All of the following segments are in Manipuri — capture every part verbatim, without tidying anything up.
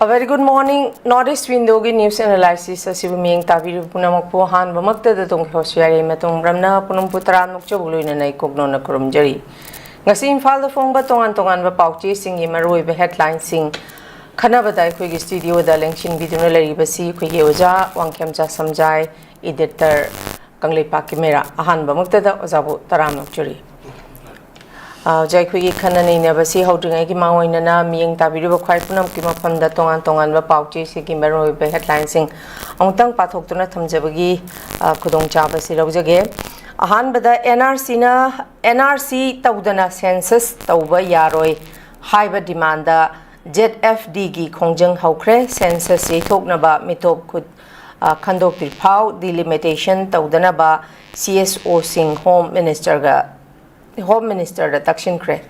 A very good morning. North East Window ꯒꯤ news analysis ꯑꯁꯤꯕꯨ ꯃꯤꯠꯌꯦꯡ ꯇꯥꯕꯤꯔꯤꯕ ꯄꯨꯝꯅꯃꯛꯄꯨ ꯑꯍꯥꯟꯕꯃꯛꯇꯗ ꯇꯣꯡꯈꯤꯕꯁꯨ ꯌꯥꯏ ꯃꯇꯨꯡ ꯔꯝꯅ ꯄꯨꯅꯝꯄꯨ ꯇꯔꯥꯃꯨꯛ ꯆꯕꯨ ꯂꯣꯏꯅꯅ ꯑꯩ ꯀꯣꯛꯅꯣꯅ ꯈꯨꯔꯨꯝꯖꯔꯤ꯫ ꯉꯁꯤ ꯏꯝꯐꯥꯜꯗ ꯐꯣꯡꯕ ꯇꯣꯉꯥꯟ ꯇꯣꯉꯥꯟꯕ ꯄꯥꯎꯆꯦꯁꯤꯡꯒꯤ ꯃꯔꯨꯑꯣꯏꯕ headlineꯁꯤꯡ ꯈꯟꯅꯕꯗ ꯑꯩꯈꯣꯏꯒꯤ studioꯗ ꯂꯦꯡꯁꯤꯟꯕꯤꯗꯨꯅ ꯂꯩꯔꯤꯕꯁꯤ ꯑꯩꯈꯣꯏꯒꯤ ꯑꯣꯖꯥ ꯋꯥꯡꯈꯦꯝꯆꯥ ꯁꯝꯖꯥꯏ, editor ꯀꯪꯂꯩꯄꯥꯛꯀꯤ ꯃꯦꯔꯥ꯫ ꯑꯍꯥꯟꯕꯃꯛꯇꯗ ꯑꯣꯖꯥꯕꯨ ꯇꯔꯥꯝꯅ ꯑꯣꯛꯆꯔꯤ꯫ ꯑ, ꯑꯣꯖꯥ, ꯑꯩꯈꯣꯏꯒꯤ ꯈꯟꯅ ꯅꯩꯅꯕꯁꯤ ꯍꯧꯗ꯭ꯔꯤꯉꯩꯒꯤ ꯃꯥꯡꯑꯣꯏꯅꯅ ꯃꯤꯠꯌꯦꯡ ꯇꯥꯕꯤꯔꯤꯕ ꯈ꯭ꯋꯥꯏ ꯄꯨꯝꯅꯃꯛꯀꯤ ꯃꯐꯝꯗ ꯇꯣꯉꯥꯟ ꯇꯣꯉꯥꯟꯕ ꯄꯥꯎꯆꯦꯁꯤꯡꯒꯤ ꯃꯔꯨꯑꯣꯏꯕ headlineꯁꯤꯡ ꯑꯃꯨꯛꯇꯪ ꯄꯥꯊꯣꯛꯇꯨꯅ ꯊꯝꯖꯕꯒꯤ, ꯑ, ꯈꯨꯗꯣꯡꯆꯥꯕꯁꯤ ꯂꯧꯖꯒꯦ꯫ ꯑꯍꯥꯟꯕꯗ NRCꯅ, NRC ꯇꯧꯗꯅ census ꯇꯧꯕ ꯌꯥꯔꯣꯏ ꯍꯥꯏꯕ demandꯗ ZFDꯒꯤ ꯈꯣꯡꯖꯪ ꯍꯧꯈ꯭ꯔꯦ꯫ Census ꯌꯩꯊꯣꯛꯅꯕ ꯃꯤꯇꯣꯞ ꯈꯨꯠ, ꯑ, ꯈꯟꯗꯣꯛꯇ꯭ꯔꯤꯐꯥꯎ delimitation ꯇꯧꯗꯅꯕ CSOꯁꯤꯡ Home Ministerꯒ, Home Ministerꯗ ꯇꯛꯁꯤꯟꯈ꯭ꯔꯦ꯫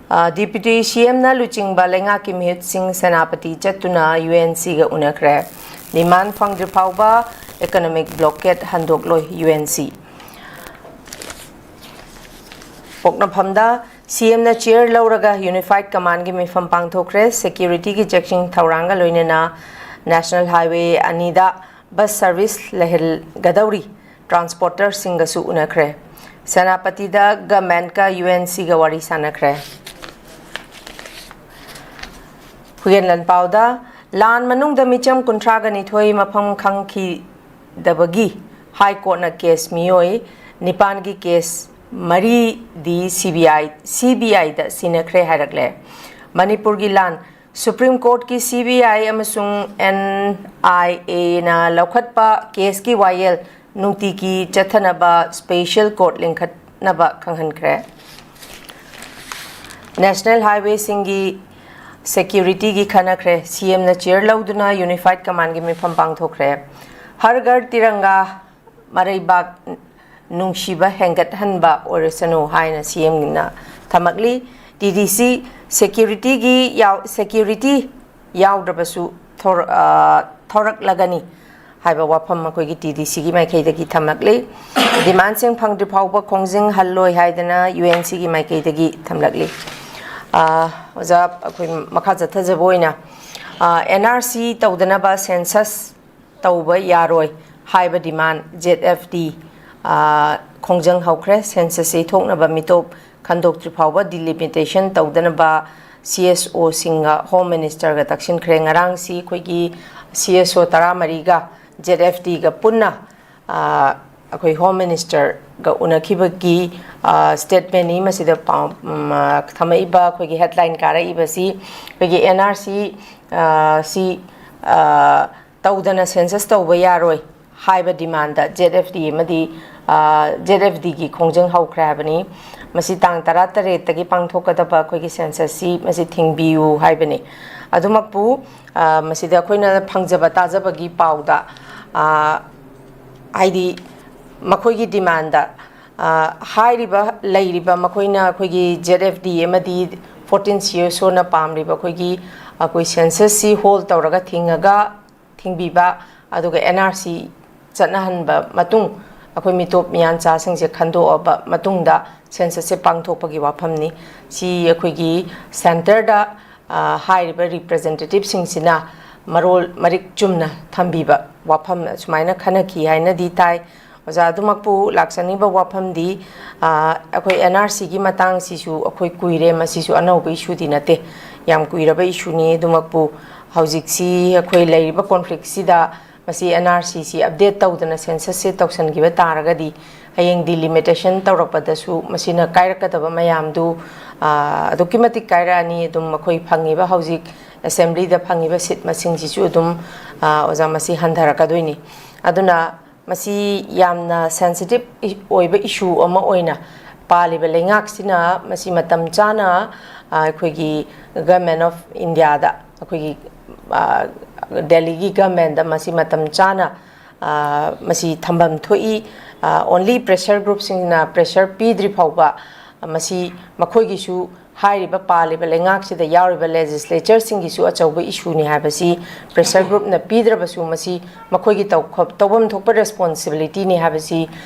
ꯑ, Deputy CMꯅ ꯂꯨꯆꯤꯡꯕ ꯂꯩꯉꯥꯛꯀꯤ ꯃꯤꯍꯨꯠꯁꯤꯡ ꯁꯦꯅꯥꯄꯇꯤ ꯆꯠꯇꯨꯅ UNCꯒ ꯎꯅꯈ꯭ꯔꯦ꯫ Demand ꯐꯪꯗ꯭ꯔꯤ ꯐꯥꯎꯕ economic blockade ꯍꯟꯗꯣꯛꯂꯣꯏ UNC꯫ ꯄꯣꯛꯅꯐꯝꯗ CMꯅ chair ꯂꯧꯔꯒ Unified Commandꯒꯤ ꯃꯤꯐꯝ ꯄꯥꯡꯊꯣꯛꯈ꯭ꯔꯦ꯫ Securityꯒꯤ ꯆꯦꯛꯁꯤꯟ ꯊꯧꯔꯥꯡꯒ ꯂꯣꯏꯅꯅ National Highway ꯑꯅꯤꯗ bus service ꯂꯩꯍꯜꯒꯗꯧꯔꯤ꯫ Transporterꯁꯤꯡꯒꯁꯨ ꯎꯅꯈ꯭ꯔꯦ꯫ ꯁꯦꯅꯥꯄꯇꯤꯗ governmentꯀ UNCꯒ ꯋꯥꯔꯤ ꯁꯥꯟꯅꯈ꯭ꯔꯦ꯫ ꯍꯨꯏꯌꯦꯟ ꯂꯥꯟꯄꯥꯎꯗ, ꯂꯥꯟ ꯃꯅꯨꯡꯗ ꯃꯤꯆꯝ ꯀꯨꯟꯊ꯭ꯔꯥꯒ ꯅꯤꯊꯣꯏ ꯃꯐꯝ ꯈꯪꯈꯤꯗꯕꯒꯤ High Courtꯅ case ꯃꯤꯑꯣꯏ ꯅꯤꯄꯥꯟꯒꯤ case ꯃꯔꯤꯗꯤ CBI, CBIꯗ ꯁꯤꯟꯅꯈ꯭ꯔꯦ ꯍꯥꯏꯔꯛꯂꯦ꯫ ꯃꯅꯤꯄꯨꯔꯒꯤ ꯂꯥꯟ, Supreme Courtꯀꯤ CBI ꯑꯃꯁꯨꯡ NIAꯅ ꯂꯧꯈꯠꯄ caseꯀꯤ ꯋꯥꯌꯦꯜ ꯅꯨꯡꯇꯤꯒꯤ ꯆꯠꯊꯅꯕ special court ꯂꯤꯡꯈꯠꯅꯕ ꯈꯪꯍꯟꯈ꯭ꯔꯦ꯫ National Highwayꯁꯤꯡꯒꯤ securityꯒꯤ ꯈꯟꯅꯈ꯭ꯔꯦ꯫ CMꯅ chair ꯂꯧꯗꯨꯅ Unified Commandꯒꯤ ꯃꯤꯐꯝ ꯄꯥꯡꯊꯣꯛꯈ꯭ꯔꯦ꯫ ꯍꯔ ꯘꯔ ꯇꯤꯔꯪꯒꯥ ꯃꯔꯩꯕꯥꯛ ꯅꯨꯡꯁꯤꯕ ꯍꯦꯟꯒꯠꯍꯟꯕ ꯑꯣꯏꯔꯁꯅꯨ ꯍꯥꯏꯅ CMꯅ ꯊꯝꯃꯛꯂꯤ꯫ TDC securityꯒꯤ ꯌꯥꯎ-, security ꯌꯥꯎꯗ꯭ꯔꯕꯁꯨ ꯊꯣꯔ-, ꯑ, ꯊꯣꯔꯛꯂꯒꯅꯤ ꯍꯥꯏꯕ ꯋꯥꯐꯝ ꯑꯩꯈꯣꯏꯒꯤ TDCꯒꯤ ꯃꯥꯏꯀꯩꯗꯒꯤ ꯊꯝꯂꯛꯂꯤ꯫ Demandꯁꯤꯡ ꯐꯪꯗ꯭ꯔꯤ ꯐꯥꯎꯕ ꯈꯣꯡꯖꯪ ꯍꯜꯂꯣꯏ ꯍꯥꯏꯗꯅ UNCꯒꯤ ꯃꯥꯏꯀꯩꯗꯒꯤ ꯊꯝꯂꯛꯂꯤ꯫ ꯑ, ꯑꯣꯖꯥ, ꯑꯩꯈꯣꯏ ꯃꯈꯥ ꯆꯠꯊꯖꯕ ꯑꯣꯏꯅ ꯑꯦꯟ ꯑꯥꯔ ꯁꯤ ꯇꯧꯗꯅꯕ ꯁꯦꯟꯁꯁ ꯇꯧꯕ ꯌꯥꯔꯣꯏ ꯍꯥꯏꯕ ꯗꯤꯃꯥꯟ ꯖꯦꯠ ꯑꯦꯐ ꯗꯤ ꯈꯣꯡꯖꯪ ꯍꯧꯈ꯭ꯔꯦ꯫ ꯁꯦꯟꯁꯁ ꯌꯩꯊꯣꯛꯅꯕ ꯃꯤꯇꯣꯞ ꯈꯟꯗꯣꯛꯇ꯭ꯔꯤ ꯐꯥꯎꯕ ꯗꯤꯂꯤꯃꯤꯇꯦꯁꯟ ꯇꯧꯗꯅꯕ ꯁꯤ ꯑꯦꯁ ꯑꯣꯁꯤꯡꯒ ꯍꯣꯝ ꯃꯤꯅꯤꯁꯇꯔꯒ ꯇꯛꯁꯤꯟꯈ꯭ꯔꯦ꯫ ꯉꯔꯥꯡꯁꯤ ꯑꯩꯈꯣꯏꯒꯤ ꯁꯤ ꯑꯦꯁ ꯑꯣ ꯇꯔꯥꯃꯔꯤꯒ ꯖꯦꯠ ꯑꯦꯐ ꯗꯤꯒ ꯄꯨꯟꯅ ꯑꯩꯈꯣꯏ ꯍꯣꯝ ꯃꯤꯅꯤꯁꯇꯔꯒ ꯎꯅꯈꯤꯕꯒꯤ ꯁ꯭ꯇꯦꯠꯃꯦꯟꯅꯤ꯫ ꯃꯁꯤꯗ ꯄꯥꯎ ꯊꯝꯃꯛꯏꯕ ꯑꯩꯈꯣꯏꯒꯤ ꯍꯦꯗꯂꯥꯏꯟ ꯀꯥꯔꯛꯏꯕꯁꯤ ꯑꯩꯈꯣꯏꯒꯤ ꯑꯦꯟ ꯑꯥꯔ ꯁꯤ ꯁꯤ ꯇꯧꯗꯅ ꯁꯦꯟꯁꯁ ꯇꯧꯕ ꯌꯥꯔꯣꯏ ꯍꯥꯏꯕ ꯗꯤꯃꯥꯟꯗ ꯖꯦꯠ ꯑꯦꯐ ꯗꯤ ꯑꯃꯗꯤ ꯖꯦꯠ ꯑꯦꯐ ꯗꯤꯒꯤ ꯈꯣꯡꯖꯪ ꯍꯧꯈ꯭ꯔꯦ ꯍꯥꯏꯕꯅꯤ꯫ ꯃꯁꯤ ꯇꯥꯡ ꯇꯔꯥꯇꯔꯦꯠꯇꯒꯤ ꯄꯥꯡꯊꯣꯛꯀꯗꯕ ꯑꯩꯈꯣꯏꯒꯤ ꯁꯦꯟꯁꯁꯁꯤ ꯃꯁꯤ ꯊꯤꯡꯕꯤꯌꯨ ꯍꯥꯏꯕꯅꯤ꯫ ꯑꯗꯨꯃꯛꯄꯨ ꯃꯁꯤꯗ ꯑꯩꯈꯣꯏꯅ ꯐꯪꯖꯕ ꯇꯥꯖꯕꯒꯤ ꯄꯥꯎꯗ ꯍꯥꯏꯗꯤ ꯃꯈꯣꯏꯒꯤ ꯗꯤꯃꯥꯟꯗ ꯍꯥꯏꯔꯤꯕ ꯂꯩꯔꯤꯕ ꯃꯈꯣꯏꯅ ꯑꯩꯈꯣꯏꯒꯤ ꯖꯦꯠ ꯑꯦꯐ ꯗꯤ ꯑꯃꯗꯤ ꯐꯣꯔꯇꯤꯟ ꯁꯤ ꯑꯦꯁ ꯑꯣꯅ ꯄꯥꯝꯂꯤꯕ ꯑꯩꯈꯣꯏꯒꯤ ꯑꯩꯈꯣꯏ ꯁꯦꯟꯁꯁꯁꯤ ꯍꯣꯜ ꯇꯧꯔꯒ ꯊꯤꯡꯉꯒ ꯊꯤꯡꯕꯤꯕ, ꯑꯗꯨꯒ ꯑꯦꯟ ꯑꯥꯔ ꯁꯤ ꯆꯠꯅꯍꯟꯕ ꯃꯇꯨꯡ ꯑꯩꯈꯣꯏ ꯃꯤꯇꯣꯞ ꯃꯤꯌꯥꯟꯆꯥꯁꯤꯡꯁꯦ ꯈꯟꯗꯣꯛꯑꯕ ꯃꯇꯨꯡꯗ ꯁꯦꯟꯁꯁꯁꯦ ꯄꯥꯡꯊꯣꯛꯄꯒꯤ ꯋꯥꯐꯝꯅꯤ꯫ ꯁꯤ ꯑꯩꯈꯣꯏꯒꯤ ꯁꯦꯟꯇꯔꯗ ꯍꯥꯏꯔꯤꯕ ꯔꯤꯄ꯭ꯔꯖꯦꯟꯇꯦꯇꯤꯞꯁꯤꯡꯁꯤꯅ ꯃꯔꯣꯜ ꯃꯔꯤꯛ ꯆꯨꯝꯅ ꯊꯝꯕꯤꯕ ꯋꯥꯐꯝ ꯑꯁꯨꯃꯥꯏꯅ ꯈꯟꯅꯈꯤ ꯍꯥꯏꯅꯗꯤ ꯇꯥꯏ꯫ ꯑꯣꯖꯥ, ꯑꯗꯨꯃꯛꯄꯨ ꯂꯥꯛꯆꯅꯤꯡꯕ ꯋꯥꯐꯝꯗꯤ ꯑꯩꯈꯣꯏ ꯑꯦꯟ ꯑꯥꯔ ꯁꯤꯒꯤ ꯃꯇꯥꯡꯁꯤꯁꯨ ꯑꯩꯈꯣꯏ ꯀꯨꯏꯔꯦ, ꯃꯁꯤꯁꯨ ꯑꯅꯧꯕ ꯏꯁꯨꯗꯤ ꯅꯠꯇꯦ, ꯌꯥꯝ ꯀꯨꯏꯔꯕ ꯏꯁꯨꯅꯤ꯫ ꯑꯗꯨꯃꯛꯄꯨ ꯍꯧꯖꯤꯛꯁꯤ ꯑꯩꯈꯣꯏ ꯂꯩꯔꯤꯕ ꯀꯣꯟꯐ꯭ꯂꯤꯛꯁꯤꯗ ꯃꯁꯤ ꯑꯦꯟ ꯑꯥꯔ ꯁꯤꯁꯤ ꯑꯞꯗꯦꯠ ꯇꯧꯗꯅ ꯁꯦꯟꯁꯁꯁꯦ ꯇꯧꯁꯤꯟꯈꯤꯕ ꯇꯥꯔꯒꯗꯤ ꯍꯌꯦꯡ ꯗꯤꯂꯤꯃꯤꯇꯦꯁꯟ ꯇꯧꯔꯛꯄꯗꯁꯨ ꯃꯁꯤꯅ ꯀꯥꯏꯔꯛꯀꯗꯕ ꯃꯌꯥꯝꯗꯨ ꯑꯗꯨꯛꯀꯤ ꯃꯇꯤꯛ ꯀꯥꯏꯔꯛꯑꯅꯤ꯫ ꯑꯗꯨꯝ ꯑꯩꯈꯣꯏ ꯐꯪꯉꯤꯕ ꯍꯧꯖꯤꯛ ꯑꯦꯁꯦꯝꯕ꯭ꯂꯤꯗ ꯐꯪꯉꯤꯕ ꯁꯤꯠ ꯃꯁꯤꯡꯁꯤꯁꯨ ꯑꯗꯨꯝ ꯑꯣꯖꯥ ꯃꯁꯤ ꯍꯟꯊꯔꯛꯀꯗꯣꯏꯅꯤ꯫ ꯑꯗꯨꯅ ꯃꯁꯤ ꯌꯥꯝꯅ ꯁꯦꯟꯁꯤꯇꯤꯞ ꯑꯣꯏꯕ ꯏꯁꯨ ꯑꯃ ꯑꯣꯏꯅ ꯄꯥꯜꯂꯤꯕ ꯂꯩꯉꯥꯛꯁꯤꯅ ꯃꯁꯤ ꯃꯇꯝ ꯆꯥꯅ ꯑꯩꯈꯣꯏꯒꯤ ꯒꯃꯦꯟ ꯑꯣꯐ ꯏꯟꯗꯤꯌꯥꯗ ꯑꯩꯈꯣꯏꯒꯤ ꯗꯦꯜꯂꯤꯒꯤ ꯒꯃꯦꯟꯗ ꯃꯁꯤ ꯃꯇꯝ ꯆꯥꯅ ꯃꯁꯤ ꯊꯝꯐꯝ ꯊꯣꯛꯏ꯫ ꯑꯣꯟꯂꯤ ꯄ꯭ꯔꯦꯁꯔ ꯒ꯭ꯔꯨꯞꯁꯤꯡꯅ ꯄ꯭ꯔꯦꯁꯔ ꯄꯤꯗ꯭ꯔꯤ ꯐꯥꯎꯕ ꯃꯁꯤ ꯃꯈꯣꯏꯒꯤꯁꯨ ꯍꯥꯏꯔꯤꯕ ꯄꯥꯜꯂꯤꯕ ꯂꯩꯉꯥꯛꯁꯤꯗ ꯌꯥꯎꯔꯤꯕ ꯂꯦꯖꯤꯁꯂꯦꯆꯔꯁꯤꯡꯒꯤꯁꯨ ꯑꯆꯧꯕ ꯏꯁꯨꯅꯤ ꯍꯥꯏꯕꯁꯤ ꯄ꯭ꯔꯦꯁꯔ ꯒ꯭ꯔꯨꯞꯅ ꯄꯤꯗ꯭ꯔꯕꯁꯨ ꯃꯁꯤ ꯃꯈꯣꯏꯒꯤ ꯇꯧꯐꯝ ꯊꯣꯛꯄ ꯔꯦꯁꯄꯣꯟꯁꯤꯕꯤꯂꯤꯇꯤꯅꯤ ꯍꯥꯏꯕꯁꯤ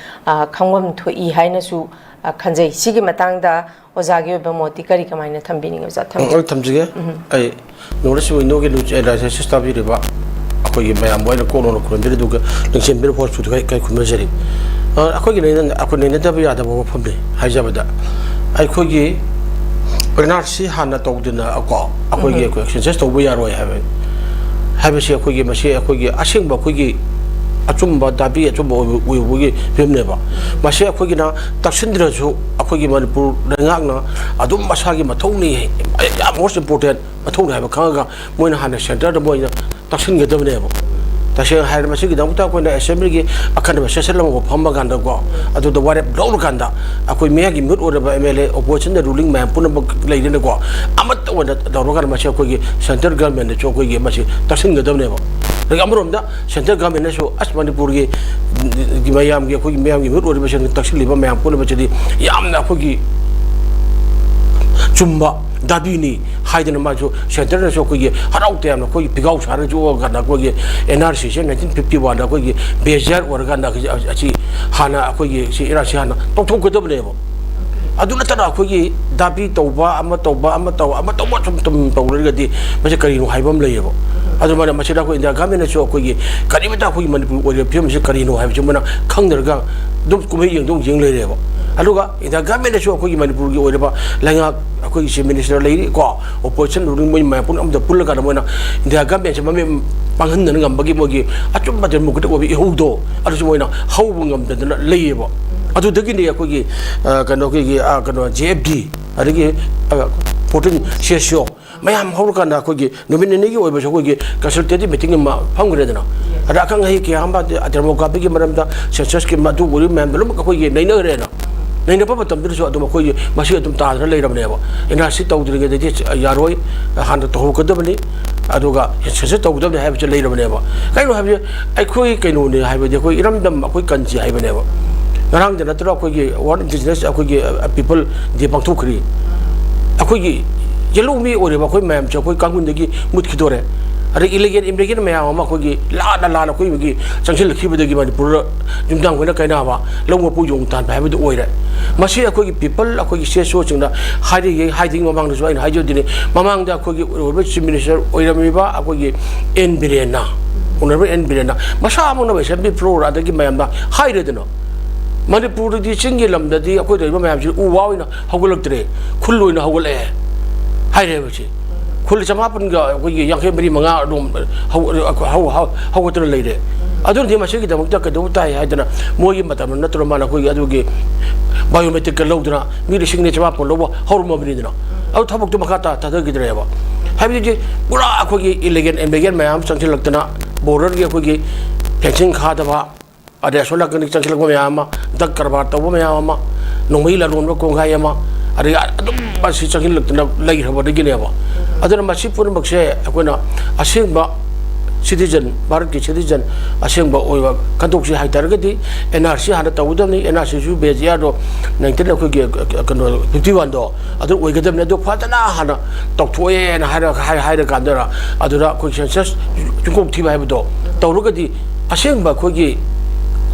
ꯈꯪꯐꯝ ꯊꯣꯛꯏ ꯍꯥꯏꯅꯁꯨ ꯑ, ꯈꯟꯖꯩ꯫ ꯁꯤꯒꯤ ꯃꯇꯥꯡꯗ ꯑꯣꯖꯥꯒꯤ ꯑꯣꯏꯕ ꯃꯣꯠꯇꯤ ꯀꯔꯤ, ꯀꯃꯥꯏꯅ ꯊꯝꯕꯤꯅꯤꯡꯉꯤ, ꯑꯣꯖꯥ? ꯊꯝꯕꯤꯌꯨ꯫ ꯑꯩ ꯊꯝꯖꯒꯦ꯫ ꯑꯩ ꯅꯣꯡꯂꯩ ꯁꯤꯡ ꯏꯅꯣꯒꯤ ꯅꯨꯡꯁꯤ ꯂꯥꯏꯁꯦꯟꯁ ꯇꯥꯕꯤꯔꯤꯕ ꯑꯩꯈꯣꯏꯒꯤ ꯃꯌꯥꯝꯕꯨ ꯑꯩꯅ ꯀꯣꯛ ꯂꯥꯎꯅ ꯈꯨꯔꯨꯝꯖꯔꯤ, ꯑꯗꯨꯒ ꯂꯤꯡꯁꯦꯝꯕꯤꯔ ꯐꯣꯔꯁꯨ ꯀꯩ ꯀꯩ ꯈꯨꯔꯨꯝꯖꯔꯤ꯫ ꯑ, ꯑꯩꯈꯣꯏꯒꯤ ꯅꯩꯅ-, ꯑꯩꯈꯣꯏ ꯅꯩꯅꯗꯕ ꯌꯥꯗꯕ ꯋꯥꯐꯝꯅꯤ ꯍꯥꯏꯖꯕꯗ, ꯑꯩꯈꯣꯏꯒꯤ ꯑꯦꯟ ꯑꯥꯔ ꯁꯤ ꯍꯥꯟꯅ ꯇꯧꯗꯅ ꯀꯣ, ꯑꯩꯈꯣꯏꯒꯤ ꯑꯩꯈꯣꯏ ꯁꯦꯟꯁꯁ ꯇꯧꯕ ꯌꯥꯔꯣꯏ ꯍꯥꯏꯕ, ꯍꯥꯏꯕꯁꯤ ꯑꯩꯈꯣꯏꯒꯤ ꯃꯁꯤ ꯑꯩꯈꯣꯏꯒꯤ ꯑꯁꯦꯡꯕ ꯑꯩꯈꯣꯏꯒꯤ ꯑꯆꯨꯝꯕ ꯗꯥꯕꯤ ꯑꯆꯨꯝꯕ ꯑꯣꯏꯕ-, ꯑꯣꯏꯕꯒꯤ ꯐꯤꯕꯝꯅꯦꯕ꯫ ꯃꯁꯤ ꯑꯩꯈꯣꯏꯒꯤꯅ ꯇꯛꯁꯤꯟꯗ꯭ꯔꯁꯨ ꯑꯩꯈꯣꯏꯒꯤ ꯃꯅꯤꯄꯨꯔ ꯂꯩꯉꯥꯛꯅ ꯑꯗꯨꯝ ꯃꯁꯥꯒꯤ ꯃꯊꯧꯅꯤ, ꯌꯥꯝ most important ꯃꯊꯧꯅꯤ ꯍꯥꯏꯕ ꯈꯪꯉꯒ ꯃꯣꯏꯅ ꯍꯥꯟꯅ ꯁꯦꯟꯇꯔꯗ ꯃꯣꯏꯅ ꯇꯛꯁꯤꯟꯒꯗꯕꯅꯦꯕ꯫ ꯇꯁꯦꯡꯅ ꯍꯥꯏꯔꯕ ꯃꯁꯤꯒꯤꯗꯃꯛꯇ ꯑꯩꯈꯣꯏꯅ ꯑꯦꯁꯦꯝꯕ꯭ꯂꯤꯒꯤ ꯑꯈꯟꯅꯕ ꯁꯦꯁꯟ ꯑꯃ ꯐꯝꯃꯀꯥꯟꯗꯀꯣ, ꯑꯗꯨꯗ ꯋꯥꯔꯦꯞ ꯂꯧꯔꯀꯥꯟꯗ ꯑꯩꯈꯣꯏ ꯃꯌꯥꯝꯒꯤ ꯃꯤꯍꯨꯠ ꯑꯣꯏꯔꯕ ꯑꯦꯝ ꯑꯦꯜ ꯑꯦ, ꯑꯣꯄꯣꯖꯤꯁꯟꯗ ꯔꯨꯂꯤꯡ ꯃꯌꯥꯝ ꯄꯨꯝꯅꯃꯛ ꯂꯩꯔꯦꯅꯀꯣ, ꯑꯃꯠꯇ ꯑꯣꯏꯅ ꯇꯧꯔꯀꯥꯟꯗ ꯃꯁꯤ ꯑꯩꯈꯣꯏꯒꯤ ꯁꯦꯟꯇ꯭ꯔꯦꯜ ꯒꯔꯃꯦꯟꯗꯁꯨ ꯑꯩꯈꯣꯏꯒꯤ ꯃꯁꯤ ꯇꯛꯁꯤꯟꯒꯗꯕꯅꯦꯕ꯫ ꯑꯗꯒꯤ ꯑꯃꯔꯣꯝꯗ ꯁꯦꯟꯇ꯭ꯔꯦꯜ ꯒꯔꯃꯦꯟꯅꯁꯨ ꯑꯁ ꯃꯅꯤꯄꯨꯔꯒꯤ ꯃꯌꯥꯝꯒꯤ, ꯑꯩꯈꯣꯏꯒꯤ ꯃꯌꯥꯝꯒꯤ ꯃꯤꯍꯨꯠ ꯑꯣꯏꯔꯤꯕꯁꯤꯡ ꯇꯛꯁꯤꯜꯂꯤꯕ ꯃꯌꯥꯝ ꯄꯨꯝꯅꯃꯛꯁꯤꯗꯤ ꯌꯥꯝꯅ ꯑꯩꯈꯣꯏꯒꯤ ꯆꯨꯝꯕ ꯗꯥꯕꯤꯅꯤ ꯍꯥꯏꯗꯅ ꯃꯥꯁꯨ ꯁꯦꯟꯇꯔꯅꯁꯨ ꯑꯩꯈꯣꯏꯒꯤ ꯍꯔꯥꯎ ꯇꯌꯥꯝꯅ ꯑꯩꯈꯣꯏꯒꯤ ꯐꯤꯒꯥꯎ ꯁꯥꯔ ꯆꯣꯛꯑꯀꯥꯟꯗ ꯑꯩꯈꯣꯏꯒꯤ ꯑꯦꯟ ꯑꯥꯔ ꯁꯤꯁꯦ ꯅꯥꯏꯟꯇꯤꯟ ꯐꯤꯐꯇꯤ ꯋꯥꯟꯗ ꯑꯩꯈꯣꯏꯒꯤ ꯕꯦꯖꯤꯌꯥꯔ ꯑꯣꯏꯔꯀꯥꯟꯗ ꯑꯁꯤ ꯍꯥꯟꯅ ꯑꯩꯈꯣꯏꯒꯤ ꯁꯤ ꯑꯦꯟ ꯑꯥꯔ ꯁꯤ ꯍꯥꯟꯅ ꯇꯧꯊꯣꯛꯀꯗꯕꯅꯦꯕ꯫ ꯑꯗꯨ ꯅꯠꯇꯅ ꯑꯩꯈꯣꯏꯒꯤ ꯗꯥꯕꯤ ꯇꯧꯕ, ꯑꯃ ꯇꯧꯕ, ꯑꯃ ꯇꯧꯕ, ꯑꯃ ꯇꯧꯕ ꯁꯨꯝ ꯁꯨꯝ ꯇꯧꯔꯒꯗꯤ ꯃꯁꯤ ꯀꯔꯤꯅꯣ ꯍꯥꯏꯕ ꯑꯃ ꯂꯩꯌꯦꯕ꯫ ꯑꯗꯨꯃꯥꯏꯅ ꯃꯁꯤꯗ ꯑꯩꯈꯣꯏ ꯏꯟꯗꯤꯌꯥ ꯒꯃꯦꯟꯅꯁꯨ ꯑꯩꯈꯣꯏꯒꯤ ꯀꯔꯤꯃꯠꯇ ꯑꯩꯈꯣꯏꯒꯤ ꯃꯅꯤꯄꯨꯔ ꯑꯣꯏꯔꯤꯕ ꯐꯤꯕꯝꯁꯤ ꯀꯔꯤꯅꯣ ꯍꯥꯏꯕꯁꯤ ꯃꯣꯏꯅ ꯈꯪꯗ꯭ꯔꯒ ꯑꯗꯨꯝ ꯀꯨꯝꯍꯩ ꯌꯦꯡꯗꯧ ꯌꯦꯡ ꯂꯩꯔꯦꯕ꯫ ꯑꯗꯨꯒ ꯏꯟꯗꯤꯌꯥ ꯒꯃꯦꯟꯅꯁꯨ ꯑꯩꯈꯣꯏꯒꯤ ꯃꯅꯤꯄꯨꯔꯒꯤ ꯑꯣꯏꯔꯤꯕ ꯂꯩꯉꯥꯛ, ꯑꯩꯈꯣꯏꯒꯤ ꯆꯤꯐ ꯃꯤꯅꯤꯁꯇꯔ ꯂꯩꯔꯤ ꯀꯣ, ꯑꯣꯄꯣꯖꯤꯁꯟ ꯔꯨꯂꯤꯡ ꯃꯣꯏ ꯃꯌꯥꯝ ꯄꯨꯝꯅꯃꯛ ꯑꯃꯗ ꯄꯨꯜꯂꯀꯥꯟꯗ ꯃꯣꯏꯅ ꯏꯟꯗꯤꯌꯥ ꯒꯃꯦꯟꯁꯦ ꯃꯃꯤꯠ ꯄꯥꯡꯍꯟꯗꯅ ꯉꯝꯕꯒꯤ ꯃꯣꯏꯒꯤ ꯑꯆꯨꯝꯕ ꯗꯦꯃꯣꯀ꯭ꯔꯦꯇꯤꯛ ꯑꯣꯏꯕ ꯏꯍꯧꯗꯣ ꯑꯗꯨꯁꯨ ꯃꯣꯏꯅ ꯍꯧꯕ ꯉꯝꯗꯗꯅ ꯂꯩꯌꯦꯕ꯫ ꯑꯗꯨꯗꯒꯤꯅꯤ ꯑꯩꯈꯣꯏꯒꯤ, ꯑ, ꯀꯩꯅꯣ, ꯑꯩꯈꯣꯏꯒꯤ, ꯑ, ꯀꯩꯅꯣ, ꯖꯦ ꯑꯦꯐ ꯗꯤ, ꯑꯗꯒꯤ, ꯑ, ꯐꯣꯔꯇꯤꯟ ꯁꯤ ꯑꯦꯁ ꯁꯤ ꯑꯣ ꯃꯌꯥꯝ ꯍꯧꯔꯀꯥꯟꯗ ꯑꯩꯈꯣꯏꯒꯤ ꯅꯨꯃꯤꯠ ꯅꯤꯅꯤꯒꯤ ꯑꯣꯏꯕꯁꯨ ꯑꯩꯈꯣꯏꯒꯤ ꯀꯟꯁꯜꯇꯦꯇꯤꯚ ꯃꯤꯇꯤꯡ ꯑꯃ ꯐꯝꯈ꯭ꯔꯦꯗꯅ꯫ ꯑꯗ ꯑꯈꯪ ꯑꯍꯩ ꯀꯌꯥ ꯑꯃ, ꯗꯦꯃꯣꯒ꯭ꯔꯥꯐꯤꯒꯤ ꯃꯔꯝꯗ, ꯁꯦꯟꯁꯁꯀꯤ ꯃꯗꯨ ꯑꯣꯏꯔꯤꯕ ꯃꯌꯥꯝꯗꯣ ꯂꯣꯏꯅꯃꯛ ꯑꯩꯈꯣꯏꯒꯤ ꯅꯩꯅꯈ꯭ꯔꯦꯅ꯫ ꯅꯩꯅꯕ ꯃꯇꯝꯗꯨꯗꯁꯨ ꯑꯗꯨꯝ ꯑꯩꯈꯣꯏꯒꯤ ꯃꯁꯤ ꯑꯗꯨꯝ ꯇꯥꯗꯅ ꯂꯩꯔꯕꯅꯦꯕ꯫ ꯑꯦꯟ ꯑꯥꯔ ꯁꯤ ꯇꯧꯗ꯭ꯔꯤꯉꯩꯗꯗꯤ ꯌꯥꯔꯣꯏ, ꯍꯥꯟꯅ ꯇꯧꯍꯧꯒꯗꯕꯅꯤ, ꯑꯗꯨꯒ ꯁꯦꯟꯁꯁ ꯇꯧꯒꯗꯕꯅꯤ ꯍꯥꯏꯕꯁꯦ ꯂꯩꯔꯕꯅꯦꯕ꯫ ꯀꯩꯅꯣ ꯍꯥꯏꯕꯁꯦ, ꯑꯩꯈꯣꯏ ꯀꯩꯅꯣꯅꯦ ꯍꯥꯏꯕꯗꯤ ꯑꯩꯈꯣꯏ ꯏꯔꯝꯗꯝ, ꯑꯩꯈꯣꯏ ꯀꯟꯁꯤ ꯍꯥꯏꯕꯅꯦꯕ꯫ ꯉꯔꯥꯡꯗ ꯅꯠꯇ꯭ꯔꯣ ꯑꯩꯈꯣꯏꯒꯤ ꯋꯥꯔꯜ ꯏꯟꯗꯤꯖꯤꯅꯁ ꯑꯩꯈꯣꯏꯒꯤ, ꯑ, ꯄꯤꯄꯜ ꯗꯦ ꯄꯥꯡꯊꯣꯛꯈ꯭ꯔꯤ꯫ ꯑꯩꯈꯣꯏꯒꯤ ꯌꯦꯜꯍꯧꯃꯤ ꯑꯣꯏꯔꯤꯕ ꯑꯩꯈꯣꯏ ꯃꯌꯥꯝꯁꯦ ꯑꯩꯈꯣꯏ ꯀꯥꯡꯈꯨꯜꯗꯒꯤ ꯃꯨꯠꯈꯤꯗꯣꯔꯦ꯫ ꯑꯗꯩ ꯏꯂꯤꯒꯦꯜ ꯏꯃꯤꯒ꯭ꯔꯦꯟ ꯃꯌꯥꯝ ꯑꯃ ꯑꯩꯈꯣꯏꯒꯤ ꯂꯥꯟꯅ ꯂꯥꯟꯅ ꯑꯩꯈꯣꯏꯒꯤ ꯆꯪꯁꯤꯜꯂꯛꯈꯤꯕꯗꯒꯤ ꯃꯅꯤꯄꯨꯔꯗ ꯌꯨꯝꯅꯥꯝ ꯑꯣꯏꯅ ꯀꯥꯏꯅꯕ, ꯂꯧ ꯃꯄꯨ ꯌꯣꯡ ꯇꯥꯟꯕ ꯍꯥꯏꯕꯗꯨ ꯑꯣꯏꯔꯦ꯫ ꯃꯁꯤ ꯑꯩꯈꯣꯏꯒꯤ ꯄꯤꯄꯜ, ꯑꯩꯈꯣꯏꯒꯤ ꯁꯤ ꯑꯦꯁ ꯑꯣꯁꯤꯡꯅ ꯍꯥꯏꯔꯤꯉꯩ, ꯍꯥꯏꯗ꯭ꯔꯤꯉꯩ ꯃꯃꯥꯡꯗꯁꯨ ꯑꯩꯅ ꯍꯥꯏꯖꯗꯨꯅꯤ, ꯃꯃꯥꯡꯗ ꯑꯩꯈꯣꯏꯒꯤ ꯑꯣꯏꯔꯤꯕ ꯆꯤꯐ ꯃꯤꯅꯤꯁꯇꯔ ꯑꯣꯏꯔꯝꯃꯤꯕ ꯑꯩꯈꯣꯏꯒꯤ ꯑꯦꯟ ꯕꯤꯔꯦꯟꯅ, ꯑꯣꯅꯔꯦꯕꯜ ꯑꯦꯟ ꯕꯤꯔꯦꯟꯅ ꯃꯁꯥꯃꯛꯅ ꯑꯦꯁꯦꯝꯕ꯭ꯂꯤ ꯐ꯭ꯂꯣꯔ ꯑꯗꯒꯤ ꯃꯌꯥꯝꯗ ꯍꯥꯏꯔꯦꯗꯅ, ꯃꯅꯤꯄꯨꯔꯗꯗꯤ ꯆꯤꯡꯒꯤ ꯂꯝꯗꯗꯤ ꯑꯩꯈꯣꯏ ꯂꯩꯔꯤꯕ ꯃꯌꯥꯝꯁꯤ ꯎ ꯋꯥ ꯑꯣꯏꯅ ꯍꯧꯒꯠꯂꯛꯇ꯭ꯔꯦ, ꯈꯨꯜ ꯑꯣꯏꯅ ꯍꯧꯒꯠꯂꯛꯑꯦ ꯍꯥꯏꯔꯦꯕ꯫ ꯁꯤ ꯈꯨꯜ ꯆꯃꯥꯄꯟꯒ ꯑꯩꯈꯣꯏꯒꯤ ꯌꯥꯡꯈꯩ ꯃꯔꯤ ꯃꯉꯥ ꯑꯗꯨꯝ ꯍꯧ-, ꯍꯧ-, ꯍꯧ-, ꯍꯧꯒꯠꯇꯅ ꯂꯩꯔꯦ꯫ ꯑꯗꯨꯅꯗꯤ ꯃꯁꯤꯒꯤꯗꯃꯛꯇ ꯀꯩꯗꯧꯕ ꯇꯥꯏ ꯍꯥꯏꯗꯅ, ꯃꯣꯏꯒꯤ ꯃꯇꯝꯗ ꯅꯠꯇ꯭ꯔꯣ ꯃꯥꯅ ꯑꯩꯈꯣꯏꯒꯤ ꯑꯗꯨꯒꯤ ꯕꯥꯏꯑꯣꯃꯦꯇ꯭ꯔꯤꯛꯀ ꯂꯧꯗꯅ ꯃꯤ ꯂꯤꯁꯤꯡ ꯑꯅꯤ ꯆꯃꯥꯄꯟ ꯂꯧꯕ ꯍꯧꯔꯝꯃꯕꯅꯤꯗꯅ꯫ ꯑꯗꯨ ꯊꯕꯛꯇꯣ ꯃꯈꯥ ꯇꯥ-, ꯊꯥꯗꯈꯤꯗ꯭ꯔꯦꯕ꯫ ꯍꯥꯏꯕꯗꯤ ꯄꯨꯔꯥ ꯑꯩꯈꯣꯏꯒꯤ ꯏꯂꯤꯒꯦꯜ ꯏꯃꯤꯒ꯭ꯔꯦꯟ ꯃꯌꯥꯝ ꯆꯪꯁꯤꯜꯂꯛꯇꯅ, ꯕꯣꯔꯗꯔꯒꯤ ꯑꯩꯈꯣꯏꯒꯤ ꯐꯦꯟꯁꯤꯡ ꯈꯥꯗꯕ, ꯑꯗꯩ ꯑꯁꯣꯝ ꯅꯥꯀꯟꯗꯒꯤ ꯆꯪꯁꯤꯜꯂꯛꯄ ꯃꯌꯥꯝ ꯑꯃ, ꯗ꯭ꯔꯒ ꯀꯔꯕꯥꯔ ꯇꯧꯕ ꯃꯌꯥꯝ ꯑꯃ, ꯅꯣꯡꯃꯩ ꯂꯂꯣꯟꯕ ꯀꯣꯡꯒꯥꯏ ꯑꯃ, ꯑꯗꯩ ꯑꯗꯨꯝ ꯃꯁꯤ ꯆꯪꯁꯤꯜꯂꯛꯇꯅ ꯂꯩꯈ꯭ꯔꯕꯗꯒꯤꯅꯦꯕ꯫ ꯑꯗꯨꯅ ꯃꯁꯤ ꯄꯨꯝꯅꯃꯛꯁꯦ ꯑꯩꯈꯣꯏꯅ ꯑꯁꯦꯡꯕ ꯁꯤꯇꯤꯖꯟ, ꯚꯥꯔꯠꯀꯤ ꯁꯤꯇꯤꯖꯟ ꯑꯁꯦꯡꯕ ꯑꯣꯏꯕ ꯈꯟꯗꯣꯛꯁꯤ ꯍꯥꯏꯇꯥꯔꯒꯗꯤ, ꯑꯦꯟ ꯑꯥꯔ ꯁꯤ ꯍꯥꯟꯅ ꯇꯧꯒꯗꯕꯅꯤ꯫ ꯑꯦꯟ ꯑꯥꯔ ꯁꯤꯁꯨ ꯕꯦꯁ ꯏꯌꯥꯔꯗꯣ ꯅꯥꯏꯟꯇꯤꯟ ꯑꯩꯈꯣꯏꯒꯤ, ꯀꯩꯅꯣ, ꯐꯤꯐꯇꯤ ꯋꯥꯟꯗꯣ ꯑꯗꯨ ꯑꯣꯏꯒꯗꯕꯅꯤ꯫ ꯑꯗꯨ ꯐꯖꯅ ꯍꯥꯟꯅ ꯇꯧꯊꯣꯛꯑꯦꯅ ꯍꯥꯏꯔ-, ꯍꯥꯏ-, ꯍꯥꯏꯔꯀꯥꯟꯗ ꯑꯗꯨꯗ ꯑꯩꯈꯣꯏ ꯁꯦꯟꯁꯁ ꯆꯨꯝꯊꯣꯛ ꯊꯤꯕ ꯍꯥꯏꯕꯗꯣ ꯇꯧꯔꯒꯗꯤ ꯑꯁꯦꯡꯕ ꯑꯩꯈꯣꯏꯒꯤ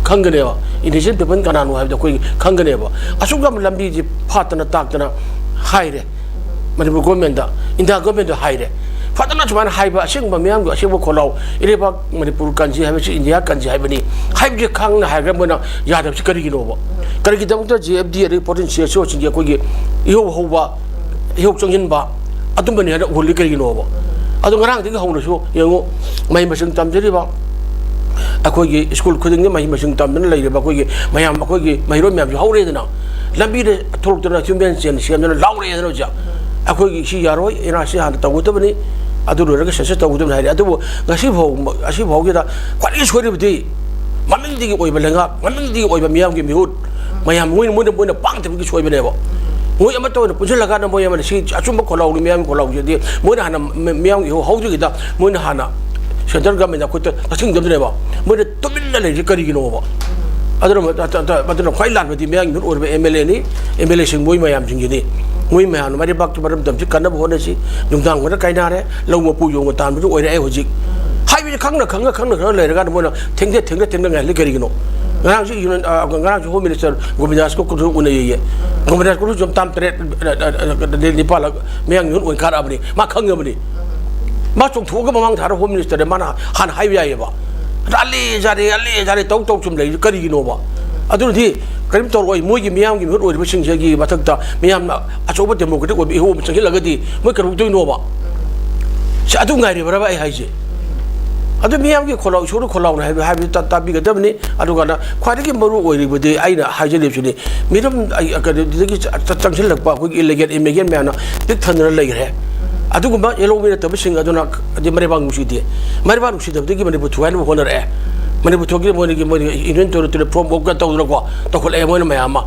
ꯈꯪꯒꯅꯦꯕ, ꯏꯟꯗꯤꯖꯤꯅꯁ ꯄꯤꯄꯜ ꯀꯅꯥꯅꯣ ꯍꯥꯏꯕꯗꯣ ꯑꯩꯈꯣꯏꯒꯤ ꯈꯪꯒꯅꯦꯕ꯫ ꯑꯁꯨꯛ ꯌꯥꯝ ꯂꯝꯕꯤꯁꯤ ꯐꯥꯠꯇꯅ ꯇꯥꯛꯇꯅ ꯍꯥꯏꯔꯦ, ꯃꯅꯤꯄꯨꯔ ꯒꯣꯔꯃꯦꯟꯗ, ꯏꯟꯗꯤꯌꯥ ꯒꯣꯔꯃꯦꯟꯗ ꯍꯥꯏꯔꯦ꯫ ꯐꯖꯅ ꯁꯨꯃꯥꯏꯅ ꯍꯥꯏꯕ ꯑꯁꯦꯡꯕ ꯃꯤꯌꯥꯝꯒꯤ ꯑꯁꯦꯡꯕ ꯈꯣꯜꯂꯥꯎ, ꯏꯔꯩꯕꯥꯛ ꯃꯅꯤꯄꯨꯔ ꯀꯟꯁꯤ ꯍꯥꯏꯕꯁꯤ ꯏꯟꯗꯤꯌꯥ ꯀꯟꯁꯤ ꯍꯥꯏꯕꯅꯤ ꯍꯥꯏꯕꯁꯤ ꯈꯪꯅ ꯍꯥꯏꯔꯒ ꯃꯣꯏꯅ ꯌꯥꯗꯕꯁꯤ ꯀꯔꯤꯒꯤꯅꯣꯕ? ꯀꯔꯤꯒꯤꯗꯃꯛꯇ ꯖꯦ ꯑꯦꯐ ꯗꯤ ꯑꯗꯩ ꯐꯣꯔꯇꯤꯟ ꯁꯤ ꯑꯦꯁ ꯑꯣꯁꯤꯡꯒꯤ ꯑꯩꯈꯣꯏꯒꯤ ꯏꯍꯧ ꯍꯧꯕ, ꯏꯍꯧ ꯆꯪꯁꯤꯟꯕ ꯑꯗꯨꯝꯕꯅꯤ ꯍꯥꯏꯅ ꯎꯍꯜꯂꯤ ꯀꯔꯤꯒꯤꯅꯣꯕ? ꯑꯗꯣ ꯉꯔꯥꯡꯗꯒꯤ ꯍꯧꯅꯁꯨ ꯌꯦꯡꯉꯨ, ꯃꯍꯩ ꯃꯁꯤꯡ ꯇꯝꯖꯔꯤꯕ ꯑꯩꯈꯣꯏꯒꯤ ꯁ꯭ꯀꯨꯜ ꯈꯨꯗꯤꯡꯒꯤ ꯃꯍꯩ ꯃꯁꯤꯡ ꯇꯝꯗꯨꯅ ꯂꯩꯔꯤꯕ ꯑꯩꯈꯣꯏꯒꯤ ꯃꯌꯥꯝ, ꯑꯩꯈꯣꯏꯒꯤ ꯃꯍꯩꯔꯣꯏ ꯃꯌꯥꯝꯁꯨ ꯍꯧꯔꯦꯗꯅ, ꯂꯝꯕꯤꯗ ꯊꯣꯛꯂꯛꯇꯅ ꯍ꯭ꯌꯨꯃꯦꯟ ꯆꯦꯟ ꯁꯦꯝꯗꯅ ꯂꯥꯎꯔꯛꯑꯦꯗꯅ ꯍꯧꯖꯤꯛ꯫ ꯑꯩꯈꯣꯏꯒꯤ ꯁꯤ ꯌꯥꯔꯣꯏ, ꯑꯦꯟ ꯑꯥꯔ ꯁꯤ ꯍꯥꯟꯅ ꯇꯧꯒꯗꯕꯅꯤ, ꯑꯗꯨ ꯂꯣꯏꯔꯒ ꯁꯦꯟꯁꯁ ꯇꯧꯒꯗꯕꯅꯤ ꯍꯥꯏꯔꯦ꯫ ꯑꯗꯨꯕꯨ ꯉꯁꯤ ꯐꯥꯎ, ꯉꯁꯤ ꯐꯥꯎꯒꯤꯗ ꯈ꯭ꯋꯥꯏꯗꯒꯤ ꯁꯣꯏꯔꯤꯕꯗꯤ ꯃꯃꯤꯡꯗꯒꯤ ꯑꯣꯏꯕ ꯂꯩꯉꯥꯛ, ꯃꯃꯤꯡꯗꯒꯤ ꯑꯣꯏꯕ ꯃꯤꯌꯥꯝꯒꯤ ꯃꯤꯍꯨꯠ ꯃꯌꯥꯝ, ꯃꯣꯏꯅ, ꯃꯣꯏꯅ, ꯃꯣꯏꯅ ꯄꯥꯡꯗꯕꯒꯤ ꯁꯣꯏꯕꯅꯦꯕ꯫ ꯃꯣꯏ ꯑꯃꯠꯇ ꯑꯣꯏꯅ ꯄꯨꯟꯁꯤꯜꯂꯀꯥꯟꯗ ꯃꯣꯏ ꯑꯃꯅ ꯁꯤ ꯑꯆꯨꯝꯕ ꯈꯣꯜꯂꯥꯎꯅꯤ, ꯃꯤꯌꯥꯝꯒꯤ ꯈꯣꯜꯂꯥꯎꯁꯤꯗꯤ ꯃꯣꯏꯅ ꯍꯥꯟꯅ ꯃ-, ꯃꯤꯌꯥꯝꯒꯤ ꯏꯍꯧ ꯍꯧꯗ꯭ꯔꯤꯉꯩꯗ ꯃꯣꯏꯅ ꯍꯥꯟꯅ ꯁꯦꯟꯇ꯭ꯔꯦꯜ ꯒꯚꯔꯟꯃꯦꯟꯗ ꯑꯩꯈꯣꯏꯗ ꯇꯛꯁꯤꯟꯒꯗꯕꯅꯦꯕ꯫ ꯃꯣꯏꯅ ꯇꯨꯃꯤꯟꯅ ꯂꯩꯔꯤꯁꯦ ꯀꯔꯤꯒꯤꯅꯣꯕ? ꯑꯗꯨꯅ ꯃ-, ꯑ-, ꯑ-, ꯑꯗꯨꯅ ꯈ꯭ꯋꯥꯏ ꯂꯥꯟꯕꯗꯤ ꯃꯤꯌꯥꯝꯒꯤ ꯃꯤꯍꯨꯠ ꯑꯣꯏꯔꯤꯕ ꯑꯦꯝ ꯑꯦꯜ ꯑꯦꯅꯤ, ꯑꯦꯝ ꯑꯦꯜ ꯑꯦꯁꯤꯡ ꯃꯣꯏ ꯃꯌꯥꯝꯁꯤꯡꯒꯤꯅꯤ꯫ ꯃꯣꯏ ꯃꯌꯥꯝꯅ ꯃꯔꯩꯕꯥꯛꯇꯨ ꯃꯔꯝꯗꯝꯁꯤ ꯀꯟꯅꯕ ꯍꯣꯠꯅꯁꯤ꯫ ꯅꯨꯡꯗꯥꯡ ꯑꯣꯏꯅ ꯀꯥꯏꯅꯔꯦ, ꯂꯧ ꯃꯄꯨ ꯌꯣꯡꯒ ꯇꯥꯟꯕꯗꯨ ꯑꯣꯏꯔꯛꯑꯦ ꯍꯧꯖꯤꯛ꯫ ꯍꯥꯏꯕꯗꯤ ꯈꯪꯅ ꯈꯪꯅ ꯈꯪꯅ ꯈꯪꯅ ꯂꯩꯔꯀꯥꯟꯗ ꯃꯣꯏꯅ ꯊꯦꯡꯗ ꯊꯦꯡꯗ ꯊꯦꯡꯗ ꯉꯥꯏꯍꯜꯂꯤ ꯀꯔꯤꯒꯤꯅꯣ? ꯉꯔꯥꯡꯁꯨ ꯌꯨꯅꯤꯌꯟ, ꯑ, ꯉꯔꯥꯡꯁꯨ ꯍꯣꯝ ꯃꯤꯅꯤꯁꯇꯔ ꯒꯣꯕꯤꯟꯗꯥꯁ ꯀꯣ-, ꯀꯣ-, ꯎꯅꯩꯌꯦ꯫ ꯒꯣꯕꯤꯟꯗꯥꯁ ꯀꯣ ꯁꯨꯝ ꯇꯥꯝ ꯇꯔꯦꯠ, ꯑ, ꯑ, ꯑ, ꯅꯤꯄꯥꯜ ꯃꯌꯥꯡ ꯌꯨꯅꯤꯌꯟ ꯑꯣꯏꯅ ꯀꯥꯔꯛꯑꯕꯅꯤ꯫ ꯃꯥ ꯈꯪꯉꯕꯅꯤ꯫ ꯃꯥ ꯆꯣꯡꯊꯣꯛꯑꯒ ꯃꯃꯥꯡ ꯊꯥꯗ ꯍꯣꯝ ꯃꯤꯅꯤꯁꯇꯔꯗ ꯃꯥꯅ ꯍꯥꯟꯅ ꯍꯥꯏꯕ ꯌꯥꯏꯌꯦꯕ꯫ ꯑꯗ ꯑꯂꯦ ꯖꯥꯔꯦ, ꯑꯂꯦ ꯖꯥꯔꯦ ꯇꯧ ꯇꯧ ꯁꯨꯝ ꯂꯩꯔꯤꯁꯦ ꯀꯔꯤꯒꯤꯅꯣꯕ? ꯑꯗꯨꯅꯗꯤ ꯀꯔꯤꯝ ꯇꯧꯔꯛꯑꯣꯏ꯫ ꯃꯣꯏꯒꯤ ꯃꯤꯌꯥꯝꯒꯤ ꯃꯤꯍꯨꯠ ꯑꯣꯏꯔꯤꯕꯁꯤꯡꯁꯤꯒꯤ ꯃꯊꯛꯇ ꯃꯤꯌꯥꯝꯅ ꯑꯆꯧꯕ ꯗꯦꯃꯣꯀ꯭ꯔꯦꯇꯤꯛ ꯑꯣꯏꯕ ꯏꯍꯧ ꯑꯃ ꯆꯪꯁꯤꯜꯂꯒꯗꯤ ꯃꯣꯏ ꯀꯩꯗꯧꯗꯣꯏꯅꯣꯕ? ꯁꯤ ꯑꯗꯨ ꯉꯥꯏꯔꯤꯕ꯭ꯔꯕ ꯑꯩ ꯍꯥꯏꯁꯦ? ꯑꯗꯨ ꯃꯤꯌꯥꯝꯒꯤ ꯈꯣꯜꯂꯥꯎ, ꯏꯁꯣꯔꯒꯤ ꯈꯣꯜꯂꯥꯎꯅ ꯍꯥꯏꯕ, ꯍꯥꯏꯕꯗꯨ ꯇꯥ-, ꯇꯥꯕꯤꯒꯗꯕꯅꯤ꯫ ꯑꯗꯨꯒ ꯈ꯭ꯋꯥꯏꯗꯒꯤ ꯃꯔꯨ ꯑꯣꯏꯔꯤꯕꯗꯤ ꯑꯩꯅ ꯍꯥꯏꯖꯔꯤꯕꯁꯤꯅꯤ, ꯃꯤꯔꯝ, ꯑꯩ, ꯀꯩꯅꯣꯗꯒꯤ ꯆ-, ꯆ-, ꯆꯪꯁꯤꯜꯂꯛꯄ ꯑꯩꯈꯣꯏꯒꯤ ꯏꯂꯤꯒꯦꯜ ꯏꯃꯤꯒ꯭ꯔꯦꯟ ꯃꯌꯥꯝꯅ ꯄꯤꯛ ꯊꯟꯗꯨꯅ ꯂꯩꯈ꯭ꯔꯦ꯫ ꯑꯗꯨꯒꯨꯝꯕ ꯌꯦꯜꯍꯧꯕ ꯅꯠꯇꯕꯁꯤꯡ ꯑꯗꯨꯅ ꯍꯥꯏꯗꯤ ꯃꯔꯩꯕꯥꯛ ꯅꯨꯡꯁꯤꯗꯦ꯫ ꯃꯔꯩꯕꯥꯛ ꯅꯨꯡꯁꯤꯗꯕꯗꯒꯤ ꯃꯅꯤꯄꯨꯔ ꯊꯨꯒꯥꯏꯅꯕ ꯍꯣꯠꯅꯔꯛꯑꯦ꯫ ꯃꯅꯤꯄꯨꯔ ꯊꯣꯛꯀꯤ ꯃꯣꯏꯒꯤ, ꯃꯣꯏꯒꯤ ꯏꯟꯗꯤꯌꯟ ꯇꯦꯔꯤꯇꯣꯔꯤ ꯐꯣꯔꯝ ꯑꯣꯐꯀ ꯇꯧꯗꯅꯀꯣ, ꯇꯧꯈꯠꯂꯛꯑꯦ ꯃꯣꯏꯅ ꯃꯌꯥꯝ ꯑꯃ꯫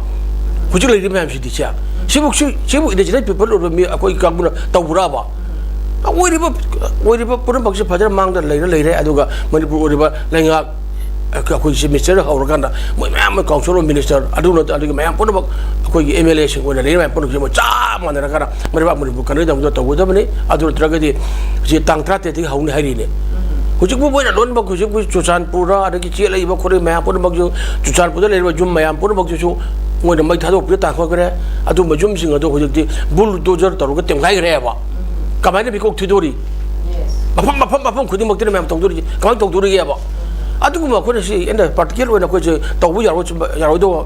ꯍꯧꯖꯤꯛ ꯂꯩꯔꯤꯕ ꯃꯌꯥꯝꯁꯤꯗꯤ ꯁꯦ, ꯁꯤꯕꯨ, ꯁꯤ-, ꯁꯤꯕꯨ ꯏꯟꯗꯤꯖꯤꯅꯁ ꯄꯤꯄꯜ ꯑꯣꯏꯕ ꯃꯤ ꯑꯩꯈꯣꯏ ꯀꯥꯡꯕꯨꯅ ꯇꯧꯕ꯭ꯔꯕ? ꯑꯣꯏꯔꯤꯕ, ꯑꯣꯏꯔꯤꯕ ꯄꯨꯝꯅꯃꯛꯁꯦ ꯐꯖꯅ ꯃꯥꯡꯗ ꯂꯩꯔ ꯂꯩꯔꯦ꯫ ꯑꯗꯨꯒ ꯃꯅꯤꯄꯨꯔ ꯑꯣꯏꯔꯤꯕ ꯂꯩꯉꯥꯛ, ꯑꯩꯈꯣꯏ ꯆꯤꯐ ꯃꯤꯅꯤꯁꯇꯔ ꯍꯧꯔꯀꯥꯟꯗ ꯃꯣꯏ ꯃꯌꯥꯝ ꯑꯃ ꯀꯥꯎꯟꯁꯤꯜ ꯑꯣꯐ ꯃꯤꯅꯤꯁꯇꯔ, ꯑꯗꯨ ꯅꯠꯇ-, ꯑꯗꯨꯒꯤ ꯃꯌꯥꯝ ꯄꯨꯝꯅꯃꯛ ꯑꯩꯈꯣꯏꯒꯤ ꯑꯦꯝ ꯑꯦꯜ ꯑꯦꯁꯤꯡ ꯑꯣꯏꯅ ꯂꯩꯔꯤꯕ ꯃꯌꯥꯝ ꯄꯨꯝꯅꯃꯛꯁꯦ ꯃꯣꯏ ꯆꯞ ꯃꯥꯟꯅꯔꯀꯥꯟꯗ ꯃꯔꯩꯕꯥꯛ ꯃꯅꯤꯄꯨꯔ ꯀꯟꯅꯗꯕꯗ ꯇꯧꯒꯗꯕꯅꯤ꯫ ꯑꯗꯨ ꯅꯠꯇ꯭ꯔꯒꯗꯤ ꯍꯧꯖꯤꯛ ꯇꯥꯡ ꯇꯔꯥꯇꯔꯦꯠꯇꯒꯤ ꯍꯧꯅꯤ ꯍꯥꯏꯔꯤꯅꯦ꯫ ꯍꯧꯖꯤꯛꯄꯨ ꯃꯣꯏꯅ ꯂꯣꯏꯅꯃꯛ ꯍꯧꯖꯤꯛꯄꯨ ꯆꯨꯔꯆꯥꯟꯄꯨꯔꯗ, ꯑꯗꯒꯤ ꯆꯦꯜꯂꯛꯏꯕ ꯈꯣꯠꯂꯛꯏꯕ ꯃꯌꯥꯝ ꯄꯨꯝꯅꯃꯛꯁꯨ, ꯆꯨꯔꯆꯥꯟꯄꯨꯔꯗ ꯂꯩꯔꯤꯕ ꯌꯨꯝ ꯃꯌꯥꯝ ꯄꯨꯝꯅꯃꯛꯁꯤꯁꯨ ꯃꯣꯏꯅ ꯃꯩ ꯊꯥꯗꯣꯛꯄꯤꯔ ꯇꯥꯟꯊꯣꯛꯈ꯭ꯔꯦ꯫ ꯑꯗꯨꯒꯨꯝꯕ ꯌꯨꯝꯁꯤꯡ ꯑꯗꯣ ꯍꯧꯖꯤꯛꯇꯤ ꯕꯨꯜꯗꯣꯖꯔ ꯇꯧꯔꯒ ꯇꯦꯝꯈꯥꯏꯈ꯭ꯔꯦꯕ꯫ ꯀꯃꯥꯏꯅ ꯃꯤꯀꯣꯛ ꯊꯤꯗꯣꯔꯤ? ꯃꯐꯝ, ꯃꯐꯝ, ꯃꯐꯝ ꯈꯨꯗꯤꯡꯃꯛꯇꯅ ꯃꯌꯥꯝ ꯇꯧꯗꯣꯔꯤꯁꯦ꯫ ꯀꯃꯥꯏꯅ ꯇꯧꯗꯣꯔꯤꯒꯦꯕ? ꯑꯗꯨꯒꯨꯝꯕ ꯑꯩꯈꯣꯏꯅ ꯁꯤ ꯑꯩꯅ ꯄꯥꯔꯇꯤꯀꯦꯜ ꯑꯣꯏꯅ ꯑꯩꯈꯣꯏꯁꯦ ꯇꯧꯕ ꯌꯥꯔꯣꯏ-, ꯌꯥꯔꯣꯏꯗꯧꯕ꯫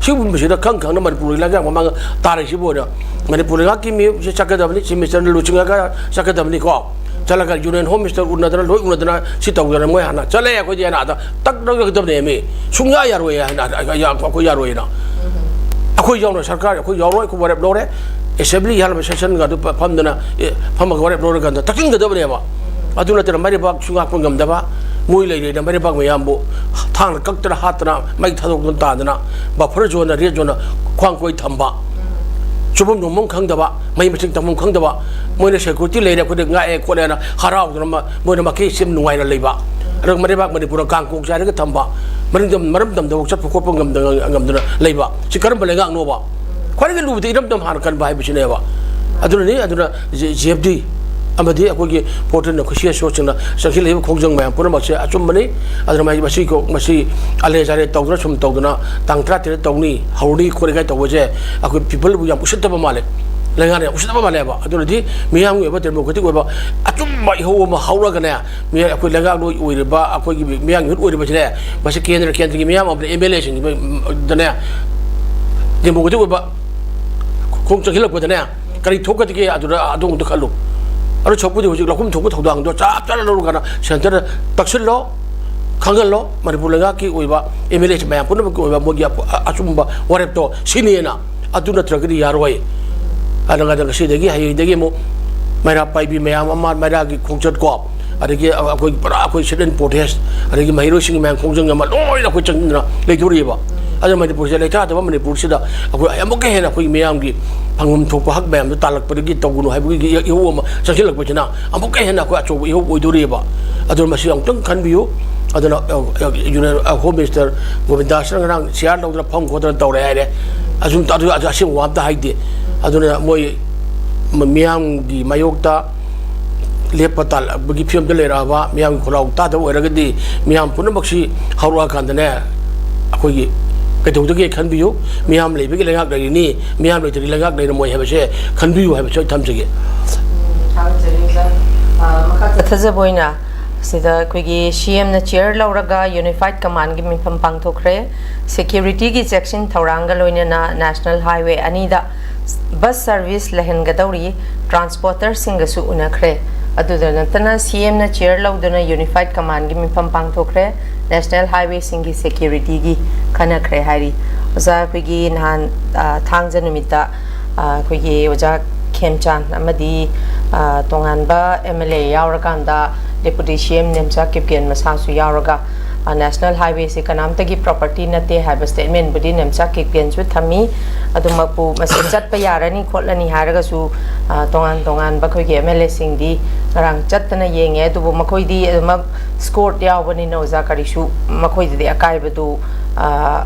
ꯁꯤꯒꯨꯝꯕꯁꯤꯗ ꯈꯪ ꯈꯪꯅ ꯃꯅꯤꯄꯨꯔꯒꯤ ꯂꯩꯉꯥꯛ ꯃꯃꯥꯡꯗ ꯇꯥꯔꯤꯁꯤꯕꯨ ꯑꯣꯏꯅ ꯃꯅꯤꯄꯨꯔ ꯂꯩꯉꯥꯛꯀꯤ ꯃꯤꯁꯦ ꯆꯠꯀꯗꯕꯅꯤ, ꯆꯤꯐ ꯃꯤꯅꯤꯁꯇꯔꯅ ꯂꯨꯆꯤꯡꯉꯒ ꯆꯠꯀꯗꯕꯅꯤꯀꯣ꯫ ꯆꯠꯂꯒ ꯌꯨꯅꯤꯌꯟ ꯍꯣꯝ ꯃꯤꯅꯤꯁꯇꯔ ꯎꯅꯗꯅ, ꯂꯣꯏ ꯎꯅꯗꯅ ꯁꯤ ꯇꯧꯗꯅ ꯃꯣꯏ ꯍꯥꯟꯅ ꯆꯠꯂꯦ, ꯑꯩꯈꯣꯏꯗꯤ ꯍꯥꯏꯅ ꯑꯗ ꯇꯛ ꯇꯛ ꯇꯛ ꯇꯛꯅꯦꯃꯤ꯫ ꯁꯨꯡꯌꯥ ꯌꯥꯔꯣꯏ ꯍꯥꯏꯅ, ꯑꯩꯈꯣꯏ ꯌꯥꯔꯣꯏꯅ꯫ ꯑꯩꯈꯣꯏ ꯌꯥꯎꯅ ꯁꯔꯀꯥꯔ, ꯑꯩꯈꯣꯏ ꯌꯥꯎꯔꯣꯏ, ꯑꯩꯈꯣꯏ ꯋꯥꯔꯦꯞ ꯂꯧꯔꯦ꯫ ꯑꯦꯁꯦꯝꯕ꯭ꯂꯤ ꯍꯥꯏꯔꯤꯕ ꯁꯦꯁꯟꯒ ꯑꯗꯨ ꯐ-, ꯐꯝꯗꯅ, ꯑꯦ, ꯐꯝꯃꯒ ꯋꯥꯔꯦꯞ ꯂꯧꯔꯀꯥꯟꯗ ꯇꯛꯁꯤꯟꯒꯗꯕꯅꯦꯕ꯫ ꯑꯗꯨ ꯅꯠꯇꯅ ꯃꯔꯩꯕꯥꯛꯁꯨ ꯉꯥꯛꯄ ꯉꯝꯗꯕ, ꯃꯣꯏ ꯂꯩꯔꯦꯅ ꯃꯔꯩꯕꯥꯛ ꯃꯌꯥꯝꯕꯨ ꯊꯥꯡꯅ ꯀꯛꯇꯅ ꯍꯥꯠꯇꯅ, ꯃꯩ ꯊꯥꯗꯣꯛꯇꯅ ꯇꯥꯗꯅ, ꯕꯐꯔ ꯖꯣꯟꯅ, ꯔꯦꯗ ꯖꯣꯟꯅ ꯈ꯭ꯋꯥꯡ ꯀꯣꯏ ꯊꯝꯕ, ꯆꯨꯐꯝ ꯅꯣꯝꯐꯝ ꯈꯪꯗꯕ, ꯃꯍꯩ ꯃꯁꯤꯡ ꯇꯝꯐꯝ ꯈꯪꯗꯕ, ꯃꯣꯏꯅ ꯁꯦꯀ꯭ꯌꯨꯔꯤꯇꯤ ꯂꯩꯔꯦ, ꯑꯩꯈꯣꯏꯗ ꯉꯥꯛꯑꯦ ꯈꯣꯠꯂꯦꯅ ꯍꯔꯥꯎꯗꯅ ꯃ-, ꯃꯣꯏꯅ ꯃꯈꯩ ꯁꯦꯝ ꯅꯨꯡꯉꯥꯏꯅ ꯂꯩꯕ꯫ ꯑꯗꯨꯒ ꯃꯔꯩꯕꯥꯛ ꯃꯅꯤꯄꯨꯔꯅ ꯀꯥꯡꯀꯣꯛ ꯆꯥꯏꯔꯒ ꯊꯝꯕ, ꯃꯔꯝꯗꯝ-, ꯃꯔꯝꯗꯝꯗ ꯆꯠꯄ ꯈꯣꯠꯄ ꯉꯝꯗ-, ꯉꯝꯗꯅ ꯂꯩꯕ꯫ ꯁꯤ ꯀꯔꯝꯕ ꯂꯩꯉꯥꯛꯅꯣꯕ? ꯈ꯭ꯋꯥꯏꯗꯒꯤ ꯂꯨꯕꯗꯤ ꯏꯔꯝꯗꯝ ꯍꯥꯟꯅ ꯀꯟꯕ ꯍꯥꯏꯕꯁꯤꯅꯦꯕ꯫ ꯑꯗꯨꯅꯅꯤ꯫ ꯑꯗꯨꯅ ꯖꯤ ꯑꯦꯐ ꯗꯤ ꯑꯃꯗꯤ ꯑꯩꯈꯣꯏꯒꯤ ꯄꯣꯔꯇꯦꯜ ꯑꯩꯈꯣꯏ ꯁꯤ ꯑꯦꯁ ꯑꯣꯁꯤꯡꯅ ꯆꯪꯁꯤꯜꯂꯛꯏꯕ ꯈꯣꯡꯖꯪ ꯃꯌꯥꯝ ꯄꯨꯝꯅꯃꯛꯁꯦ ꯑꯆꯨꯝꯕꯅꯤ꯫ ꯑꯗꯨꯅ ꯃꯥꯒꯤ ꯃꯁꯤ ꯀꯣ-, ꯃꯁꯤ ꯑꯂꯦ ꯖꯥꯔꯦ ꯇꯧꯗꯅ ꯁꯨꯝ ꯇꯧꯗꯅ ꯇꯥꯡ ꯇꯔꯥꯇꯔꯦꯠ ꯇꯧꯅꯤ, ꯍꯧꯔꯅꯤ ꯈꯣꯠꯂꯤ ꯀꯥꯏ ꯇꯧꯕꯁꯦ ꯑꯩꯈꯣꯏ ꯄꯤꯄꯜꯕꯨ ꯌꯥꯝ ꯎꯁꯤꯠꯇꯕ ꯃꯥꯜꯂꯦ, ꯂꯩꯉꯥꯛꯅ ꯌꯥꯝ ꯎꯁꯤꯠꯇꯕ ꯃꯥꯜꯂꯦꯕ꯫ ꯑꯗꯨꯅꯗꯤ ꯃꯤꯌꯥꯝꯒꯤ ꯑꯣꯏꯕ ꯗꯦꯃꯣꯀ꯭ꯔꯦꯇꯤꯛ ꯑꯣꯏꯕ ꯑꯆꯨꯝꯕ ꯏꯍꯧ ꯑꯃ ꯍꯧꯔꯒꯅꯦ, ꯃꯤꯌꯥꯝ, ꯑꯩꯈꯣꯏ ꯂꯩꯉꯥꯛꯂꯣꯏ ꯑꯣꯏꯔꯤꯕ, ꯑꯩꯈꯣꯏꯒꯤ ꯃꯤꯌꯥꯝꯒꯤ ꯃꯤꯍꯨꯠ ꯑꯣꯏꯔꯤꯕꯁꯤꯅꯦ, ꯃꯁꯤ ꯀꯦꯟꯗ꯭ꯔ, ꯀꯦꯟꯗ꯭ꯔꯒꯤ ꯃꯤꯌꯥꯝ ꯑꯃꯗꯤ ꯑꯦꯝ ꯑꯦꯜ ꯑꯦꯁꯤꯡꯗꯅꯦ ꯗꯦꯃꯣꯀ꯭ꯔꯦꯇꯤꯛ ꯑꯣꯏꯕ ꯈꯣꯡ ꯆꯪꯁꯤꯜꯂꯛꯄꯗꯅꯦ ꯀꯔꯤ ꯊꯣꯛꯀꯗꯒꯦ? ꯑꯗꯨꯗ ꯑꯗꯣꯝꯗ ꯈꯜꯂꯨ꯫ ꯑꯗꯨ ꯁꯔꯨꯛꯄꯨꯗꯤ ꯍꯧꯖꯤꯛ ꯂꯧꯐꯝ ꯊꯣꯛꯄ ꯊꯧꯗꯥꯡꯗꯣ ꯆꯞ ꯆꯥꯅ ꯂꯧꯔꯀꯥꯟꯗ ꯁꯦꯟꯇꯔꯗ ꯇꯛꯁꯤꯜꯂꯣ, ꯈꯪꯍꯜꯂꯣ꯫ ꯃꯅꯤꯄꯨꯔ ꯂꯩꯉꯥꯛꯀꯤ ꯑꯣꯏꯕ ꯑꯦꯝ ꯑꯦꯜ ꯑꯦꯁ ꯃꯌꯥꯝ ꯄꯨꯝꯅꯃꯛꯀꯤ ꯑꯣꯏꯕ ꯃꯣꯏꯒꯤ ꯑꯄ-, ꯑ-, ꯑꯆꯨꯝꯕ ꯋꯥꯔꯦꯞꯇꯣ ꯁꯤꯅꯦꯅ꯫ ꯑꯗꯨ ꯅꯠꯇ꯭ꯔꯒꯗꯤ ꯌꯥꯔꯣꯏ꯫ ꯑꯗꯨꯅ ꯉꯁꯤꯗꯒꯤ, ꯍꯌꯦꯡꯗꯒꯤ ꯑꯃꯨꯛ ꯃꯩꯔꯥ ꯄꯥꯏꯕꯤ ꯃꯌꯥꯝ ꯑꯃ, ꯃꯩꯔꯥꯒꯤ ꯈꯣꯡꯆꯠ ꯀꯣ, ꯑꯗꯒꯤ ꯑꯩꯈꯣꯏ ꯄꯨꯔꯥ ꯑꯩꯈꯣꯏ sit-in protest, ꯑꯗꯒꯤ ꯃꯍꯩꯔꯣꯏꯁꯤꯡꯒꯤ ꯃꯌꯥꯝ ꯈꯣꯡꯖꯪ ꯑꯃ ꯂꯣꯏꯅ ꯑꯩꯈꯣꯏ ꯆꯪꯗꯅ ꯂꯩꯊꯣꯔꯛꯏꯕ꯫ ꯑꯗꯨꯅ ꯃꯅꯤꯄꯨꯔꯁꯦ, ꯂꯩꯇꯥꯗꯕ ꯃꯅꯤꯄꯨꯔꯁꯤꯗ ꯑꯩꯈꯣꯏ ꯑꯃꯨꯛꯀ ꯍꯦꯟꯅ ꯑꯩꯈꯣꯏ ꯃꯤꯌꯥꯝꯒꯤ ꯐꯪꯐꯝ ꯊꯣꯛꯄ ꯍꯛ ꯃꯌꯥꯝꯗꯣ ꯇꯥꯜꯂꯛꯄꯗꯒꯤ ꯇꯧꯒꯅꯨ ꯍꯥꯏꯕꯒꯤ ꯏꯍꯧ ꯑꯃ ꯆꯪꯁꯤꯜꯂꯛꯄꯁꯤꯅ ꯑꯃꯨꯛꯀ ꯍꯦꯟꯅ ꯑꯩꯈꯣꯏ ꯑꯆꯧꯕ ꯏꯍꯧ ꯑꯣꯏꯗꯣꯔꯤꯕ꯫ ꯑꯗꯨꯅ ꯃꯁꯤ ꯑꯃꯨꯛꯇꯪ ꯈꯟꯕꯤꯌꯨ꯫ ꯑꯗꯨꯅ, ꯑ, ꯑ, ꯌꯨꯅꯤꯌꯟ, ꯑ, ꯍꯣꯝ ꯃꯤꯅꯤꯁꯇꯔ ꯒꯣꯕꯤꯟꯗꯥꯁꯅ ꯉꯔꯥꯡ ꯆꯤꯌꯥꯔ ꯂꯧꯗꯅ ꯐꯝ ꯈꯣꯠꯇꯅ ꯇꯧꯔꯦ ꯍꯥꯏꯔꯦ꯫ ꯑꯁꯨꯝ ꯑꯗꯨ, ꯑꯗꯨ ꯑꯁꯦꯡꯕ ꯋꯥ ꯑꯝꯇ ꯍꯥꯏꯗꯦ꯫ ꯑꯗꯨꯅ ꯃꯣꯏ ꯃ-, ꯃꯤꯌꯥꯝꯒꯤ ꯃꯥꯌꯣꯛꯇ ꯂꯦꯞꯄ ꯇꯥꯜꯂꯛꯄꯒꯤ ꯐꯤꯕꯝꯗ ꯂꯩꯔꯛꯑꯕ, ꯃꯤꯌꯥꯝꯒꯤ ꯈꯣꯜꯂꯥꯎ ꯇꯥꯗꯕ ꯑꯣꯏꯔꯒꯗꯤ, ꯃꯤꯌꯥꯝ ꯄꯨꯝꯅꯃꯛꯁꯤ ꯍꯧꯔꯛꯑꯀꯥꯟꯗꯅꯦ, ꯑꯩꯈꯣꯏꯒꯤ ꯀꯩꯗꯧꯗꯒꯦ ꯈꯟꯕꯤꯌꯨ꯫ ꯃꯤꯌꯥꯝ ꯂꯩꯕꯒꯤ ꯂꯩꯉꯥꯛ ꯂꯩꯔꯤꯅꯤ, ꯃꯤꯌꯥꯝ ꯂꯩꯇ꯭ꯔꯗꯤ ꯂꯩꯉꯥꯛ ꯂꯩꯔꯝꯃꯣꯏ ꯍꯥꯏꯕꯁꯦ ꯈꯟꯕꯤꯌꯨ ꯍꯥꯏꯕꯁꯦ ꯑꯩ ꯊꯝꯖꯒꯦ꯫ ꯎꯝ, ꯊꯥꯒꯠꯆꯔꯤ ꯑꯣꯖꯥ꯫ ꯑ, ꯃꯈꯥ ꯆꯠꯊꯖꯕ ꯑꯣꯏꯅ ꯁꯤꯗ ꯑꯩꯈꯣꯏꯒꯤ ꯁꯤ ꯑꯦꯝꯅ ꯆꯤꯌꯔ ꯂꯧꯔꯒ ꯌꯨꯅꯤꯐꯥꯏꯠ ꯀꯃꯥꯟꯒꯤ ꯃꯤꯐꯝ ꯄꯥꯡꯊꯣꯛꯈ꯭ꯔꯦ꯫ ꯁꯦꯀ꯭ꯌꯨꯔꯤꯇꯤꯒꯤ ꯆꯦꯛꯁꯤꯟ ꯊꯧꯔꯥꯡꯒ ꯂꯣꯏꯅꯅ ꯅꯦꯁꯅꯦꯜ ꯍꯥꯏꯋꯦ ꯑꯅꯤꯗ ꯕꯁ ꯁꯔꯚꯤꯁ ꯂꯩꯍꯟꯒꯗꯧꯔꯤ꯫ ꯇ꯭ꯔꯥꯟꯁꯄꯣꯔꯇꯔꯁꯤꯡꯒꯁꯨ ꯎꯅꯈ꯭ꯔꯦ꯫ ꯑꯗꯨꯗ ꯅꯠꯇꯅ ꯁꯤ ꯑꯦꯝꯅ ꯆꯤꯌꯔ ꯂꯧꯗꯨꯅ ꯌꯨꯅꯤꯐꯥꯏꯠ ꯀꯃꯥꯟꯒꯤ ꯃꯤꯐꯝ ꯄꯥꯡꯊꯣꯛꯈ꯭ꯔꯦ꯫ ꯅꯦꯁꯅꯦꯜ ꯍꯥꯏꯋꯦꯁꯤꯡꯒꯤ ꯁꯦꯀ꯭ꯌꯨꯔꯤꯇꯤꯒꯤ ꯈꯟꯅꯈ꯭ꯔꯦ ꯍꯥꯏꯔꯤ꯫ ꯑꯣꯖꯥ, ꯑꯩꯈꯣꯏꯒꯤ ꯅꯍꯥꯟ, ꯑ, ꯊꯥꯡꯖ ꯅꯨꯃꯤꯠꯇ, ꯑ, ꯑꯩꯈꯣꯏꯒꯤ ꯑꯣꯖꯥ ꯈꯦꯝꯆꯥꯟ ꯑꯃꯗꯤ, ꯑ, ꯇꯣꯉꯥꯟꯕ ꯑꯦꯝ ꯑꯦꯜ ꯑꯦ ꯌꯥꯎꯔꯀꯥꯟꯗ ꯗꯦꯄꯨꯇꯤ ꯁꯤ ꯑꯦꯝ ꯅꯦꯝꯆꯥ ꯀꯤꯞꯒꯦꯟ ꯃꯁꯥꯁꯨ ꯌꯥꯎꯔꯒ, ꯑ, ꯅꯦꯁꯅꯦꯜ ꯍꯥꯏꯋꯦꯁꯤ ꯀꯅꯥꯝꯇꯒꯤ ꯄ꯭ꯔꯣꯄꯔꯇꯤ ꯅꯠꯇꯦ ꯍꯥꯏꯕ ꯁ꯭ꯇꯦꯠꯃꯦꯟꯕꯨꯗꯤ ꯅꯦꯝꯆꯥ ꯀꯤꯞꯒꯦꯟꯁꯨ ꯊꯝꯃꯤ꯫ ꯑꯗꯨꯃꯛꯄꯨ ꯃꯁꯤ ꯆꯠꯄ ꯌꯥꯔꯅꯤ ꯈꯣꯠꯂꯅꯤ ꯍꯥꯏꯔꯒꯁꯨ, ꯑ, ꯇꯣꯉꯥꯟ ꯇꯣꯉꯥꯟꯕ ꯑꯩꯈꯣꯏꯒꯤ ꯑꯦꯝ ꯑꯦꯜ ꯑꯦꯁꯤꯡꯗꯤ ꯉꯔꯥꯡ ꯆꯠꯇꯅ ꯌꯦꯡꯉꯦ꯫ ꯑꯗꯨꯕꯨ ꯃꯈꯣꯏꯗꯤ ꯑꯗꯨꯃꯛ ꯁ꯭ꯀꯣꯔꯠ ꯌꯥꯎꯕꯅꯤꯅ ꯑꯣꯖꯥ ꯀꯔꯤꯁꯨ ꯃꯈꯣꯏꯗꯗꯤ ꯑꯀꯥꯏꯕꯗꯨ, ꯑ,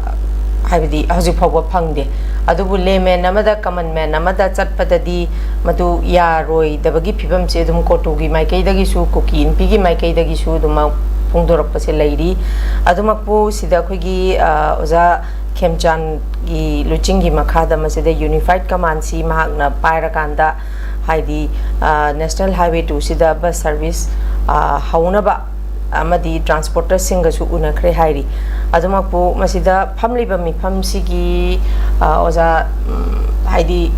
ꯍꯥꯏꯕꯗꯤ ꯍꯧꯖꯤꯛ ꯐꯥꯎꯕ ꯐꯪꯗꯦ꯫ ꯑꯗꯨꯕꯨ layman ꯑꯃꯗ, common man ꯑꯃꯗ ꯆꯠꯄꯗꯗꯤ ꯃꯗꯨ ꯌꯥꯔꯣꯏꯗꯕꯒꯤ ꯐꯤꯕꯝꯁꯦ ꯑꯗꯨꯝ ꯀꯣꯇꯨꯒꯤ ꯃꯥꯏꯀꯩꯗꯒꯤꯁꯨ, ꯀꯨꯀꯤ ꯏꯟꯄꯤꯒꯤ ꯃꯥꯏꯀꯩꯗꯒꯤꯁꯨ ꯑꯗꯨꯝ ꯐꯣꯡꯗꯣꯔꯛꯄꯁꯦ ꯂꯩꯔꯤ꯫ ꯑꯗꯨꯃꯛꯄꯨ ꯁꯤꯗ ꯑꯩꯈꯣꯏꯒꯤ, ꯑ, ꯑꯣꯖꯥ ꯈꯦꯝꯆꯥꯟꯒꯤ ꯂꯨꯆꯤꯡꯒꯤ ꯃꯈꯥꯗ ꯃꯁꯤꯗ unified commandꯁꯤ ꯃꯍꯥꯛꯅ ꯄꯥꯏꯔꯀꯥꯟꯗ, ꯍꯥꯏꯗꯤ, ꯑ, National Highway twoꯁꯤꯗ bus service, ꯑ, ꯍꯧꯅꯕ ꯑꯃꯗꯤ transporterꯁꯤꯡꯒꯁꯨ ꯎꯅꯈ꯭ꯔꯦ ꯍꯥꯏꯔꯤ꯫ ꯑꯗꯨꯃꯛꯄꯨ ꯃꯁꯤꯗ ꯐꯝꯂꯤꯕ ꯃꯤꯐꯝꯁꯤꯒꯤ, ꯑ, ꯑꯣꯖꯥ, ꯎꯝ, ꯍꯥꯏꯗꯤ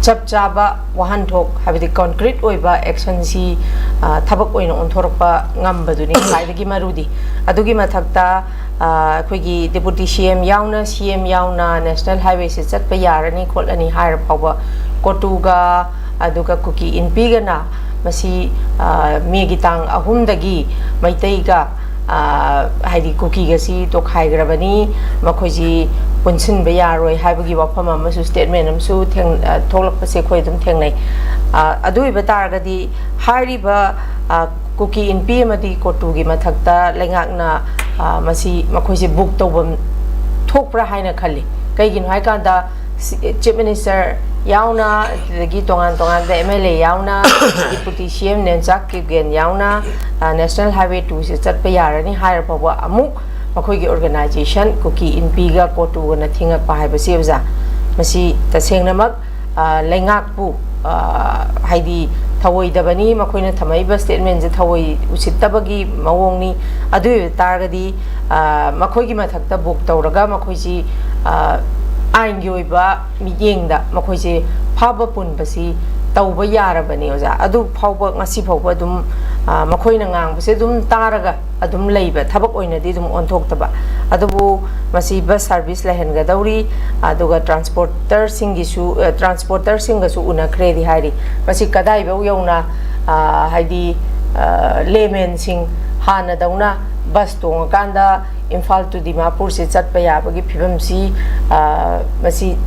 ꯆꯞ ꯆꯥꯕ ꯋꯥꯍꯟꯊꯣꯛ, ꯍꯥꯏꯕꯗꯤ concrete ꯑꯣꯏꯕ actionꯁꯤ, ꯑ, ꯊꯕꯛ ꯑꯣꯏꯅ ꯑꯣꯟꯊꯣꯔꯛꯄ ꯉꯝꯕꯗꯨꯅꯤ ꯈ꯭ꯋꯥꯏꯗꯒꯤ ꯃꯔꯨꯗꯤ꯫ ꯑꯗꯨꯒꯤ ꯃꯊꯛꯇ, ꯑ, ꯑꯩꯈꯣꯏꯒꯤ Deputy CM ꯌꯥꯎꯅ, CM ꯌꯥꯎꯅ National Highwayꯁꯦ ꯆꯠꯄ ꯌꯥꯔꯅꯤ ꯈꯣꯠꯂꯅꯤ ꯍꯥꯏꯔ ꯐꯥꯎꯕ ꯀꯣꯇꯨꯒ ꯑꯗꯨꯒ ꯀꯨꯀꯤ ꯏꯟꯄꯤꯒꯅ ꯃꯁꯤ, ꯑ, ꯃꯦꯒꯤ ꯇꯥꯡ ꯑꯍꯨꯝꯗꯒꯤ ꯃꯩꯇꯩꯒ, ꯑ, ꯍꯥꯏꯗꯤ ꯀꯨꯀꯤꯒꯁꯤ ꯇꯣꯈꯥꯏꯈ꯭ꯔꯕꯅꯤ, ꯃꯈꯣꯏꯁꯤ ꯄꯨꯟꯁꯤꯟꯕ ꯌꯥꯔꯣꯏ ꯍꯥꯏꯕꯒꯤ ꯋꯥꯐꯝ ꯑꯃꯁꯨ, statement ꯑꯃꯁꯨ ꯊꯦꯡ-, ꯑ, ꯊꯣꯛꯂꯛꯄꯁꯦ ꯑꯩꯈꯣꯏ ꯑꯗꯨꯝ ꯊꯦꯡꯅꯩ꯫ ꯑ, ꯑꯗꯨ ꯑꯣꯏꯕ ꯇꯥꯔꯒꯗꯤ ꯍꯥꯏꯔꯤꯕ, ꯑ, ꯀꯨꯀꯤ ꯏꯟꯄꯤ ꯑꯃꯗꯤ ꯀꯣꯇꯨꯒꯤ ꯃꯊꯛꯇ ꯂꯩꯉꯥꯛꯅ, ꯑ, ꯃꯁꯤ ꯃꯈꯣꯏꯁꯦ book ꯇꯧꯐꯝ ꯊꯣꯛꯄ꯭ꯔꯥ ꯍꯥꯏꯅ ꯈꯜꯂꯤ꯫ ꯀꯩꯒꯤꯅꯣ ꯍꯥꯏꯀꯥꯟꯗ ꯁꯤ-, Chief Minister ꯌꯥꯎꯅ, ꯑꯗꯨꯗꯒꯤ ꯇꯣꯉꯥꯟ ꯇꯣꯉꯥꯟꯕ MLA ꯌꯥꯎꯅ, Deputy CM ꯅꯦꯟꯆꯥꯛ ꯀꯤꯞꯒꯦꯟ ꯌꯥꯎꯅ, ꯑ, National Highway twoꯁꯦ ꯆꯠꯄ ꯌꯥꯔꯅꯤ ꯍꯥꯏꯔ ꯐꯥꯎꯕ ꯑꯃꯨꯛ ꯃꯈꯣꯏꯒꯤ organization ꯀꯨꯀꯤ ꯏꯟꯄꯤꯒ ꯀꯣꯇꯨꯒꯅ ꯊꯤꯡꯉꯛꯄ ꯍꯥꯏꯕꯁꯤ, ꯑꯣꯖꯥ, ꯃꯁꯤ ꯇꯁꯦꯡꯅꯃꯛ, ꯑ, ꯂꯩꯉꯥꯛꯄꯨ, ꯑ, ꯍꯥꯏꯗꯤ ꯊꯧꯑꯣꯏꯗꯕꯅꯤ, ꯃꯈꯣꯏꯅ ꯊꯝꯃꯛꯏꯕ statementꯁꯦ ꯊꯧꯑꯣꯏ ꯎꯁꯤꯠꯇꯕꯒꯤ ꯃꯑꯣꯡꯅꯤ꯫ ꯑꯗꯨ ꯑꯣꯏꯕ ꯇꯥꯔꯒꯗꯤ, ꯑ, ꯃꯈꯣꯏꯒꯤ ꯃꯊꯛꯇ book ꯇꯧꯔꯒ ꯃꯈꯣꯏꯁꯤ, ꯑ, ꯑꯥꯏꯟꯒꯤ ꯑꯣꯏꯕ ꯃꯤꯠꯌꯦꯡꯗ ꯃꯈꯣꯏꯁꯦ ꯐꯥꯕ ꯄꯨꯟꯕꯁꯤ ꯇꯧꯕ ꯌꯥꯔꯕꯅꯤ, ꯑꯣꯖꯥ꯫ ꯑꯗꯨ ꯐꯥꯎꯕ, ꯉꯁꯤ ꯐꯥꯎꯕ ꯑꯗꯨꯝ, ꯑ, ꯃꯈꯣꯏꯅ ꯉꯥꯡꯕꯁꯦ ꯑꯗꯨꯝ ꯇꯥꯔꯒ ꯑꯗꯨꯝ ꯂꯩꯕ, ꯊꯕꯛ ꯑꯣꯏꯅꯗꯤ ꯑꯗꯨꯝ ꯑꯣꯟꯊꯣꯛꯇꯕ꯫ ꯑꯗꯨꯕꯨ ꯃꯁꯤ bus service ꯂꯩꯍꯟꯒꯗꯧꯔꯤ, ꯑꯗꯨꯒ transporterꯁꯤꯡꯒꯤꯁꯨ, ꯑ, transporterꯁꯤꯡꯒꯁꯨ ꯎꯅꯈ꯭ꯔꯦꯗꯤ ꯍꯥꯏꯔꯤ꯫ ꯃꯁꯤ ꯀꯗꯥꯏꯐꯥꯎ ꯌꯧꯅ, ꯑ, ꯍꯥꯏꯗꯤ, ꯑ, laymanꯁꯤꯡ ꯍꯥꯟꯅꯗꯧꯅ bus ꯇꯣꯡꯉꯀꯥꯟꯗ ꯏꯝꯐꯥꯜ to ꯗꯤꯃꯥꯄꯨꯔꯁꯦ ꯆꯠꯄ ꯌꯥꯕꯒꯤ ꯐꯤꯕꯝꯁꯤ, ꯑ, ꯃꯁꯤ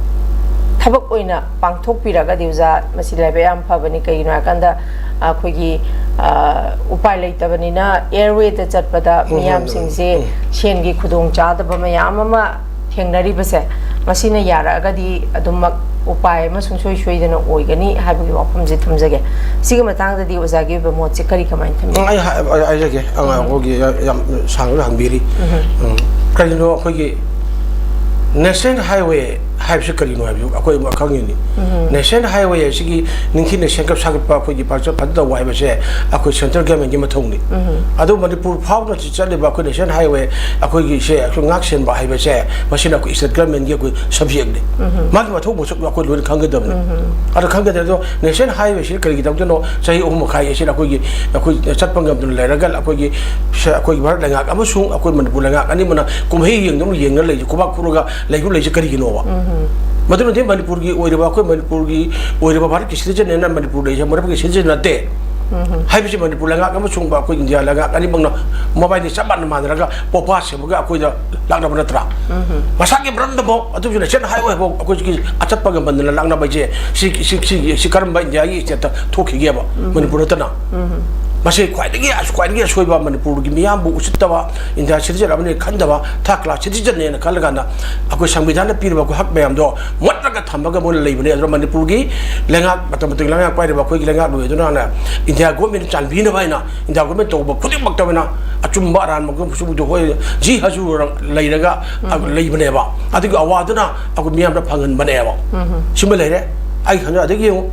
ꯊꯕꯛ ꯑꯣꯏꯅ ꯄꯥꯡꯊꯣꯛꯄꯤꯔꯒꯗꯤ, ꯑꯣꯖꯥ, ꯃꯁꯤ ꯂꯥꯏꯕꯛ ꯌꯥꯝ ꯐꯕꯅꯤ꯫ ꯀꯩꯒꯤꯅꯣ ꯍꯥꯏꯀꯥꯟꯗ ꯑꯩꯈꯣꯏꯒꯤ, ꯑ, ꯎꯄꯥꯏ ꯂꯩꯇꯕꯅꯤꯅ airwayꯗ ꯆꯠꯄꯗ ꯍꯣꯏ, ꯍꯣꯏ, ꯃꯤꯌꯥꯝꯁꯤꯡꯁꯦ ꯎꯝ꯫ ꯁꯦꯟꯒꯤ ꯈꯨꯗꯣꯡ ꯆꯥꯗꯕ ꯃꯌꯥꯝ ꯑꯃ ꯊꯦꯡꯅꯔꯤꯕꯁꯦ, ꯃꯁꯤꯅ ꯌꯥꯔꯛꯑꯒꯗꯤ ꯑꯗꯨꯃꯛ ꯎꯄꯥꯏ ꯑꯃ ꯁꯨꯡꯁꯣꯏ ꯁꯣꯏꯗꯅ ꯑꯣꯏꯒꯅꯤ ꯍꯥꯏꯕꯒꯤ ꯋꯥꯐꯝꯁꯦ ꯊꯝꯖꯒꯦ꯫ ꯁꯤꯒꯤ ꯃꯇꯥꯡꯗꯗꯤ ꯑꯣꯖꯥꯒꯤ ꯑꯣꯏꯕ ꯃꯣꯠꯁꯦ ꯀꯔꯤ, ꯀꯃꯥꯏꯅ ꯊꯝꯕꯤ? ꯎꯝ, ꯑꯩ ꯍꯥꯏ-, ꯑꯩ ꯍꯥꯏꯖꯒꯦ꯫ ꯑꯉꯥꯡ ꯑꯩꯈꯣꯏꯒꯤ ꯌꯥ-, ꯌꯥꯝ ꯁꯥꯡꯅ ꯍꯪꯕꯤꯔꯤ꯫ ꯎꯝ, ꯀꯔꯤꯅꯣ ꯑꯩꯈꯣꯏꯒꯤ National Highway ꯍꯥꯏꯕꯁꯤ ꯀꯔꯤꯅꯣ ꯍꯥꯏꯕꯁꯨ ꯑꯩꯈꯣꯏ ꯑꯃ ꯈꯪꯉꯤꯅꯤ꯫ National Highway ꯑꯁꯤꯒꯤ ꯅꯤꯡꯊꯤꯅ ꯁꯦꯝꯒꯠ ꯁꯥꯒꯠꯄ, ꯑꯩꯈꯣꯏꯒꯤ ꯐꯖ-, ꯐꯖꯅ ꯇꯧꯕ ꯍꯥꯏꯕꯁꯦ ꯑꯩꯈꯣꯏ central government ꯀꯤ ꯃꯊꯧꯅꯤ꯫ ꯑꯗꯨ ꯃꯅꯤꯄꯨꯔ ꯐꯥꯎꯅ ꯆꯠꯂꯤꯕ ꯑꯩꯈꯣꯏ National Highway ꯑꯩꯈꯣꯏꯒꯤꯁꯦ ꯑꯩꯈꯣꯏ ꯉꯥꯛ ꯁꯦꯟꯕ ꯍꯥꯏꯕꯁꯦ, ꯃꯁꯤꯅ ꯑꯩꯈꯣꯏ state government ꯀꯤ ꯑꯩꯈꯣꯏ subject ꯅꯤ꯫ ꯃꯥꯒꯤ ꯃꯊꯧ ꯃꯁꯛ ꯑꯩꯈꯣꯏ ꯂꯣꯏꯅ ꯈꯪꯒꯗꯕꯅꯤ꯫ ꯑꯗꯣ ꯈꯪꯒꯗꯕꯗꯣ National Highway ꯁꯤ ꯀꯔꯤꯒꯤꯗꯃꯛꯇꯅꯣ ꯆꯍꯤ ꯑꯍꯨꯝ ꯃꯈꯥꯏ ꯑꯁꯤꯗ ꯑꯩꯈꯣꯏꯒꯤ, ꯑꯩꯈꯣꯏ ꯆꯠꯄ ꯉꯝꯗꯅ ꯂꯩꯔꯒ ꯑꯩꯈꯣꯏꯒꯤ ꯁ-, ꯑꯩꯈꯣꯏꯒꯤ ꯚꯥꯔꯠ ꯂꯩꯉꯥꯛ ꯑꯃꯁꯨꯡ ꯑꯩꯈꯣꯏ ꯃꯅꯤꯄꯨꯔ ꯂꯩꯉꯥꯛ ꯑꯅꯤꯃꯛꯅ ꯀꯨꯝꯍꯩ ꯌꯦꯡꯗꯨꯅ ꯌꯦꯡꯉ ꯂꯩꯁꯦ, ꯈꯨꯕꯥꯛ ꯈꯨꯔꯒ ꯂꯩꯁꯨ ꯂꯩꯁꯦ ꯀꯔꯤꯒꯤꯅꯣꯕ? ꯃꯗꯨꯅꯗꯤ ꯃꯅꯤꯄꯨꯔꯒꯤ ꯑꯣꯏꯔꯤꯕ, ꯑꯩꯈꯣꯏ ꯃꯅꯤꯄꯨꯔꯒꯤ ꯑꯣꯏꯔꯤꯕ ꯚꯥꯔꯠꯀꯤ citizen ꯅꯦꯅ ꯃꯅꯤꯄꯨꯔ ꯂꯩꯁꯦ ꯃꯅꯤꯄꯨꯔꯒꯤ citizen ꯅꯠꯇꯦ ꯍꯥꯏꯕꯁꯤ ꯃꯅꯤꯄꯨꯔ ꯂꯩꯉꯥꯛ ꯑꯃꯁꯨꯡ ꯑꯩꯈꯣꯏ ꯏꯟꯗꯤꯌꯥ ꯂꯩꯉꯥꯛ ꯑꯅꯤꯃꯛꯅ ꯃꯕꯥꯏꯅꯤ ꯆꯞ ꯃꯥꯟꯅ ꯃꯥꯟꯅꯔꯒ ꯄꯣꯄꯥ ꯁꯦꯝꯃꯒ ꯑꯩꯈꯣꯏꯗ ꯂꯥꯛꯅꯕ ꯅꯠꯇ꯭ꯔꯥ? ꯃꯁꯥꯒꯤ ꯃꯔꯝꯗꯐꯥꯎ ꯑꯗꯨꯁꯨ National Highway ꯐꯥꯎ ꯑꯩꯈꯣꯏꯒꯤ ꯑꯆꯠꯄ ꯉꯝꯍꯟꯗꯅ ꯂꯥꯛꯅꯕ ꯍꯥꯏꯁꯦ ꯁꯤ, ꯁꯤ, ꯁꯤ, ꯁꯤ ꯀꯔꯝꯕ ꯏꯟꯗꯤꯌꯥꯒꯤ state ꯇ ꯊꯣꯛꯈꯤꯒꯦꯕ? ꯃꯅꯤꯄꯨꯔ ꯅꯠꯇꯅ꯫ ꯃꯁꯤ ꯈ꯭ꯋꯥꯏꯗꯒꯤ ꯑꯁ-, ꯈ꯭ꯋꯥꯏꯗꯒꯤ ꯑꯁꯣꯏꯕ, ꯃꯅꯤꯄꯨꯔꯒꯤ ꯃꯤꯌꯥꯝꯕꯨ ꯎꯁꯤꯠꯇꯕ, ꯏꯟꯗꯤꯌꯥ citizen ꯑꯃꯅꯤ ꯈꯟꯗꯕ, third class citizen ꯅꯦꯅ ꯈꯜꯂꯀꯥꯟꯗ ꯑꯩꯈꯣꯏ ꯁꯪꯕꯤꯙꯥꯟꯅ ꯄꯤꯔꯤꯕ ꯑꯩꯈꯣꯏ ꯍꯛ ꯃꯌꯥꯝꯗꯣ ꯃꯨꯠꯂꯒ ꯊꯝꯃꯒ ꯃꯣꯏꯅ ꯂꯩꯕꯅꯦ꯫ ꯑꯗꯨꯅ ꯃꯅꯤꯄꯨꯔꯒꯤ ꯂꯩꯉꯥꯛ, ꯃꯇꯝ ꯃꯇꯝꯒꯤ ꯂꯩꯉꯥꯛ ꯄꯥꯏꯔꯤꯕ ꯑꯩꯈꯣꯏꯒꯤ ꯂꯩꯉꯥꯛꯂꯣꯏ ꯑꯗꯨꯅ ꯏꯟꯗꯤꯌꯥ government ꯅ ꯆꯥꯟꯕꯤꯅꯕ ꯍꯥꯏꯅ ꯏꯟꯗꯤꯌꯥ government ꯇꯧꯕ ꯈꯨꯗꯤꯡꯃꯛꯇ ꯑꯣꯏꯅ ꯑꯆꯨꯝꯕ ꯑꯔꯥꯟꯕ ꯈꯨꯗꯤꯡꯃꯛꯇ ꯍꯣꯏ ꯖꯤ ꯍꯖꯨꯔ ꯂꯩꯔꯒ ꯂꯩꯕꯅꯦꯕ꯫ ꯑꯗꯨꯒꯤ ꯑꯋꯥꯗꯨꯅ ꯑꯩꯈꯣꯏ ꯃꯤꯌꯥꯝꯗ ꯐꯪꯍꯟꯕꯅꯦꯕ꯫ ꯁꯤꯃ ꯂꯩꯔꯦ꯫ ꯑꯩ ꯈꯟꯖ-, ꯑꯗꯒꯤ ꯌꯦꯡꯉꯨ,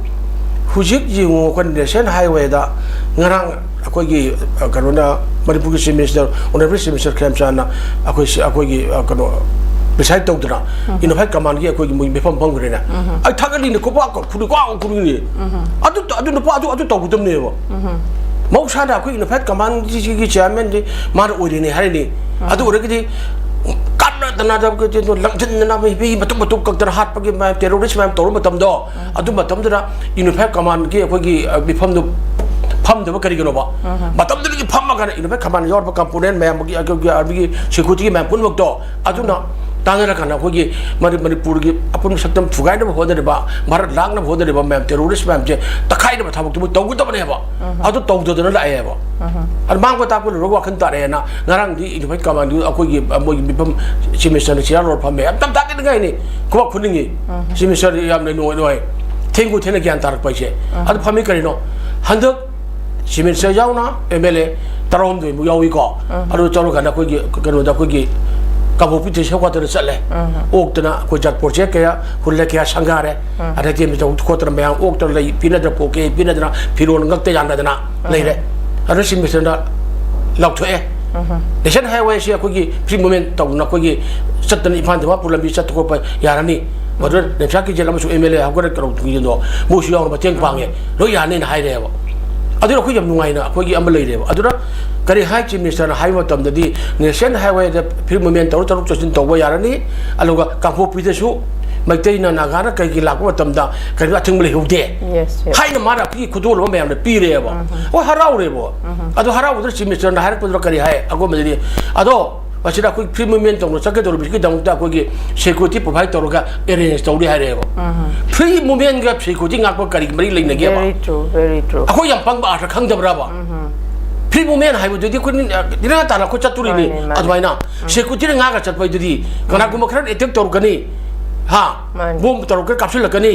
ꯍꯧꯖꯤꯛ ꯌꯦꯡꯉꯨ, ꯑꯩꯈꯣꯏ National Highway ꯗ ꯉꯔꯥꯡ ꯑꯩꯈꯣꯏꯒꯤ, ꯑ, ꯀꯩꯅꯣꯅ, ꯃꯅꯤꯄꯨꯔꯒꯤ Chief Minister, Honorable Chief Minister ꯈꯦꯝꯆꯥꯟꯅ ꯑꯩꯈꯣꯏ ꯁꯤ-, ꯑꯩꯈꯣꯏꯒꯤ, ꯑ, ꯀꯩꯅꯣ, preside ꯇꯧꯗꯅ Unified Command ꯒꯤ ꯑꯩꯈꯣꯏꯒꯤ ꯃꯣꯏ ꯃꯤꯐꯝ ꯐꯝꯈ꯭ꯔꯦꯅꯦ꯫ ꯑꯩ ꯊꯥꯒꯠꯂꯤꯅꯦ, ꯈꯨꯕꯥꯛ ꯈꯨꯔꯨ-, ꯈꯨꯔꯨ-, ꯈꯨꯔꯨꯅꯤ꯫ ꯑꯗꯨ, ꯑꯗꯨ ꯅꯨꯄꯥ ꯑꯗꯨ, ꯑꯗꯨ ꯇꯧꯒꯗꯕꯅꯦꯕ꯫ ꯃꯍꯧꯁꯥꯅ ꯑꯩꯈꯣꯏ Unified Command ꯁꯤꯒꯤ chairman ꯗꯤ ꯃꯥꯅ ꯑꯣꯏꯔꯤꯅꯦ ꯍꯥꯏꯔꯤꯅꯤ꯫ ꯑꯗꯨ ꯑꯣꯏꯔꯒꯗꯤ ꯀꯟꯅꯗꯅ, ꯂꯪꯁꯤꯟꯗꯅ, ꯃꯤ, ꯃꯤ ꯃꯇꯨꯝ ꯃꯇꯨꯝ ꯀꯛꯇꯅ ꯍꯥꯠꯄꯒꯤ ꯃꯌꯥꯝ, terrorist ꯃꯌꯥꯝ ꯇꯧꯔꯨꯕ ꯃꯇꯝꯗꯣ, ꯑꯗꯨ ꯃꯇꯝꯗꯨꯗ Unified Command ꯒꯤ ꯑꯩꯈꯣꯏꯒꯤ, ꯑ, ꯃꯤꯐꯝꯗꯨ ꯐꯝꯗꯕ ꯀꯔꯤꯒꯤꯅꯣꯕ? ꯃꯇꯝꯗꯨꯗꯒꯤ ꯐꯝꯃꯒꯅ Unified Command ꯌꯥꯎꯔꯕ component ꯃꯌꯥꯝꯒꯤ, ꯑꯩꯈꯣꯏꯒꯤ army ꯒꯤ security ꯒꯤ ꯃꯌꯥꯝ ꯄꯨꯝꯅꯃꯛꯇꯣ, ꯑꯗꯨꯅ ꯇꯥꯟꯅꯔꯀꯥꯟꯗ ꯑꯩꯈꯣꯏꯒꯤ ꯃꯅꯤ- ꯃꯅꯤꯄꯨꯔꯒꯤ ꯑꯄꯨꯟꯕ ꯁꯛꯇꯝ ꯊꯨꯒꯥꯏꯅꯕ ꯍꯣꯠꯅꯔꯤꯕ, ꯚꯥꯔꯠ ꯂꯥꯛꯅꯕ ꯍꯣꯠꯅꯔꯤꯕ ꯃꯌꯥꯝ, ꯇꯦꯔꯣꯔꯤꯁ ꯃꯌꯥꯝꯁꯦ ꯇꯛꯈꯥꯏꯅꯕ ꯊꯕꯛꯇꯨ ꯃꯣꯏ ꯇꯧꯒꯗꯕꯅꯦꯕ꯫ ꯑꯗꯨ ꯇꯧꯗꯗꯅ ꯂꯥꯛꯑꯦꯕ꯫ ꯑꯗꯨ ꯃꯥꯡꯕ ꯇꯥꯛꯄ ꯂꯣꯏꯔꯒ ꯋꯥꯈꯜ ꯇꯥꯔꯛꯑꯦꯅ ꯉꯔꯥꯡꯗꯤ ꯏꯟꯗꯤꯐꯥꯏꯠ ꯀꯃꯥꯟꯗꯨ ꯑꯩꯈꯣꯏꯒꯤ ꯃꯣꯏꯒꯤ ꯃꯤꯐꯝ ꯆꯤꯐ ꯃꯤꯅꯤꯁꯇꯔꯅ ꯆꯤꯌꯥꯔ ꯂꯧꯔ ꯐꯝꯃꯦ꯫ ꯌꯥꯝ ꯇꯝ ꯇꯥꯛꯀꯅꯤꯡꯉꯥꯏꯅꯤ꯫ ꯈꯨꯕꯥꯛ ꯈꯨꯅꯤꯡꯉꯤ꯫ ꯆꯤꯐ ꯃꯤꯅꯤꯁꯇꯔ ꯌꯥꯝꯅ ꯅꯨꯡꯉꯥꯏ ꯅꯨꯡꯉꯥꯏ꯫ ꯊꯦꯡꯒꯨ ꯊꯦꯡꯅ ꯒ꯭ꯌꯥꯟ ꯇꯥꯔꯛꯄ ꯍꯥꯏꯁꯦ꯫ ꯑꯗꯨ ꯐꯝꯃꯤ ꯀꯔꯤꯅꯣ? ꯍꯟꯗꯛ ꯆꯤꯐ ꯃꯤꯅꯤꯁꯇꯔ ꯌꯥꯎꯅ ꯑꯦꯝ ꯑꯦꯜ ꯑꯦ ꯇꯔꯥꯍꯨꯝꯗꯣꯏꯃꯨꯛ ꯌꯥꯎꯏꯀꯣ꯫ ꯑꯗꯨ ꯇꯧꯔꯀꯥꯟꯗ ꯑꯩꯈꯣꯏꯒꯤ ꯀꯩꯅꯣꯗ ꯑꯩꯈꯣꯏꯒꯤ ꯀꯥꯡꯄꯣꯛꯄꯤ ꯇꯦꯁ ꯍꯦꯗꯀ꯭ꯋꯥꯇꯔꯗ ꯆꯠꯂꯦ꯫ ꯑꯣꯛꯇꯅ ꯑꯩꯈꯣꯏ ꯖꯥꯠ ꯄꯣꯠ ꯆꯩ ꯀꯌꯥ ꯍꯨꯜꯂꯦ, ꯀꯌꯥ ꯁꯪꯒꯥꯔꯦ꯫ ꯑꯗꯒꯤ ꯇꯧ ꯈꯣꯠꯇꯅ ꯃꯌꯥꯝ ꯑꯣꯛꯇꯅ ꯂꯩ ꯄꯤꯅꯗꯅ ꯄꯣꯛꯀꯦ ꯄꯤꯅꯗꯅ ꯐꯤꯔꯣꯜ ꯉꯛꯇ ꯌꯥꯟꯅꯗꯅ ꯂꯩꯔꯦ꯫ ꯑꯗꯨ ꯆꯤꯐ ꯃꯤꯅꯤꯁꯇꯔꯅ ꯂꯥꯎꯊꯣꯛꯑꯦ꯫ ꯅꯦꯁꯅꯦꯜ ꯍꯥꯏꯋꯦꯁꯤ ꯑꯩꯈꯣꯏꯒꯤ ꯐ꯭ꯔꯤ ꯃꯨꯚꯃꯦꯟ ꯇꯧꯗꯅ ꯑꯩꯈꯣꯏꯒꯤ ꯆꯠꯇꯅ ꯏꯝꯐꯥꯜ ꯗꯤꯃꯥꯄꯨꯔ ꯂꯝꯕꯤ ꯆꯠꯄ ꯈꯣꯠꯄ ꯌꯥꯔꯅꯤ꯫ ꯃꯗꯨꯗ ꯂꯦꯝꯆꯥ ꯀꯤꯖꯦꯜ ꯑꯃꯁꯨꯡ ꯑꯦꯝ ꯑꯦꯜ ꯑꯦ ꯍꯧꯒꯠꯂꯛ ꯀꯔꯧ ꯊꯤꯡꯖꯤꯟꯗꯣ ꯃꯣꯏꯁꯨ ꯌꯥꯎꯅ ꯃꯇꯦꯡ ꯄꯥꯡꯉꯦ, ꯂꯣꯏ ꯌꯥꯅꯤꯅ ꯍꯥꯏꯔꯛꯑꯦꯕ꯫ ꯑꯗꯨꯅ ꯑꯩꯈꯣꯏ ꯌꯥꯝ ꯅꯨꯡꯉꯥꯏꯅ ꯑꯩꯈꯣꯏꯒꯤ ꯑꯃ ꯂꯩꯔꯦꯕ꯫ ꯑꯗꯨꯅ ꯀꯔꯤ ꯍꯥꯏ ꯆꯤꯐ ꯃꯤꯅꯤꯁꯇꯔꯅ ꯍꯥꯏꯕ ꯃꯇꯝꯗꯗꯤ ꯅꯦꯁꯅꯦꯜ ꯍꯥꯏꯋꯦꯗ ꯐ꯭ꯔꯤ ꯃꯨꯚꯃꯦꯟ ꯇꯧꯔ ꯆꯠꯊꯣꯛ ꯆꯠꯁꯤꯟ ꯇꯧꯕ ꯌꯥꯔꯅꯤ, ꯑꯗꯨꯒ ꯀꯥꯡꯄꯣꯛꯄꯤꯗꯁꯨ ꯃꯩꯇꯩꯅ ꯅꯥꯒꯥꯅ ꯀꯩꯒꯤ ꯂꯥꯛꯄ ꯃꯇꯝꯗ ꯀꯔꯤꯒꯨꯝꯕ ꯑꯊꯤꯡꯕ ꯂꯩꯍꯧꯗꯦ ꯌꯦꯁ, ꯌꯦꯁ꯫ ꯍꯥꯏꯅ ꯃꯥꯅ ꯑꯩꯈꯣꯏꯒꯤ ꯈꯨꯗꯣꯜ ꯑꯃ ꯃꯌꯥꯝꯗ ꯄꯤꯔꯦꯕ꯫ ꯍꯣꯏ, ꯍꯔꯥꯎꯔꯦꯕ꯫ ꯑꯗꯣ ꯍꯔꯥꯎꯕꯗ ꯆꯤꯐ ꯃꯤꯅꯤꯁꯇꯔꯅ ꯍꯥꯏꯔꯛꯄꯗꯨꯅ ꯀꯔꯤ ꯍꯥꯏ? ꯑꯩꯈꯣꯏ ꯃꯁꯤꯗ ꯑꯗꯣ ꯃꯁꯤꯗ ꯑꯩꯈꯣꯏ ꯐ꯭ꯔꯤ ꯃꯨꯚꯃꯦꯟ ꯇꯧꯅ ꯆꯠꯀꯗꯧꯔꯤꯕꯁꯤꯒꯤꯗꯃꯛꯇ ꯑꯩꯈꯣꯏꯒꯤ ꯁꯦꯀ꯭ꯌꯨꯔꯤꯇꯤ ꯄ꯭ꯔꯣꯚꯥꯏꯠ ꯇꯧꯔꯒ ꯑꯦꯔꯦꯟꯖ ꯇꯧꯔꯤ ꯍꯥꯏꯔꯛꯑꯦꯕ꯫ ꯐ꯭ꯔꯤ ꯃꯨꯚꯃꯦꯟꯒ ꯁꯦꯀ꯭ꯌꯨꯔꯤꯇꯤ ꯉꯥꯛꯄ ꯀꯔꯤ ꯃꯔꯤ ꯂꯩꯅꯒꯦꯕ? Very true, very true. ꯑꯩꯈꯣꯏ ꯌꯥꯝ ꯄꯪꯕ ꯑꯥꯔꯊ ꯈꯪꯗꯕ꯭ꯔꯕ? ꯐ꯭ꯔꯤ ꯃꯨꯚꯃꯦꯟ ꯍꯥꯏꯕꯗꯨꯗꯤ ꯑꯩꯈꯣꯏ ꯅꯤꯡꯊꯥ ꯇꯥꯅ ꯑꯩꯈꯣꯏ ꯆꯠꯇꯣꯔꯤꯅꯤ꯫ ꯃꯥꯅꯦ, ꯃꯥꯅꯦ꯫ ꯑꯗꯨꯃꯥꯏꯅ ꯁꯦꯀ꯭ꯌꯨꯔꯤꯇꯤꯅ ꯉꯥꯛꯑꯒ ꯆꯠꯄ ꯍꯥꯏꯗꯨꯗꯤ ꯀꯅꯥꯒꯨꯝꯕ ꯈꯔ ꯑꯦꯇꯦꯛ ꯇꯧꯔꯛꯀꯅꯤ, ꯍꯥ, ꯃꯥꯅꯦ꯫ ꯕꯣꯝ ꯇꯧꯔꯛꯀꯅꯤ, ꯀꯥꯞꯁꯤꯜꯂꯛꯀꯅꯤ,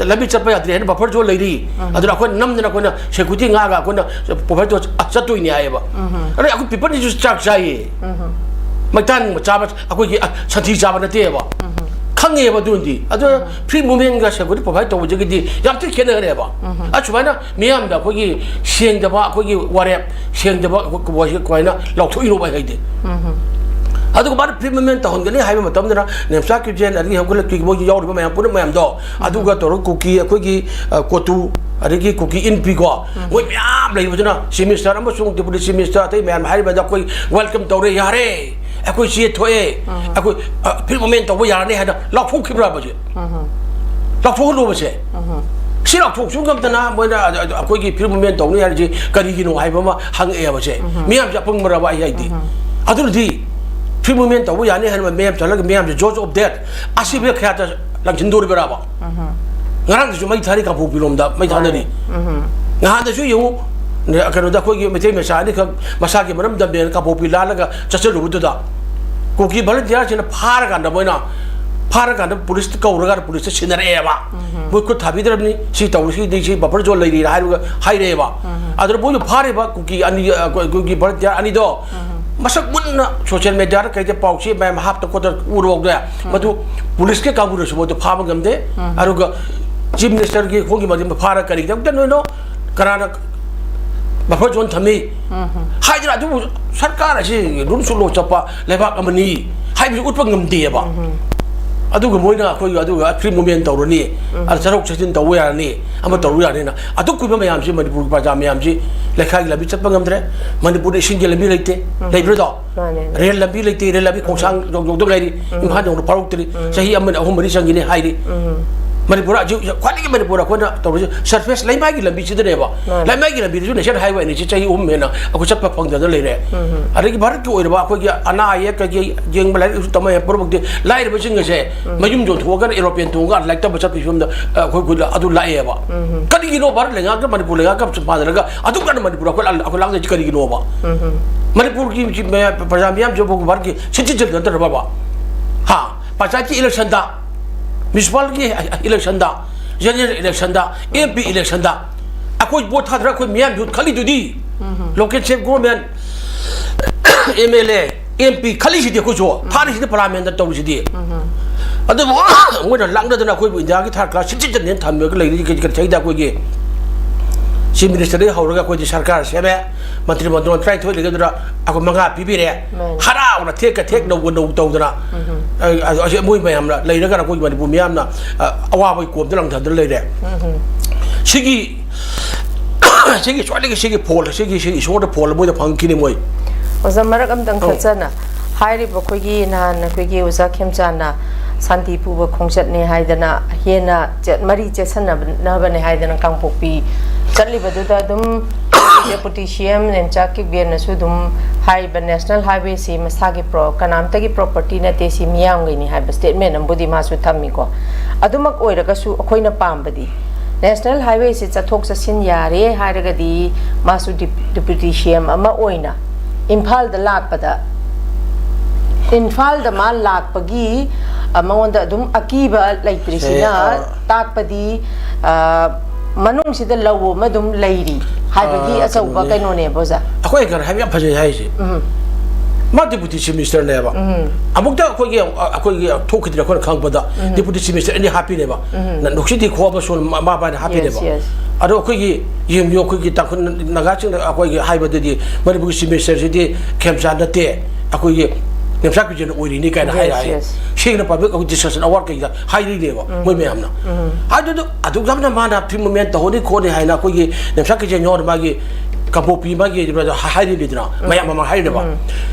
ꯂꯝꯕꯤ ꯆꯠꯄ ꯌꯥꯗ꯭ꯔꯦ ꯍꯥꯏꯅ ꯕꯐꯔ ꯖꯣꯟ ꯂꯩꯔꯤ꯫ ꯑꯗꯨꯅ ꯑꯩꯈꯣꯏꯅ ꯅꯝꯗꯅ ꯑꯩꯈꯣꯏꯅ ꯁꯦꯀ꯭ꯌꯨꯔꯤꯇꯤ ꯉꯥꯛꯑꯒ ꯑꯩꯈꯣꯏꯅ ꯄ꯭ꯔꯣꯚꯥꯏꯠ ꯇꯧꯔ ꯆꯠꯇꯣꯏꯅꯦ ꯍꯥꯏꯌꯦꯕ꯫ ꯑꯗꯨꯅ ꯑꯩꯈꯣꯏ ꯄꯤꯄꯜꯁꯤꯁꯨ ꯆꯥꯛ ꯆꯥꯏꯌꯦ꯫ ꯃꯩꯇꯥꯟ ꯆꯥꯕ ꯑꯩꯈꯣꯏꯒꯤ, ꯑ, ꯁꯟꯊꯤ ꯆꯥꯕ ꯅꯠꯇꯦꯕ꯫ ꯈꯪꯉꯦꯕ ꯑꯗꯨꯗꯤ꯫ ꯑꯗꯨꯅ ꯐ꯭ꯔꯤ ꯃꯨꯚꯃꯦꯟꯒ ꯁꯦꯀ꯭ꯌꯨꯔꯤꯇꯤ ꯄ꯭ꯔꯣꯚꯥꯏꯠ ꯇꯧꯕꯁꯤꯒꯤꯗꯤ ꯌꯥꯝ ꯊꯤ ꯈꯦꯠꯅꯈ꯭ꯔꯦꯕ꯫ ꯑꯁꯨꯃꯥꯏꯅ ꯃꯤꯌꯥꯝꯗ ꯑꯩꯈꯣꯏꯒꯤ ꯁꯦꯡꯗꯕ, ꯑꯩꯈꯣꯏꯒꯤ ꯋꯥꯔꯦꯞ ꯁꯦꯡꯗꯕ ꯀꯃꯥꯏꯅ ꯂꯥꯎꯊꯣꯛꯏꯅꯣ ꯑꯩ ꯍꯥꯏꯗꯤ꯫ ꯑꯗꯨꯒ ꯃꯥꯅ ꯐ꯭ꯔꯤ ꯃꯨꯚꯃꯦꯟ ꯇꯧꯍꯟꯒꯅꯤ ꯍꯥꯏꯕ ꯃꯇꯝꯗꯅ ꯅꯦꯝꯆꯥ ꯀꯤꯞꯖꯦꯟ ꯑꯗꯒꯤ ꯍꯧꯒꯠꯂꯛꯄꯤ ꯃꯣꯏꯒꯤ ꯌꯥꯎꯔꯤꯕ ꯃꯌꯥꯝ ꯄꯨꯝꯅꯃꯛ ꯃꯌꯥꯝꯗꯣ, ꯑꯗꯨꯒ ꯇꯧꯔꯒ ꯀꯨꯀꯤ, ꯑꯩꯈꯣꯏꯒꯤ, ꯑ, ꯀꯣꯇꯨ, ꯑꯗꯒꯤ ꯀꯨꯀꯤ ꯏꯟꯄꯤꯀꯣ, ꯃꯣꯏ ꯃꯌꯥꯝ ꯂꯩꯕꯗꯨꯅ ꯆꯤꯐ ꯃꯤꯅꯤꯁꯇꯔ ꯑꯃꯁꯨꯡ ꯗꯦꯄꯨꯇꯤ ꯆꯤꯐ ꯃꯤꯅꯤꯁꯇꯔ ꯑꯇꯩ ꯃꯌꯥꯝ ꯍꯥꯏꯔꯤꯕꯗ ꯑꯩꯈꯣꯏ ꯋꯦꯜꯀꯝ ꯇꯧꯔꯦ, ꯌꯥꯔꯦ, ꯑꯩꯈꯣꯏ ꯆꯦ ꯊꯣꯛꯑꯦ, ꯑꯩꯈꯣꯏ, ꯑ, ꯐ꯭ꯔꯤ ꯃꯨꯚꯃꯦꯟ ꯇꯧꯕ ꯌꯥꯔꯅꯤ ꯍꯥꯏꯅ ꯂꯥꯎꯊꯣꯛꯈꯤꯕ꯭ꯔꯕ ꯍꯧꯖꯤꯛ? ꯂꯥꯎꯊꯣꯛꯍꯜꯂꯨꯕꯁꯦ꯫ ꯁꯤ ꯂꯥꯎꯊꯣꯛꯁꯨ ꯉꯝꯗꯅ ꯃꯣꯏꯅ ꯑ-, ꯑ-, ꯑꯩꯈꯣꯏꯒꯤ ꯐ꯭ꯔꯤ ꯃꯨꯚꯃꯦꯟ ꯇꯧꯅꯤ ꯍꯥꯏꯔꯤꯁꯤ ꯀꯔꯤꯒꯤꯅꯣ ꯍꯥꯏꯕ ꯑꯃ ꯍꯪꯉꯛꯑꯦꯕꯁꯦ꯫ ꯃꯤꯌꯥꯝꯁꯦ ꯑꯄꯪꯕꯔꯕ ꯑꯩ ꯍꯥꯏꯗꯤ? ꯑꯗꯨꯅꯗꯤ free movement ꯇꯧꯕ ꯌꯥꯅꯤ ꯍꯥꯏꯅ ꯃꯌꯥꯝ ꯆꯠꯂꯒ ꯃꯌꯥꯝꯁꯦ ꯖꯣꯔꯖ ꯑꯣꯐ ꯗꯦꯠ ꯑꯁꯤꯕ ꯈꯌꯥꯠꯇ ꯂꯪꯁꯤꯟꯗꯣꯔꯤꯕ꯭ꯔꯕ? ꯉꯔꯥꯡꯗꯁꯨ ꯃꯩ ꯊꯥꯔꯤ, ꯀꯥꯡꯄꯣꯛꯄꯤ ꯂꯣꯝꯗ ꯃꯩ ꯊꯥꯅꯔꯤ꯫ ꯉꯍꯥꯟꯗꯁꯨ ꯌꯦꯡꯉꯨ, ꯀꯩꯅꯣꯗ ꯑꯩꯈꯣꯏꯒꯤ ꯃꯩꯇꯩ ꯃꯆꯥ ꯑꯅꯤꯈꯛ ꯃꯁꯥꯒꯤ ꯃꯔꯝ ꯗꯝꯃꯦꯅ ꯀꯥꯡꯄꯣꯛꯄꯤ ꯂꯥꯜꯂꯒ ꯆꯠꯆꯔꯨꯕꯗꯨꯗ ꯀꯨꯀꯤ ꯚꯣꯂꯟꯇꯤꯌꯥꯔꯁꯤꯡꯅ ꯐꯥꯔꯀꯥꯟꯗ ꯃꯣꯏꯅ ꯐꯥꯔꯀꯥꯟꯗ ꯄꯨꯂꯤꯁꯇ ꯀꯧꯔꯒ ꯄꯨꯂꯤꯁꯇ ꯁꯤꯟꯅꯔꯛꯑꯦꯕ꯫ ꯃꯣꯏ ꯈꯨꯠ ꯊꯥꯕꯤꯗ꯭ꯔꯕꯅꯤ, ꯁꯤ ꯇꯧꯔꯤ, ꯁꯤꯗꯤ ꯁꯤ ꯕꯐꯔ ꯖꯣꯟ ꯂꯩꯔꯤꯅ ꯍꯥꯏꯔꯒ ꯍꯥꯏꯔꯛꯑꯦꯕ꯫ ꯑꯗꯨꯅ ꯃꯣꯏꯅ ꯐꯥꯔꯤꯕ ꯀꯨꯀꯤ ꯑꯅꯤ, ꯑ, ꯀꯨꯀꯤ ꯚꯣꯂꯟꯇꯤꯌꯥꯔ ꯑꯅꯤꯗꯣ ꯃꯁꯛ ꯃꯨꯟꯅ ꯁꯣꯁꯤꯌꯦꯜ ꯃꯦꯗꯤꯌꯥꯗ ꯀꯩꯗ ꯄꯥꯎꯆꯦ ꯃꯌꯥꯝ ꯍꯥꯞꯇ ꯈꯣꯠꯇ ꯎꯔꯣꯛꯗ ꯃꯗꯨ ꯄꯨꯂꯤꯁꯀꯤ ꯀꯥꯡꯕꯨꯅꯁꯨ ꯃꯗꯨ ꯐꯥꯕ ꯉꯝꯗꯦ꯫ ꯑꯗꯨꯒ ꯆꯤꯐ ꯃꯤꯅꯤꯁꯇꯔꯒꯤ ꯈꯣꯡꯒꯤ ꯃꯗꯨ ꯐꯥꯔ ꯀꯔꯤꯒꯤꯗꯃꯛꯇꯅꯣ? ꯀꯅꯥꯅ ꯕꯐꯔ ꯖꯣꯟ ꯊꯝꯃꯤ ꯍꯥꯏꯗꯅ? ꯑꯗꯨꯕꯨ ꯁꯔꯀꯥꯔ ꯑꯁꯤ ꯔꯨꯜꯁꯨ ꯂꯣ ꯆꯠꯄ ꯂꯩꯕꯥꯛ ꯑꯃꯅꯤ ꯍꯥꯏꯕꯁꯤ ꯎꯠꯄ ꯉꯝꯗꯦꯕ꯫ ꯑꯗꯨꯒ ꯃꯣꯏꯅ ꯑꯩꯈꯣꯏꯒꯤ ꯑꯗꯨꯒ ꯐ꯭ꯔꯤ ꯃꯨꯚꯃꯦꯟ ꯇꯧꯔꯅꯤ, ꯑꯗ ꯆꯠꯊꯣꯛ ꯆꯠꯁꯤꯟ ꯇꯧꯕ ꯌꯥꯔꯅꯤ, ꯑꯃ ꯇꯧꯕ ꯌꯥꯔꯅꯤꯅ ꯑꯗꯨ ꯀꯨꯏꯕ ꯃꯌꯥꯝꯁꯤ ꯃꯅꯤꯄꯨꯔꯒꯤ ꯄ꯭ꯔꯖꯥ ꯃꯌꯥꯝꯁꯤ ꯂꯩꯈꯥꯏꯒꯤ ꯂꯝꯕꯤ ꯆꯠꯄ ꯉꯝꯗ꯭ꯔꯦ꯫ ꯃꯅꯤꯄꯨꯔꯗ ꯏꯁꯤꯡꯒꯤ ꯂꯝꯕꯤ ꯂꯩꯇꯦ, ꯂꯩꯕ꯭ꯔꯗꯣ? ꯃꯥꯅꯦ꯫ ꯔꯦꯜ ꯂꯝꯕꯤ ꯂꯩꯇꯦ, ꯔꯦꯜ ꯂꯝꯕꯤ ꯈꯣꯡꯁꯥꯡ ꯌꯧ- ꯌꯧꯗ ꯉꯥꯏꯔꯤ, ꯏꯝꯐꯥꯜ ꯌꯧꯅ ꯐꯥꯎꯔꯛꯇ꯭ꯔꯤ꯫ ꯆꯍꯤ ꯑꯃꯅ ꯑꯍꯨꯝ ꯃꯔꯤ ꯆꯪꯈꯤꯅꯤ ꯍꯥꯏꯔꯤ꯫ ꯃꯅꯤꯄꯨꯔ ꯍꯧꯖꯤꯛ ꯈ꯭ꯋꯥꯏꯗꯒꯤ ꯃꯅꯤꯄꯨꯔ ꯑꯩꯈꯣꯏꯅ ꯇꯧꯔꯤꯁꯦ ꯁꯔꯐꯦꯁ ꯂꯩꯃꯥꯏꯒꯤ ꯂꯝꯕꯤꯁꯤꯗꯅꯦꯕ꯫ ꯃꯥꯅꯦ꯫ ꯂꯩꯃꯥꯏꯒꯤ ꯂꯝꯕꯤꯗꯨꯁꯨ ꯅꯦꯁꯅꯦꯜ ꯍꯥꯏꯋꯦ ꯑꯅꯤꯁꯤ ꯆꯍꯤ ꯑꯍꯨꯝ ꯍꯦꯟꯅ ꯑꯩꯈꯣꯏ ꯆꯠꯄ ꯐꯪꯗꯅ ꯂꯩꯔꯦ꯫ ꯑꯗꯒꯤ ꯚꯥꯔꯠꯀꯤ ꯑꯣꯏꯔꯕ ꯑꯩꯈꯣꯏꯒꯤ ꯑꯅꯥ ꯑꯌꯦꯛ ꯀꯩꯀꯩ ꯌꯦꯡꯕ, ꯂꯥꯏꯔꯤꯛ ꯂꯥꯏꯁꯨ ꯇꯝꯕ ꯌꯥꯕ ꯄꯨꯝꯅꯃꯛꯇꯤ ꯂꯥꯏꯔꯕꯁꯤꯡ ꯑꯁꯦ ꯃꯌꯨꯝ ꯌꯣꯟꯊꯣꯛꯑꯒ ꯑꯦꯔꯣꯄ꯭ꯂꯦꯟ ꯇꯣꯡꯉꯒ ꯂꯥꯏꯔꯤꯛ ꯇꯝꯕ ꯆꯠꯄꯒꯤ ꯐꯤꯕꯝꯗ, ꯑ, ꯑꯩꯈꯣꯏ ꯑꯩꯈꯣꯏ ꯑꯗꯨ ꯂꯥꯛꯑꯦꯕ꯫ ꯀꯔꯤꯒꯤꯅꯣ ꯚꯥꯔꯠ ꯂꯩꯉꯥꯛꯀ ꯃꯅꯤꯄꯨꯔ ꯂꯩꯉꯥꯛꯀ ꯄꯥꯗꯅꯒ ꯑꯗꯨꯛ ꯌꯥꯝꯅ ꯃꯅꯤꯄꯨꯔ ꯑꯩꯈꯣꯏ ꯂꯥꯛ-, ꯑꯩꯈꯣꯏ ꯂꯥꯛꯅꯔꯤꯁꯤ ꯀꯔꯤꯒꯤꯅꯣꯕ? ꯃꯅꯤꯄꯨꯔꯒꯤ ꯃꯤ-, ꯃꯌꯥꯝ, ꯄ꯭ꯔꯖꯥ ꯃꯤꯌꯥꯝꯁꯤꯕꯨ ꯚꯥꯔꯠꯀꯤ ꯁꯤꯇꯤꯖꯦꯟ ꯅꯠꯇ꯭ꯔꯕꯕ? ꯍꯥ? ꯄꯟꯆꯥꯌꯠꯀꯤ ꯏꯂꯦꯛꯁꯟꯗ, ꯃ꯭ꯌꯨꯅꯤꯁꯤꯄꯥꯜꯒꯤ ꯏꯂꯦꯛꯁꯟꯗ, ꯖꯦꯅꯔꯦꯜ ꯏꯂꯦꯛꯁꯟꯗ, ꯑꯦꯝ ꯄꯤ ꯏꯂꯦꯛꯁꯟꯗ ꯑꯩꯈꯣꯏ ꯚꯣꯠ ꯊꯥꯗꯔ ꯑꯩꯈꯣꯏ ꯃꯤꯌꯥꯝꯁꯨ ꯈꯜꯂꯤꯗꯨꯗꯤ꯫ Local self government, M L A, M P ꯈꯜꯂꯤꯁꯤꯗꯤ ꯑꯩꯈꯣꯏꯁꯨ, ꯊꯥꯔꯤꯁꯤꯗꯤ ꯄꯥꯔꯂꯥꯃꯦꯟꯗ ꯇꯧꯔꯤꯁꯤꯗꯤ꯫ ꯑꯗꯨꯕꯨ ꯃꯣꯏꯅ ꯂꯥꯛꯅꯗꯅ ꯑꯩꯈꯣꯏꯕꯨ ꯏꯟꯗꯤꯌꯥꯒꯤ ꯊꯥꯔꯠ ꯀ꯭ꯂꯥꯁ ꯁꯤꯇꯤꯖꯦꯟꯅꯦꯅ ꯊꯝꯃꯒ ꯂꯩꯔꯤꯁꯤ ꯀꯔꯤ, ꯀꯔꯤ ꯆꯍꯤꯗ ꯑꯩꯈꯣꯏꯒꯤ ꯆꯤꯐ ꯃꯤꯅꯤꯁꯇꯔꯗꯒꯤ ꯍꯧꯔꯒ ꯑꯩꯈꯣꯏꯗꯤ ꯁꯔꯀꯥꯔ ꯁꯦꯝꯃꯦ, ꯃꯟꯇ꯭ꯔꯤ ꯃꯟꯗꯣꯟ ꯇꯔꯥꯅꯤꯊꯣꯏ ꯂꯩꯒꯗꯨꯅ ꯑꯩꯈꯣꯏ ꯃꯉꯥ ꯄꯤꯕꯤꯔꯦ꯫ ꯃꯥꯅꯤ꯫ ꯍꯔꯥꯎꯅ ꯊꯦꯛꯀ ꯊꯦꯛ ꯅꯧꯒ ꯅꯧ ꯇꯧꯗꯅ, ꯑ, ꯑ, ꯑꯁꯤ ꯃꯣꯏ ꯃꯌꯥꯝꯅ ꯂꯩꯔꯒꯅ ꯑꯩꯈꯣꯏ ꯃꯅꯤꯄꯨꯔ ꯃꯤꯌꯥꯝꯅ, ꯑ, ꯑꯋꯥꯕꯒꯤ ꯀꯣꯝꯗ ꯂꯪꯊꯗꯨꯅ ꯂꯩꯔꯦ꯫ ꯁꯤꯒꯤ, ꯁꯤꯒꯤ ꯈ꯭ꯋꯥꯏꯗꯒꯤ ꯁꯤꯒꯤ ꯐꯣꯜ, ꯁꯤꯒꯤ, ꯁꯤꯒꯤ ꯏꯁꯣꯔꯗ ꯐꯣꯜ ꯃꯣꯏꯗ ꯐꯪꯈꯤꯅꯤ ꯃꯣꯏ꯫ ꯑꯣꯖꯥ, ꯃꯔꯛ ꯑꯝꯇꯪ ꯑꯧ꯫ ꯊꯠꯆꯅ ꯍꯥꯏꯔꯤꯕ ꯑꯩꯈꯣꯏꯒꯤ ꯅꯍꯥꯟ ꯑꯩꯈꯣꯏꯒꯤ ꯑꯣꯖꯥ ꯈꯦꯝꯆꯥꯟꯅ ꯁꯥꯟꯇꯤ ꯄꯨꯕ ꯈꯣꯡꯆꯠꯅꯦ ꯍꯥꯏꯗꯅ ꯍꯦꯟꯅ ꯆꯦꯠ-, ꯃꯔꯤ ꯆꯦꯠꯁꯟꯅꯕꯅꯦ ꯍꯥꯏꯗꯅ ꯀꯥꯡꯄꯣꯛꯄꯤ ꯆꯠꯂꯤꯕꯗꯨꯗ ꯑꯗꯨꯝ ꯗꯦꯄꯨꯇꯤ ꯁꯤ ꯑꯦꯝ ꯅꯦꯝꯆꯥꯛ ꯀꯤꯞꯒꯦꯟꯅꯁꯨ ꯑꯗꯨꯝ ꯍꯥꯏꯔꯤꯕ ꯅꯦꯁꯅꯦꯜ ꯍꯥꯏꯋꯦꯁꯤ ꯃꯁꯥꯒꯤ ꯄ꯭ꯔꯣ ꯀꯅꯥꯝꯇꯒꯤ ꯄ꯭ꯔꯣꯄꯔꯇꯤ ꯅꯠꯇꯦ, ꯁꯤ ꯃꯤꯌꯥꯝꯒꯤꯅꯤ ꯍꯥꯏꯕ ꯁ꯭ꯇꯦꯠꯃꯦꯟ ꯑꯃꯕꯨꯗꯤ ꯃꯥꯁꯨ ꯊꯝꯃꯤꯀꯣ꯫ ꯑꯗꯨꯃꯛ ꯑꯣꯏꯔꯒꯁꯨ ꯑꯩꯈꯣꯏꯅ ꯄꯥꯝꯕꯗꯤ ꯅꯦꯁꯅꯦꯜ ꯍꯥꯏꯋꯦꯁꯤ ꯆꯠꯊꯣꯛ ꯆꯠꯁꯤꯟ ꯌꯥꯔꯦ ꯍꯥꯏꯔꯒꯗꯤ ꯃꯥꯁꯨ ꯗꯤꯞ ꯗꯤꯄ꯭ꯌꯨꯇꯤ ꯁꯤ ꯑꯦꯝ ꯑꯃ ꯑꯣꯏꯅ ꯏꯝꯐꯥꯜꯗ ꯂꯥꯛꯄꯗ, ꯏꯝꯐꯥꯜꯗ ꯃꯥ ꯂꯥꯛꯄꯒꯤ, ꯑ, ꯃꯉꯣꯟꯗ ꯑꯗꯨꯝ ꯑꯀꯤꯕ ꯂꯩꯇ꯭ꯔꯤꯁꯤꯅ ꯁꯦ, ꯑ, ꯇꯥꯛꯄꯗꯤ, ꯑ, ꯃꯅꯨꯡꯁꯤꯗ ꯂꯧ ꯑꯃ ꯑꯗꯨꯝ ꯂꯩꯔꯤ ꯍꯥꯏꯕꯒꯤ ꯑ, ꯑꯆꯧꯕ ꯀꯩꯅꯣꯅꯦ꯫ ꯀꯩꯅꯣꯅꯦꯕ, ꯑꯣꯖꯥ꯫ ꯑꯩꯈꯣꯏ ꯀꯩꯅꯣ ꯍꯥꯏꯕ ꯌꯥꯝ ꯐꯖꯩ ꯍꯥꯏꯁꯦ꯫ ꯎꯝ꯫ ꯃꯥ ꯗꯤꯄꯨꯇꯤ ꯆꯤꯐ ꯃꯤꯅꯤꯁꯇꯔꯅꯦꯕ꯫ ꯎꯝ꯫ ꯑꯃꯨꯛꯇ ꯑꯩꯈꯣꯏꯒꯤ, ꯑꯩꯈꯣꯏꯒꯤ ꯊꯣꯛꯈꯤꯗ꯭ꯔꯦ, ꯑꯩꯈꯣꯏꯅ ꯈꯪꯕꯗ ꯎꯝ꯫ ꯗꯤꯄꯨꯇꯤ ꯆꯤꯐ ꯃꯤꯅꯤꯁꯇꯔ ꯑꯅꯤ ꯍꯥꯞꯄꯤꯅꯦꯕ꯫ ꯎꯝ꯫ ꯅ-, ꯅꯨꯡꯁꯤꯠ ꯈꯣ ꯑꯃꯁꯨꯡ ꯃ-, ꯃꯥ ꯄꯥꯏꯅ ꯍꯥꯞꯄꯤꯅꯦꯕ꯫ Yes, yes꯫ ꯑꯗꯣ ꯑꯩꯈꯣꯏꯒꯤ ꯌꯦꯡꯕꯤꯌꯨ, ꯑꯩꯈꯣꯏꯒꯤ ꯇꯥꯡꯈꯨꯜ ꯅꯥꯒꯥꯁꯤꯡꯅ ꯑꯩꯈꯣꯏꯒꯤ ꯍꯥꯏꯕꯗꯗꯤ ꯃꯅꯤꯄꯨꯔꯒꯤ ꯆꯤꯐ ꯃꯤꯅꯤꯁꯇꯔꯁꯤꯗꯤ ꯈꯦꯝꯆꯥꯟ ꯅꯠꯇꯦ, ꯑꯩꯈꯣꯏꯒꯤ ꯅꯦꯝꯆꯥꯛ ꯀꯤꯖꯦꯟ ꯑꯣꯏꯔꯤꯅꯤ ꯀꯥꯏꯅ ꯍꯥꯏ, Yes, ꯍꯥꯏ꯫ Yes꯫ ꯁꯦꯡꯅ ꯄꯕ꯭ꯂꯤꯛ ꯑꯩꯈꯣꯏ ꯗꯤꯁꯀꯁꯟ ꯑꯋꯥꯔ ꯀꯩꯗ ꯍꯥꯏꯔꯤꯅꯦꯕ ꯎꯝ꯫ ꯃꯣꯏ ꯃꯌꯥꯝꯅ꯫ ꯎꯝ꯫ ꯑꯗꯨꯗꯣ ꯑꯗꯨꯛ ꯌꯥꯝꯅ ꯃꯥꯅ ꯐ꯭ꯔꯤ ꯃꯨꯚꯃꯦꯟ ꯇꯧꯍꯧꯅꯤ ꯈꯣꯠꯅꯤ ꯍꯥꯏꯅ ꯑꯩꯈꯣꯏꯒꯤ ꯅꯦꯝꯆꯥꯛ ꯀꯤꯖꯦꯟ ꯌꯥꯎꯔ ꯃꯥꯒꯤ ꯀꯥꯡꯄꯣꯛꯄꯤ ꯃꯥꯒꯤ ꯍꯥꯏꯔꯤꯅꯤꯗꯅ, ꯎꯝ꯫ ꯃꯌꯥꯝ ꯃꯃꯥꯡ ꯍꯥꯏꯔꯤꯅꯦꯕ꯫ ꯎꯝ꯫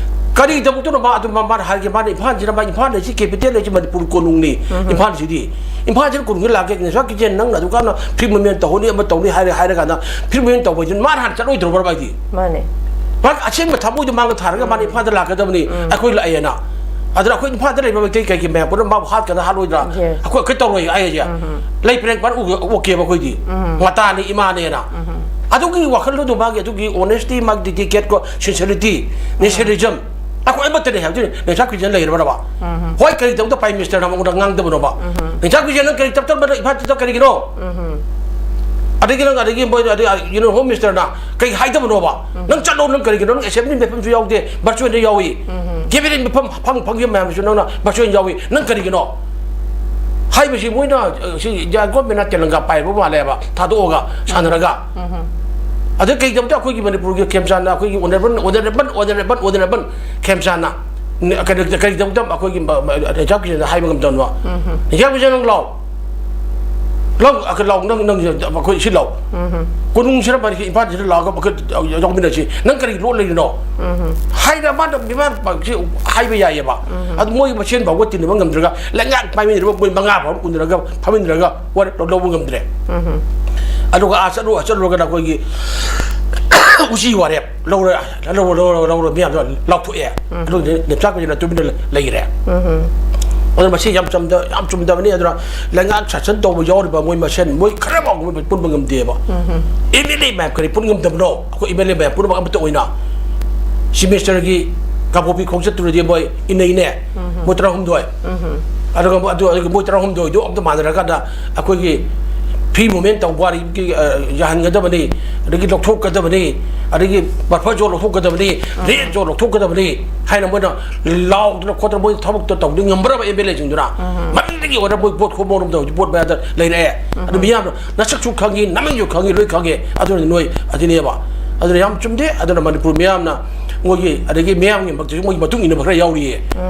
ꯀꯔꯤꯗꯃꯛꯇꯅꯣ ꯃꯥ ꯑꯗꯨ ꯃꯥ-, ꯃꯥꯅ ꯍꯥꯏꯔꯤꯁꯦ? ꯃꯥꯅ ꯏꯝꯐꯥꯜꯁꯤꯅ ꯃꯥ ꯏꯝꯐꯥꯜ ꯂꯩꯁꯤ ꯀꯦꯄꯤꯇꯦꯜ ꯂꯩꯁꯤ ꯃꯅꯤꯄꯨꯔ ꯀꯣꯅꯨꯡꯅꯤ꯫ ꯎꯝ꯫ ꯏꯝꯐꯥꯜꯁꯤꯗꯤ, ꯏꯝꯐꯥꯜꯁꯤꯗ ꯀꯣꯅꯨꯡꯒꯤ ꯂꯥꯛꯀꯦ, ꯅꯦꯝꯆꯥꯛ ꯀꯤꯖꯦꯟ ꯅꯪꯅ ꯑꯗꯨꯛ ꯌꯥꯝꯅ ꯐ꯭ꯔꯤ ꯃꯨꯚꯃꯦꯟ ꯇꯧꯍꯧꯅꯤ ꯑꯃ ꯇꯧꯅꯤ ꯍꯥꯏꯔꯦ, ꯍꯥꯏꯔꯀꯥꯟꯗ ꯐ꯭ꯔꯤ ꯃꯨꯚꯃꯦꯟ ꯇꯧꯕ ꯍꯥꯏꯁꯤ ꯃꯥꯅ ꯍꯥꯟꯅ ꯆꯠꯂꯣꯏꯗ꯭ꯔꯣꯕ ꯍꯥꯏꯗꯤ? ꯃꯥꯅꯦ꯫ ꯃꯥꯒꯤ ꯑꯁꯦꯡꯕ ꯊꯃꯣꯏꯗꯣ ꯃꯥꯡꯗ ꯊꯥꯔꯒ ꯃꯥꯅ ꯏꯝꯐꯥꯜꯗ ꯂꯥꯛꯀꯗꯕꯅꯤ, ꯎꯝ꯫ ꯑꯩꯈꯣꯏ ꯂꯥꯛꯑꯦꯅ꯫ ꯑꯗꯨꯅ ꯑꯩꯈꯣꯏ ꯏꯝꯐꯥꯜꯗ ꯂꯩꯕ ꯃꯩꯇꯩ ꯀꯩꯒꯤ ꯃꯌꯥꯝ ꯄꯨꯝꯅꯃꯛ ꯃꯥꯕꯨ ꯍꯥꯠꯀꯗ꯭ꯔꯥ ꯍꯥꯠꯂꯣꯏꯗ꯭ꯔꯥ? Yes꯫ ꯑꯩꯈꯣꯏ, ꯑꯩꯈꯣꯏ ꯇꯧꯔꯣꯏ ꯑꯩ ꯍꯥꯏꯁꯦ꯫ ꯎꯝ꯫ ꯂꯩ ꯄꯔꯦꯡ ꯄꯥꯟ ꯎ-, ꯑꯣꯛꯀꯦꯕ ꯑꯩꯈꯣꯏꯗꯤ꯫ ꯎꯝ꯫ ꯃꯇꯥꯅꯤ ꯏꯃꯥꯅꯦꯅ꯫ ꯎꯝ꯫ ꯑꯗꯨꯒꯤ ꯋꯥꯈꯜꯂꯣꯟꯗꯣ ꯃꯥꯒꯤ, ꯑꯗꯨꯒꯤ ꯑꯣꯅꯦꯁꯇꯤ, ꯃꯥꯒꯤ ꯗꯤꯗꯤꯀꯦꯠꯀꯣ, ꯁꯤꯟꯁꯤꯌꯔꯤꯇꯤ, ꯎꯝ꯫ ꯅꯦꯁꯅꯦꯂꯤꯖꯝ, ꯑꯩꯈꯣꯏ ꯑꯃꯠꯇꯅꯦ ꯍꯥꯏꯕꯗꯨꯅꯤ꯫ ꯅꯦꯝꯆꯥꯛ ꯀꯤꯖꯦꯟ ꯂꯩꯔꯕ꯭ꯔꯕ? ꯎꯝ꯫ ꯍꯣꯏ, ꯀꯔꯤꯗꯃꯛꯇ ꯄ꯭ꯔꯥꯏꯝ ꯃꯤꯅꯤꯁꯇꯔꯅ ꯃꯉꯣꯟꯗ ꯉꯥꯡꯗꯕꯅꯣꯕ? ꯎꯝ꯫ ꯅꯦꯝꯆꯥꯛ ꯀꯤꯖꯦꯟ ꯅꯪ ꯀꯔꯤ ꯇꯞꯇꯞꯅ ꯏꯝꯐꯥꯜ ꯆꯠꯇ ꯀꯔꯤꯒꯤꯅꯣ? ꯎꯝ꯫ ꯑꯗꯒꯤ ꯅꯪ, ꯑꯗꯒꯤ ꯃꯣꯏ, ꯑꯗꯒꯤ, ꯑ, ꯌꯨꯅꯤꯌꯟ ꯍꯣꯝ ꯃꯤꯅꯤꯁꯇꯔꯅ ꯀꯩ ꯍꯥꯏꯗꯕꯅꯣꯕ? ꯎꯝ꯫ ꯅꯪ ꯆꯠꯂꯣ, ꯅꯪ ꯀꯔꯤꯒꯤꯅꯣ? ꯅꯪ ꯑꯦꯁꯦꯝꯕ꯭ꯂꯤ ꯃꯐꯝꯁꯨ ꯌꯥꯎꯗꯦ, ꯚꯔꯆꯨꯋꯦꯜꯗ ꯌꯥꯎꯏ꯫ ꯎꯝ꯫ ꯀꯦꯕꯤꯅꯦꯠ ꯃꯐꯝ ꯐꯪ ꯐꯪꯈꯤꯕ ꯃꯌꯥꯝꯁꯨ ꯅꯪꯅ ꯚꯔꯆꯨꯋꯦꯜ ꯌꯥꯎꯏ꯫ ꯅꯪ ꯀꯔꯤꯒꯤꯅꯣ? ꯍꯥꯏꯕꯁꯤ ꯃꯣꯏꯅ, ꯑ, ꯁꯤ ꯏꯟꯗꯤꯌꯥ ꯒꯣꯔꯃꯦꯟꯅ ꯇꯦꯂꯪꯒꯥ ꯄꯥꯏꯕ ꯃꯥꯜꯂꯦꯕ, ꯊꯥꯗꯣꯛꯑꯒ ꯁꯥꯟꯅꯔꯒ꯫ ꯎꯝ꯫ ꯑꯗ ꯀꯩꯗꯧꯕꯗ ꯑꯩꯈꯣꯏꯒꯤ ꯃꯅꯤꯄꯨꯔꯒꯤ ꯈꯦꯝꯆꯥꯟꯅ, ꯑꯩꯈꯣꯏꯒꯤ ꯑꯣꯅꯔꯦꯕꯜ, ꯑꯣꯅꯔꯦꯕꯜ, ꯑꯣꯅꯔꯦꯕꯜ, ꯑꯣꯅꯔꯦꯕꯜ ꯈꯦꯝꯆꯥꯟꯅ ꯀꯔꯤ-, ꯀꯔꯤꯗꯧꯕꯗ ꯑꯩꯈꯣꯏꯒꯤ ꯃ-, ꯃ-, ꯅꯦꯝꯆꯥꯛ ꯀꯤꯖꯦꯟꯗ ꯍꯥꯏꯕ ꯉꯝꯗꯕꯅꯣ? ꯎꯝ꯫ ꯅꯦꯝꯆꯥꯛ ꯀꯤꯖꯦꯟ ꯅꯪ ꯂꯥꯎ꯫ ꯂꯥꯎ, ꯑ, ꯂꯥꯎ, ꯅꯪ, ꯅꯪ, ꯑꯩꯈꯣꯏ ꯁꯤ ꯂꯥꯎ꯫ ꯎꯝ꯫ ꯀꯣꯅꯨꯡꯁꯤꯗ ꯃꯔꯤ ꯏꯝꯐꯥꯜꯁꯤꯗ ꯂꯥꯛꯑꯒ ꯑꯩꯈꯣꯏ ꯌꯥꯎꯃꯤꯟꯅꯁꯤ꯫ ꯅꯪ ꯀꯔꯤ ꯂꯣꯠ ꯂꯩꯔꯤꯅꯣ? ꯎꯝ꯫ ꯍꯥꯏꯅ ꯃꯥꯅ ꯃꯤꯃꯥꯟ ꯄꯥꯛꯁꯤ ꯍꯥꯏꯕ ꯌꯥꯏꯌꯦꯕ꯫ ꯎꯝ꯫ ꯑꯗꯨ ꯃꯣꯏ ꯃꯁꯦꯟ ꯐꯥꯎꯕ ꯇꯤꯟꯅꯕ ꯉꯝꯗ꯭ꯔꯒ ꯂꯩꯉꯥꯛ ꯄꯥꯏꯃꯤꯟꯅꯕ ꯃꯣꯏ ꯃꯉꯥ ꯐꯥꯎꯕ ꯎꯅꯔꯒ ꯐꯝꯃꯤꯟꯅꯔꯒ ꯋꯥꯔꯦꯞ ꯂꯧꯕ ꯉꯝꯗ꯭ꯔꯦ꯫ ꯎꯝ꯫ ꯑꯗꯨꯒ ꯑꯥ ꯆꯠꯂꯨ, ꯆꯠꯂꯨꯔꯒꯅ ꯑꯩꯈꯣꯏꯒꯤ ꯎꯆꯤ ꯋꯥꯔꯦꯞ ꯂꯧꯔ ꯂꯧꯔ ꯂꯧꯔ ꯂꯧꯔ ꯃꯤꯌꯥꯝꯗꯣ ꯂꯥꯎꯊꯣꯛꯑꯦ꯫ ꯑꯗꯨꯒꯤ ꯅꯦꯝꯆꯥꯛꯄꯁꯤꯅ ꯇꯨꯃꯤꯟꯅ ꯂꯩꯔꯦ꯫ ꯑꯗꯨꯅ ꯃꯁꯤ ꯌꯥꯝ ꯆꯨꯝꯗ ꯌꯥꯝ ꯆꯨꯝꯗꯕꯅꯤ꯫ ꯑꯗꯨꯅ ꯂꯩꯉꯥꯛ ꯁꯥꯁꯟ ꯇꯧꯕ ꯌꯥꯎꯔꯤꯕ ꯃꯣꯏ ꯃꯁꯦꯟ ꯃꯣꯏ ꯈꯔ ꯐꯥꯎꯕ ꯃꯣꯏ ꯄꯨꯟꯕ ꯉꯝꯗꯦꯕ꯫ ꯑꯦꯝ ꯑꯦꯜ ꯑꯦ ꯃꯌꯥꯝ ꯀꯔꯤ ꯄꯨꯟ ꯉꯝꯗꯕꯅꯣ? ꯑꯩꯈꯣꯏ ꯑꯦꯝ ꯑꯦꯜ ꯑꯦ ꯃꯌꯥꯝ ꯄꯨꯝꯅꯃꯛ ꯑꯃꯠꯇ ꯑꯣꯏꯅ ꯆꯤꯐ ꯃꯤꯅꯤꯁꯇꯔꯒꯤ ꯀꯥꯡꯄꯣꯛꯄꯤ ꯈꯣꯡꯆꯠꯇꯨꯗꯗꯤ ꯃꯣꯏ ꯏꯟꯅꯩꯅꯦ꯫ ꯃꯣꯏ ꯇꯔꯥꯍꯨꯝꯗꯣꯏ꯫ ꯑꯗꯨꯒ ꯑꯗꯨ ꯑꯗꯨꯒ ꯃꯣꯏ ꯇꯔꯥꯍꯨꯝꯗꯣꯏꯗꯣ ꯑꯝꯇ ꯃꯥꯟꯅꯔꯀꯥꯟꯗ ꯑꯩꯈꯣꯏꯒꯤ ꯐ꯭ꯔꯤ ꯃꯨꯚꯃꯦꯟ ꯇꯧꯕ ꯋꯥꯔꯤꯒꯤ, ꯑ, ꯌꯥꯍꯟꯒꯗꯕꯅꯤ, ꯑꯗꯒꯤ ꯂꯧꯊꯣꯛꯀꯗꯕꯅꯤ, ꯑꯗꯒꯤ ꯕꯐꯔ ꯖꯣꯟ ꯂꯧꯊꯣꯛꯀꯗꯕꯅꯤ, ꯔꯦꯗ ꯖꯣꯟ ꯂꯧꯊꯣꯛꯀꯗꯕꯅꯤ ꯍꯥꯏꯅ ꯃꯣꯏꯅ ꯂꯥꯎꯗꯅ ꯈꯣꯠꯇꯅ ꯃꯣꯏ ꯊꯕꯛꯇꯣ ꯇꯧꯕꯗꯤ ꯉꯝꯕ꯭ꯔꯕ ꯑꯦꯝ ꯑꯦꯜ ꯑꯦꯁꯤꯡꯗꯨꯅ? ꯃꯃꯤꯡꯗꯒꯤ ꯑꯣꯏꯔ ꯃꯣꯏ ꯚꯣꯠ ꯈꯣꯝꯕꯔꯣꯝꯗ ꯍꯧꯖꯤꯛ ꯚꯣꯠ ꯃꯌꯥꯗ ꯂꯩꯔꯛꯑꯦ꯫ ꯑꯗꯨ ꯃꯤꯌꯥꯝꯅ ꯅꯁꯛꯁꯨ ꯈꯪꯉꯤ, ꯅꯃꯤꯡꯁꯨ ꯈꯪꯉꯤ, ꯂꯣꯏ ꯈꯪꯉꯦ꯫ ꯑꯗꯨꯅ ꯅꯣꯏ ꯑꯗꯨꯅꯦꯕ꯫ ꯑꯗꯨꯅ ꯌꯥꯝ ꯆꯨꯝꯗꯦ꯫ ꯑꯗꯨꯅ ꯃꯅꯤꯄꯨꯔ ꯃꯤꯌꯥꯝꯅ ꯃꯣꯏꯒꯤ, ꯑꯗꯒꯤ ꯃꯤꯌꯥꯝꯒꯤ ꯃꯛꯇꯁꯨ ꯃꯣꯏꯒꯤ ꯃꯇꯨꯡ ꯏꯟꯅꯕ ꯈꯔ ꯌꯥꯎꯔꯤꯌꯦ꯫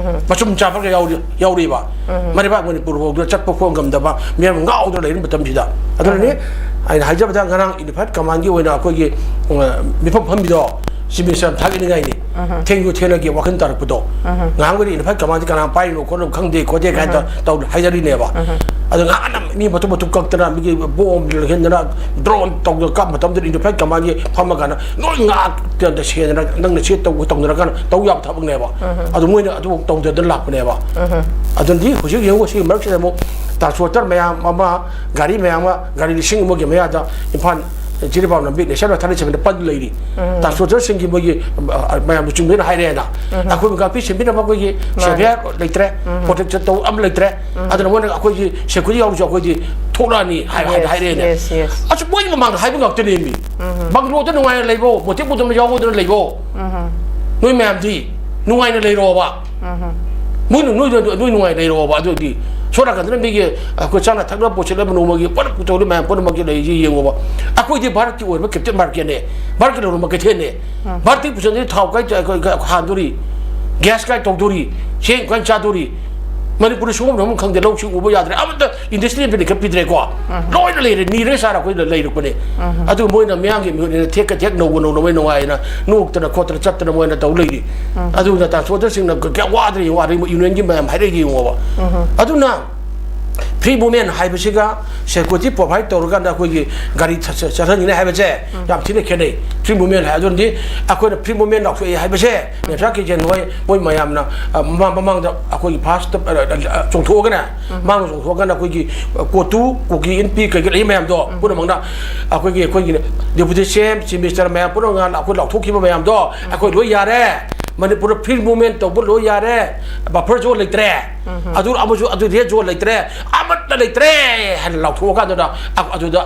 ꯃꯆꯨꯝ ꯆꯥꯕ ꯈꯔ ꯌꯥꯎꯔꯤ-, ꯌꯥꯎꯔꯤꯕ꯫ ꯃꯔꯩꯕꯥꯛ ꯃꯅꯤꯄꯨꯔ ꯐꯥꯎꯗ ꯆꯠꯄ ꯈꯣꯠꯄ ꯉꯝꯗꯕ ꯃꯤꯌꯥꯝ ꯉꯥꯎꯗꯅ ꯂꯩꯔꯤꯕ ꯃꯇꯝꯁꯤꯗ꯫ ꯑꯗꯨꯅꯅꯦ ꯑꯩꯅ ꯍꯥꯏꯖꯕꯗ ꯉꯔꯥꯡ ꯌꯨꯅꯤꯐꯥꯏꯠ ꯀꯃꯥꯟꯒꯤ ꯑꯣꯏꯅ ꯑꯩꯈꯣꯏꯒꯤ, ꯑ, ꯃꯤꯐꯝ ꯐꯝꯕꯤꯗꯣ ꯆꯤꯐ ꯃꯤꯅꯤꯁꯇꯔ ꯊꯥꯒꯠꯅꯤꯡꯉꯥꯏꯅꯤ꯫ ꯊꯦꯡꯁꯨ ꯊꯦꯡꯅꯒꯤ ꯋꯥꯈꯜ ꯇꯥꯔꯛꯄꯗꯣ꯫ ꯉꯥꯏꯍꯥꯛ ꯑꯣꯏꯔꯤ ꯏꯟꯐꯥꯏꯠ ꯀꯃꯥꯟꯁꯤ ꯀꯅꯥ ꯄꯥꯏꯔꯤꯅꯣ ꯈꯣꯠꯂꯤꯅꯣ ꯈꯪꯗꯦ ꯈꯣꯠꯇꯦ ꯀꯥꯏꯅ ꯇꯧ-, ꯇꯧ-, ꯍꯥꯏꯖꯔꯤꯅꯦꯕ꯫ ꯑꯗꯣ ꯉꯥꯏꯍꯥꯛ ꯑꯅꯝ ꯃꯤ ꯃꯇꯨꯝ ꯃꯇꯨꯝ ꯀꯛꯇꯅ ꯃꯤꯒꯤ ꯕꯣꯝ ꯂꯩꯍꯟꯗꯅ ꯗ꯭ꯔꯣꯟ ꯇꯧꯗꯅ ꯀꯥꯞꯄ ꯃꯇꯝꯗ ꯏꯟꯐꯥꯏꯠ ꯀꯃꯥꯟꯒꯤ ꯐꯝꯃ ꯀꯥꯟꯗ ꯂꯣꯏ ꯉꯥꯛꯇ ꯁꯦꯗꯅ ꯅꯪꯅ ꯁꯦ ꯇꯧꯕ ꯇꯧꯅꯔ ꯀꯥꯟꯗ ꯇꯧ ꯌꯥꯕ ꯊꯕꯛꯅꯦꯕ꯫ ꯑꯗꯣ ꯃꯣꯏꯅ ꯑꯗꯨꯐꯥꯎ ꯇꯧꯗꯗꯅ ꯂꯥꯛꯄꯅꯦꯕ꯫ ꯑꯗꯨꯅꯗꯤ ꯍꯧꯖꯤꯛ ꯌꯦꯡꯉꯨ ꯁꯤꯒꯤ ꯃꯔꯛꯁꯤꯗ ꯑꯃꯨꯛ ꯇ꯭ꯔꯥꯟꯁꯄꯣꯔꯇꯔ ꯃꯌꯥꯝ ꯑꯃ ꯒꯥꯔꯤ ꯃꯌꯥꯝ ꯑꯃ ꯒꯥꯔꯤ ꯂꯤꯁꯤꯡ ꯑꯃꯒꯤ ꯃꯌꯥꯗ ꯏꯝꯐꯥꯜ ꯖꯤꯔꯤꯕꯥꯝ ꯂꯝꯕꯤ ꯅꯦꯁꯅꯦꯜ ꯊꯥꯔꯇꯤ ꯁꯚꯦꯟꯗ ꯄꯜ ꯂꯩꯔꯤ꯫ ꯇ꯭ꯔꯥꯟꯁꯄꯣꯔꯇꯔꯁꯤꯡꯒꯤ ꯃꯣꯏꯒꯤ, ꯑ, ꯃꯌꯥꯝꯅ ꯆꯨꯝꯗꯣꯏꯅ ꯍꯥꯏꯔꯦꯅ꯫ ꯑꯩꯈꯣꯏꯕꯨ ꯉꯥꯛꯄꯤ ꯁꯦꯝꯕꯤꯅꯕ ꯑꯩꯈꯣꯏꯒꯤ ꯁꯦꯚꯤꯌꯔ ꯂꯩꯇ꯭ꯔꯦ, ꯄ꯭ꯔꯣꯇꯦꯛꯁꯟ ꯇꯧꯕ ꯑꯃ ꯂꯩꯇ꯭ꯔꯦ꯫ ꯑꯗꯨꯅ ꯃꯣꯏꯅ ꯑꯩꯈꯣꯏꯒꯤ ꯁꯦꯀ꯭ꯌꯨꯔꯤꯇꯤ ꯌꯥꯎꯔꯁꯨ ꯑꯩꯈꯣꯏꯗꯤ ꯊꯣꯛꯂꯛꯑꯅꯤ ꯍꯥꯏ-, ꯍꯥꯏ-, ꯍꯥꯏꯔꯦꯅꯦ꯫ ꯑꯁ, ꯃꯣꯏꯒꯤ ꯃꯃꯥꯡꯗ ꯍꯥꯏꯕ ꯉꯥꯛꯇꯅꯦ ꯃꯤ꯫ ꯕꯪꯒ꯭ꯂꯣꯗ ꯅꯨꯡꯉꯥꯏꯅ ꯂꯩꯕꯣ, ꯃꯣꯇꯦꯛ ꯃꯨꯇꯝꯗ ꯌꯥꯎꯕꯗꯅ ꯂꯩꯕꯣ꯫ ꯅꯣꯏ ꯃꯌꯥꯝꯗꯤ ꯅꯨꯡꯉꯥꯏꯅ ꯂꯩꯔꯣꯕ꯫ ꯃꯣꯏꯅ ꯅꯣꯏꯗ ꯅꯣꯏ ꯅꯨꯡꯉꯥꯏꯅ ꯂꯩꯔꯣꯕ꯫ ꯑꯗꯨꯗꯤ ꯁꯣꯝ ꯅꯥꯀꯟꯗꯅ ꯃꯤꯒꯤ ꯑꯩꯈꯣꯏ ꯆꯥꯅ ꯊꯛꯅ ꯄꯨꯁꯤꯜꯂꯕ ꯅꯣꯡꯃꯒꯤ ꯄꯨꯂꯞ ꯄꯨꯊꯣꯛꯂꯤ ꯃꯌꯥꯝ ꯄꯨꯝꯅꯃꯛꯀꯤ ꯂꯩꯔꯤꯁꯤ ꯌꯦꯡꯉꯣꯕ꯫ ꯑꯩꯈꯣꯏꯗꯤ ꯚꯥꯔꯠꯀꯤ ꯑꯣꯏꯕ ꯀꯦꯞꯇꯤꯞ ꯃꯥꯔꯀꯦꯠꯅꯦ꯫ ꯚꯥꯔꯠꯀꯤ ꯂꯂꯣꯟꯕ ꯀꯩꯊꯦꯜꯅꯦ꯫ ꯚꯥꯔꯠꯇꯒꯤ ꯄꯨꯁꯤꯟꯗꯤ ꯊꯥꯎ ꯀꯥꯏ ꯀꯥꯏ-, ꯀꯥꯏ-, ꯍꯥꯟꯗꯣꯔꯤ, ꯒ꯭ꯌꯥꯁ ꯀꯥꯏ ꯇꯧꯗꯣꯔꯤ, ꯆꯦꯡ ꯀꯥꯏ ꯆꯥꯗꯣꯔꯤ? ꯃꯅꯤꯄꯨꯔꯗ ꯁꯨꯒꯨꯝꯕ ꯑꯃ ꯈꯪꯗꯦ, ꯂꯧꯁꯤꯡ ꯎꯕ ꯌꯥꯗ꯭ꯔꯦ, ꯑꯃꯠꯇ ꯏꯟꯗꯁꯇ꯭ꯔꯤ ꯑꯃ ꯂꯤꯡꯈꯠꯄꯤꯗ꯭ꯔꯦꯀꯣ꯫ ꯂꯣꯏꯅ ꯂꯩꯔꯦ, ꯅꯤꯔꯒ ꯆꯥꯔ ꯑꯩꯈꯣꯏꯅ ꯂꯩꯔꯛꯄꯅꯦ꯫ ꯑꯗꯨ ꯃꯣꯏꯅ ꯃꯤꯌꯥꯝꯒꯤ ꯃꯤꯍꯨꯠꯅꯤꯅ ꯊꯦꯛꯀ ꯊꯦꯛ ꯅꯧꯕ ꯅꯧꯅ ꯃꯣꯏ ꯅꯨꯡꯉꯥꯏꯅ ꯅꯣꯛꯇꯅ ꯈꯣꯠꯇꯅ ꯆꯠꯇꯅ ꯃꯣꯏꯅ ꯇꯧ ꯂꯩꯔꯤ꯫ ꯑꯗꯨꯅ ꯇ꯭ꯔꯥꯟꯁꯄꯣꯔꯇꯔꯁꯤꯡꯅ ꯀꯌꯥ ꯋꯥꯗ꯭ꯔꯦ ꯌꯦꯡꯉꯣ, ꯑꯗꯩ ꯃꯣꯏ ꯌꯨꯅꯤꯌꯟꯒꯤ ꯃꯌꯥꯝ ꯍꯥꯏꯔꯛꯏ ꯌꯦꯡꯉꯣꯕ꯫ ꯑꯗꯨꯅ ꯐ꯭ꯔꯤ ꯃꯨꯚꯃꯦꯟ ꯍꯥꯏꯕꯁꯤꯒ ꯁꯦꯀ꯭ꯌꯨꯔꯤꯇꯤ ꯄ꯭ꯔꯣꯚꯥꯏꯠ ꯇꯧꯔꯀꯥꯟꯗ ꯑꯩꯈꯣꯏꯒꯤ ꯒꯥꯔꯤ ꯆꯠ- ꯆꯠ- ꯆꯠꯍꯟꯒꯅꯤ ꯍꯥꯏꯕꯁꯦ ꯌꯥꯝ ꯊꯤꯅ ꯈꯦꯠꯅꯩ꯫ ꯐ꯭ꯔꯤ ꯃꯨꯚꯃꯦꯟ ꯍꯥꯏ ꯑꯗꯨꯅꯗꯤ ꯑꯩꯈꯣꯏꯅ ꯐ꯭ꯔꯤ ꯃꯨꯚꯃꯦꯟ ꯂꯥꯎꯊꯣꯛꯑꯦ ꯍꯥꯏꯕꯁꯦ ꯃꯦꯝꯁꯥ ꯀꯤꯖꯦꯟ ꯍꯣꯏ ꯃꯣꯏ ꯃꯌꯥꯝꯅ, ꯑ, ꯃꯃꯥꯡ- ꯃꯃꯥꯡꯗ ꯑꯩꯈꯣꯏꯒꯤ ꯐꯥꯔꯁꯇ, ꯑ, ꯑ, ꯑ, ꯆꯣꯡꯊꯣꯛꯑꯒꯅꯦ, ꯃꯥꯡꯗ ꯆꯣꯡꯊꯣꯛꯑꯒꯅ ꯑꯩꯈꯣꯏꯒꯤ, ꯑ, ꯀꯣꯇꯨ, ꯀꯨꯀꯤ, ꯏꯟꯄꯤ ꯀꯩꯀꯩ ꯂꯩ ꯃꯌꯥꯝꯗꯣ ꯄꯨꯝꯅꯃꯛꯅ ꯑꯩꯈꯣꯏꯒꯤ, ꯑꯩꯈꯣꯏꯒꯤ ꯗꯦꯄꯨꯇꯤ ꯁꯤ ꯑꯦꯝ, ꯆꯤꯐ ꯃꯤꯅꯤꯁꯇꯔ ꯃꯌꯥꯝ ꯄꯨꯝꯅꯃꯛꯅ ꯑꯩꯈꯣꯏ ꯂꯥꯎꯊꯣꯛꯈꯤꯕ ꯃꯌꯥꯝꯗꯣ ꯑꯩꯈꯣꯏ ꯂꯣꯏ ꯌꯥꯔꯦ꯫ ꯃꯅꯤꯄꯨꯔꯗ ꯐ꯭ꯔꯤ ꯃꯨꯚꯃꯦꯟ ꯇꯧꯕ ꯂꯣꯏ ꯌꯥꯔꯦ꯫ ꯕꯐꯔ ꯖꯣꯟ ꯂꯩꯇ꯭ꯔꯦ꯫ ꯑꯗꯨ ꯑꯃꯁꯨ ꯑꯗꯨ ꯔꯦꯗ ꯖꯣꯟ ꯂꯩꯇ꯭ꯔꯦ꯫ ꯑꯃꯠꯇ ꯂꯩꯇ꯭ꯔꯦ ꯍꯥꯏꯅ ꯂꯥꯎꯊꯣꯛꯑꯀꯥꯟꯗꯨꯗ ꯑ- ꯑꯗꯨꯗ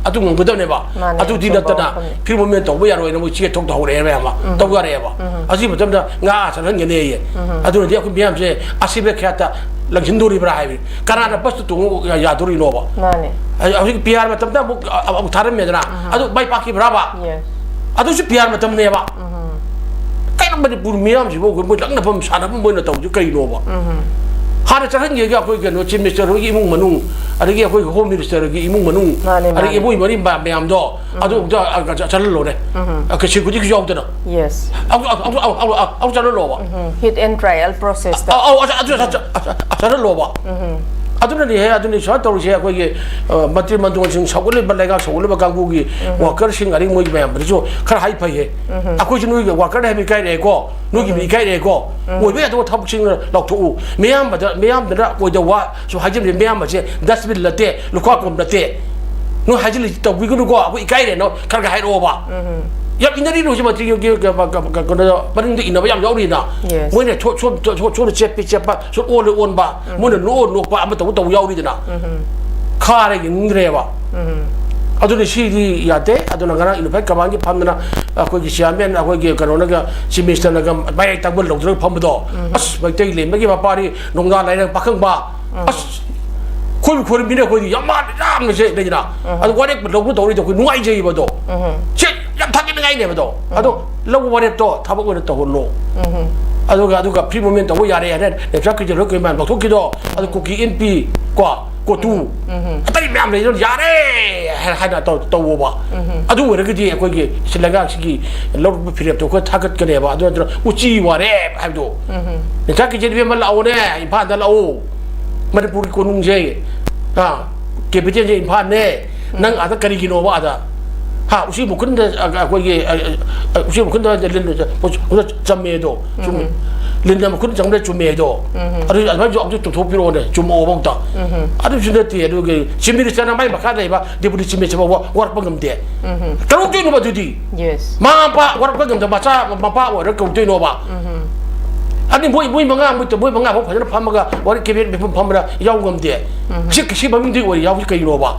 ꯑꯗꯨ ꯉꯝꯒꯗꯕꯅꯦꯕ꯫ ꯃꯥꯅꯦ, ꯑꯗꯨꯗꯤ ꯑꯆꯨꯝꯕ ꯅꯠꯇꯅ ꯋꯥꯐꯝꯅꯤ꯫ ꯐ꯭ꯔꯤ ꯃꯨꯚꯃꯦꯟ ꯇꯧꯕ ꯌꯥꯔꯣꯏꯅ ꯃꯣꯏ ꯆꯦ ꯊꯣꯛꯇ ꯍꯧꯔꯛꯑꯦ ꯃꯌꯥꯝ ꯑꯃ ꯇꯧ ꯌꯥꯔꯛꯑꯦꯕ꯫ ꯑꯁꯤ ꯃꯇꯝꯗ ꯉꯥ ꯆꯠꯍꯟꯒꯅꯤꯌꯦ꯫ ꯑꯗꯨꯅꯗꯤ ꯑꯩꯈꯣꯏ ꯃꯤꯌꯥꯝꯁꯦ ꯑꯁꯤꯕ ꯈꯌꯥꯠꯇ ꯂꯪꯁꯤꯟꯗꯣꯔꯤꯕ꯭ꯔꯥ ꯍꯥꯏꯕꯅꯤ꯫ ꯀꯅꯥꯅ ꯕꯁꯇ ꯇꯣꯡꯉ ꯌꯥ- ꯌꯥꯗꯣꯔꯤꯅꯣꯕ? ꯃꯥꯅꯦ꯫ ꯍꯧꯖꯤꯛ ꯄꯤ ꯑꯥꯔ ꯃꯇꯝꯗ ꯑꯃꯨꯛ ꯑ- ꯑꯃꯨꯛ ꯊꯥꯔꯝꯃꯦꯗꯅ꯫ ꯑꯗꯨ ꯃꯥꯏ ꯄꯥꯛꯈꯤꯕ꯭ꯔꯥꯕ? ꯌꯦꯁ꯫ ꯑꯗꯨꯁꯨ ꯄꯤ ꯑꯥꯔ ꯃꯇꯝꯅꯦꯕ꯫ ꯀꯩꯅꯣ ꯃꯅꯤꯄꯨꯔ ꯃꯤꯌꯥꯝꯁꯤꯕꯨ ꯃꯣꯏ ꯂꯛꯅꯐꯝ ꯁꯥꯟꯅꯐꯝ ꯑꯣꯏꯅ ꯇꯧꯔꯤꯁꯦ ꯀꯔꯤꯅꯣꯕ? ꯍꯥꯟꯅ ꯆꯠꯍꯟꯒꯦꯒ ꯑꯩꯈꯣꯏ ꯀꯩꯅꯣ ꯆꯤꯐ ꯃꯤꯅꯤꯁꯇꯔ ꯍꯣꯏꯒꯤ ꯏꯃꯨꯡ ꯃꯅꯨꯡ, ꯑꯗꯒꯤ ꯑꯩꯈꯣꯏ ꯍꯣꯝ ꯃꯤꯅꯤꯁꯇꯔꯒꯤ ꯏꯃꯨꯡ ꯃꯅꯨꯡ, ꯃꯥꯅꯦ, ꯑꯗꯒꯤ ꯃꯥꯅꯦ꯫ ꯃꯣꯏ ꯃꯔꯤ ꯃ- ꯃꯌꯥꯝꯗꯣ ꯑꯗꯨ ꯑꯝꯇ, ꯑ, ꯆ- ꯆꯠꯍꯜꯂꯣꯅꯦ꯫ ꯑ, ꯁꯦꯀ꯭ꯌꯨꯔꯤꯇꯤꯁꯨ ꯌꯥꯎꯗꯅ꯫ ꯌꯦꯁ꯫ ꯑꯃꯨꯛ, ꯑꯃꯨꯛ, ꯑꯃꯨꯛ, ꯑꯃꯨꯛ, ꯑꯃꯨꯛ ꯆꯠꯍꯜꯂꯣꯕ꯫ ꯍꯤꯠ ꯑꯦꯟ ꯇ꯭ꯔꯥꯏꯌꯦꯜ ꯄ꯭ꯔꯣꯁꯦꯁꯇ꯫ ꯑ, ꯑꯧ, ꯑꯗꯨ, ꯑꯗꯨ, ꯑꯗꯨ, ꯑꯗꯨ, ꯑꯗꯨ, ꯑꯗꯨ ꯆꯠꯍꯜꯂꯣꯕ꯫ ꯑꯗꯨꯅꯅꯤ ꯍꯦ, ꯑꯗꯨꯅꯤ ꯁꯨꯃꯥꯏꯅ ꯇꯧꯔꯤꯁꯦ꯫ ꯑꯩꯈꯣꯏꯒꯤ, ꯑ, ꯃꯟꯇ꯭ꯔꯤ ꯃꯟꯗꯣꯟꯁꯤꯡ ꯁꯧꯒꯠꯂꯤꯕ, ꯂꯩꯉꯥꯛ ꯁꯧꯒꯠꯂꯤꯕ ꯀꯥꯡꯕꯨꯒꯤ ꯋꯥꯀꯔꯁꯤꯡ, ꯑꯗꯒꯤ ꯃꯣꯏꯒꯤ ꯃꯌꯥꯝꯗꯁꯨ ꯈꯔ ꯍꯥꯏ ꯐꯩꯌꯦ꯫ ꯑꯩꯈꯣꯏꯁꯨ ꯅꯣꯏꯒꯤ ꯋꯥꯀꯔꯗ ꯍꯥꯏꯕ ꯏꯀꯥꯏꯔꯛꯑꯦꯀꯣ, ꯅꯣꯏꯒꯤꯕꯨ ꯏꯀꯥꯏꯔꯛꯑꯦꯀꯣ꯫ ꯑꯣꯏꯕ ꯌꯥꯗꯕ ꯊꯕꯛꯁꯤꯡ ꯂꯧꯊꯣꯛꯎ꯫ ꯃꯤꯌꯥꯝꯕꯗ, ꯃꯤꯌꯥꯝꯗꯅ ꯑꯣꯏꯗꯕ ꯋꯥꯁꯨ ꯍꯥꯏꯖꯕꯅꯤ꯫ ꯃꯤꯌꯥꯝꯕꯁꯦ ꯗꯁꯕꯤꯟ ꯅꯠꯇꯦ, ꯂꯨꯈꯥꯛ ꯀꯨꯝ ꯅꯠꯇꯦ꯫ ꯅꯣꯏ ꯍꯥꯏꯖꯤꯜꯂꯤ ꯇꯧꯕꯤꯒꯅꯨꯀꯣ, ꯑꯩꯈꯣꯏ ꯏꯀꯥꯏꯔꯦ꯫ ꯅꯣꯏ ꯈꯔ ꯈꯔ ꯍꯥꯏꯔꯛꯑꯣꯕ꯫ ꯌꯥꯝ ꯏꯟꯅꯔꯤ ꯍꯧꯖꯤꯛ ꯃꯟꯇ꯭ꯔꯤꯒꯤ, ꯀ-, ꯀ-, ꯀ-, ꯀꯩꯅꯣꯗ ꯃꯅꯤꯡꯗ ꯏꯟꯅꯕ ꯌꯥꯝ ꯌꯥꯎꯔꯤꯅ꯫ ꯌꯦꯁ꯫ ꯃꯣꯏꯅ ꯁꯣ-, ꯁꯣ-, ꯁꯣ-, ꯁꯣ-, ꯁꯣꯝꯗ ꯆꯦꯞꯄꯤ ꯆꯦꯞꯄ, ꯁꯣꯝꯗ ꯑꯣꯜꯂꯤ ꯑꯣꯟꯕ, ꯃꯣꯏꯅ ꯅꯣꯛꯑ ꯅꯣꯛꯄ ꯑꯃ ꯇꯧꯕ ꯇꯧꯕ ꯌꯥꯎꯔꯤꯗꯅ꯫ ꯈꯥꯔꯦ, ꯌꯦꯡꯅꯤꯡꯗ꯭ꯔꯦꯕ꯫ ꯑꯗꯨꯅ ꯁꯤꯗꯤ ꯌꯥꯗꯦ꯫ ꯑꯗꯨꯅ ꯉꯔꯥꯡ ꯏꯟꯅꯣꯐꯥꯏꯠ ꯀꯃꯥꯟꯒꯤ ꯐꯝꯗꯅ ꯑꯩꯈꯣꯏꯒꯤ ꯆꯤꯌꯥꯔꯃꯦꯟ, ꯑꯩꯈꯣꯏꯒꯤ ꯀꯩꯅꯣꯅꯒ, ꯆꯤꯐ ꯃꯤꯅꯤꯁꯇꯔꯅꯒ ꯃꯌꯥꯏ ꯇꯪꯕ ꯂꯧꯗ꯭ꯔꯒ ꯐꯝꯕꯗꯣ, ꯑꯁ, ꯃꯩꯇꯩ ꯂꯦꯝꯕꯒꯤ ꯃꯄꯥꯅꯤ, ꯅꯣꯡꯗꯥ ꯂꯥꯏꯔꯦꯟ ꯄꯥꯈꯪꯕ, ꯑꯁ, ꯈꯣꯏꯕꯨ ꯈꯣꯏꯔꯝꯃꯤꯅ ꯑꯩꯈꯣꯏꯗꯤ ꯌꯥꯝ ꯃꯥꯜꯂꯦ, ꯌꯥꯝꯅꯁꯦ ꯂꯩꯗꯅ꯫ ꯑꯗꯨ ꯋꯥꯔꯦꯞ ꯂꯧꯕ ꯇꯧꯔꯤꯗꯣ ꯑꯩꯈꯣꯏ ꯅꯨꯡꯉꯥꯏꯖꯩꯕ ꯑꯗꯣ꯫ ꯁꯦ ꯌꯥꯝ ꯊꯥꯒꯠꯅꯤꯡꯉꯥꯏꯅꯦꯕ ꯑꯗꯣ꯫ ꯑꯗꯣ ꯂꯧꯕ ꯋꯥꯔꯦꯞꯇꯣ ꯊꯕꯛ ꯑꯣꯏꯅ ꯇꯧꯍꯜꯂꯣ꯫ ꯑꯗꯨꯒ, ꯑꯗꯨꯒ ꯐ꯭ꯔꯤ ꯃꯨꯚꯃꯦꯟ ꯇꯧꯕ ꯌꯥꯔꯦ ꯍꯥꯏꯅ ꯅꯦꯝꯆꯥ ꯀꯤꯖꯦꯟ ꯍꯣꯏ ꯀꯩꯃꯥꯟ ꯂꯧꯊꯣꯛꯈꯤꯗꯣ, ꯑꯗꯨ ꯀꯨꯀꯤ ꯏꯟꯄꯤ ꯀꯣ, ꯀꯣꯇꯨ, ꯑꯇꯩ ꯃꯌꯥꯝ ꯂꯩꯗꯣ ꯌꯥꯔꯦ ꯍꯥꯏꯅ, ꯍꯥꯏꯅ ꯇꯧ-, ꯇꯧꯋꯣꯕ꯫ ꯑꯗꯨ ꯑꯣꯏꯔꯒꯗꯤ ꯑꯩꯈꯣꯏꯒꯤ ꯁꯤ ꯂꯩꯉꯥꯛꯁꯤꯒꯤ ꯂꯧꯔꯛꯄ ꯐꯤꯔꯦꯞꯇꯣ ꯑꯩꯈꯣꯏ ꯊꯥꯒꯠꯀꯅꯦꯕ꯫ ꯑꯗꯨ ꯅꯠꯇ꯭ꯔ ꯎꯆꯤ ꯋꯥꯔꯦꯞ ꯍꯥꯏꯕꯗꯣ꯫ ꯅꯦꯝꯆꯥ ꯀꯤꯖꯦꯟ ꯏꯕꯦꯝꯃ ꯂꯥꯛꯑꯣꯅꯦ, ꯏꯝꯐꯥꯜꯗ ꯂꯥꯛꯑꯣ꯫ ꯃꯅꯤꯄꯨꯔꯒꯤ ꯀꯣꯅꯨꯡꯁꯦ, ꯀꯦꯄꯤꯇꯦꯜꯁꯦ ꯏꯝꯐꯥꯜꯅꯦ꯫ ꯅꯪ ꯑꯥꯗ ꯀꯔꯤꯒꯤꯅꯣꯕ ꯑꯥꯗ? ꯍꯥ, ꯎꯆꯤ ꯃꯈꯨꯟꯗ, ꯑ, ꯑꯩꯈꯣꯏꯒꯤ, ꯑ, ꯑ, ꯎꯆꯤ ꯃꯈꯨꯟꯗ ꯂꯤꯟ, ꯃꯈꯨꯟꯗ ꯆꯝꯃꯦꯗꯣ꯫ ꯆꯨꯝ-, ꯎꯝ꯫ ꯂꯤꯟꯅ ꯃꯈꯨꯟ ꯆꯪꯕꯗ ꯆꯨꯝꯃꯦꯗꯣ꯫ ꯎꯝ꯫ ꯑꯗꯨ ꯑꯗꯨꯃꯥꯏꯅꯁꯨ ꯑꯃꯨꯛꯇ ꯆꯨꯝꯊꯣꯛꯄꯤꯔꯛꯑꯣꯅꯦ, ꯆꯨꯝꯃꯛꯑꯣ ꯑꯃꯨꯛꯇ꯫ ꯎꯝ꯫ ꯑꯗꯨꯁꯨ ꯅꯠꯇꯦ, ꯑꯗꯨꯒꯤ ꯆꯤꯞ ꯃꯤꯅꯤꯁꯇꯔꯅ ꯃꯥꯏ ꯃꯈꯥ ꯂꯩꯕ ꯗꯦꯄꯨꯇꯤ ꯆꯤꯞ ꯃꯤꯅꯤꯁꯇꯔ ꯐꯥꯎꯕ ꯋꯥꯔꯛꯄ ꯉꯝꯗꯦ꯫ ꯎꯝ꯫ ꯀꯔꯝ ꯇꯧꯔꯤꯅꯣꯕ ꯑꯗꯨꯗꯤ? Yes꯫ ꯃꯃꯥ ꯃꯄꯥ ꯋꯥꯔꯛꯄ ꯉꯝꯗꯕ ꯃꯆꯥ ꯃꯄꯥ ꯑꯣꯏꯔꯒ ꯀꯧꯗꯣꯏꯅꯣꯕ? ꯎꯝ꯫ ꯑꯗꯨꯗꯤ ꯃꯣꯏ, ꯃꯣꯏ ꯃꯉꯥ, ꯃꯣꯏ, ꯃꯣꯏ ꯃꯉꯥ ꯐꯥꯎ ꯐꯖꯅ ꯐꯝꯃꯒ ꯋꯥꯔꯤ ꯀꯦꯕꯤꯅꯦꯠ ꯃꯤꯐꯝ ꯐꯝꯕꯗ ꯌꯥꯎ ꯉꯝꯗꯦ꯫ ꯎꯝ꯫ ꯁꯤ, ꯁꯤ ꯃꯃꯤꯡꯗꯤ ꯑꯣꯏꯔꯤ ꯌꯥꯎꯕꯁꯤ ꯀꯩꯅꯣꯕ?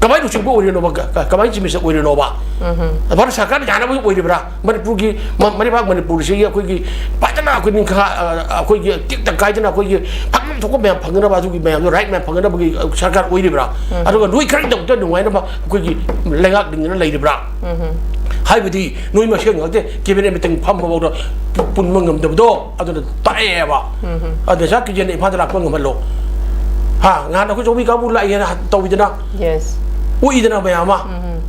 ꯀꯃꯥꯏꯅ ꯂꯨꯆꯤꯡꯕ ꯑꯣꯏꯔꯤꯅꯣꯕ? ꯀ-, ꯀ-, ꯀꯃꯥꯏꯅ ꯆꯤꯞ ꯃꯤꯅꯤꯁꯇꯔ ꯑꯣꯏꯔꯤꯅꯣꯕ? ꯎꯝ꯫ ꯚꯥꯔꯠ ꯁꯔꯀꯥꯔꯅ ꯌꯥꯅꯕ ꯑꯣꯏꯔꯤꯕ꯭ꯔꯥ? ꯃꯅꯤꯄꯨꯔꯒꯤ ꯃ-, ꯃꯔꯩꯕꯥꯛ ꯃꯅꯤꯄꯨꯔꯁꯤꯒꯤ ꯑꯩꯈꯣꯏꯒꯤ ꯐꯖꯅ ꯑꯩꯈꯣꯏ ꯅꯤꯡꯈꯥ, ꯑ, ꯑꯩꯈꯣꯏꯒꯤ ꯇꯦꯛꯇ ꯀꯥꯏꯗꯅ ꯑꯩꯈꯣꯏꯒꯤ ꯐꯪꯐꯝ ꯊꯣꯛꯄ ꯃꯌꯥꯝ ꯐꯪꯅꯅꯕ, ꯑꯗꯨꯒꯤ ꯃꯌꯥꯝꯗꯣ ꯔꯥꯏꯠ ꯃꯌꯥꯝ ꯐꯪꯅꯅꯕꯒꯤ ꯁꯔꯀꯥꯔ ꯑꯣꯏꯔꯤꯕ꯭ꯔꯥ? ꯎꯝ꯫ ꯑꯗꯨꯒ ꯅꯣꯏ ꯈꯔꯒꯤꯗꯃꯛꯇ ꯅꯨꯡꯉꯥꯏꯅꯕ ꯑꯩꯈꯣꯏꯒꯤ ꯂꯩꯉꯥꯛ ꯂꯤꯡꯗꯅ ꯂꯩꯔꯤꯕ꯭ꯔꯥ? ꯎꯝ꯫ ꯍꯥꯏꯕꯗꯤ ꯅꯣꯏ ꯃꯁꯦꯟ ꯉꯥꯛꯇ ꯀꯦꯕꯤꯅꯦꯠ ꯃꯤꯇꯤꯡ ꯐꯝꯕꯐꯥꯎꯗ ꯄꯨ-, ꯄꯨꯟꯕ ꯉꯝꯗꯕꯗꯣ ꯑꯗꯨꯅ ꯇꯥꯛꯑꯦꯕ꯫ ꯎꯝ꯫ ꯑꯗ ꯁꯥꯔ ꯀꯤꯖꯦꯟ ꯏꯝꯐꯥꯜꯗ ꯂꯥꯛꯄ ꯉꯝꯍꯜꯂꯣ꯫ ꯍꯥ, ꯉꯍꯥꯟ ꯑꯩꯈꯣꯏ ꯆꯧꯃꯤ ꯀꯥꯡꯕꯨ ꯂꯥꯛꯑꯦꯅ ꯇꯧꯋꯤꯗꯅ? Yes꯫ ꯎꯏꯗꯅ ꯃꯌꯥꯝ ꯑꯃ? ꯎꯝ꯫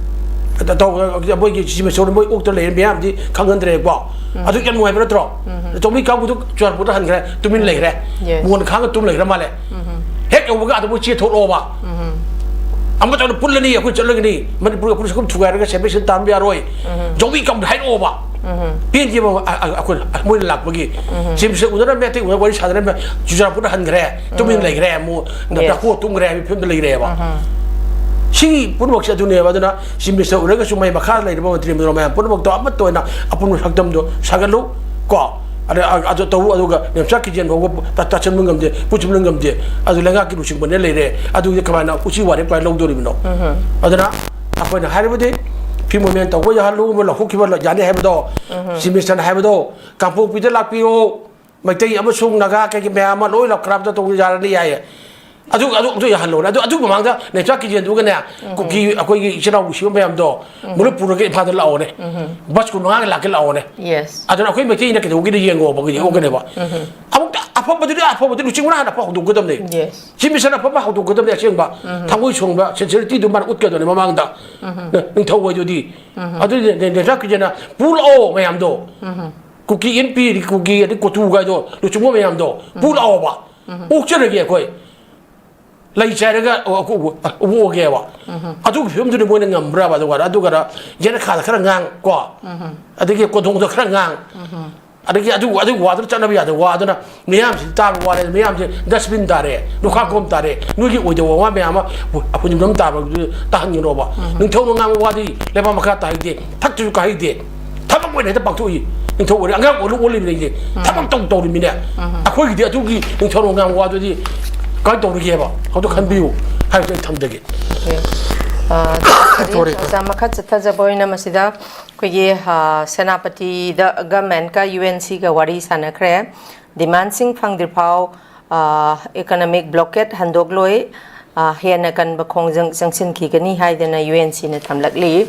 ꯑꯗ ꯇꯧ-, ꯃꯣꯏꯒꯤ ꯁꯤ ꯃꯁꯣꯟ ꯃꯣꯏ ꯑꯣꯛꯇ ꯂꯩꯔꯦ ꯃꯌꯥꯝꯗꯤ ꯈꯪꯍꯟꯗ꯭ꯔꯦꯀꯣ꯫ ꯎꯝ꯫ ꯑꯗꯨ ꯌꯥꯝ ꯅꯨꯡꯉꯥꯏꯕ ꯅꯠꯇ꯭ꯔꯣ? ꯎꯝ꯫ ꯆꯧꯃꯤ ꯀꯥꯡꯕꯨꯗꯨ ꯆꯨꯔꯥꯟꯄꯨꯔꯗ ꯍꯟꯈ꯭ꯔꯦ, ꯇꯨꯃꯤꯟ ꯂꯩꯈ꯭ꯔꯦ꯫ Yes꯫ ꯃꯣꯟ ꯈꯥꯡꯉ ꯇꯨꯝ ꯂꯩꯈ꯭ꯔ ꯃꯥꯜꯂꯦ꯫ ꯎꯝ꯫ ꯍꯦꯛ ꯌꯧꯕꯒ ꯑꯗꯨꯕꯨ ꯆꯦꯊꯣꯛꯂꯛꯑꯣꯕ꯫ ꯎꯝ꯫ ꯑꯃꯇꯪꯗ ꯄꯨꯜꯂꯅꯤ, ꯑꯩꯈꯣꯏ ꯆꯠꯂꯒꯅꯤ, ꯃꯅꯤꯄꯨꯔꯒ ꯄꯨꯂꯤꯁ ꯑꯗꯨꯝ ꯊꯨꯒꯥꯏꯔꯒ ꯁꯦꯄꯔꯦꯁꯟ ꯇꯥꯟꯕ ꯌꯥꯔꯣꯏ꯫ ꯎꯝ꯫ ꯖꯧꯒꯤ ꯀꯝꯗ ꯍꯥꯏꯔꯛꯑꯣꯕ꯫ ꯎꯝ꯫ ꯄꯦꯟꯗꯦꯕ, ꯑ, ꯑ, ꯑꯩꯈꯣꯏ, ꯃꯣꯏꯅ ꯂꯥꯛꯄꯒꯤ꯫ ꯎꯝ꯫ ꯁꯤ ꯃꯤꯁꯦ ꯎꯅꯔꯝꯃꯦ, ꯑꯇꯩ ꯎꯅ ꯋꯥꯔꯤ ꯁꯥꯟꯅꯔꯝꯃꯦ, ꯆꯨꯔꯆꯥꯟꯄꯨꯔꯗ ꯍꯟꯈ꯭ꯔꯦ, ꯇꯨꯃꯤꯟ ꯎꯝ꯫ ꯂꯩꯈ꯭ꯔꯦ, ꯑꯃꯨꯛ Yes꯫ ꯗꯥꯀꯣ ꯇꯨꯝꯈ꯭ꯔꯦ ꯍꯥꯏꯕꯒꯤ ꯐꯤꯕꯝꯗ ꯂꯩꯈ꯭ꯔꯦꯕ꯫ ꯎꯝ꯫ ꯁꯤꯒꯤ ꯄꯨꯝꯅꯃꯛꯁꯦ ꯑꯗꯨꯅꯦꯕ꯫ ꯑꯗꯨꯅ ꯁꯤ ꯃꯤꯁꯇꯔ ꯑꯣꯏꯔꯒꯁꯨ ꯃꯥꯏ ꯃꯈꯥꯗ ꯂꯩꯔꯤꯕ ꯃꯟꯇ꯭ꯔꯤ ꯃꯟꯗꯜ ꯃꯌꯥꯝ ꯄꯨꯝꯅꯃꯛꯇꯣ ꯑꯃꯠꯇ ꯑꯣꯏꯅ ꯑꯄꯨꯟꯕ ꯁꯛꯇꯝꯗꯣ ꯁꯥꯒꯠꯂꯨ ꯀꯣ꯫ ꯑꯗ, ꯑ, ꯑꯗꯨ ꯇꯧ, ꯑꯗꯨꯒ ꯅꯦꯝꯆꯥ ꯀꯤꯖꯦꯟ ꯐꯥꯎꯕ ꯇꯥ-, ꯇꯥꯁꯟꯕ ꯉꯝꯗꯦ, ꯄꯨꯟꯁꯤꯟꯕ ꯉꯝꯗꯦ꯫ ꯑꯗꯨ ꯂꯩꯉꯥꯛꯀꯤ ꯂꯨꯆꯤꯡꯕꯅ ꯂꯩꯔꯦ꯫ ꯑꯗꯨꯗꯤ ꯀꯃꯥꯏꯅ ꯎꯆꯤ ꯋꯥꯔꯦꯞ ꯀꯃꯥꯏꯅ ꯂꯧꯗꯣꯔꯤꯕꯅꯣ? ꯎꯝ꯫ ꯑꯗꯨꯅ ꯑꯩꯈꯣꯏꯅ ꯍꯥꯏꯔꯤꯕꯗꯤ free movement ꯇꯧꯕ ꯌꯥꯍꯜꯂꯨ, ꯂꯧꯊꯣꯛꯈꯤꯕ ꯌꯥꯅꯤ ꯍꯥꯏꯕꯗꯣ, ꯎꯝ꯫ ꯆꯤꯐ ꯃꯤꯅꯤꯁꯇꯔꯅ ꯍꯥꯏꯕꯗꯣ, ꯀꯥꯡꯄꯣꯛꯄꯤꯗ ꯂꯥꯛꯄꯤꯌꯣ, ꯃꯩꯇꯩ ꯑꯃꯁꯨꯡ ꯅꯥꯒꯥ ꯀꯩꯀꯩ ꯃꯌꯥꯝ ꯑꯃ ꯂꯣꯏ ꯂꯧꯈ꯭ꯔꯕꯗ ꯇꯧꯕ ꯌꯥꯔꯅꯤ ꯍꯥꯏꯌꯦ꯫ ꯑꯗꯨ, ꯑꯗꯨ, ꯑꯗꯨ ꯌꯥꯍꯜꯂꯣꯅꯦ꯫ ꯑꯗꯨ, ꯑꯗꯨꯒꯤ ꯃꯃꯥꯡꯗ ꯅꯦꯆꯥ ꯀꯤꯖꯦꯟꯗꯨꯒꯅꯦ, ꯎꯝ꯫ ꯀꯨꯀꯤ ꯑꯩꯈꯣꯏꯒꯤ ꯏꯆꯤꯜ ꯏꯅꯥꯎ ꯅꯨꯡꯁꯤꯕ ꯃꯌꯥꯝꯗꯣ, ꯎꯝ꯫ ꯃꯨꯂꯨꯞ ꯄꯨꯔꯒ ꯏꯝꯐꯥꯜꯗ ꯂꯥꯛꯑꯣꯅꯦ꯫ ꯎꯝ꯫ ꯕꯁ ꯀꯨꯟꯃꯉꯥꯒ ꯂꯥꯛꯀꯦ ꯂꯥꯛꯑꯣꯅꯦ꯫ Yes꯫ ꯑꯗꯨꯅ ꯑꯩꯈꯣꯏ ꯃꯩꯇꯩꯅ ꯀꯩꯗꯧꯒꯦꯅ ꯌꯦꯡꯉꯣꯕ, ꯎꯝ꯫ ꯌꯦꯡꯉꯣꯒꯅꯦꯕ꯫ ꯎꯝ꯫ ꯑꯃꯨꯛꯇ ꯑꯐꯕꯗꯨꯗꯤ ꯑꯐꯕꯗꯨ ꯂꯨꯆꯤꯡꯕꯅ ꯍꯥꯟꯅ ꯑꯐꯕ ꯍꯧꯗꯣꯛꯀꯗꯕꯅꯦ꯫ Yes꯫ ꯆꯤꯐ ꯃꯤꯅꯤꯁꯇꯔꯅ ꯑꯐꯕ ꯍꯧꯗꯣꯛꯀꯗꯕꯅꯦ ꯑꯁꯦꯡꯕ꯫ ꯎꯝ꯫ ꯊꯃꯣꯏ ꯁꯣꯡꯕ, sincerity ꯗꯨ ꯃꯥꯅ ꯎꯠꯀꯗꯕꯅꯦ ꯃꯃꯥꯡꯗ꯫ ꯎꯝ꯫ ꯅ-, ꯅꯤꯡꯊꯧ ꯍꯥꯏꯗꯨꯗꯤ꯫ ꯎꯝ꯫ ꯑꯗꯨꯗꯤ ꯅꯦ-, ꯅꯦꯆꯥ ꯀꯤꯖꯦꯟꯅ ꯄꯨ ꯂꯥꯛꯑꯣ ꯃꯌꯥꯝꯗꯣ꯫ ꯎꯝ꯫ ꯀꯨꯀꯤ ꯏꯟ ꯄꯤ, ꯀꯨꯀꯤ ꯑꯗꯩ ꯀꯣꯇꯨ ꯀꯥꯏꯗꯣ, ꯂꯨꯆꯤꯡꯕ ꯃꯌꯥꯝꯗꯣ, ꯄꯨ ꯎꯝ꯫ ꯂꯥꯛꯑꯣꯕ꯫ ꯎꯝ꯫ ꯑꯣꯛꯆꯔꯒꯦ ꯑꯩꯈꯣꯏ꯫ ꯂꯩ ꯆꯥꯏꯔꯒ ꯑꯣ, ꯑꯣ, ꯑꯣ, ꯑꯣꯛꯑꯒꯦꯕ꯫ ꯑꯗꯨꯒꯤ ꯐꯤꯕꯝꯗꯨꯅꯤ ꯃꯣꯏꯅ ꯉꯝꯕ꯭ꯔꯕ? ꯑꯗꯨꯒ ꯑꯗꯨꯒ ꯌꯦꯅꯈꯥꯗ ꯈꯔ ꯉꯥꯡ ꯀꯣ, ꯑꯗꯒꯤ ꯀꯣꯟꯊꯣꯡꯗ ꯈꯔ ꯉꯥꯡ, ꯑꯗꯒꯤ ꯑꯗꯨ ꯑꯗꯨ ꯋꯥꯗꯨꯅ ꯆꯠꯅꯕ ꯌꯥꯗꯕ ꯋꯥꯗꯨꯅ ꯃꯤꯌꯥꯝꯁꯤ ꯇꯥꯕ ꯋꯥꯔꯦ꯫ ꯃꯤꯌꯥꯝꯁꯤ ꯗꯁꯕꯤꯟ ꯇꯥꯔꯦ, ꯂꯨꯈꯥꯛ ꯀꯣꯝ ꯇꯥꯔꯦ꯫ ꯅꯣꯏꯒꯤ ꯑꯣꯏꯗꯕ ꯋꯥ ꯃꯌꯥꯝ ꯑꯃ ꯑꯩꯈꯣꯏ ꯅꯤꯡꯊꯝ ꯇꯥꯕꯗꯨ ꯇꯥꯍꯟꯒꯅꯣꯕ꯫ ꯅꯤꯡꯊꯧꯅ ꯉꯥꯡꯕ ꯋꯥꯗꯤ ꯂꯩꯕꯥꯛ ꯃꯈꯥ ꯇꯥꯍꯩꯗꯦ, ꯊꯛꯇꯁꯨ ꯀꯥꯍꯩꯗꯦ꯫ ꯊꯕꯛ ꯑꯣꯏꯅ ꯍꯦꯛꯇ ꯄꯥꯡꯊꯣꯛꯏ꯫ ꯅꯤꯡꯊꯧ ꯑꯣꯏꯔꯦ, ꯑꯉꯥꯡ ꯑꯣꯏꯔ ꯑꯣꯜꯂꯤꯕꯅꯤ ꯑꯩꯁꯦ꯫ ꯊꯕꯛ ꯇꯧ ꯇꯧꯔꯤꯃꯤꯅꯦ꯫ ꯑꯩꯈꯣꯏꯒꯤꯗꯤ ꯑꯗꯨꯒꯤ ꯅꯤꯡꯊꯧꯅ ꯉꯥꯡꯕ ꯋꯥꯗꯨꯗꯤ ꯀꯃꯥꯏꯅ ꯇꯧꯔꯤꯒꯦꯕ? ꯑꯗꯨ ꯈꯟꯕꯤꯌꯨ ꯍꯥꯏꯕꯁꯦ ꯑꯩ ꯊꯝꯖꯒꯦ꯫ ꯑꯣꯀꯦ꯫ ꯑ, ꯊꯣꯔꯦ꯫ ꯑꯣꯖꯥ, ꯃꯈꯥ ꯆꯠꯊꯖꯕ ꯑꯣꯏꯅ ꯃꯁꯤꯗ ꯑꯩꯈꯣꯏꯒꯤ, ꯑ, ꯁꯦꯅꯥꯄꯇꯤꯗ ꯒꯃꯦꯟꯀ ꯌꯨ ꯑꯦꯟ ꯁꯤꯒ ꯋꯥꯔꯤ ꯁꯥꯟꯅꯈ꯭ꯔꯦ꯫ ꯗꯤꯃꯥꯟꯁꯤꯡ ꯐꯪꯗ꯭ꯔꯤꯐꯥꯎ, ꯑ, ꯏꯀꯣꯅꯣꯃꯤꯛ ꯕ꯭ꯂꯣꯀꯦꯠ ꯍꯟꯗꯣꯛꯂꯣꯏ, ꯑ, ꯍꯦꯟꯅ ꯀꯟꯕ ꯈꯣꯡꯖꯪ ꯆꯪꯁꯤꯟꯈꯤꯒꯅꯤ ꯍꯥꯏꯗꯅ ꯌꯨ ꯑꯦꯟ ꯁꯤꯅ ꯊꯝꯂꯛꯂꯤ꯫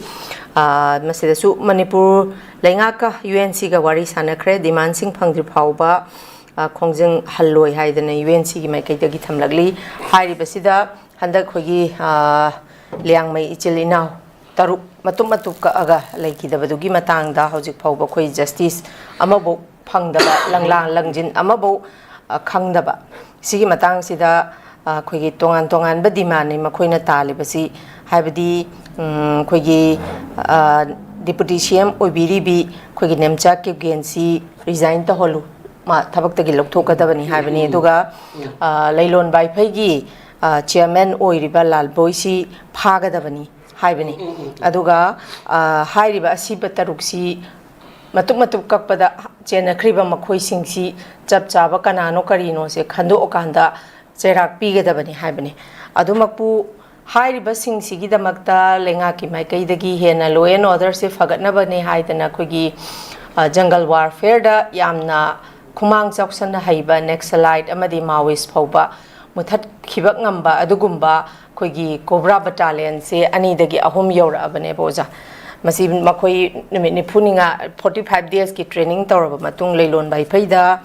ꯑ, ꯃꯁꯤꯗꯁꯨ ꯃꯅꯤꯄꯨꯔ ꯂꯩꯉꯥꯛꯀ ꯌꯨ ꯑꯦꯟ ꯁꯤꯒ ꯋꯥꯔꯤ ꯁꯥꯟꯅꯈ꯭ꯔꯦ꯫ ꯗꯤꯃꯥꯟꯁꯤꯡ ꯐꯪꯗ꯭ꯔꯤ ꯐꯥꯎꯕ, ꯑ, ꯈꯣꯡꯖꯪ ꯍꯜꯂꯣꯏ ꯍꯥꯏꯗꯅ ꯌꯨ ꯑꯦꯟ ꯁꯤꯒꯤ ꯃꯥꯏꯀꯩꯗꯒꯤ ꯊꯝꯂꯛꯂꯤ꯫ ꯍꯥꯏꯔꯤꯕꯁꯤꯗ ꯍꯟꯗꯛ ꯑꯩꯈꯣꯏꯒꯤ, ꯑ, ꯂꯤꯌꯥꯡꯃꯩ ꯏꯆꯤꯜ ꯏꯅꯥꯎ ꯇꯔꯨꯛ ꯃꯇꯨꯞ ꯃꯇꯨꯞ ꯀꯛꯑꯒ ꯂꯩꯈꯤꯗꯕꯗꯨꯒꯤ ꯃꯇꯥꯡꯗ ꯍꯧꯖꯤꯛ ꯐꯥꯎꯕ ꯑꯩꯈꯣꯏ ꯖꯁꯇꯤꯁ ꯑꯃꯐꯥꯎ ꯐꯪꯗꯕ, ꯂꯪꯂꯥ ꯂꯪꯖꯤꯟ ꯑꯃꯐꯥꯎ, ꯑ, ꯈꯪꯗꯕ꯫ ꯁꯤꯒꯤ ꯃꯇꯥꯡꯁꯤꯗ, ꯑ, ꯑꯩꯈꯣꯏꯒꯤ ꯇꯣꯉꯥꯟ ꯇꯣꯉꯥꯟꯕ ꯗꯤꯃꯥꯟꯅꯤ ꯃꯈꯣꯏꯅ ꯇꯥꯜꯂꯤꯕꯁꯤ꯫ ꯍꯥꯏꯕꯗꯤ, ꯎꯝ, ꯑꯩꯈꯣꯏꯒꯤ, ꯑ, ꯗꯤꯄꯨꯇꯤ ꯁꯤ ꯑꯦꯝ ꯑꯣꯏꯕꯤꯔꯤꯕꯤ ꯑꯩꯈꯣꯏꯒꯤ ꯅꯦꯝꯆꯥ ꯀꯤꯞꯒꯦꯟꯁꯤ ꯔꯤꯖꯥꯏꯟ ꯇꯧꯍꯜꯂꯨ, ꯃꯥ ꯊꯕꯛꯇꯒꯤ ꯂꯧꯊꯣꯛꯀꯗꯕꯅꯤ ꯍꯥꯏꯕꯅꯤ꯫ ꯑꯗꯨꯒ, ꯑ, ꯂꯩꯂꯣꯟ ꯕꯥꯏꯐꯩꯒꯤ, ꯑ, ꯆꯤꯌꯔꯃꯦꯟ ꯑꯣꯏꯔꯤꯕ ꯂꯥꯜꯕꯣꯏꯁꯤ ꯐꯥꯒꯗꯕꯅꯤ ꯍꯥꯏꯕꯅꯤ꯫ ꯑꯗꯨꯒ, ꯑ, ꯍꯥꯏꯔꯤꯕ ꯑꯁꯤꯕ ꯇꯔꯨꯛꯁꯤ ꯃꯇꯨꯞ ꯃꯇꯨꯞ ꯀꯛꯄꯗ ꯆꯦꯟꯅꯈ꯭ꯔꯤꯕ ꯃꯈꯣꯏꯁꯤꯡꯁꯤ ꯆꯞ ꯆꯥꯕ ꯀꯅꯥꯅꯣ ꯀꯔꯤꯅꯣꯁꯦ ꯈꯟꯗꯣꯛꯑꯀꯥꯟꯗ ꯆꯩꯔꯥꯛ ꯄꯤꯒꯗꯕꯅꯤ ꯍꯥꯏꯕꯅꯤ꯫ ꯑꯗꯨꯃꯛꯄꯨ ꯍꯥꯏꯔꯤꯕꯁꯤꯡꯁꯤꯒꯤꯗꯃꯛꯇ ꯂꯩꯉꯥꯛꯀꯤ ꯃꯥꯏꯀꯩꯗꯒꯤ ꯍꯦꯟꯅ law and order ꯁꯦ ꯐꯒꯠꯅꯕꯅꯦ ꯍꯥꯏꯗꯅ ꯑꯩꯈꯣꯏꯒꯤ, ꯑ, ꯖꯪꯒꯜ ꯋꯥꯔꯐꯤꯌꯔꯗ ꯌꯥꯝꯅ ꯈꯨꯃꯥꯡ ꯆꯥꯎꯁꯟꯅ ꯍꯩꯕ ꯅꯦꯛꯁꯂꯥꯏꯠ ꯑꯃꯗꯤ ꯃꯥꯑꯣꯏꯁ ꯐꯥꯎꯕ ꯃꯨꯊꯠꯈꯤꯕ ꯉꯝꯕ ꯑꯗꯨꯒꯨꯝꯕ ꯑꯩꯈꯣꯏꯒꯤ ꯀꯣꯕ꯭ꯔꯥ ꯕꯇꯥꯂꯤꯌꯟꯁꯦ ꯑꯅꯤꯗꯒꯤ ꯑꯍꯨꯝ ꯌꯧꯔꯛꯑꯕꯅꯦꯕ ꯑꯣꯖꯥ꯫ ꯃꯁꯤ ꯃꯈꯣꯏ ꯅꯨꯃꯤꯠ ꯅꯤꯐꯨꯅꯤꯉꯥ, forty five days ꯀꯤ training ꯇꯧꯔꯕ ꯃꯇꯨꯡ ꯂꯩꯂꯣꯟ ꯕꯥꯏꯐꯩꯗ,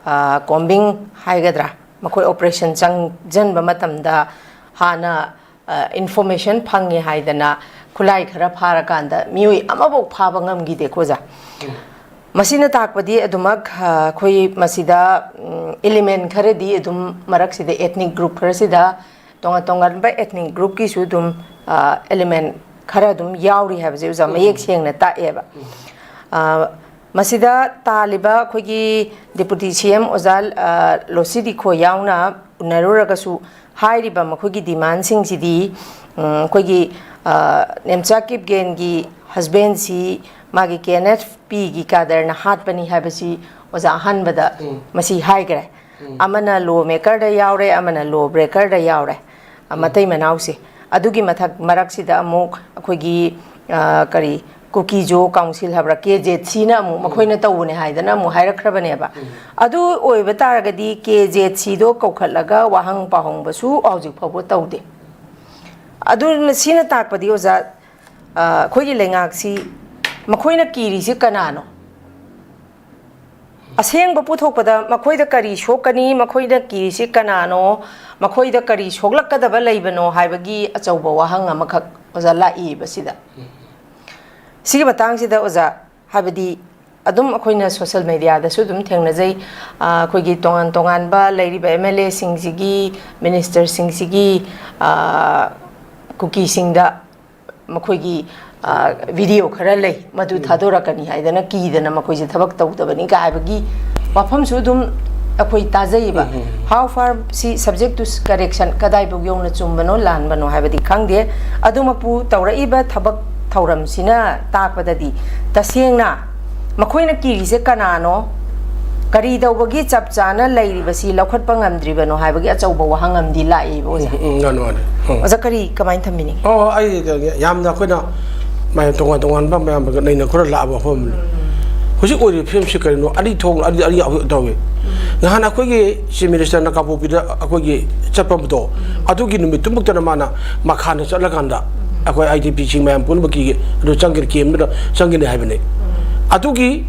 ꯑ, ꯀꯣꯝꯕꯤꯡ ꯍꯥꯏꯒꯗ꯭ꯔꯥ, ꯃꯈꯣꯏ operation ꯆꯪꯁꯤꯟꯕ ꯃꯇꯝꯗ ꯍꯥꯟꯅ, ꯑ, information ꯐꯪꯉꯦ ꯍꯥꯏꯗꯅ ꯈꯨꯠꯂꯥꯏ ꯈꯔ ꯐꯥꯔꯀꯥꯟꯗ ꯃꯤꯑꯣꯏ ꯑꯃꯐꯥꯎ ꯐꯥꯕ ꯉꯝꯈꯤꯗꯦꯀꯣ ꯑꯣꯖꯥ꯫ ꯃꯁꯤꯅ ꯇꯥꯛꯄꯗꯤ ꯑꯗꯨꯃꯛ, ꯑ, ꯑꯩꯈꯣꯏ ꯃꯁꯤꯗ, ꯎꯝ, element ꯈꯔꯗꯤ ꯑꯗꯨꯝ ꯃꯔꯛꯁꯤꯗ ethnic group ꯈꯔꯁꯤꯗ ꯇꯣꯉꯥꯟ ꯇꯣꯉꯥꯟꯕ ethnic groupꯀꯤꯁꯨ ꯑꯗꯨꯝ element ꯈꯔ ꯑꯗꯨꯝ ꯌꯥꯎꯔꯤ ꯍꯥꯏꯕꯁꯦ ꯑꯣꯖꯥ ꯃꯌꯦꯛ ꯁꯦꯡꯅ ꯇꯥꯛꯑꯦꯕ꯫ ꯃꯁꯤꯗ ꯇꯥꯜꯂꯤꯕ ꯑꯩꯈꯣꯏꯒꯤ Deputy C M ꯑꯣꯖꯥ ꯂꯣꯁꯤ ꯗꯤꯈꯣ ꯌꯥꯎꯅ ꯎꯅꯔꯨꯔꯒꯁꯨ, ꯍꯥꯏꯔꯤꯕ ꯃꯈꯣꯏꯒꯤ demandꯁꯤꯡꯁꯤꯗꯤ ꯑꯩꯈꯣꯏꯒꯤ ꯅꯦꯝꯆꯥ ꯀꯤꯞꯒꯦꯟꯒꯤ husbandꯁꯤ ꯃꯥꯒꯤ K N F Pꯒꯤ cadreꯅ ꯍꯥꯠꯄꯅꯤ ꯍꯥꯏꯕꯁꯤ ꯑꯣꯖꯥ ꯑꯍꯥꯟꯕꯗ ꯃꯁꯤ ꯍꯥꯏꯈ꯭ꯔꯦ꯫ ꯑꯃꯅ law makerꯗ ꯌꯥꯎꯔꯦ, ꯑꯃꯅ law breakerꯗ ꯌꯥꯎꯔꯦ꯫ ꯃꯇꯩ ꯃꯅꯥꯎꯁꯦ꯫ ꯑꯗꯨꯒꯤ ꯃꯊꯛ ꯃꯔꯛꯁꯤꯗ ꯑꯃꯨꯛ ꯑꯩꯈꯣꯏꯒꯤ ꯀꯔꯤ, ꯀꯨꯀꯤꯖꯣ council ꯍꯥꯏꯕ꯭ꯔꯥ, KZCꯅ ꯑꯃꯨꯛ ꯃꯈꯣꯏꯅ ꯇꯧꯕꯅꯦ ꯍꯥꯏꯗꯅ ꯑꯃꯨꯛ ꯍꯥꯏꯔꯛꯈ꯭ꯔꯕꯅꯦꯕ꯫ ꯑꯗꯨ ꯑꯣꯏꯕ ꯇꯥꯔꯒꯗꯤ KZCꯗꯣ ꯀꯧꯈꯠꯂꯒ ꯋꯥꯍꯪ ꯄꯥꯎꯍꯪꯕꯁꯨ ꯍꯧꯖꯤꯛ ꯐꯥꯎꯕ ꯇꯧꯗꯦ꯫ ꯑꯗꯨꯅ ꯁꯤꯅ ꯇꯥꯛꯄꯗꯤ ꯑꯣꯖꯥ, ꯑꯩꯈꯣꯏꯒꯤ ꯂꯩꯉꯥꯛꯁꯤ ꯃꯈꯣꯏꯅ ꯀꯤꯔꯤꯁꯤ ꯀꯅꯥꯅꯣ? ꯑꯁꯦꯡꯕ ꯄꯨꯊꯣꯛꯄꯗ ꯃꯈꯣꯏꯗ ꯀꯔꯤ ꯁꯣꯛꯀꯅꯤ, ꯃꯈꯣꯏꯅ ꯀꯤꯔꯤꯁꯤ ꯀꯅꯥꯅꯣ, ꯃꯈꯣꯏꯗ ꯀꯔꯤ ꯁꯣꯛꯂꯛꯀꯗꯕ ꯂꯩꯕꯅꯣ ꯍꯥꯏꯕꯒꯤ ꯑꯆꯧꯕ ꯋꯥꯍꯪ ꯑꯃꯈꯛ ꯑꯣꯖꯥ ꯂꯥꯛꯏꯕ ꯁꯤꯗ꯫ ꯁꯤꯒꯤ ꯃꯇꯥꯡꯁꯤꯗ ꯑꯣꯖꯥ, ꯍꯥꯏꯕꯗꯤ ꯑꯗꯨꯝ ꯑꯩꯈꯣꯏꯅ social mediaꯗꯁꯨ ꯑꯗꯨꯝ ꯊꯦꯡꯅꯖꯩ꯫ ꯑꯩꯈꯣꯏꯒꯤ ꯇꯣꯉꯥꯟ ꯇꯣꯉꯥꯟꯕ ꯂꯩꯔꯤꯕ MLAꯁꯤꯡꯁꯤꯒꯤ, ministerꯁꯤꯡꯁꯤꯒꯤ ꯀꯨꯀꯤꯁꯤꯡꯗ ꯃꯈꯣꯏꯒꯤ video ꯈꯔ ꯂꯩ, ꯃꯗꯨ ꯊꯥꯗꯣꯔꯛꯀꯅꯤ ꯍꯥꯏꯗꯅ ꯀꯤꯗꯅ ꯃꯈꯣꯏꯁꯦ ꯊꯕꯛ ꯇꯧꯗꯕꯅꯤ ꯀꯥꯏ ꯍꯥꯏꯕꯒꯤ ꯋꯥꯐꯝꯁꯨ ꯑꯗꯨꯝ ꯑꯩꯈꯣꯏ ꯇꯥꯖꯩꯕ꯫ How far ꯁꯤ subject to correction ꯀꯗꯥꯏꯐꯥꯎ ꯌꯧꯅ ꯆꯨꯝꯕꯅꯣ ꯂꯥꯟꯕꯅꯣ ꯍꯥꯏꯕꯗꯤ ꯈꯪꯗꯦ꯫ ꯑꯗꯨꯃꯛꯄꯨ ꯇꯧꯔꯛꯏꯕ ꯊꯕꯛ ꯊꯧꯔꯝꯁꯤꯅ ꯇꯥꯛꯄꯗꯗꯤ ꯇꯁꯦꯡꯅ ꯃꯈꯣꯏꯅ ꯀꯤꯔꯤꯁꯦ ꯀꯅꯥꯅꯣ, ꯀꯔꯤ ꯇꯧꯕꯒꯤ ꯆꯞ ꯆꯥꯅ ꯂꯩꯔꯤꯕꯁꯤ ꯂꯧꯈꯠꯄ ꯉꯝꯗ꯭ꯔꯤꯕꯅꯣ ꯍꯥꯏꯕꯒꯤ ꯑꯆꯧꯕ ꯋꯥꯍꯪ ꯑꯃꯗꯤ ꯂꯥꯛꯑꯦꯕ ꯑꯣꯖꯥ꯫ ꯎꯝ, ꯎꯝ, ꯃꯥꯅꯤ, ꯃꯥꯅꯤ꯫ ꯎꯝ꯫ ꯑꯣꯖꯥ, ꯀꯔꯤ, ꯀꯃꯥꯏꯅ ꯊꯝꯕꯤꯅꯤꯡꯉꯤ? ꯑꯣ, ꯑꯩ ꯌꯥꯝꯅ ꯑꯩꯈꯣꯏꯅ ꯃꯌꯥꯝ ꯇꯣꯉꯥꯟ ꯇꯣꯉꯥꯟꯕ ꯃꯌꯥꯝ ꯅꯩꯅ ꯈꯔ ꯂꯥꯛꯑꯕ ꯋꯥꯐꯝ ꯑꯃꯅꯤ꯫ ꯍꯧꯖꯤꯛ ꯑꯣꯏꯔꯤꯕ ꯐꯤꯕꯝꯁꯤ ꯀꯔꯤꯅꯣ? ꯑꯅꯤ ꯊꯣꯛꯅ, ꯑꯅꯤ, ꯑꯅꯤ ꯇꯧꯏ꯫ ꯅꯍꯥꯟ ꯑꯩꯈꯣꯏꯒꯤ Chief Ministerꯅ ꯀꯥꯡꯄꯣꯛꯄꯤꯗ ꯑꯩꯈꯣꯏꯒꯤ ꯆꯠꯄꯗꯣ, ꯑꯗꯨꯒꯤ ꯅꯨꯃꯤꯠꯇꯨꯃꯛꯇꯅ ꯃꯥꯅ ꯃꯈꯥꯗ ꯆꯠꯂꯀꯥꯟꯗ ꯑꯩꯈꯣꯏ IDPꯁꯤꯡ ꯃꯌꯥꯝ ꯄꯨꯝꯅꯃꯛꯀꯤ ꯑꯗꯨ ꯆꯪꯒꯅꯤ, campꯗꯨꯗ ꯆꯪꯒꯅꯤ ꯍꯥꯏꯕꯅꯤ꯫ ꯑꯗꯨꯒꯤ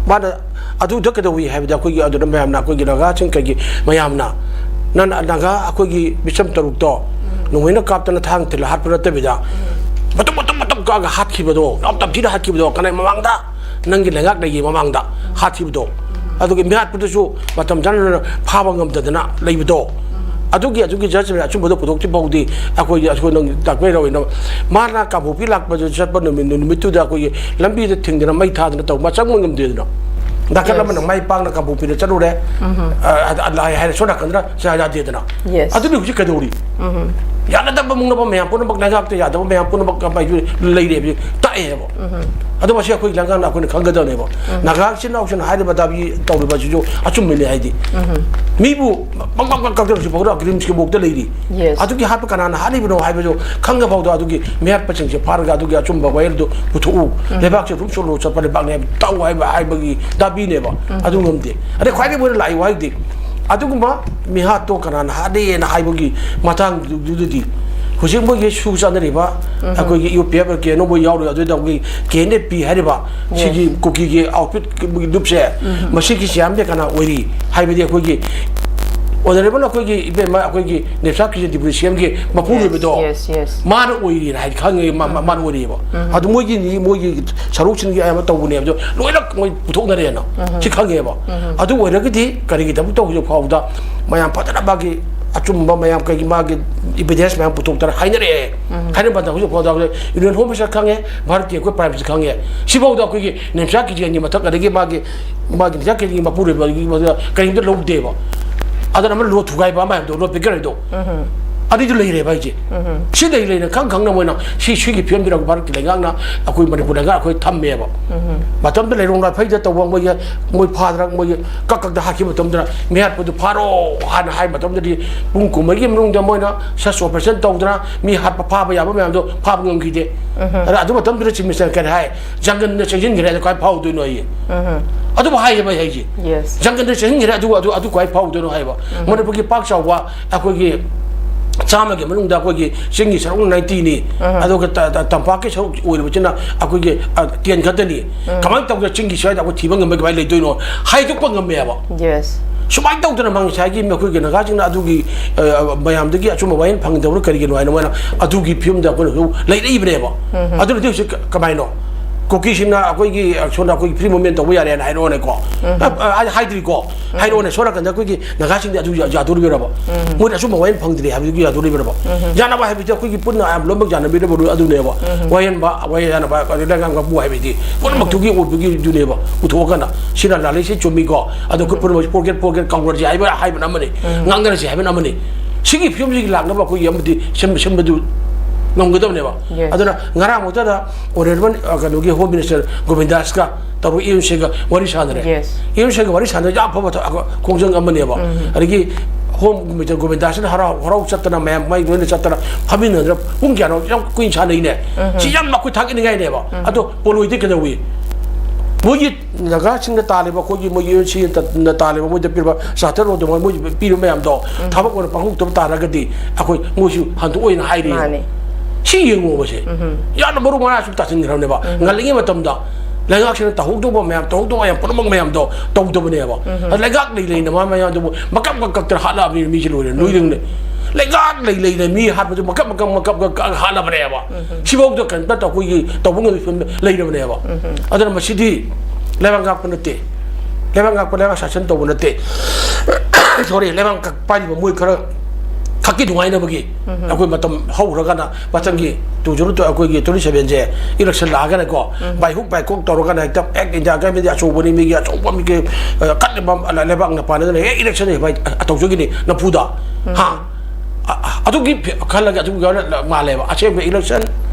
ꯃꯥꯅ ꯑꯗꯨꯗ ꯀꯩꯗꯧꯏ ꯍꯥꯏꯕꯗ, ꯑꯩꯈꯣꯏꯒꯤ ꯑꯗꯨꯗ ꯃꯌꯥꯝꯅ, ꯑꯩꯈꯣꯏꯒꯤ ꯅꯥꯒꯥꯁꯤꯡ ꯀꯩꯒꯤ ꯃꯌꯥꯝꯅ ꯅꯪ ꯅꯥꯒꯥ ꯑꯩꯈꯣꯏꯒꯤ ꯃꯤꯆꯝ ꯇꯔꯨꯛꯇꯣ ꯅꯣꯡꯃꯩꯅ ꯀꯥꯞꯇꯅ ꯊꯥꯡ ꯊꯤꯜꯂ ꯍꯥꯠꯄ ꯅꯠꯇꯕꯤꯗ ꯃꯇꯨꯝ ꯃꯇꯨꯝ ꯃꯇꯨꯝ ꯀꯛꯑꯒ ꯍꯥꯠꯈꯤꯕꯗꯣ, ꯌꯥꯝ ꯇꯝꯊꯤꯅ ꯍꯥꯠꯈꯤꯕꯗꯣ, ꯀꯅꯥꯏ ꯃꯃꯥꯡꯗ? ꯅꯪꯒꯤ ꯂꯩꯉꯥꯛ ꯂꯩꯒꯤ ꯃꯃꯥꯡꯗ ꯍꯥꯠꯈꯤꯕꯗꯣ꯫ ꯑꯗꯨꯒꯤ ꯃꯤꯍꯥꯠꯄꯗꯨꯁꯨ ꯃꯇꯝ ꯆꯥꯅ ꯐꯥꯕ ꯉꯝꯗꯗꯅ ꯂꯩꯕꯗꯣ꯫ ꯑꯗꯨꯒꯤ ꯑꯗꯨꯒꯤ ꯖꯁꯃꯤꯟ ꯑꯆꯨꯝꯕꯗꯣ ꯄꯨꯊꯣꯛꯇ꯭ꯔꯤ ꯐꯥꯎꯗꯤ ꯑꯩꯈꯣꯏꯒꯤ ꯑꯩꯈꯣꯏ ꯅꯪ ꯇꯥꯛꯄꯤꯔꯛꯑꯣꯏꯅ ꯃꯥꯅ ꯀꯥꯡꯄꯣꯛꯄꯤ ꯂꯥꯛꯄꯗ ꯆꯠꯄ ꯅꯨꯃꯤꯠ ꯅꯨꯃꯤꯠꯇꯨꯗ ꯑꯩꯈꯣꯏꯒꯤ ꯂꯝꯕꯤꯗ ꯊꯤꯡꯗꯅ ꯃꯩ ꯊꯥꯗꯅ ꯇꯧꯕ ꯆꯪꯕ ꯉꯝꯗꯦꯗꯅ꯫ ꯅꯥꯀꯟ ꯑꯃꯅ ꯃꯥꯏ ꯄꯥꯛꯅ ꯀꯥꯡꯄꯣꯛꯄꯤꯗ ꯆꯠꯂꯨꯔꯦ꯫ ꯑ, ꯑ, ꯂꯥꯛꯑꯦ ꯍꯥꯏꯔꯦ ꯁꯣꯝ ꯅꯥꯀꯟꯗꯅ ꯆꯥ ꯌꯥꯗꯦꯗꯅ꯫ ꯑꯗꯨꯅꯤ ꯍꯧꯖꯤꯛ ꯀꯩꯗꯧꯔꯤ? ꯌꯥꯅꯗꯕ ꯃꯨꯛꯅꯕ ꯃꯌꯥꯝ ꯄꯨꯝꯅꯃꯛ ꯂꯩꯉꯥꯛꯇ ꯌꯥꯗꯕ ꯃꯌꯥꯝ ꯄꯨꯝꯅꯃꯛ ꯂꯩꯔꯦꯕ ꯇꯥꯛꯑꯦꯕ꯫ ꯑꯗꯣ ꯃꯁꯤ ꯑꯩꯈꯣꯏ ꯂꯩꯉꯥꯛꯅ ꯑꯩꯈꯣꯏꯅ ꯈꯪꯒꯗꯕꯅꯦꯕ꯫ ꯅꯥꯒꯥ ꯏꯆꯤꯟ ꯏꯅꯥꯎꯁꯤꯡꯅ ꯍꯥꯏꯔꯤꯕ ꯗꯥꯕꯤ ꯇꯧꯔꯤꯕ ꯑꯁꯤꯁꯨ ꯑꯆꯨꯝꯕꯅꯤ ꯍꯥꯏꯗꯤ꯫ ꯃꯤꯕꯨ ꯃꯪ ꯃꯪ ꯃꯪ ꯀꯛꯇꯅ ꯍꯧꯖꯤꯛ ꯐꯥꯎꯗ ꯒ꯭ꯔꯤꯝꯁꯀꯤ ꯃꯣꯛꯇ ꯂꯩꯔꯤ꯫ ꯑꯗꯨꯒꯤ ꯍꯥꯠꯄ ꯀꯅꯥꯅ ꯍꯥꯠꯂꯤꯕꯅꯣ ꯍꯥꯏꯕꯗꯨ ꯈꯪꯉ ꯐꯥꯎꯗ ꯑꯗꯨꯒꯤ ꯃꯤꯍꯥꯠꯄꯁꯤꯡꯁꯦ ꯐꯥꯔꯒ ꯑꯗꯨꯒꯤ ꯑꯆꯨꯝꯕ ꯋꯥꯌꯦꯜꯗꯨ ꯄꯨꯊꯣꯛꯎ꯫ ꯂꯩꯕꯥꯛꯁꯦ ꯑꯗꯨꯝ ꯁꯣꯂꯣ ꯆꯠꯄ ꯂꯩꯕꯥꯛꯅꯦ ꯍꯥꯏꯕ ꯇꯧ ꯍꯥꯏꯕ ꯍꯥꯏꯕꯒꯤ ꯗꯥꯕꯤꯅꯦꯕ꯫ ꯑꯗꯨ ꯉꯝꯗꯦ꯫ ꯑꯗꯩ ꯈ꯭ꯋꯥꯏꯗꯒꯤ ꯃꯣꯏꯅ ꯂꯥꯛꯏ ꯋꯥꯍꯩꯗꯤ ꯑꯗꯨꯒꯨꯝꯕ ꯃꯤꯍꯥꯠꯇꯣ ꯀꯅꯥꯅ ꯍꯥꯠꯂꯦꯅ ꯍꯥꯏꯕꯒꯤ ꯃꯇꯥꯡꯗꯨꯗꯗꯤ ꯍꯧꯖꯤꯛ ꯃꯣꯏꯒꯤ ꯁꯨ ꯆꯥꯅꯔꯤꯕ ꯑꯩꯈꯣꯏꯒꯤ ꯌꯨ ꯄꯤ ꯑꯦꯐ ꯀꯩꯅꯣ ꯃꯣꯏ ꯌꯥꯎꯔꯤ ꯑꯗꯨꯗ ꯑꯩꯈꯣꯏꯒꯤ ꯀꯦ ꯑꯦꯟ ꯑꯦꯐ ꯄꯤ ꯍꯥꯏꯔꯤꯕ ꯁꯤꯒꯤ ꯀꯨꯀꯤꯒꯤ ꯑꯥꯎꯠꯐꯤꯠ ꯂꯨꯞꯁꯦ ꯃꯁꯤꯒꯤ ꯁꯤ ꯑꯦꯝꯁꯦ ꯀꯅꯥ ꯑꯣꯏꯔꯤ ꯍꯥꯏꯕꯗꯤ ꯑꯩꯈꯣꯏꯒꯤ ꯑꯣꯅꯔꯦꯕꯜ ꯑꯩꯈꯣꯏꯒꯤ ꯏꯕꯦꯝꯃ ꯑꯩꯈꯣꯏꯒꯤ ꯅꯦꯞꯁꯥ ꯀꯤꯖꯟ ꯗꯤꯄꯨꯔꯤ ꯁꯤ ꯑꯦꯝꯒꯤ ꯃꯄꯨ ꯑꯣꯏꯕꯗꯣ ꯃꯥꯅ ꯑꯣꯏꯔꯤꯅ ꯍꯥꯏꯗꯤ ꯈꯪꯉꯦ ꯃꯥ- ꯃꯥ- ꯃꯥꯅ ꯑꯣꯏꯔꯤꯑꯕ꯫ ꯑꯗꯨ ꯃꯣꯏꯒꯤꯅꯤ ꯃꯣꯏꯒꯤ ꯁꯔꯨꯛꯁꯤꯡꯒꯤ ꯑꯌꯥꯝꯕ ꯇꯧꯕꯅꯦꯕ ꯑꯗꯣ ꯂꯣꯏꯅ ꯃꯣꯏ ꯄꯨꯊꯣꯛꯅꯔꯦꯅ ꯁꯤ ꯈꯪꯉꯦꯕ꯫ ꯑꯗꯨ ꯑꯣꯏꯔꯒꯗꯤ ꯀꯔꯤꯒꯤꯗꯃꯛꯇ ꯍꯧꯖꯤꯛ ꯐꯥꯎꯕꯗ ꯃꯌꯥꯝ ꯐꯖꯅ ꯃꯥꯒꯤ ꯑꯆꯨꯝꯕ ꯃꯌꯥꯝ ꯀꯩꯒꯤ ꯃꯥꯒꯤ ꯏꯕꯤꯗꯦꯟꯁ ꯃꯌꯥꯝ ꯄꯨꯊꯣꯛꯇꯅ ꯍꯥꯏꯅꯔꯛꯑꯦ꯫ ꯍꯥꯏꯅꯕꯗ ꯍꯧꯖꯤꯛ ꯐꯥꯎꯗ ꯌꯨꯅꯤꯌꯟ ꯍꯣꯝ ꯃꯤꯅꯤꯁꯇꯔ ꯈꯪꯉꯦ, ꯚꯥꯔꯠꯀꯤ ꯑꯩꯈꯣꯏ ꯄ꯭ꯔꯥꯏꯝ ꯃꯤꯅꯤꯁꯇꯔ ꯈꯪꯉꯦ꯫ ꯁꯤꯐꯥꯎꯗ ꯑꯩꯈꯣꯏꯒꯤ ꯅꯦꯝꯆꯥ ꯀꯤꯖꯦꯟꯒꯤ ꯃꯊꯛ ꯑꯗꯒꯤ ꯃꯥꯒꯤ ꯃꯥꯒꯤ ꯅꯦꯝꯆꯥ ꯀꯤꯖꯦꯟꯒꯤ ꯃꯄꯨꯔꯣꯏꯕꯒꯤ ꯃꯗꯨꯗ ꯀꯔꯤꯝꯇ ꯂꯧꯗꯦꯕ꯫ ꯑꯗꯨꯅ ꯑꯃ ꯂꯣ ꯊꯨꯒꯥꯏꯕ ꯑꯃ ꯍꯥꯏꯕꯗꯣ ꯂꯣ ꯄꯤꯀꯔ ꯍꯥꯏꯗꯣ ꯑꯗꯨꯏꯗꯨ ꯂꯩꯔꯦꯕ ꯑꯩꯁꯦ꯫ ꯁꯤ ꯂꯩ ꯂꯩꯅ ꯈꯪ ꯈꯪꯅ ꯃꯣꯏꯅ ꯁꯤ ꯁꯤꯒꯤ ꯐꯤꯕꯝꯗꯨꯗ ꯚꯥꯔꯠꯀꯤ ꯂꯩꯉꯥꯛꯅ ꯑꯩꯈꯣꯏ ꯃꯅꯤꯄꯨꯔ ꯂꯩꯉꯥꯛ ꯑꯩꯈꯣꯏ ꯊꯝꯃꯦꯕ꯫ ꯃꯇꯝꯗ ꯂꯩꯔꯣꯡ ꯂꯥꯐꯩꯗ ꯇꯧꯕ ꯃꯣꯏꯒꯤ ꯃꯣꯏ ꯐꯥꯗꯅ ꯃꯣꯏꯒꯤ ꯀꯛ ꯀꯛꯇ ꯍꯥꯠꯈꯤꯕ ꯃꯇꯝꯗꯨꯗ ꯃꯤꯍꯥꯠꯄꯗꯨ ꯐꯥꯔꯣ ꯍꯥꯏꯅ ꯍꯥꯏꯕ ꯃꯇꯝꯗꯗꯤ ꯄꯨꯡ ꯀꯨꯟꯃꯔꯤꯒꯤ ꯃꯅꯨꯡꯗ ꯃꯣꯏꯅ ꯁꯔꯆ ꯑꯣꯄꯔꯦꯁꯟ ꯇꯧꯗꯅ ꯃꯤ ꯍꯥꯠꯄ ꯐꯥꯕ ꯌꯥꯕ ꯃꯌꯥꯝꯗꯣ ꯐꯥꯕ ꯉꯝꯈꯤꯗꯦ꯫ ꯑꯗ ꯑꯗꯨ ꯃꯇꯝꯗꯨꯗ ꯆꯤꯐ ꯃꯤꯅꯤꯁꯇꯔ ꯀꯔꯤ ꯍꯥꯏ? ꯖꯪꯒꯜꯗ ꯆꯪꯁꯤꯟꯈ꯭ꯔꯦ ꯑꯗꯨ ꯀꯃꯥꯏꯅ ꯐꯥꯎꯗꯣꯏꯅꯣ ꯑꯩ? ꯑꯗꯨꯕꯨ ꯍꯥꯏꯌꯦꯕ ꯑꯩ ꯍꯥꯏꯁꯦ꯫ ꯖꯪꯒꯜꯗ ꯆꯪꯁꯤꯟꯈ꯭ꯔꯦ ꯑꯗꯨ ꯑꯗꯨ ꯑꯗꯨ ꯀꯃꯥꯏꯅ ꯐꯥꯎꯗꯣꯏꯅꯣ ꯍꯥꯏꯕ? ꯃꯅꯤꯄꯨꯔꯒꯤ ꯄꯥꯛ ꯆꯥꯎꯕ ꯑꯩꯈꯣꯏꯒꯤ ꯆꯥꯝꯃꯒꯤ ꯃꯅꯨꯡꯗ ꯑꯩꯈꯣꯏꯒꯤ ꯆꯤꯡꯒꯤ ꯁꯔꯨꯛ ꯅꯥꯏꯟꯇꯤꯅꯤ꯫ ꯑꯗꯨꯒ ꯇ- ꯇ- ꯇꯝꯄꯥꯛꯀꯤ ꯁꯔꯨꯛ ꯑꯣꯏꯔꯤꯕꯁꯤꯅ ꯑꯩꯈꯣꯏꯒꯤ ꯑ, ꯇꯦꯟ ꯈꯛꯇꯅꯤ꯫ ꯀꯃꯥꯏꯅ ꯇꯧꯗꯅ ꯆꯤꯡꯒꯤ ꯁ꯭ꯋꯥꯏꯗ ꯑꯩꯈꯣꯏ ꯊꯤꯕ ꯉꯝꯕ ꯀꯃꯥꯏꯅ ꯂꯩꯗꯣꯏꯅꯣ? ꯍꯥꯏꯗꯣꯛꯄ ꯉꯝꯃꯦꯕ꯫ ꯁꯨꯃꯥꯏꯅ ꯇꯧꯗꯅ ꯃꯥ ꯉꯁꯥꯏꯒꯤ ꯑꯩꯈꯣꯏꯒꯤ ꯅꯥꯒꯥꯁꯤꯡꯅ ꯑꯗꯨꯒꯤ ꯑ, ꯃꯌꯥꯝꯗꯒꯤ ꯑꯆꯨꯝꯕ ꯋꯥꯌꯦꯜ ꯐꯪꯗꯕꯅꯣ ꯀꯔꯤꯒꯤꯅꯣ ꯍꯥꯏꯅ ꯃꯣꯏꯅ ꯑꯗꯨꯒꯤ ꯐꯤꯕꯝꯗ ꯑꯩꯈꯣꯏꯅꯁꯨ ꯂꯩꯔꯛꯏꯕꯅꯦꯕ꯫ ꯑꯗꯨꯅꯗꯤ ꯍꯧꯖꯤꯛ ꯀ- ꯀꯃꯥꯏꯅꯣ? ꯀꯨꯀꯤꯁꯤꯡꯅ ꯑꯩꯈꯣꯏꯒꯤ ꯁꯣꯝꯗ ꯑꯩꯈꯣꯏꯒꯤ ꯐ꯭ꯔꯤ ꯃꯨꯞꯃꯦꯟ ꯇꯧꯕ ꯌꯥꯔꯦꯅ ꯍꯥꯏꯔꯛꯑꯣꯅꯦꯀꯣ꯫ ꯑ, ꯑ, ꯍꯥꯏꯗ꯭ꯔꯤꯀꯣ꯫ ꯍꯥꯏꯔꯛꯑꯣꯅꯦ, ꯁꯣꯝ ꯅꯥꯀꯟꯗ ꯑꯩꯈꯣꯏꯒꯤ ꯅꯥꯒꯥꯁꯤꯡꯗꯤ ꯑꯗꯨ ꯌꯥ-, ꯌꯥꯗꯣꯔꯤꯕ꯭ꯔꯕ? ꯃꯣꯏꯅ ꯑꯆꯨꯝꯕ ꯋꯥꯌꯦꯜ ꯐꯪꯗ꯭ꯔꯤ ꯍꯥꯏꯕꯗꯨꯒꯤ ꯌꯥꯗꯣꯔꯤꯕ꯭ꯔꯕ? ꯌꯥꯅꯕ ꯍꯥꯏꯕꯗꯤ ꯑꯩꯈꯣꯏꯒꯤ ꯄꯨꯟꯅ ꯑꯌꯥꯝꯕ ꯂꯣꯏꯅꯃꯛ ꯌꯥꯅꯕꯤꯔꯕ ꯑꯗꯨꯅꯦꯕ꯫ ꯋꯥꯌꯦꯟꯕ, ꯋꯥꯌꯦꯜ ꯌꯥꯅꯕ, ꯑꯗꯨ ꯂꯩꯉꯥꯛꯅ ꯄꯨ ꯍꯥꯏꯕꯗꯤ ꯄꯨꯝꯅꯃꯛꯇꯨꯒꯤ ꯑꯣꯏꯕꯒꯤꯗꯨꯅꯦꯕ ꯄꯨꯊꯣꯛꯑꯀꯥꯟꯗ꯫ ꯁꯤꯅ ꯂꯥꯜꯂꯤꯁꯤ ꯆꯨꯝꯃꯤꯀꯣ꯫ ꯑꯗꯣ ꯑꯩꯈꯣꯏ ꯄꯨꯝꯅꯃꯛ ꯐꯣꯔꯒꯦꯠ, ꯐꯣꯔꯒꯦꯠ, ꯀꯥꯎꯅꯔꯁꯤ ꯍꯥꯏꯕ, ꯍꯥꯏꯕꯅ ꯑꯃꯅꯤ, ꯉꯥꯡꯅꯔꯁꯤ ꯍꯥꯏꯕꯅ ꯑꯃꯅꯤ꯫ ꯁꯤꯒꯤ ꯐꯤꯕꯝꯁꯤꯒꯤ ꯂꯥꯛꯅꯕ ꯑꯩꯈꯣꯏꯒꯤ ꯑꯃꯗꯤ ꯁꯦꯝ-, ꯁꯦꯝꯕꯗꯨ ꯉꯝꯒꯗꯕꯅꯦꯕ꯫ Yes. ꯑꯗꯨꯅ ꯉꯔꯥꯡꯃꯛꯇꯗ ꯑꯣꯅꯔꯦꯕꯜ, ꯑ, ꯀꯩꯅꯣꯒꯤ ꯍꯣꯝ ꯃꯤꯅꯤꯁꯇꯔ ꯒꯣꯕꯤꯟꯗꯥꯁꯀ ꯇꯧꯔꯒ ꯏ ꯑꯦꯝ ꯁꯤꯒ ꯋꯥꯔꯤ ꯁꯥꯟꯅꯔꯦ꯫ Yes. ꯏ ꯑꯦꯝ ꯁꯤꯒ ꯋꯥꯔꯤ ꯁꯥꯟꯅꯔ ꯌꯥꯝ ꯑꯐꯕ ꯊ-, ꯈꯣꯡꯖꯪ ꯑꯃꯅꯦꯕ꯫ ꯑꯗꯒꯤ ꯍꯣꯝ ꯃꯤꯅꯤꯁꯇꯔ ꯒꯣꯕꯤꯟꯗꯥꯁꯅ ꯍꯔꯥꯎ ꯍꯔꯥꯎ ꯆꯠꯇꯅ ꯃꯌꯥꯝ ꯃꯥꯏ ꯂꯣꯏꯅ ꯆꯠꯇꯅ ꯐꯝꯃꯤꯟꯅꯗꯅ ꯄꯨꯡ ꯀꯌꯥꯅꯣ ꯌꯥꯝ ꯀꯨꯏꯅ ꯁꯥꯟꯅꯩꯅꯦ꯫ ꯁꯤ ꯌꯥꯝ ꯑꯩꯈꯣꯏ ꯊꯥꯒꯠꯅꯤꯡꯉꯥꯏꯅꯦꯕ꯫ ꯑꯗꯣ ꯄꯣꯂꯣꯏꯗꯤ ꯀꯩꯗꯧꯏ? ꯃꯣꯏꯒꯤ ꯅꯥꯒꯥꯁꯤꯡꯅ ꯇꯥꯜꯂꯤꯕ, ꯑꯩꯈꯣꯏꯒꯤ ꯃꯣꯏꯒꯤ ꯌꯨ ꯑꯦꯟ ꯁꯤꯅ ꯇꯥꯜꯂꯤꯕ, ꯃꯣꯏꯗ ꯄꯤꯔꯤꯕ ꯆꯥꯔꯇꯔ ꯑꯣꯏꯗꯕ, ꯃꯣꯏ ꯄꯤꯔꯤꯕ ꯃꯌꯥꯝꯗꯣ ꯊꯕꯛ ꯑꯣꯏꯅ ꯄꯥꯡꯊꯣꯛꯇꯕ ꯇꯥꯔꯒꯗꯤ ꯑꯩꯈꯣꯏ ꯃꯣꯏꯁꯨ ꯍꯟꯗꯣꯛꯑꯣꯏꯅ ꯍꯥꯏꯔꯤ꯫ ꯃꯥꯅꯦ꯫ ꯁꯤ ꯌꯦꯡꯉꯣꯕꯁꯦ꯫ ꯌꯥꯝꯅ ꯃꯔꯨ ꯃꯔꯥꯡ ꯁꯨꯝ ꯇꯥꯁꯤꯟꯈ꯭ꯔꯕꯅꯦꯕ꯫ ꯉꯜꯂꯤꯉꯩ ꯃꯇꯝꯗ ꯂꯩꯉꯥꯛꯁꯤꯅ ꯇꯧꯍꯧꯗꯧꯕ ꯃꯌꯥꯝ, ꯇꯧꯍꯧꯗꯧꯕ ꯃꯌꯥꯝ ꯄꯨꯝꯅꯃꯛ ꯃꯌꯥꯝꯗꯣ ꯇꯧꯗꯕꯅꯦꯕ꯫ ꯑꯗ ꯂꯩꯉꯥꯛ ꯂꯩ ꯂꯩꯅ ꯃꯥ ꯃꯌꯥꯝꯗꯨꯕꯨ ꯃꯀꯛ ꯃꯀꯛ ꯀꯛꯇꯅ ꯍꯥꯠꯂꯛꯑꯕꯅꯤ ꯃꯤꯁꯦ ꯂꯣꯏꯔꯦ, ꯂꯣꯏꯔꯦ꯫ ꯂꯩꯉꯥꯛ ꯂꯩ ꯂꯩꯅ ꯃꯤ ꯍꯥꯠꯄꯁꯨ ꯃꯀꯛ ꯃꯀꯛ ꯃꯀꯛ ꯃꯀꯛ ꯀꯛ ꯍꯥꯠꯂꯕꯅꯦꯕ꯫ ꯁꯤꯐꯥꯎꯗ ꯀꯩꯅꯣ ꯇꯧ-, ꯑꯩꯈꯣꯏꯒꯤ ꯇꯧꯕ ꯉꯝꯕ ꯐꯤꯕꯝꯗ ꯂꯩꯔꯕꯅꯦꯕ꯫ ꯑꯗꯨꯅ ꯃꯁꯤꯗꯤ ꯂꯩꯕꯥꯛ ꯉꯥꯛꯄ ꯅꯠꯇꯦ, ꯂꯩꯕꯥꯛ ꯉꯥꯛꯄ, ꯂꯩꯕꯥꯛ ꯁꯥꯁꯟ ꯇꯧꯕ ꯅꯠꯇꯦ꯫ ꯁꯣꯔꯤ, ꯂꯩꯕꯥꯛ ꯉꯥꯛ ꯄꯥꯏꯔꯤꯕ ꯃꯣꯏ ꯈꯔ ꯈꯛꯀꯤ ꯅꯨꯡꯉꯥꯏꯅꯕꯒꯤ ꯑꯩꯈꯣꯏ ꯃꯇꯝ ꯍꯧꯈ꯭ꯔꯒꯅ ꯃꯊꯪꯒꯤ ꯇꯨ ꯖꯤꯔꯣ ꯇꯨ, ꯑꯩꯈꯣꯏꯒꯤ ꯇ꯭ꯋꯦꯟꯇꯤ ꯁꯚꯦꯟꯁꯦ ꯏꯂꯦꯛꯁꯟ ꯂꯥꯛꯑꯒꯅꯀꯣ, ꯕꯥꯏꯍꯨꯛ ꯕꯥꯏꯈꯣꯛ ꯇꯧꯔꯒꯅ ꯍꯦꯛꯇ ꯍꯦꯛ ꯏꯟꯗꯤꯌꯥ ꯒꯃꯦꯟꯗꯤ ꯑꯆꯧꯕꯅꯤ, ꯃꯤꯒꯤ ꯑꯆꯧꯕ ꯃꯤꯒꯤ, ꯑ, ꯀꯟꯅꯕ ꯂꯩꯕꯥꯛꯅ ꯄꯥꯟꯅꯗꯅ ꯍꯦꯛ ꯏꯂꯦꯛꯁꯟ ꯍꯦꯛ ꯚꯥꯏ, ꯑ, ꯇꯧꯖꯈꯤꯅꯤ ꯅꯝꯐꯨꯗ꯫ ꯍꯥ? ꯑ-, ꯑ-, ꯑꯗꯨꯒꯤ ꯐꯤ-, ꯈꯜꯂꯒ ꯑꯗꯨꯒꯤ ꯃꯥꯜꯂꯦꯕ꯫ ꯑꯁꯦꯡꯕ ꯏꯂꯦꯛꯁꯟ,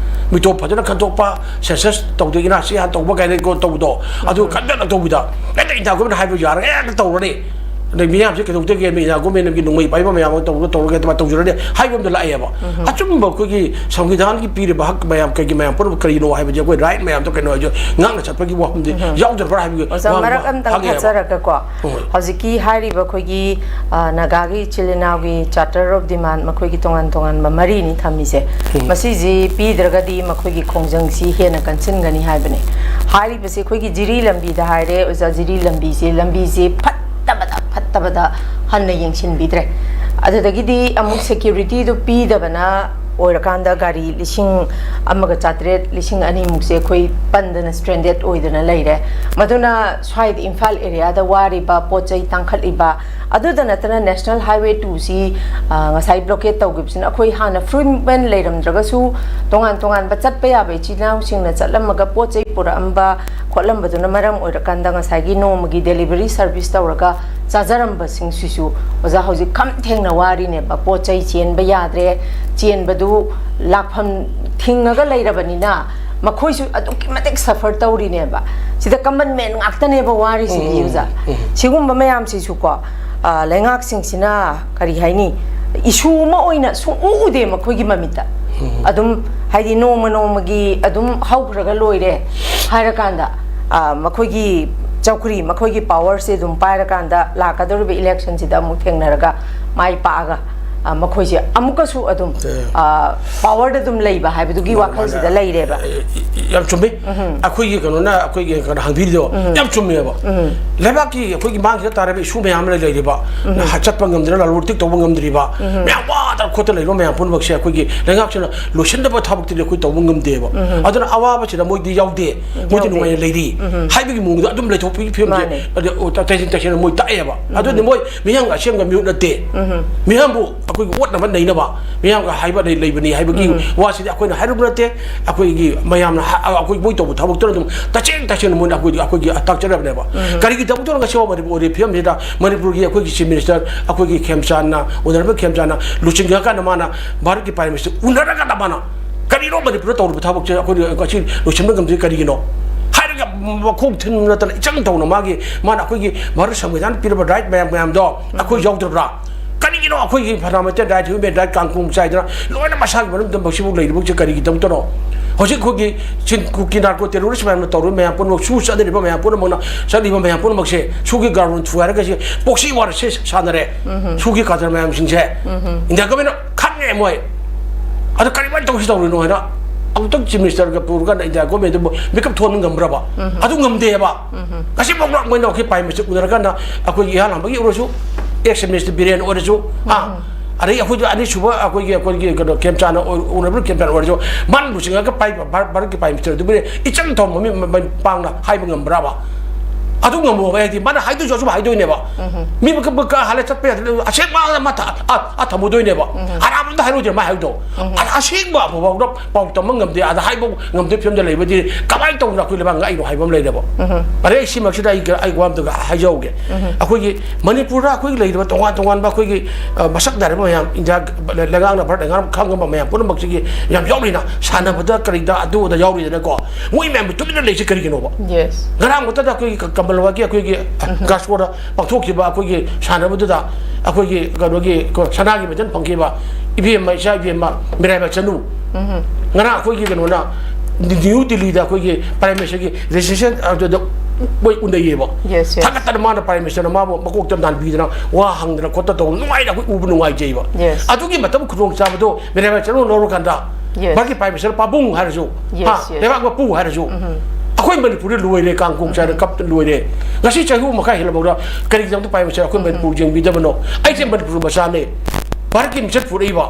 ꯃꯤꯇꯣꯞ ꯐꯖꯅ ꯈꯟꯗꯣꯛꯄ, ꯁꯦꯟꯁꯁ ꯇꯧꯗꯣꯏ, ꯏꯟ ꯑꯥꯔ ꯁꯤ ꯍꯥꯟꯅ ꯇꯧꯕ ꯀꯥꯏꯅ ꯀꯣ ꯇꯧꯕꯗꯣ, ꯑꯗꯨ ꯀꯟꯅ ꯇꯧꯕꯤꯗ ꯍꯦꯛꯇ ꯏꯟꯗꯤꯌꯥ ꯒꯣꯔꯃꯦꯟꯅ ꯍꯥꯏꯕ ꯌꯥꯔꯒ ꯍꯦꯛꯇ ꯇꯧꯔꯅꯤ꯫ ꯑꯗꯩ ꯃꯤꯌꯥꯝꯁꯦ ꯀꯩꯗꯧꯗꯒꯦ, ꯏꯟꯗꯤꯌꯥ ꯒꯣꯔꯃꯦꯟꯒꯤ ꯅꯣꯡꯃꯩ ꯄꯥꯏꯕ ꯃꯌꯥꯝ ꯑꯃ ꯇꯧꯔꯒ, ꯇꯧꯔꯒ ꯑꯗꯨꯃꯥꯏꯅ ꯇꯧꯖꯔꯅꯤ ꯍꯥꯏꯕ ꯑꯃꯗ ꯂꯥꯛꯑꯦꯕ꯫ ꯑꯆꯨꯝꯕ ꯑꯩꯈꯣꯏꯒꯤ ꯁꯪꯕꯤꯙꯥꯟꯒꯤ ꯄꯤꯔꯤꯕ ꯍꯛ ꯃꯌꯥꯝ, ꯀꯩꯒꯤ ꯃꯌꯥꯝ ꯄꯨꯝꯅꯃꯛ ꯀꯔꯤꯅꯣ ꯍꯥꯏꯕꯁꯦ ꯑꯩꯈꯣꯏ ꯔꯥꯏꯠ ꯃꯌꯥꯝꯗꯣ ꯀꯩꯅꯣ ꯍꯥꯏꯁꯦ ꯉꯥꯛꯅ ꯆꯠꯄꯒꯤ ꯋꯥꯐꯝꯗꯤ ꯌꯥꯎꯗ꯭ꯔꯕ꯭ꯔꯥ ꯍꯥꯏꯕꯒꯤ ꯑꯣꯖꯥ, ꯋꯥꯍꯪ ꯃꯔꯛ ꯑꯃꯇꯪ ꯍꯪꯉꯛꯑꯦꯕ꯫ ꯊꯠꯆꯔꯛꯀꯦꯀꯣ꯫ ꯍꯣꯏ꯫ ꯍꯧꯖꯤꯛꯀꯤ ꯍꯥꯏꯔꯤꯕ ꯑꯩꯈꯣꯏꯒꯤ, ꯑ, ꯅꯥꯒꯥꯒꯤ ꯏꯆꯤꯜ ꯏꯅꯥꯎꯒꯤ Charter of Demand, ꯃꯈꯣꯏꯒꯤ ꯇꯣꯉꯥꯟ ꯇꯣꯉꯥꯟꯕ ꯃꯔꯤꯅꯤ ꯊꯝꯃꯤꯁꯦ꯫ ꯃꯁꯤꯁꯤ ꯄꯤꯗ꯭ꯔꯒꯗꯤ ꯃꯈꯣꯏꯒꯤ ꯈꯣꯡꯖꯪꯁꯤ ꯍꯦꯟꯅ ꯀꯟꯁꯤꯟꯒꯅꯤ ꯍꯥꯏꯕꯅꯤ꯫ ꯍꯥꯏꯔꯤꯕꯁꯤ ꯑꯩꯈꯣꯏꯒꯤ ꯖꯤꯔꯤ ꯂꯝꯕꯤꯗ ꯍꯥꯏꯔꯦ, ꯑꯣꯖꯥ, ꯖꯤꯔꯤ ꯂꯝꯕꯤꯁꯤ, ꯂꯝꯕꯤꯁꯤ ꯐꯠꯇꯕꯗ, ꯐꯠꯇꯕꯗ ꯍꯟꯅ ꯌꯦꯡꯁꯤꯟꯕꯤꯗ꯭ꯔꯦ꯫ ꯑꯗꯨꯗꯒꯤꯗꯤ ꯑꯃꯨꯛ security ꯗꯨ ꯄꯤꯗꯕꯅ ꯑꯣꯏꯔꯀꯥꯟꯗ ꯒꯥꯔꯤ ꯂꯤꯁꯤꯡ ꯑꯃꯒ ꯆꯥꯇ꯭ꯔꯦꯠ, ꯂꯤꯁꯤꯡ ꯑꯅꯤꯃꯨꯛꯁꯦ ꯑꯩꯈꯣꯏ ꯄꯟꯗꯅ, stranded ꯑꯣꯏꯗꯅ ꯂꯩꯔꯦ꯫ ꯃꯗꯨꯅ ꯁ꯭ꯋꯥꯏꯗ ꯏꯝꯐꯥꯜ area ꯗ ꯋꯥꯔꯤꯕ, ꯄꯣꯠ ꯆꯩ ꯇꯥꯡꯈꯠꯂꯤꯕ, ꯑꯗꯨꯗ ꯅꯠꯇꯅ National Highway two ꯁꯤ, ꯑ, ꯉꯁꯥꯏ blockade ꯇꯧꯈꯤꯕꯁꯤꯅ ꯑꯩꯈꯣꯏ ꯍꯥꯟꯅ free movement ꯂꯩꯔꯝꯗ꯭ꯔꯒꯁꯨ ꯇꯣꯉꯥꯟ ꯇꯣꯉꯥꯟꯕ ꯆꯠꯄ ꯌꯥꯕ ꯏꯆꯤꯜ ꯏꯅꯥꯎꯁꯤꯡꯅ ꯆꯠꯂꯝꯃꯒ ꯄꯣꯠ ꯆꯩ ꯄꯨꯔꯛꯑꯝꯕ ꯈꯣꯠꯂꯝꯕꯗꯨꯅ ꯃꯔꯝ ꯑꯣꯏꯔꯀꯥꯟꯗ ꯉꯁꯥꯏꯒꯤ ꯅꯣꯡꯃꯒꯤ delivery service ꯇꯧꯔꯒ ꯆꯥꯖꯔꯝꯕꯁꯤꯡꯁꯤꯁꯨ, ꯑꯣꯖꯥ, ꯍꯧꯖꯤꯛ ꯈꯝ ꯊꯦꯡꯅ ꯋꯥꯔꯤꯅꯦꯕ꯫ ꯄꯣꯠ ꯆꯩ ꯆꯦꯟꯕ ꯌꯥꯗ꯭ꯔꯦ, ꯆꯦꯟꯕꯗꯨ ꯂꯥꯛꯐꯝ ꯊꯤꯡꯉꯒ ꯂꯩꯔꯕꯅꯤꯅ ꯃꯈꯣꯏꯁꯨ ꯑꯗꯨꯛꯀꯤ ꯃꯇꯤꯛ suffer ꯇꯧꯔꯤꯅꯦꯕ꯫ ꯁꯤꯗ common man ꯉꯥꯛꯇꯅꯦꯕ ꯋꯥꯔꯤꯁꯤꯗꯤ, ꯎꯝ, ꯑꯣꯖꯥ꯫ ꯎꯝ꯫ ꯁꯤꯒꯨꯝꯕ ꯃꯌꯥꯝꯁꯤꯁꯨꯀꯣ, ꯑ, ꯂꯩꯉꯥꯛꯁꯤꯡꯁꯤꯅ, ꯀꯔꯤ ꯍꯥꯏꯅꯤ, issue ꯑꯃ ꯑꯣꯏꯅ ꯁꯨꯡꯎ ꯎꯗꯦ ꯃꯈꯣꯏꯒꯤ ꯃꯃꯤꯠꯇ꯫ ꯎꯝ꯫ ꯑꯗꯨꯝ, ꯍꯥꯏꯗꯤ, ꯅꯣꯡꯃ ꯅꯣꯡꯃꯒꯤ ꯑꯗꯨꯝ ꯍꯧꯈ꯭ꯔꯒ ꯂꯣꯏꯔꯦ ꯍꯥꯏꯔꯀꯥꯟꯗ, ꯑ, ꯃꯈꯣꯏꯒꯤ ꯆꯧꯀ꯭ꯔꯤ, ꯃꯈꯣꯏꯒꯤ power ꯁꯦ ꯑꯗꯨꯝ ꯄꯥꯏꯔꯀꯥꯟꯗ ꯂꯥꯛꯀꯗꯧꯔꯤꯕ election ꯁꯤꯗ ꯑꯃꯨꯛ ꯊꯦꯡꯅꯔꯒ ꯃꯥꯏ ꯄꯥꯛꯑꯒ, ꯑ, ꯃꯈꯣꯏꯁꯦ ꯑꯃꯨꯛꯀꯁꯨ ꯑꯗꯨꯝ, ꯇꯦ꯫ ꯑ, power ꯗ ꯑꯗꯨꯝ ꯂꯩꯕ ꯍꯥꯏꯕꯗꯨꯒꯤ ꯃꯥꯅꯦ, ꯋꯥꯈꯜꯁꯤꯗ ꯃꯥꯅꯦ꯫ ꯂꯩꯔꯦꯕ꯫ ꯑꯦ, ꯑꯦ, ꯌꯥꯝ ꯆꯨꯝꯃꯤ꯫ ꯎꯝ꯫ ꯑꯩꯈꯣꯏꯒꯤ ꯀꯩꯅꯣꯅ, ꯑꯩꯈꯣꯏꯒꯤ ꯀꯩꯅꯣ ꯍꯪꯕꯤꯔꯤꯗꯣ ꯎꯝ꯫ ꯌꯥꯝ ꯆꯨꯝꯃꯦꯕ꯫ ꯎꯝ꯫ ꯂꯩꯕꯥꯛꯀꯤ ꯑꯩꯈꯣꯏꯒꯤ ꯃꯥꯡꯈꯤꯗ ꯇꯥꯔꯕ issue ꯃꯌꯥꯝ ꯑꯃ ꯂꯩꯔꯤꯕ, ꯎꯝ꯫ ꯆꯠꯄ ꯉꯝꯗ꯭ꯔꯤꯕ, ꯂꯂꯣꯟ ꯏꯇꯤꯛ ꯇꯧꯕ ꯉꯝꯗ꯭ꯔꯤꯕ, ꯎꯝ꯫ ꯃꯌꯥꯝ ꯋꯥꯗꯅ ꯈꯣꯠꯇꯅ ꯂꯩꯔꯤꯕ ꯃꯌꯥꯝ ꯄꯨꯝꯅꯃꯛꯁꯦ ꯑꯩꯈꯣꯏꯒꯤ ꯂꯩꯉꯥꯛꯁꯤꯅ ꯂꯣꯏꯁꯤꯟꯗꯕ ꯊꯕꯛꯇꯨꯗꯤ ꯑꯩꯈꯣꯏ ꯇꯧꯕ ꯉꯝꯗꯦꯕ꯫ ꯎꯝ꯫ ꯑꯗꯨꯅ ꯑꯋꯥꯕꯁꯤꯗ ꯃꯣꯏꯗꯤ ꯌꯥꯎꯗꯦ, ꯃꯣꯏꯗꯤ ꯌꯥꯎꯗꯦ꯫ ꯅꯨꯡꯉꯥꯏꯅ ꯂꯩꯔꯤ ꯎꯝ꯫ ꯍꯥꯏꯕꯒꯤ ꯃꯑꯣꯡꯗ ꯑꯗꯨꯝ ꯂꯩꯊꯣꯛꯄꯒꯤ ꯐꯤꯕꯝꯁꯦ, ꯃꯥꯅꯦ꯫ ꯑꯗ, ꯑꯣ, ꯇ-, ꯇꯁꯦꯡ ꯇꯁꯦꯡꯅ ꯃꯣꯏ ꯇꯥꯛꯑꯦꯕ꯫ ꯎꯝ꯫ ꯑꯗꯨꯗꯤ ꯃꯣꯏ ꯃꯤꯌꯥꯝꯒꯤ ꯑꯁꯦꯡꯕ ꯃꯤꯍꯨꯠ ꯅꯠꯇꯦ꯫ ꯎꯝ꯫ ꯃꯤꯌꯥꯝꯕꯨ ꯑꯩꯈꯣꯏꯒꯤ ꯑꯣꯠꯅꯕ ꯅꯩꯅꯕ, ꯃꯤꯌꯥꯝꯒ ꯍꯥꯏꯕ ꯂꯩ-, ꯂꯩꯕꯅꯤ ꯍꯥꯏꯕꯒꯤ ꯎꯝ꯫ ꯋꯥꯁꯤꯗꯤ ꯑꯩꯈꯣꯏꯅ ꯍꯥꯏꯔꯨꯕ ꯅꯠꯇꯦ꯫ ꯑꯩꯈꯣꯏꯒꯤ ꯃꯌꯥꯝꯅ ꯍꯥ-, ꯑꯩꯈꯣꯏ ꯃꯣꯏ ꯇꯧꯕ ꯊꯕꯛꯇꯨꯅ ꯑꯗꯨꯝ ꯇꯁꯦꯡ ꯇꯁꯦꯡꯅ ꯃꯣꯏꯅ ꯑꯩꯈꯣꯏꯗꯤ, ꯑꯩꯈꯣꯏꯒꯤ ꯇꯥꯛꯆꯔꯕꯅꯦꯕ꯫ ꯎꯝ꯫ ꯀꯔꯤꯒꯤꯗꯃꯛꯇꯅꯣ ꯉꯁꯤ ꯐꯥꯎ ꯃꯅꯤꯄꯨꯔ ꯑꯣꯏꯔꯤꯕ ꯐꯤꯕꯝꯁꯤꯗ ꯃꯅꯤꯄꯨꯔꯒꯤ ꯑꯩꯈꯣꯏꯒꯤ Chief Minister, ꯑꯩꯈꯣꯏꯒꯤ ꯈꯦꯝꯆꯥꯟꯅ, Honourable ꯈꯦꯝꯆꯥꯟꯅ ꯂꯨꯆꯤꯡꯉꯀꯥꯟꯗ ꯃꯥꯅ ꯚꯥꯔꯠꯀꯤ Prime Minister ꯎꯅꯔꯀꯥꯟꯗ ꯃꯥꯅ ꯀꯔꯤꯅꯣ ꯃꯅꯤꯄꯨꯔꯗ ꯇꯧꯔꯤꯕ ꯊꯕꯛꯁꯦ ꯑꯩꯈꯣꯏ ꯉꯁꯤ ꯂꯣꯏꯁꯤꯟꯕ ꯉꯝꯗ꯭ꯔꯤ ꯀꯔꯤꯒꯤꯅꯣ ꯍꯥꯏꯔꯒ ꯃꯈꯣꯡ ꯊꯤꯟ ꯅꯠꯇꯅ ꯏꯆꯪ ꯇꯧꯅ ꯃꯥꯒꯤ, ꯃꯥꯅ ꯑꯩꯈꯣꯏꯒꯤ ꯚꯥꯔꯠ ꯁꯪꯕꯤꯙꯥꯟ ꯄꯤꯔꯕ right ꯃꯌꯥꯝ ꯃꯌꯥꯝꯗꯣ ꯑꯩꯈꯣꯏ ꯌꯥꯎꯗ꯭ꯔꯕ꯭ꯔꯥ? ꯀꯔꯤꯒꯤꯅꯣ ꯑꯩꯈꯣꯏꯒꯤ fundamental right, human right ꯀꯥꯡꯈꯣꯡ ꯆꯥꯏꯗꯅ ꯂꯣꯏꯅ ꯃꯁꯥꯒꯤ ꯃꯔꯝꯗ ꯃꯁꯤꯕꯨ ꯂꯩꯔꯤꯕꯁꯦ ꯀꯔꯤꯒꯤꯗꯃꯛꯇꯅꯣ? ꯍꯧꯖꯤꯛ ꯑꯩꯈꯣꯏꯒꯤ ꯆꯤꯟ-, ꯀꯨꯀꯤ narco terrorist ꯃꯌꯥꯝꯅ ꯇꯧꯔꯤꯕ ꯃꯌꯥꯝ ꯄꯨꯝꯅꯃꯛ, ꯁꯨ ꯆꯠꯅꯔꯤꯕ ꯃꯌꯥꯝ ꯄꯨꯝꯅꯃꯛꯅ ꯆꯠꯂꯤꯕ ꯃꯌꯥꯝ ꯄꯨꯝꯅꯃꯛꯁꯦ ꯁꯨꯒꯤ ground ꯊꯨꯒꯥꯏꯔꯒ ꯁꯤ proxy war ꯁꯦ ꯁꯥꯟꯅꯔꯦ꯫ ꯎꯝꯍꯨꯝ꯫ ꯁꯨꯒꯤ cadre ꯃꯌꯥꯝꯁꯤꯡꯁꯦ ꯎꯝꯍꯨꯝ꯫ India government ꯅ ꯈꯪꯉꯦ ꯃꯣꯏ꯫ ꯑꯗꯨ ꯀꯔꯤꯃꯥꯏꯅ ꯇꯧꯁꯤ ꯇꯧꯔꯤꯅꯣ ꯍꯥꯏꯅ ꯑꯃꯨꯛꯇꯪ Chief Minister ꯒ ꯄꯨꯔꯀꯥꯟꯗ India government ꯗꯨꯕꯨ ꯃꯤꯀꯞ ꯊꯣꯛꯍꯟꯕ ꯉꯝꯕ꯭ꯔꯕ? ꯎꯝꯍꯨꯝ꯫ ꯑꯗꯨ ꯉꯝꯗꯦꯕ꯫ ꯎꯝꯍꯨꯝ꯫ ꯉꯁꯤꯐꯥꯎ ꯃꯣꯏꯅ ꯑꯩꯈꯣꯏ Prime Minister ꯎꯅꯔꯀꯥꯟꯗ ꯑꯩꯈꯣꯏꯒꯤ ꯏꯍꯥꯟ ꯍꯥꯟꯕꯒꯤ ꯑꯣꯏꯔꯁꯨ, ex Minister ꯕꯤꯔꯦꯟ ꯑꯣꯏꯔꯁꯨ, ꯍꯥ? ꯎꯝꯍꯨꯝ꯫ ꯑꯗꯩ ꯑꯩꯈꯣꯏꯁꯨ ꯑꯅꯤꯁꯨꯕ ꯑꯩꯈꯣꯏꯒꯤ ꯑꯩꯈꯣꯏꯒꯤ ꯀꯩꯅꯣ ꯈꯦꯝꯆꯥꯟꯅ ꯑꯣꯏ- ꯑꯣꯏꯔꯕ꯭ꯔꯥ ꯈꯦꯝꯆꯥꯟ ꯑꯣꯏꯔꯁꯨ, ꯃꯥꯅ ꯂꯨꯆꯤꯡꯉꯒ ꯄꯥꯏꯕ ꯚꯥꯔꯠ- ꯚꯥꯔꯠꯀꯤ ꯄ꯭ꯔꯥꯏꯝ ꯃꯤꯅꯤꯁꯇꯔꯗꯨꯕꯨ ꯏꯆꯝ ꯆꯝꯕ ꯃꯤ ꯃ- ꯃ- ꯄꯥꯡꯅ ꯍꯥꯏꯕ ꯉꯝꯕ꯭ꯔꯕ? ꯑꯗꯨ ꯉꯝꯃꯣꯏ ꯍꯥꯏꯗꯤ ꯃꯥꯅ ꯍꯥꯏꯗꯣꯏꯁꯨ ꯑꯁꯨꯝ ꯍꯥꯏꯗꯣꯏꯅꯦꯕ꯫ ꯃꯤ ꯃꯈ- ꯃꯈ- ꯍꯥꯜꯂ ꯆꯠꯄ ꯌꯥꯗꯦ, ꯑꯁꯦꯡꯕ ꯑꯃ ꯊ- ꯑ- ꯑ ꯊꯝꯃꯨꯗꯣꯏꯅꯦꯕ꯫ ꯑꯔꯥꯟꯕ ꯑꯝꯇ ꯍꯥꯏꯔꯣꯏꯗꯦ ꯃꯥ ꯍꯥꯏꯕꯗꯣ꯫ ꯑꯗ ꯑꯁꯦꯡꯕ ꯑꯐꯕ ꯄꯥꯎ ꯇꯝꯕ ꯉꯝꯗꯦ, ꯑꯗ ꯍꯥꯏꯕ ꯉꯝꯗꯕ ꯐꯤꯕꯝꯗ ꯂꯩꯕꯗꯤ ꯀꯃꯥꯏꯅ ꯇꯧꯗꯅ ꯑꯩꯈꯣꯏ ꯂꯩꯕꯥꯛ ꯉꯥꯛꯏꯅꯣ ꯍꯥꯏꯕ ꯑꯃ ꯂꯩꯔꯦꯕ꯫ ꯑꯗꯩ ꯑꯩ ꯁꯤꯃꯛꯁꯤꯗ ꯑꯩ ꯑꯩ ꯋꯥ ꯑꯝꯇꯒ ꯍꯥꯏꯖꯍꯧꯒꯦ꯫ ꯑꯩꯈꯣꯏꯒꯤ ꯃꯅꯤꯄꯨꯔꯗ ꯑꯩꯈꯣꯏꯒꯤ ꯂꯩꯔꯤꯕ ꯇꯣꯉꯥꯟ ꯇꯣꯉꯥꯟꯕ ꯑꯩꯈꯣꯏꯒꯤ, ꯑ, ꯃꯁꯛ ꯅꯥꯏꯔꯕ ꯃꯌꯥꯝ, ꯏꯟꯗꯤꯌꯥ ꯂꯩꯉꯥꯛꯅ, ꯚꯥꯔꯠ ꯂꯩꯉꯥꯛꯅ ꯈꯪꯉꯕ ꯃꯌꯥꯝ ꯄꯨꯝꯅꯃꯛꯁꯤꯒꯤ ꯌꯥꯝ ꯌꯥꯎꯔꯤꯅ, ꯁꯥꯟꯅꯕꯗ ꯀꯔꯤꯗ ꯑꯗꯨꯗ ꯌꯥꯎꯔꯤꯗꯅꯀꯣ, ꯃꯣꯏ ꯃꯌꯥꯝꯗꯨ ꯇꯨꯃꯤꯟꯅ ꯂꯩꯁꯤ ꯀꯔꯤꯒꯤꯅꯣꯕ? Yes. ꯉꯔꯥꯡ ꯃꯛꯇꯗ ꯑꯩꯈꯣꯏꯒꯤ ꯀ- ꯀꯃꯜꯋꯥꯒꯤ ꯑꯩꯈꯣꯏꯒꯤ ꯒꯥꯁꯀꯣꯗ ꯄꯥꯡꯊꯣꯛꯈꯤꯕ ꯑꯩꯈꯣꯏꯒꯤ ꯁꯥꯟꯅꯕꯗꯨꯗ ꯑꯩꯈꯣꯏꯒꯤ ꯀꯩꯅꯣꯒꯤ ꯀꯣ- ꯁꯅꯥꯒꯤ ꯃꯦꯗꯜ ꯐꯪꯈꯤꯕ ꯏꯕꯦꯝꯃ, ꯏꯆꯥ ꯏꯕꯦꯝꯃ ꯃꯤꯔꯥꯏꯕꯥꯏ ꯆꯅꯨ, ꯉꯔꯥꯡ ꯑꯩꯈꯣꯏꯒꯤ ꯀꯩꯅꯣꯅ ꯅ꯭ꯌꯨ ꯗꯤꯜꯂꯤꯗ ꯑꯩꯈꯣꯏꯒꯤ ꯄ꯭ꯔꯥꯏꯝ ꯃꯤꯅꯤꯁꯇꯔꯒꯤ ꯔꯦꯖꯤꯁꯇ꯭ꯔꯦꯁꯟ ꯑꯗꯨꯗ ꯃꯣꯏ ꯎꯅꯩꯌꯦꯕ꯫ Yes, yes. ꯊꯥꯒꯠꯇꯅ ꯃꯥꯅ ꯄ꯭ꯔꯥꯏꯝ ꯃꯤꯅꯤꯁꯇꯔꯅ ꯃꯥꯕꯨ ꯃꯀꯣꯛꯇ ꯅꯥꯟꯕꯤꯗꯅ ꯋꯥ ꯍꯪꯗꯅ ꯈꯣꯠꯇꯅ ꯇꯧꯕ ꯅꯨꯡꯉꯥꯏꯅ ꯑꯩꯈꯣꯏ ꯎꯕ ꯅꯨꯡꯉꯥꯏꯖꯩꯕ꯫ Yes. ꯑꯗꯨꯒꯤ ꯃꯇꯝ ꯈꯨꯗꯣꯡꯆꯥꯕꯗꯣ ꯃꯤꯔꯥꯏꯕꯥꯏ ꯆꯅꯨ ꯂꯧꯔꯀꯥꯟꯗ Yes. ꯃꯥꯒꯤ ꯄ꯭ꯔꯥꯏꯝ ꯃꯤꯅꯤꯁꯇꯔ ꯄꯥꯕꯨꯡ ꯍꯥꯏꯔꯁꯨ, Yes, ꯍꯥ, yes. ꯂꯩꯕꯥꯛ ꯃꯄꯨ ꯍꯥꯏꯔꯁꯨ, ꯑꯩꯈꯣꯏ ꯃꯅꯤꯄꯨꯔꯗ ꯂꯣꯏꯔꯦ, ꯀꯥꯡ ꯀꯣꯡ ꯆꯥꯏꯅ ꯀꯞꯇ ꯂꯣꯏꯔꯦ꯫ ꯉꯁꯤ ꯆꯍꯤ ꯑꯍꯨꯝ ꯃꯈꯥꯏ ꯍꯦꯜꯂꯕꯧꯗ ꯀꯔꯤꯒꯤꯗꯃꯛꯇ ꯄ꯭ꯔꯥꯏꯝ ꯃꯤꯅꯤꯁꯇꯔ ꯑꯩꯈꯣꯏ ꯃꯅꯤꯄꯨꯔ ꯌꯦꯡꯕꯤꯗꯕꯅꯣ? ꯑꯩꯁꯦ ꯃꯅꯤꯄꯨꯔ ꯃꯆꯥꯅꯦ, ꯚꯥꯔꯠꯀꯤ ꯃꯤꯡꯆꯠ ꯄꯨꯔꯛꯏꯕ꯫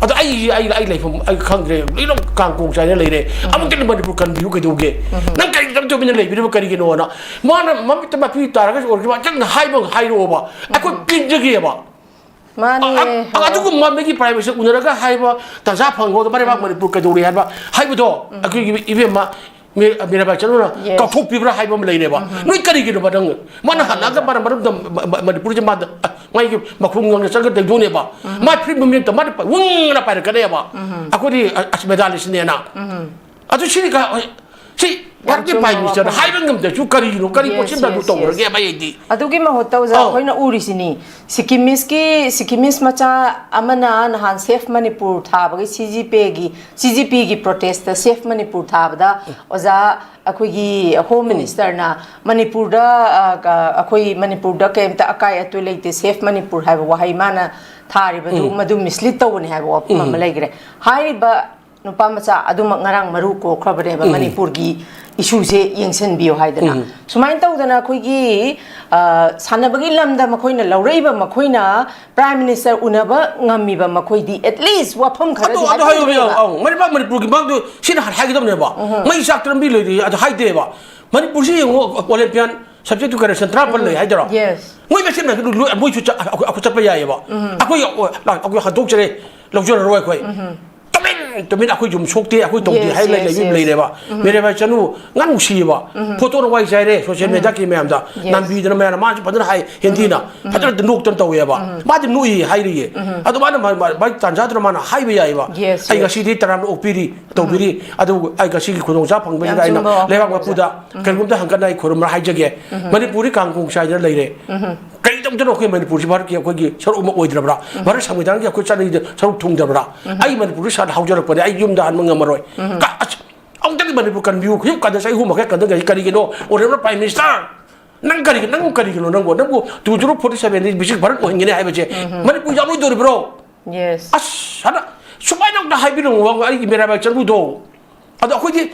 ꯑꯗꯣ ꯑꯩ ꯑꯩ ꯑꯩ ꯂꯩꯐꯝ ꯑꯩ ꯈꯪꯗ꯭ꯔꯦ, ꯂꯣꯏꯅ ꯀꯥꯡ ꯀꯣꯡ ꯆꯥꯏꯅ ꯂꯩꯔꯦ꯫ ꯑꯃꯨꯛꯇꯗꯤ ꯃꯅꯤꯄꯨꯔ ꯀꯟꯕꯤꯌꯨ ꯀꯩꯗꯧꯒꯦ? ꯅꯪ ꯀꯔꯤꯒꯤꯗꯃꯛꯇ ꯇꯨꯃꯤꯟꯅ ꯂꯩꯕꯤꯔꯤꯕ ꯀꯔꯤꯒꯤꯅꯣꯅ ꯃꯥꯅ ꯃꯃꯤꯠꯇ ꯃꯄꯤ ꯇꯥꯔꯒꯁꯨ ꯑꯣꯏꯔꯁꯨ ꯋꯥꯆꯪꯅ ꯍꯥꯏꯕ ꯍꯥꯏꯔꯛꯑꯣꯕ꯫ ꯑꯩꯈꯣꯏ ꯄꯦꯟꯖꯒꯦꯕ꯫ ꯃꯥꯅꯦ꯫ ꯑ- ꯑ- ꯑꯗꯨꯒꯨꯝꯕ ꯑꯃꯒꯤ ꯄ꯭ꯔꯥꯏꯝ ꯃꯤꯅꯤꯁꯇꯔ ꯎꯅꯔꯒ ꯍꯥꯏꯕ ꯇꯥꯟꯖꯥ ꯐꯪꯕꯗ ꯃꯔꯩꯕꯥꯛ ꯃꯅꯤꯄꯨꯔ ꯀꯩꯗꯧꯔꯤ ꯍꯥꯏꯕ ꯍꯥꯏꯕꯗꯣ ꯑꯩꯈꯣꯏꯒꯤ ꯏꯕꯦꯝꯃ ꯃꯤ- ꯃꯤꯔꯥꯕꯥꯏ ꯆꯅꯨꯅ Yes. ꯀꯥꯎꯊꯣꯛꯄꯤꯕ꯭ꯔꯥ ꯍꯥꯏꯕ ꯑꯃ ꯂꯩꯔꯦꯕ꯫ ꯅꯣꯏ ꯀꯔꯤꯒꯤꯅꯣꯕ ꯅꯪ? ꯃꯥꯅ ꯍꯜꯂꯛꯑꯒ ꯃꯥꯅ ꯃꯔꯝꯗ ꯃ- ꯃ- ꯃꯅꯤꯄꯨꯔꯁꯦ ꯃꯥꯗ ꯑ, ꯃꯥꯒꯤ ꯃꯈꯣꯡ ꯉꯪꯅ ꯆꯪꯒ ꯇꯩꯗꯣꯏꯅꯦꯕ꯫ ꯃꯥ ꯐꯤꯂꯝ ꯃꯃꯤꯡꯇ ꯃꯥꯗꯤ ꯄ- ꯋꯨꯡꯅ ꯄꯥꯏꯔꯛꯀꯅꯦꯕ꯫ ꯑꯩꯈꯣꯏꯗꯤ ꯑ- ꯑꯁ ꯃꯦꯗꯥꯂꯤꯁꯅꯦꯅ꯫ ꯑꯗꯨ ꯁꯤꯗꯤ ꯀ- ꯁꯤ ꯚꯥꯔꯠꯀꯤ ꯆꯨꯝꯕ ꯄ꯭ꯔꯥꯏꯝ ꯃꯤꯅꯤꯁꯇꯔꯅ ꯋꯥꯐꯝ꯫ ꯍꯥꯏꯕ ꯉꯝꯗ꯭ꯔꯁꯨ ꯀꯔꯤꯒꯤꯅꯣ, ꯀꯔꯤ Yes, ꯄꯣꯠꯁꯤꯃ ꯑꯗꯨ yes, ꯇꯧꯔꯒꯦ yes. ꯍꯥꯏꯕ ꯑꯩꯗꯤ? ꯑꯗꯨꯒꯤ ꯃꯍꯨꯠꯇ ꯑꯣꯖꯥ ꯑꯧ꯫ ꯑꯩꯈꯣꯏꯅ ꯎꯔꯤꯁꯤꯅꯤ, ꯁꯤꯀꯤꯃꯤꯁꯀꯤ ꯁꯤꯀꯤꯃꯤꯁ ꯃꯆꯥ ꯑꯃꯅ ꯅꯍꯥꯟ ꯁꯦꯐ ꯃꯅꯤꯄꯨꯔ ꯊꯥꯕꯒꯤ ꯁꯤ ꯖꯤ ꯄꯦꯒꯤ ꯁꯤ ꯖꯤ ꯄꯤꯒꯤ ꯄ꯭ꯔꯣꯇꯦꯁꯇ ꯁꯦꯐ ꯃꯅꯤꯄꯨꯔ ꯊꯥꯕꯗ ꯑꯣꯖꯥ ꯑꯩꯈꯣꯏꯒꯤ ꯍꯣꯝ ꯃꯤꯅꯤꯁꯇꯔꯅ ꯃꯅꯤꯄꯨꯔꯗ, ꯑ, ꯀ- ꯑꯩꯈꯣꯏ ꯃꯅꯤꯄꯨꯔꯗ ꯀꯩꯝꯇ ꯑꯀꯥꯏ ꯑꯇꯣꯏ ꯂꯩꯇꯦ, ꯁꯦꯐ ꯃꯅꯤꯄꯨꯔ ꯍꯥꯏꯕ ꯋꯥꯍꯩ ꯃꯥꯅ ꯊꯥꯔꯤꯕꯗꯨ ꯃꯗꯨ ꯃꯤꯁꯂꯤꯠ ꯇꯧꯕꯅꯤ ꯍꯥꯏꯕ ꯋꯥꯐꯝ ꯑꯃ ꯂꯩꯈ꯭ꯔꯦ꯫ ꯍꯥꯏꯔꯤꯕ ꯅꯨꯄꯥ ꯃꯆꯥ ꯑꯗꯨꯃꯛ ꯉꯔꯥꯡ ꯃꯔꯨ ꯀꯣꯛꯈ꯭ꯔꯕꯅꯦꯕ, ꯎꯝ꯫ ꯃꯅꯤꯄꯨꯔꯒꯤ ꯏꯁꯨꯁꯦ ꯌꯦꯡꯁꯤꯟꯕꯤꯌꯨ ꯍꯥꯏꯗꯅ꯫ ꯎꯝ꯫ ꯁꯨꯃꯥꯏꯅ ꯇꯧꯗꯅ ꯑꯩꯈꯣꯏꯒꯤ, ꯑ, ꯁꯥꯟꯅꯕꯒꯤ ꯂꯝꯗ ꯃꯈꯣꯏꯅ ꯂꯧꯔꯛꯏꯕ, ꯃꯈꯣꯏꯅ Prime Minister ꯎꯅꯕ ꯉꯝꯃꯤꯕ, ꯃꯈꯣꯏꯗꯤ at least ꯋꯥꯐꯝ ꯈꯔꯗꯤ ꯑꯗꯣ, ꯑꯗꯣ ꯍꯥꯏꯌꯣ, ꯍꯥꯏꯕꯤꯔꯝꯃꯦꯕ꯫ ꯑꯧ, ꯃꯅꯤꯄꯨꯔ, ꯃꯅꯤꯄꯨꯔꯒꯤ ꯃꯥꯡꯗꯣ ꯁꯤꯅ ꯍꯥꯟꯅ ꯍꯥꯏꯒꯗꯕꯅꯦꯕ꯫ ꯎꯝ꯫ ꯃꯩ ꯆꯥꯛꯇ ꯂꯝꯕꯤ ꯂꯩꯔꯤ, ꯑꯗꯨ ꯍꯥꯏꯗꯦꯕ꯫ ꯃꯅꯤꯄꯨꯔꯁꯤ ꯌꯦꯡꯉꯣ, Olympian subject to correction ꯇꯔꯥꯃꯥꯄꯜ ꯂꯩ ꯍꯥꯏꯗꯣꯏꯔꯣ? Yes꯫ ꯃꯣꯏ ꯃꯁꯦꯟ ꯂꯣꯏ-, ꯃꯣꯏꯁꯨ ꯆ-, ꯑꯩꯈꯣꯏ, ꯑꯩꯈꯣꯏ ꯆꯠꯄ ꯌꯥꯏꯌꯦꯕ꯫ ꯎꯝ꯫ ꯑꯩꯈꯣꯏ, ꯑꯩꯈꯣꯏ ꯍꯟꯗꯣꯛꯆꯔꯦ, ꯂꯧꯖꯔꯔꯣꯏ ꯑꯩꯈꯣꯏ꯫ ꯎꯝ꯫ ꯇꯨꯃꯤꯟ ꯇꯨꯃꯤꯟ ꯑꯩꯈꯣꯏ ꯌꯨꯝ ꯁꯣꯛꯇꯦ, ꯑꯩꯈꯣꯏ ꯇꯧꯗꯦ Yes, ꯍꯥꯏ ꯂꯩ-, yes, ꯂꯩꯕ yes꯫ ꯂꯩꯔꯦꯕ꯫ ꯎꯝ꯫ ꯃꯤꯔꯥꯕꯥꯏ ꯆꯅꯨ ꯉꯥꯡ ꯅꯨꯡꯁꯤꯌꯦꯕ꯫ ꯎꯝ꯫ ꯐꯣꯇꯣꯅ ꯋꯥꯏ ꯆꯥꯏꯔꯦ, social ꯎꯝ꯫ Media ꯀꯤ ꯃꯌꯥꯝꯗ꯫ Yes꯫ ꯅꯥꯟꯕꯤꯗꯅ ꯃꯌꯥꯝꯅ ꯃꯥꯁꯨ ꯐꯖꯅ ꯍꯥꯏ, ꯍꯤꯟꯗꯤꯅ꯫ ꯎꯝ꯫ ꯐꯖꯅ ꯅꯣꯛꯇꯅ ꯇꯧꯋꯦꯕ꯫ ꯎꯝ꯫ ꯃꯥꯗꯤ ꯅꯣꯛꯏ ꯍꯥꯏꯔꯤꯌꯦ꯫ ꯎꯝ꯫ ꯑꯗꯣ ꯃꯥꯅ ꯃꯥ-, ꯃꯥ-, ꯃꯥꯒꯤ ꯇꯥꯟꯖꯥꯗꯨꯅ ꯃꯥꯅ ꯍꯥꯏꯕ ꯌꯥꯏꯌꯦꯕ꯫ Yes, "ꯑꯩ yes꯫ ꯉꯁꯤꯗꯤ ꯇꯔꯥꯝꯅ ꯑꯣꯛꯄꯤꯔꯤ, ꯇꯧꯕꯤꯔꯤ꯫ ꯎꯝ꯫ ꯑꯗꯨꯕꯨ ꯑꯩ ꯉꯁꯤꯒꯤ ꯈꯨꯗꯣꯡꯆꯥꯕ ꯐꯪꯕꯁꯤꯗ ꯌꯥꯝ ꯑꯩꯅ ꯆꯨꯝꯕ ꯋꯥꯐꯝꯅꯤ ꯂꯩꯕꯥꯛ ꯑꯣꯖꯥ꯫ ꯃꯄꯨꯗ ꯎꯝ꯫ ꯀꯔꯤꯒꯨꯝꯕ ꯍꯪꯒꯠꯅ ꯑꯩ ꯈꯨꯔꯨꯝꯕ ꯍꯥꯏꯖꯒꯦ꯫ ꯎꯝ꯫ ꯃꯅꯤꯄꯨꯔꯗꯤ ꯀꯥꯡꯈꯣꯡ ꯆꯥꯏꯗꯅ ꯂꯩꯔꯦ꯫ ꯎꯝ꯫ ꯀꯔꯤꯗꯧꯗꯅ ꯑꯩꯈꯣꯏ ꯃꯅꯤꯄꯨꯔꯁꯤ ꯚꯥꯔꯠꯀꯤ ꯑꯩꯈꯣꯏꯒꯤ ꯁꯔꯨꯛ ꯑꯃ ꯑꯣꯏꯗ꯭ꯔꯕ꯭ꯔꯥ? ꯎꯝ꯫ ꯚꯥꯔꯠ ꯁꯪꯕꯤꯙꯥꯟꯒꯤ ꯑꯩꯈꯣꯏ ꯆꯠꯅꯕꯤꯗ ꯁꯔꯨꯛ ꯊꯨꯡꯗꯕ꯭ꯔꯥ? ꯎꯝ꯫ ꯑꯩ ꯃꯅꯤꯄꯨꯔꯗ ꯁꯥꯟꯅ ꯍꯧꯖꯔꯛꯄꯅꯦ, ꯑꯩ ꯌꯨꯝꯗ ꯍꯟꯕ ꯉꯝꯃꯔꯣꯏ꯫ ꯎꯝ꯫ ꯀ-, ꯑꯁ, ꯑꯃꯨꯛꯇꯪꯗꯤ ꯃꯅꯤꯄꯨꯔ ꯀꯟꯕꯤꯌꯨ, ꯌꯨꯝ ꯀꯟꯗ ꯆꯍꯤ ꯑꯍꯨꯝ ꯃꯈꯥꯏ ꯀꯟꯗ ꯀꯔꯤꯒꯤꯅꯣ? Honourable Prime Minister, ꯅꯪ ꯀꯔꯤꯒꯤ-, ꯅꯪ ꯀꯔꯤꯒꯤꯅꯣ ꯅꯪꯕꯨ? ꯅꯪꯕꯨ two zero forty seven ꯗꯤ ꯕ꯭ꯔꯤꯇꯤꯁ ꯚꯥꯔꯠ ꯑꯣꯏꯍꯟꯒꯅꯤ ꯍꯥꯏꯕꯁꯦ ꯎꯝ꯫ ꯃꯅꯤꯄꯨꯔ ꯌꯥꯎꯔꯣꯏꯗꯧꯔꯤꯕ꯭ꯔꯣ? Yes꯫ ꯑꯁ, ꯍꯟꯗꯛ ꯁꯨꯃꯥꯏꯅ ꯑꯝꯇ ꯍꯥꯏꯕꯤꯔꯝꯃꯣ, ꯑꯩꯒꯤ ꯃꯤꯔꯥꯕꯥꯏ ꯆꯅꯨꯗꯣ꯫ ꯑꯗꯣ ꯑꯩꯈꯣꯏꯗꯤ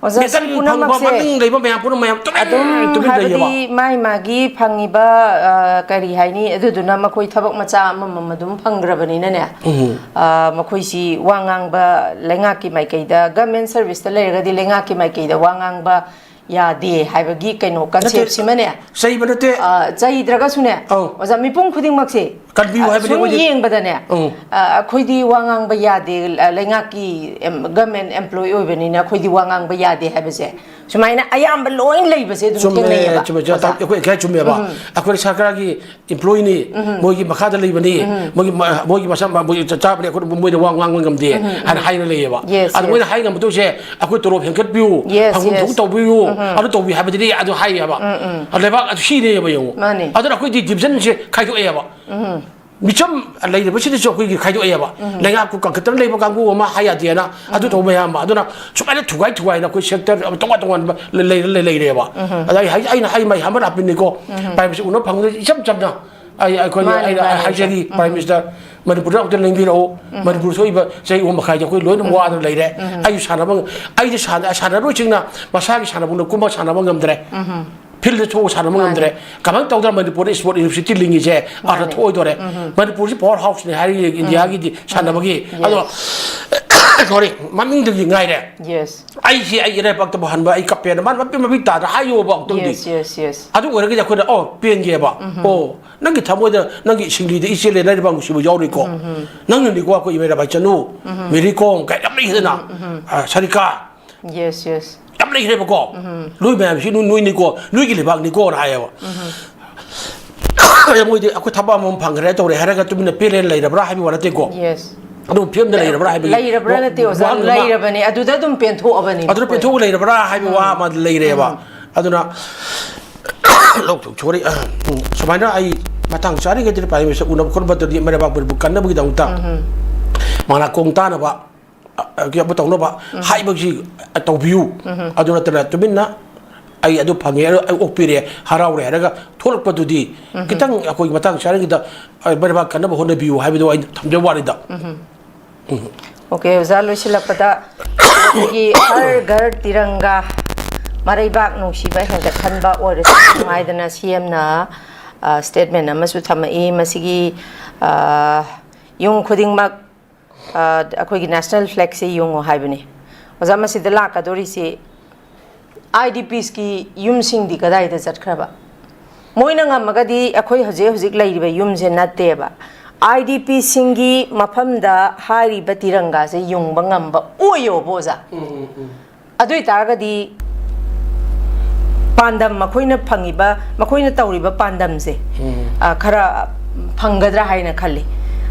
ꯑꯣꯖꯥ, ꯁꯤ ꯃꯦꯗꯜ ꯐꯪꯕ ꯄꯨꯝꯅꯃꯛꯁꯦ ꯃꯃꯤꯡ ꯂꯩꯕ ꯃꯌꯥꯝ ꯄꯨꯝꯅꯃꯛ ꯃꯌꯥꯝ ꯇꯨꯃꯤꯟ, ꯑꯗꯨꯝ ꯇꯨꯃꯤꯟ ꯍꯥꯏꯕꯗꯤ ꯂꯩꯌꯦꯕ꯫ ꯃꯥꯏ ꯃꯥꯒꯤ ꯐꯪꯉꯤꯕ, ꯑ, ꯀꯔꯤ ꯍꯥꯏꯅꯤ, ꯑꯗꯨꯗꯨꯅ ꯃꯈꯣꯏ ꯊꯕꯛ ꯃꯆꯥ ꯑꯃꯃꯝ ꯑꯗꯨꯝ ꯐꯪꯈ꯭ꯔꯕꯅꯤꯅꯅꯦ, ꯎꯝ꯫ ꯑ, ꯃꯈꯣꯏꯁꯤ ꯋꯥ ꯉꯥꯡꯕ, ꯂꯩꯉꯥꯛꯀꯤ ꯃꯥꯏꯀꯩꯗ, government service ꯇ ꯂꯩꯔꯒꯗꯤ ꯂꯩꯉꯥꯛꯀꯤ ꯃꯥꯏꯀꯩꯗ ꯋꯥ ꯉꯥꯡꯕ ꯌꯥꯗꯦ ꯍꯥꯏꯕꯒꯤ ꯀꯩꯅꯣ, ꯅꯠꯇꯦ, concept ꯁꯤꯃꯅꯦ, ꯆꯩꯕ ꯅꯠꯇꯦ꯫ ꯑ, ꯆꯩꯗ꯭ꯔꯒꯁꯨꯅꯦ, ꯑꯧ꯫ ꯑꯣꯖꯥ, ꯃꯤꯄꯨꯝ ꯈꯨꯗꯤꯡꯃꯛꯁꯦ, ꯀꯟꯕꯤꯌꯨ ꯑ, ꯍꯥꯏꯕꯅꯤ ꯁꯨꯝ ꯑꯩꯈꯣꯏꯗꯤ꯫ ꯌꯦꯡꯕꯗꯅꯦ, ꯎꯝ꯫ ꯑ, ꯑꯩꯈꯣꯏꯗꯤ ꯋꯥ ꯉꯥꯡꯕ ꯌꯥꯗꯦ, ꯑ, ꯂꯩꯉꯥꯛꯀꯤ ꯑꯦꯝ-, government employee ꯑꯣꯏꯕꯅꯤꯅ ꯑꯩꯈꯣꯏꯗꯤ ꯋꯥ ꯉꯥꯡꯕ ꯌꯥꯗꯦ ꯍꯥꯏꯕꯁꯦ, ꯁꯨꯃꯥꯏꯅ ꯑꯌꯥꯝꯕ ꯂꯣꯏ ꯂꯩꯕꯁꯦ ꯑꯗꯨꯝ ꯆꯨꯝꯃꯦ, ꯊꯦꯡꯅꯩꯌꯦꯕ, ꯆꯨꯝꯃꯦ, ꯆꯨꯝꯃꯦ꯫ ꯑꯣꯖꯥ꯫ ꯑꯩꯈꯣꯏ ꯀꯌꯥ ꯆꯨꯝꯃꯦꯕ꯫ ꯎꯝ꯫ ꯑꯩꯈꯣꯏ ꯁꯔꯀꯥꯔꯒꯤ employee ꯅꯤ, ꯎꯝ꯫ ꯃꯣꯏꯒꯤ ꯃꯈꯥꯗ ꯂꯩꯕꯅꯤ, ꯎꯝ꯫ ꯃꯣꯏꯒꯤ ꯃ-, ꯃꯣꯏꯒꯤ ꯃꯁꯥ ꯃ-, ꯃꯣꯏꯒꯤ ꯆ-, ꯆꯥꯕꯅꯤ, ꯑꯩꯈꯣꯏ ꯃꯣꯏꯗ ꯋꯥ ꯉꯥꯡꯕ ꯉꯝꯗꯦ ꯎꯝ, ꯎꯝ꯫ ꯍꯥꯏꯅ ꯍꯥꯏꯅ ꯂꯩꯌꯦꯕ꯫ Yes, ꯑꯗꯣ ꯃꯣꯏꯅ yes꯫ ꯍꯥꯏ ꯉꯝꯕꯗꯧꯁꯦ, ꯑꯩꯈꯣꯏ ꯇꯣꯂꯣꯞ ꯍꯦꯟꯒꯠꯄꯤꯌꯨ, yes, ꯐꯪꯐꯝ yes꯫ ꯊꯣꯛꯄ ꯇꯧꯕꯤꯌꯨ, ꯎꯝ, ꯎꯝ꯫ ꯑꯗꯨ ꯇꯧꯕꯤ ꯍꯥꯏꯕꯗꯨꯗꯤ ꯑꯗꯨ ꯍꯥꯏꯌꯦꯕ꯫ ꯎꯝ, ꯎꯝ꯫ ꯑꯗꯣ ꯂꯩꯕꯥꯛ ꯑꯗꯨ ꯁꯤꯅꯦꯕ ꯌꯦꯡꯉꯨ꯫ ꯃꯥꯅꯦ꯫ ꯑꯗꯨꯅ ꯑꯩꯈꯣꯏꯗꯤ division ꯁꯦ ꯈꯥꯏꯗꯣꯛꯑꯦꯕ꯫ ꯎꯝ꯫ ꯃꯤꯆꯝ ꯂꯩꯔꯤꯕꯁꯤꯗꯁꯨ ꯑꯩꯈꯣꯏꯒꯤ ꯈꯥꯏꯗꯣꯛꯑꯦꯕ꯫ ꯎꯝ꯫ ꯂꯩꯉꯥꯛꯄꯨ ꯀꯟꯈꯠꯇꯅ ꯂꯩꯕ ꯀꯥꯡꯕꯨ ꯑꯃ ꯍꯥꯏ ꯌꯥꯗꯦꯅ, ꯑꯗꯨ ꯎꯝ꯫ ꯇꯧꯕ ꯃꯌꯥꯝ ꯑꯃ꯫ ꯑꯗꯨꯅ ꯁꯨꯃꯥꯏꯅ ꯊꯨꯒꯥꯏ ꯊꯨꯒꯥꯏꯅ ꯑꯩꯈꯣꯏ sector ꯇꯣꯉꯥꯟ ꯇꯣꯉꯥꯟꯕ ꯂꯩ-, ꯂꯩꯔ-, ꯂꯩ-, ꯂꯩꯔꯦꯕ꯫ ꯎꯝ꯫ ꯑꯗ ꯑꯩ ꯍꯥꯏ-, ꯑꯩꯅ ꯍꯥꯏ ꯃꯩ ꯍꯥꯃꯔ ꯍꯥꯞꯄꯤꯅꯤꯀꯣ꯫ ꯎꯝ꯫ ꯄꯥꯏꯕꯁꯤ ꯎꯅꯕ ꯐꯪꯗꯣꯏꯁꯦ ꯏꯆꯝ ꯆꯝꯅ ꯑꯩ ꯑꯩꯈꯣꯏ ꯃꯥꯅꯦ, ꯑꯩꯅ ꯃꯥꯅꯦ, ꯍꯥꯏꯖꯔꯤ, ꯎꯝ꯫ Prime Minister, ꯃꯅꯤꯄꯨꯔꯗ ꯑꯃꯨꯛꯇ ꯂꯦꯡꯕꯤꯔꯛꯎ꯫ ꯎꯝ꯫ ꯃꯅꯤꯄꯨꯔ ꯊꯣꯛꯏꯕ ꯆꯍꯤ ꯑꯍꯨꯝ ꯃꯈꯥꯏꯗ ꯑꯩꯈꯣꯏ ꯂꯣꯏꯅ ꯎꯝ꯫ ꯋꯥꯗꯅ ꯂꯩꯔꯦ꯫ ꯎꯝ꯫ ꯑꯩꯁꯨ ꯁꯥꯟꯅꯕ ꯉ-, ꯑꯩꯗꯤ ꯁꯥꯟꯅ-, ꯁꯥꯟꯅꯔꯣꯏꯁꯤꯡꯅ ꯃꯁꯥꯒꯤ ꯁꯥꯟꯅꯕꯨꯡꯗ ꯀꯨꯝꯕ ꯁꯥꯟꯅꯕ ꯉꯝꯗ꯭ꯔꯦ꯫ ꯎꯝ꯫ Field ꯊꯣꯛꯑꯒ ꯁꯥꯟꯅꯕ ꯃꯥꯅꯦ꯫ ꯉꯝꯗ꯭ꯔꯦ꯫ ꯀꯃꯥꯏꯅ ꯇꯧꯗꯅ ꯃꯅꯤꯄꯨꯔꯗ sport industry ꯂꯤꯡꯉꯤꯁꯦ ꯑꯥꯔꯊ ꯃꯥꯅꯦ꯫ ꯊꯣꯛꯑꯣꯏꯗꯣꯔꯦ꯫ ꯎꯝ꯫ ꯃꯅꯤꯄꯨꯔꯁꯤ power house ꯅꯤ ꯍꯥꯏꯔꯤ ꯎꯝ꯫ India ꯒꯤꯗꯤ ꯁꯥꯟꯅꯕꯒꯤ꯫ ꯎꯝ꯫ ꯑꯗꯣ Yes꯫ Sorry, ꯃꯃꯤꯡꯗꯒꯤ ꯉꯥꯏꯔꯦ꯫ Yes꯫ ꯑꯩꯁꯤ ꯑꯩ ꯏꯔꯩꯄꯥꯛꯇꯕꯨ ꯍꯟꯕ ꯑꯩ ꯀꯞꯄꯦꯅ ꯃꯥꯅ ꯃꯄꯤ ꯃꯄꯤ ꯇꯥꯗ ꯍꯥꯏꯌꯣꯕ ꯑꯃꯨꯛꯇꯪꯗꯤ꯫ Yes, yes, yes꯫ ꯑꯗꯨ ꯑꯣꯏꯔꯒꯗꯤ ꯑꯩꯈꯣꯏꯅ, "ꯑꯣ, ꯄꯦꯟꯒꯦꯕ꯫ ꯎꯝ꯫ ꯑꯣ, ꯅꯪꯒꯤ ꯊꯃꯣꯏꯗ ꯅꯪꯒꯤ ꯁꯤꯡꯂꯤꯗ ꯏꯆꯦꯜ ꯂꯩꯅꯔꯤꯕ ꯅꯨꯡꯁꯤꯕ ꯌꯥꯎꯔꯤꯀꯣ꯫ ꯎꯝ, ꯎꯝ꯫ ꯅꯪꯅꯅꯤꯀꯣ ꯑꯩꯈꯣꯏ ꯏꯃꯩ ꯔꯥꯕꯥꯏ ꯆꯅꯨ, ꯎꯝ꯫ ꯃꯦꯔꯤ ꯀꯣꯝ ꯀꯥꯏ ꯌꯥꯝ ꯂꯩꯗꯅ꯫ ꯎꯝ, ꯎꯝ꯫ ꯑ, ꯁꯔꯤꯀꯥ꯫ Yes, yes꯫ ꯌꯥꯝ ꯂꯩꯈ꯭ꯔꯦꯕꯀꯣ꯫ ꯎꯝ꯫ ꯅꯣꯏ ꯃꯌꯥꯝꯁꯤ ꯅꯣꯏ, ꯅꯣꯏꯅꯤꯀꯣ, ꯅꯣꯏꯒꯤ ꯂꯩꯕꯥꯛꯅꯤꯀꯣꯅ ꯍꯥꯏꯌꯦꯕ꯫ ꯎꯝ꯫ ꯑꯗ ꯃꯣꯏꯗꯤ ꯑꯩꯈꯣꯏ ꯊꯕꯛ ꯑꯃꯃꯝ ꯐꯪꯈ꯭ꯔꯦ ꯇꯧꯔꯦ ꯍꯥꯏꯔꯒ ꯇꯨꯃꯤꯟꯅ ꯄꯦꯜꯂꯦꯅ ꯂꯩꯔꯕ꯭ꯔꯥ ꯍꯥꯏꯕ ꯋꯥ ꯅꯠꯇꯦꯀꯣ꯫ Yes꯫ ꯑꯗꯨꯝ ꯐꯤꯕꯝꯗ ꯂꯩꯔꯕ꯭ꯔꯥ ꯍꯥꯏꯕꯒꯤ ꯂꯩꯔꯕ꯭ꯔꯥ ꯋꯥ-, ꯅꯠꯇꯦ, ꯑꯣꯖꯥ, ꯋꯥꯍꯪ ꯑꯃ ꯂꯩꯔꯕꯅꯦ꯫ ꯑꯗꯨꯗ ꯑꯗꯨꯝ ꯄꯦꯟꯊꯣꯛꯑꯕꯅꯤ ꯑꯗꯨꯗ ꯃꯈꯣꯏ꯫ ꯄꯦꯟꯊꯣꯛꯑ ꯂꯩꯔꯕ꯭ꯔꯥ ꯍꯥꯏꯕ ꯎꯝ꯫ ꯋꯥ ꯑꯃ ꯂꯩꯔꯦꯕ꯫ ꯎꯝ꯫ ꯑꯗꯨꯅ, ꯂꯧꯊꯣꯛ-, sorry, ꯑ, ꯎꯝ, ꯁꯨꯃꯥꯏꯅ ꯑꯩ ꯃꯇꯥꯡ ꯆꯥꯔꯤꯉꯩꯗ Prime Minister ꯎꯅꯕ ꯈꯣꯠꯅꯕꯗꯗꯤ ꯃꯔꯩꯕꯥꯛ ꯃꯅꯤꯄꯨꯔ ꯀꯟꯅꯕꯒꯤꯗꯃꯛꯇ ꯎꯝ꯫ ꯃꯅꯥꯀꯣꯡ ꯇꯥꯅꯕ ꯑ, ꯑ, ꯇꯧꯅꯕ ꯎꯝ꯫ ꯍꯥꯏꯕꯁꯤ ꯇꯧꯕꯤꯌꯨ꯫ ꯎꯝ꯫ ꯑꯗꯨ ꯅꯠꯇꯅ ꯇꯨꯃꯤꯟꯅ "ꯑꯩ ꯑꯗꯨ ꯐꯪꯉꯦ, ꯑꯩ ꯑꯣꯛꯄꯤꯔꯦ, ꯍꯔꯥꯎꯔꯦ" ꯍꯥꯏꯔꯒ ꯊꯣꯛꯂꯛꯄꯗꯨꯗꯤ ꯎꯝ꯫ ꯈꯤꯇꯪ ꯑꯩꯈꯣꯏ ꯃꯇꯥꯡ ꯆꯥꯔꯤꯉꯩꯗ, ꯑ, ꯃꯔꯩꯕꯥꯛ ꯀꯟꯅꯕ ꯍꯣꯠꯅꯕꯤꯌꯨ ꯍꯥꯏꯕꯗꯣ ꯑꯩꯅ ꯊꯝꯖꯕ ꯋꯥꯅꯤꯗ꯫ ꯎꯝ꯫ ꯎꯝ꯫ OK, ꯑꯣꯖꯥ, ꯂꯣꯏꯁꯤꯜꯂꯛꯄꯗ ꯑꯩꯈꯣꯏꯒꯤ ꯍꯔ ꯘꯔ ꯇꯤꯔꯪꯒꯥ, ꯃꯔꯩꯕꯥꯛ ꯅꯨꯡꯁꯤꯕ ꯍꯦꯟꯒꯠꯍꯟꯕ ꯑꯣꯏꯔꯁꯨ ꯍꯥꯏꯗꯅ CM ꯅ, ꯑ, statement ꯑꯃꯁꯨ ꯊꯝꯃꯛꯏ꯫ ꯃꯁꯤꯒꯤ, ꯑ, ꯌꯨꯝ ꯈꯨꯗꯤꯡꯃꯛ ꯑ, ꯑꯩꯈꯣꯏꯒꯤ national flag ꯁꯦ ꯌꯨꯡꯉꯨ ꯍꯥꯏꯕꯅꯤ꯫ ꯑꯣꯖꯥ, ꯃꯁꯤꯗ ꯂꯥꯛꯀꯗꯧꯔꯤꯁꯤ IDPs ꯀꯤ ꯌꯨꯝꯁꯤꯡꯗꯤ ꯀꯗꯥꯏꯗ ꯆꯠꯈ꯭ꯔꯕ? ꯃꯣꯏꯅ ꯉꯝꯃꯒꯗꯤ ꯑꯩꯈꯣꯏ ꯍꯧꯖꯤꯛ ꯍꯧꯖꯤꯛ ꯂꯩꯔꯤꯕ ꯌꯨꯝꯁꯦ ꯅꯠꯇꯦꯕ꯫ IDP ꯁꯤꯡꯒꯤ ꯃꯐꯝꯗ ꯍꯥꯏꯔꯤꯕ ꯇꯤꯔꯪꯒꯥꯁꯦ ꯌꯨꯡꯕ ꯉꯝꯕ ꯑꯣꯏꯌꯣꯕ, ꯑꯣꯖꯥ꯫ ꯎꯝ, ꯎꯝ, ꯎꯝ꯫ ꯑꯗꯨ ꯑꯣꯏꯇꯥꯔꯒꯗꯤ ꯄꯥꯟꯗꯝ, ꯃꯈꯣꯏꯅ ꯐꯪꯉꯤꯕ, ꯃꯈꯣꯏꯅ ꯇꯧꯔꯤꯕ ꯄꯥꯟꯗꯝꯁꯦ, ꯎꯝ꯫ ꯑ, ꯈꯔ ꯐꯪꯒꯗ꯭ꯔꯥ ꯍꯥꯏꯅ ꯈꯜꯂꯤ꯫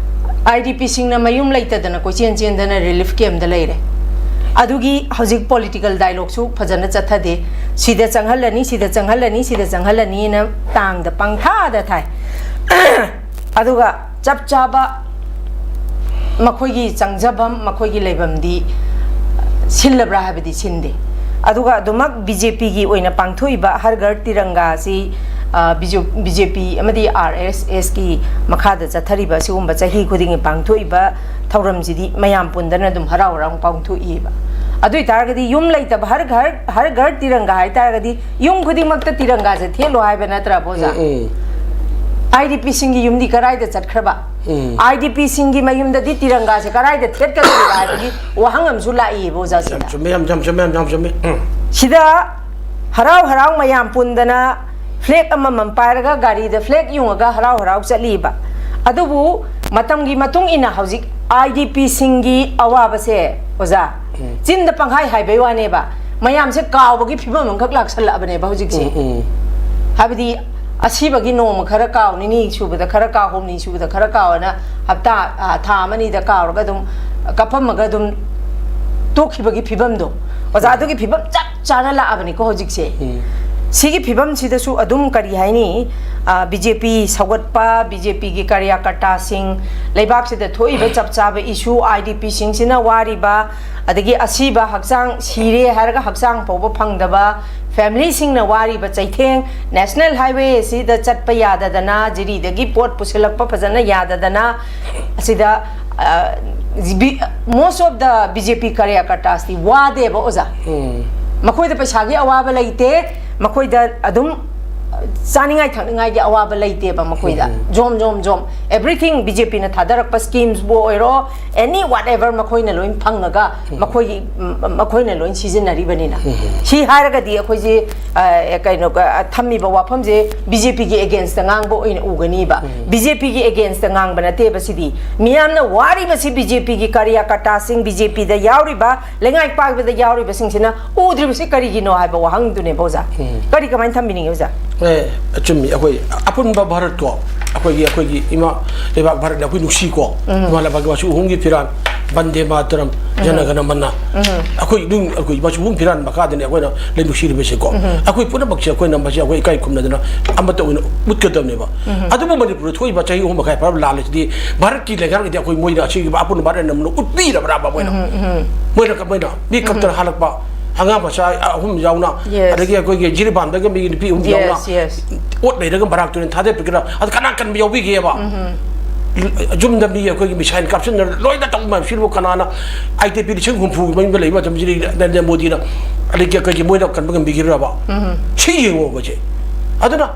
IDP ꯁꯤꯡꯅ ꯃꯌꯨꯝ ꯂꯩꯇꯗꯅ ꯀꯣꯏꯆꯦꯟ ꯆꯦꯟꯗꯅ relief camp ꯇ ꯂꯩꯔꯦ꯫ ꯑꯗꯨꯒꯤ ꯍꯧꯖꯤꯛ political dialogue ꯁꯨ ꯐꯖꯅ ꯆꯠꯊꯗꯦ꯫ ꯁꯤꯗ ꯆꯪꯍꯜꯂꯅꯤ, ꯁꯤꯗ ꯆꯪꯍꯜꯂꯅꯤ, ꯁꯤꯗ ꯆꯪꯍꯜꯂꯅꯤꯅ ꯇꯥꯡꯗ ꯄꯪꯊꯥꯗ ꯊꯥꯏ꯫ ꯑꯗꯨꯒ ꯆꯞ ꯆꯥꯕ ꯃꯈꯣꯏꯒꯤ ꯆꯪꯖꯐꯝ, ꯃꯈꯣꯏꯒꯤ ꯂꯩꯐꯝꯗꯤ ꯁꯤꯜꯂꯕ꯭ꯔꯥ ꯍꯥꯏꯕꯗꯤ ꯁꯤꯟꯗꯦ꯫ ꯑꯗꯨꯒ ꯑꯗꯨꯃꯛ BJP ꯒꯤ ꯑꯣꯏꯅ ꯄꯥꯡꯊꯣꯛꯏꯕ ꯍꯔ ꯘꯔ ꯇꯤꯔꯪꯒꯥ ꯑꯁꯤ ꯕꯤ ꯖꯦ ꯄꯤ ꯑꯃꯗꯤ ꯑꯥꯔ ꯑꯦꯁ ꯑꯦꯁꯀꯤ ꯃꯈꯥꯗ ꯆꯠꯊꯔꯤꯕ ꯑꯁꯤꯒꯨꯝꯕ ꯆꯍꯤ ꯈꯨꯗꯤꯡꯒꯤ ꯄꯥꯡꯊꯣꯛꯏꯕ ꯊꯧꯔꯝꯁꯤꯗꯤ ꯃꯌꯥꯝ ꯄꯨꯟꯗꯅ ꯑꯗꯨꯝ ꯍꯔꯥꯎ ꯍꯔꯥꯎ ꯄꯥꯡꯊꯣꯛꯏꯕ꯫ ꯑꯗꯨ ꯑꯣꯏꯇꯥꯔꯒꯗꯤ ꯌꯨꯝ ꯂꯩꯇꯕ ꯍꯔ ꯘꯔ ꯍꯔ ꯘꯔ ꯇꯤꯔꯪꯒꯥ ꯍꯥꯏꯇꯥꯔꯒꯗꯤ ꯌꯨꯝ ꯈꯨꯗꯤꯡꯃꯛꯇ ꯇꯤꯔꯪꯒꯥꯁꯦ ꯊꯦꯠꯂꯣ ꯍꯥꯏꯕ ꯅꯠꯇ꯭ꯔꯕ, ꯑꯣꯖꯥ? ꯎꯝ, ꯎꯝ, ꯑꯥꯏ ꯗꯤ ꯄꯤꯁꯤꯡꯒꯤ ꯌꯨꯝꯗꯤ ꯀꯗꯥꯏꯗ ꯆꯠꯈ꯭ꯔꯕ? ꯎꯝ꯫ ꯑꯥꯏ ꯗꯤ ꯄꯤꯁꯤꯡꯒꯤ ꯃꯌꯨꯝꯗꯗꯤ ꯇꯤꯔꯪꯒꯥꯁꯦ ꯀꯗꯥꯏꯗ ꯊꯦꯠꯀꯗꯧꯔꯤꯕ ꯍꯥꯏꯕꯒꯤ ꯋꯥꯍꯪ ꯑꯃꯁꯨ ꯂꯥꯛꯏꯕ, ꯑꯣꯖꯥ, ꯌꯥꯝ ꯁꯤꯗ꯫ ꯆꯨꯝꯃꯦ, ꯌꯥꯝ ꯌꯥꯝ ꯆꯨꯝꯃꯦ, ꯌꯥꯝ ꯌꯥꯝ ꯆꯨꯝꯃꯦ꯫ ꯎꯝ꯫ ꯁꯤꯗ ꯍꯔꯥꯎ ꯍꯔꯥꯎ ꯃꯌꯥꯝ ꯄꯨꯟꯗꯅ ꯐ꯭ꯂꯦꯛ ꯑꯃꯃꯝ ꯄꯥꯏꯔꯒ ꯒꯥꯔꯤꯗ ꯐ꯭ꯂꯦꯛ ꯌꯨꯡꯉꯒ ꯍꯔꯥꯎ ꯍꯔꯥꯎ ꯆꯠꯂꯤꯕ꯫ ꯑꯗꯨꯕꯨ ꯃꯇꯝꯒꯤ ꯃꯇꯨꯡ ꯏꯟꯅ ꯍꯧꯖꯤꯛ ꯑꯥꯏ ꯗꯤ ꯄꯤꯁꯤꯡꯒꯤ ꯑꯋꯥꯕꯁꯦ, ꯑꯣꯖꯥ, ꯎꯝ꯫ ꯆꯤꯟꯗ ꯄꯪꯍꯥꯏ ꯍꯥꯏꯕꯩ ꯋꯥꯅꯦꯕ, ꯃꯌꯥꯝꯁꯦ ꯀꯥꯎꯕꯒꯤ ꯐꯤꯕꯝ ꯑꯃꯈꯛ ꯂꯥꯛꯁꯜꯂꯛꯑꯕꯅꯦꯕ ꯍꯧꯖꯤꯛꯁꯦ꯫ ꯎꯝ, ꯎꯝ꯫ ꯍꯥꯏꯕꯗꯤ ꯑꯁꯤꯕꯒꯤ ꯅꯣꯡꯃ ꯈꯔ ꯀꯥꯎ, ꯅꯤꯅꯤ ꯁꯨꯕꯗ ꯈꯔ ꯀꯥꯎ, ꯍꯨꯝꯅꯤ ꯁꯨꯕꯗ ꯈꯔ ꯀꯥꯎ ꯑꯅ ꯍꯞꯇꯥ, ꯑ, ꯊꯥ ꯑꯃꯅꯤꯗ ꯀꯥꯎꯔꯒ ꯑꯗꯨꯝ ꯀꯞꯄꯝꯃꯒ ꯑꯗꯨꯝ ꯇꯣꯛꯈꯤꯕꯒꯤ ꯐꯤꯕꯝꯗꯣ, ꯑꯣꯖꯥ, ꯑꯗꯨꯒꯤ ꯐꯤꯕꯝ ꯆꯞ ꯆꯥꯅ ꯂꯥꯛꯑꯕꯅꯤꯀꯣ ꯍꯧꯖꯤꯛꯁꯦ꯫ ꯎꯝ꯫ ꯁꯤꯒꯤ ꯐꯤꯕꯝꯁꯤꯗꯁꯨ ꯑꯗꯨꯝ ꯀꯔꯤ ꯍꯥꯏꯅꯤ, ꯕꯤ ꯖꯦ ꯄꯤ ꯁꯧꯒꯠꯄ, ꯕꯤ ꯖꯦ ꯄꯤꯒꯤ ꯀꯥꯔꯌꯥꯀꯔꯇꯥꯁꯤꯡ, ꯂꯩꯕꯥꯛꯁꯤꯗ ꯊꯣꯛꯏꯕ ꯆꯞ ꯆꯥꯕ ꯏꯁꯨ, ꯑꯥꯏ ꯗꯤ ꯄꯤꯁꯤꯡꯁꯤꯅ ꯋꯥꯔꯤꯕ, ꯑꯗꯒꯤ ꯑꯁꯤꯕ ꯍꯛꯆꯥꯡ, ꯁꯤꯔꯦ ꯍꯥꯏꯔꯒ ꯍꯛꯆꯥꯡ ꯐꯥꯎꯕ ꯐꯪꯗꯕ ꯐꯦꯃꯤꯂꯤꯁꯤꯡꯅ ꯋꯥꯔꯤꯕ ꯆꯩꯊꯦꯡ, ꯅꯦꯁꯅꯦꯜ ꯍꯥꯏꯋꯦ ꯑꯁꯤꯗ ꯆꯠꯄ ꯌꯥꯗꯗꯅ, ꯖꯤꯔꯤꯗꯒꯤ ꯄꯣꯠ ꯄꯨꯁꯤꯜꯂꯛꯄ ꯐꯖꯅ ꯌꯥꯗꯗꯅ, ꯑꯁꯤꯗ most of the B J P ꯀꯥꯔꯌꯥꯀꯔꯇꯥꯁꯇꯤ ꯋꯥꯗꯦꯕ, ꯑꯣꯖꯥ꯫ ꯎꯝ꯫ ꯃꯈꯣꯏꯗ ꯄꯩꯁꯥꯒꯤ ꯑꯋꯥꯕ ꯂꯩꯇꯦ, ꯃꯈꯣꯏꯗ ꯑꯗꯨꯝ ꯆꯥꯅꯤꯡꯉꯥꯏ ꯊꯛꯅꯤꯡꯉꯥꯏꯒꯤ ꯑꯋꯥꯕ ꯂꯩꯇꯦꯕ ꯃꯈꯣꯏꯗ꯫ ꯎꯝ꯫ ꯖꯣꯝ ꯖꯣꯝ ꯖꯣꯝ, everything B J Pꯅ ꯊꯥꯗꯔꯛꯄ schemesꯕꯨ ꯑꯣꯏꯔꯣ, any whatever, ꯃꯈꯣꯏꯅ ꯂꯣꯏ ꯐꯪꯉꯒ ꯃꯈꯣꯏꯒꯤ, ꯎꯝ, ꯃꯈꯣꯏꯅ ꯂꯣꯏ ꯁꯤꯖꯤꯟꯅꯔꯤꯕꯅꯤꯅ꯫ ꯁꯤ ꯍꯥꯏꯔꯒꯗꯤ ꯑꯩꯈꯣꯏꯁꯦ, ꯑ, ꯀꯩꯅꯣ, ꯑ, ꯊꯝꯃꯤꯕ ꯋꯥꯐꯝꯁꯦ B J Pꯒꯤ againstꯇ ꯉꯥꯡꯕ ꯑꯣꯏꯅ ꯎꯒꯅꯤꯕ꯫ B J Pꯒꯤ againstꯇ ꯉꯥꯡꯕ ꯅꯠꯇꯦꯕ ꯁꯤꯗꯤ꯫ ꯃꯤꯌꯥꯝꯅ ꯋꯥꯔꯤꯕꯁꯤ B J Pꯒꯤ ꯀꯥꯔꯌꯥꯀꯔꯇꯥꯁꯤꯡ, B J Pꯗ ꯌꯥꯎꯔꯤꯕ, ꯂꯩꯉꯥꯛ ꯄꯥꯏꯕꯗ ꯌꯥꯎꯔꯤꯕꯁꯤꯡꯁꯤꯅ ꯎꯗ꯭ꯔꯤꯕꯁꯤ ꯀꯔꯤꯒꯤꯅꯣ ꯍꯥꯏꯕ ꯋꯥꯍꯪꯗꯨꯅꯦꯕ, ꯑꯣꯖꯥ꯫ ꯀꯔꯤ, ꯀꯃꯥꯏꯅ ꯊꯝꯕꯤꯅꯤꯡꯉꯤ, ꯑꯣꯖꯥ? ꯑꯦ, ꯑꯆꯨꯝꯃꯤ꯫ ꯑꯩꯈꯣꯏ ꯑꯄꯨꯟꯕ ꯚꯥꯔꯠ ꯀꯣ, ꯑꯩꯈꯣꯏꯒꯤ, ꯑꯩꯈꯣꯏꯒꯤ ꯏꯃꯥ ꯂꯩꯕꯥꯛ ꯚꯥꯔꯠꯅ ꯑꯩꯈꯣꯏ ꯅꯨꯡꯁꯤ ꯀꯣ꯫ ꯏꯃꯥ ꯂꯩꯕꯥꯛꯀꯤ ꯃꯆꯨ ꯑꯍꯨꯝꯒꯤ ꯐꯤꯔꯥꯟ, ꯕꯟꯗꯦ ꯃꯥꯇꯔꯝ, ꯖꯅ ꯒꯅ ꯃꯅ꯫ ꯑꯩꯈꯣꯏ ꯑꯗꯨꯝ, ꯑꯩꯈꯣꯏ ꯃꯆꯨ ꯑꯍꯨꯝ ꯐꯤꯔꯥꯟ ꯃꯈꯥꯗꯅꯤ ꯑꯩꯈꯣꯏꯅ ꯂꯩ ꯅꯨꯡꯁꯤꯔꯤꯕꯁꯦ ꯀꯣ꯫ ꯑꯩꯈꯣꯏ ꯄꯨꯝꯅꯃꯛꯁꯦ ꯑꯩꯈꯣꯏꯅ ꯃꯁꯤ ꯑꯩꯈꯣꯏ ꯏꯀꯥꯏ ꯈꯨꯝꯅꯗꯅ ꯑꯃꯠꯇ ꯑꯣꯏꯅ ꯎꯠꯀꯗꯕꯅꯦꯕ꯫ ꯑꯗꯨꯕꯨ ꯃꯅꯤꯄꯨꯔꯗ ꯊꯣꯛꯏꯕ ꯆꯍꯤ ꯑꯍꯨꯝ ꯃꯈꯥꯏ ꯐꯥꯔꯕ ꯂꯥꯜꯂꯤꯁꯤꯗꯤ ꯚꯥꯔꯠꯀꯤ ꯂꯩꯉꯥꯛꯅꯗꯤ ꯑꯩꯈꯣꯏ ꯃꯣꯏꯅ ꯑꯁꯤꯒꯤ ꯑꯄꯨꯟꯕ ꯚꯥꯔꯠꯅ ꯅꯝꯅ ꯎꯠꯄꯤꯔꯕ꯭ꯔꯥꯕ ꯃꯣꯏꯅ? ꯃꯣꯏꯅ ꯀꯃꯥꯏꯅ ꯃꯤ ꯀꯞꯇꯅ ꯍꯜꯂꯛꯄ? ꯑꯉꯥꯡ ꯃꯆꯥ ꯑꯍꯨꯝ ꯌꯥꯎꯅ, Yes. ꯑꯗꯒꯤ ꯑꯩꯈꯣꯏꯒꯤ ꯖꯤꯔꯤꯕꯥꯝꯗꯒꯤ ꯃꯤꯒꯤ ꯅꯨꯄꯤ ꯑꯍꯨꯝ ꯌꯥꯎꯅ Yes, yes. ꯑꯣꯠ ꯅꯩꯔꯒ ꯕꯔꯥꯛ ꯇꯨꯔꯦꯟ ꯊꯥꯗꯕꯤꯒꯦꯔꯥ? ꯑꯗ ꯀꯅꯥ ꯀꯟꯕ ꯌꯥꯎꯕꯤꯒꯦꯕ? ꯌꯨꯝꯗ ꯃꯤ ꯑꯩꯈꯣꯏꯒꯤ ꯃꯤꯁꯥꯏꯟ ꯀꯥꯞꯁꯤꯟꯗꯅ ꯂꯣꯏꯅ ꯇꯧꯕ ꯃꯌꯥꯝꯁꯤꯕꯨ ꯀꯅꯥꯅ? ꯑꯥꯏ ꯇꯤ ꯄꯤ ꯂꯤꯁꯤꯡ ꯍꯨꯝꯐꯨꯒꯤ ꯃꯅꯨꯡꯗ ꯂꯩꯕ ꯃꯇꯝꯁꯤꯗ ꯅꯔꯦꯟꯗ꯭ꯔ ꯃꯣꯗꯤꯅ ꯑꯗꯒꯤ ꯑꯩꯈꯣꯏꯒꯤ ꯃꯣꯏꯅ ꯀꯟꯕ ꯉꯝꯕꯤꯒꯗ꯭ꯔꯕ? ꯁꯤ ꯌꯦꯡꯉꯣꯕ ꯁꯦ꯫ ꯑꯗꯨꯅ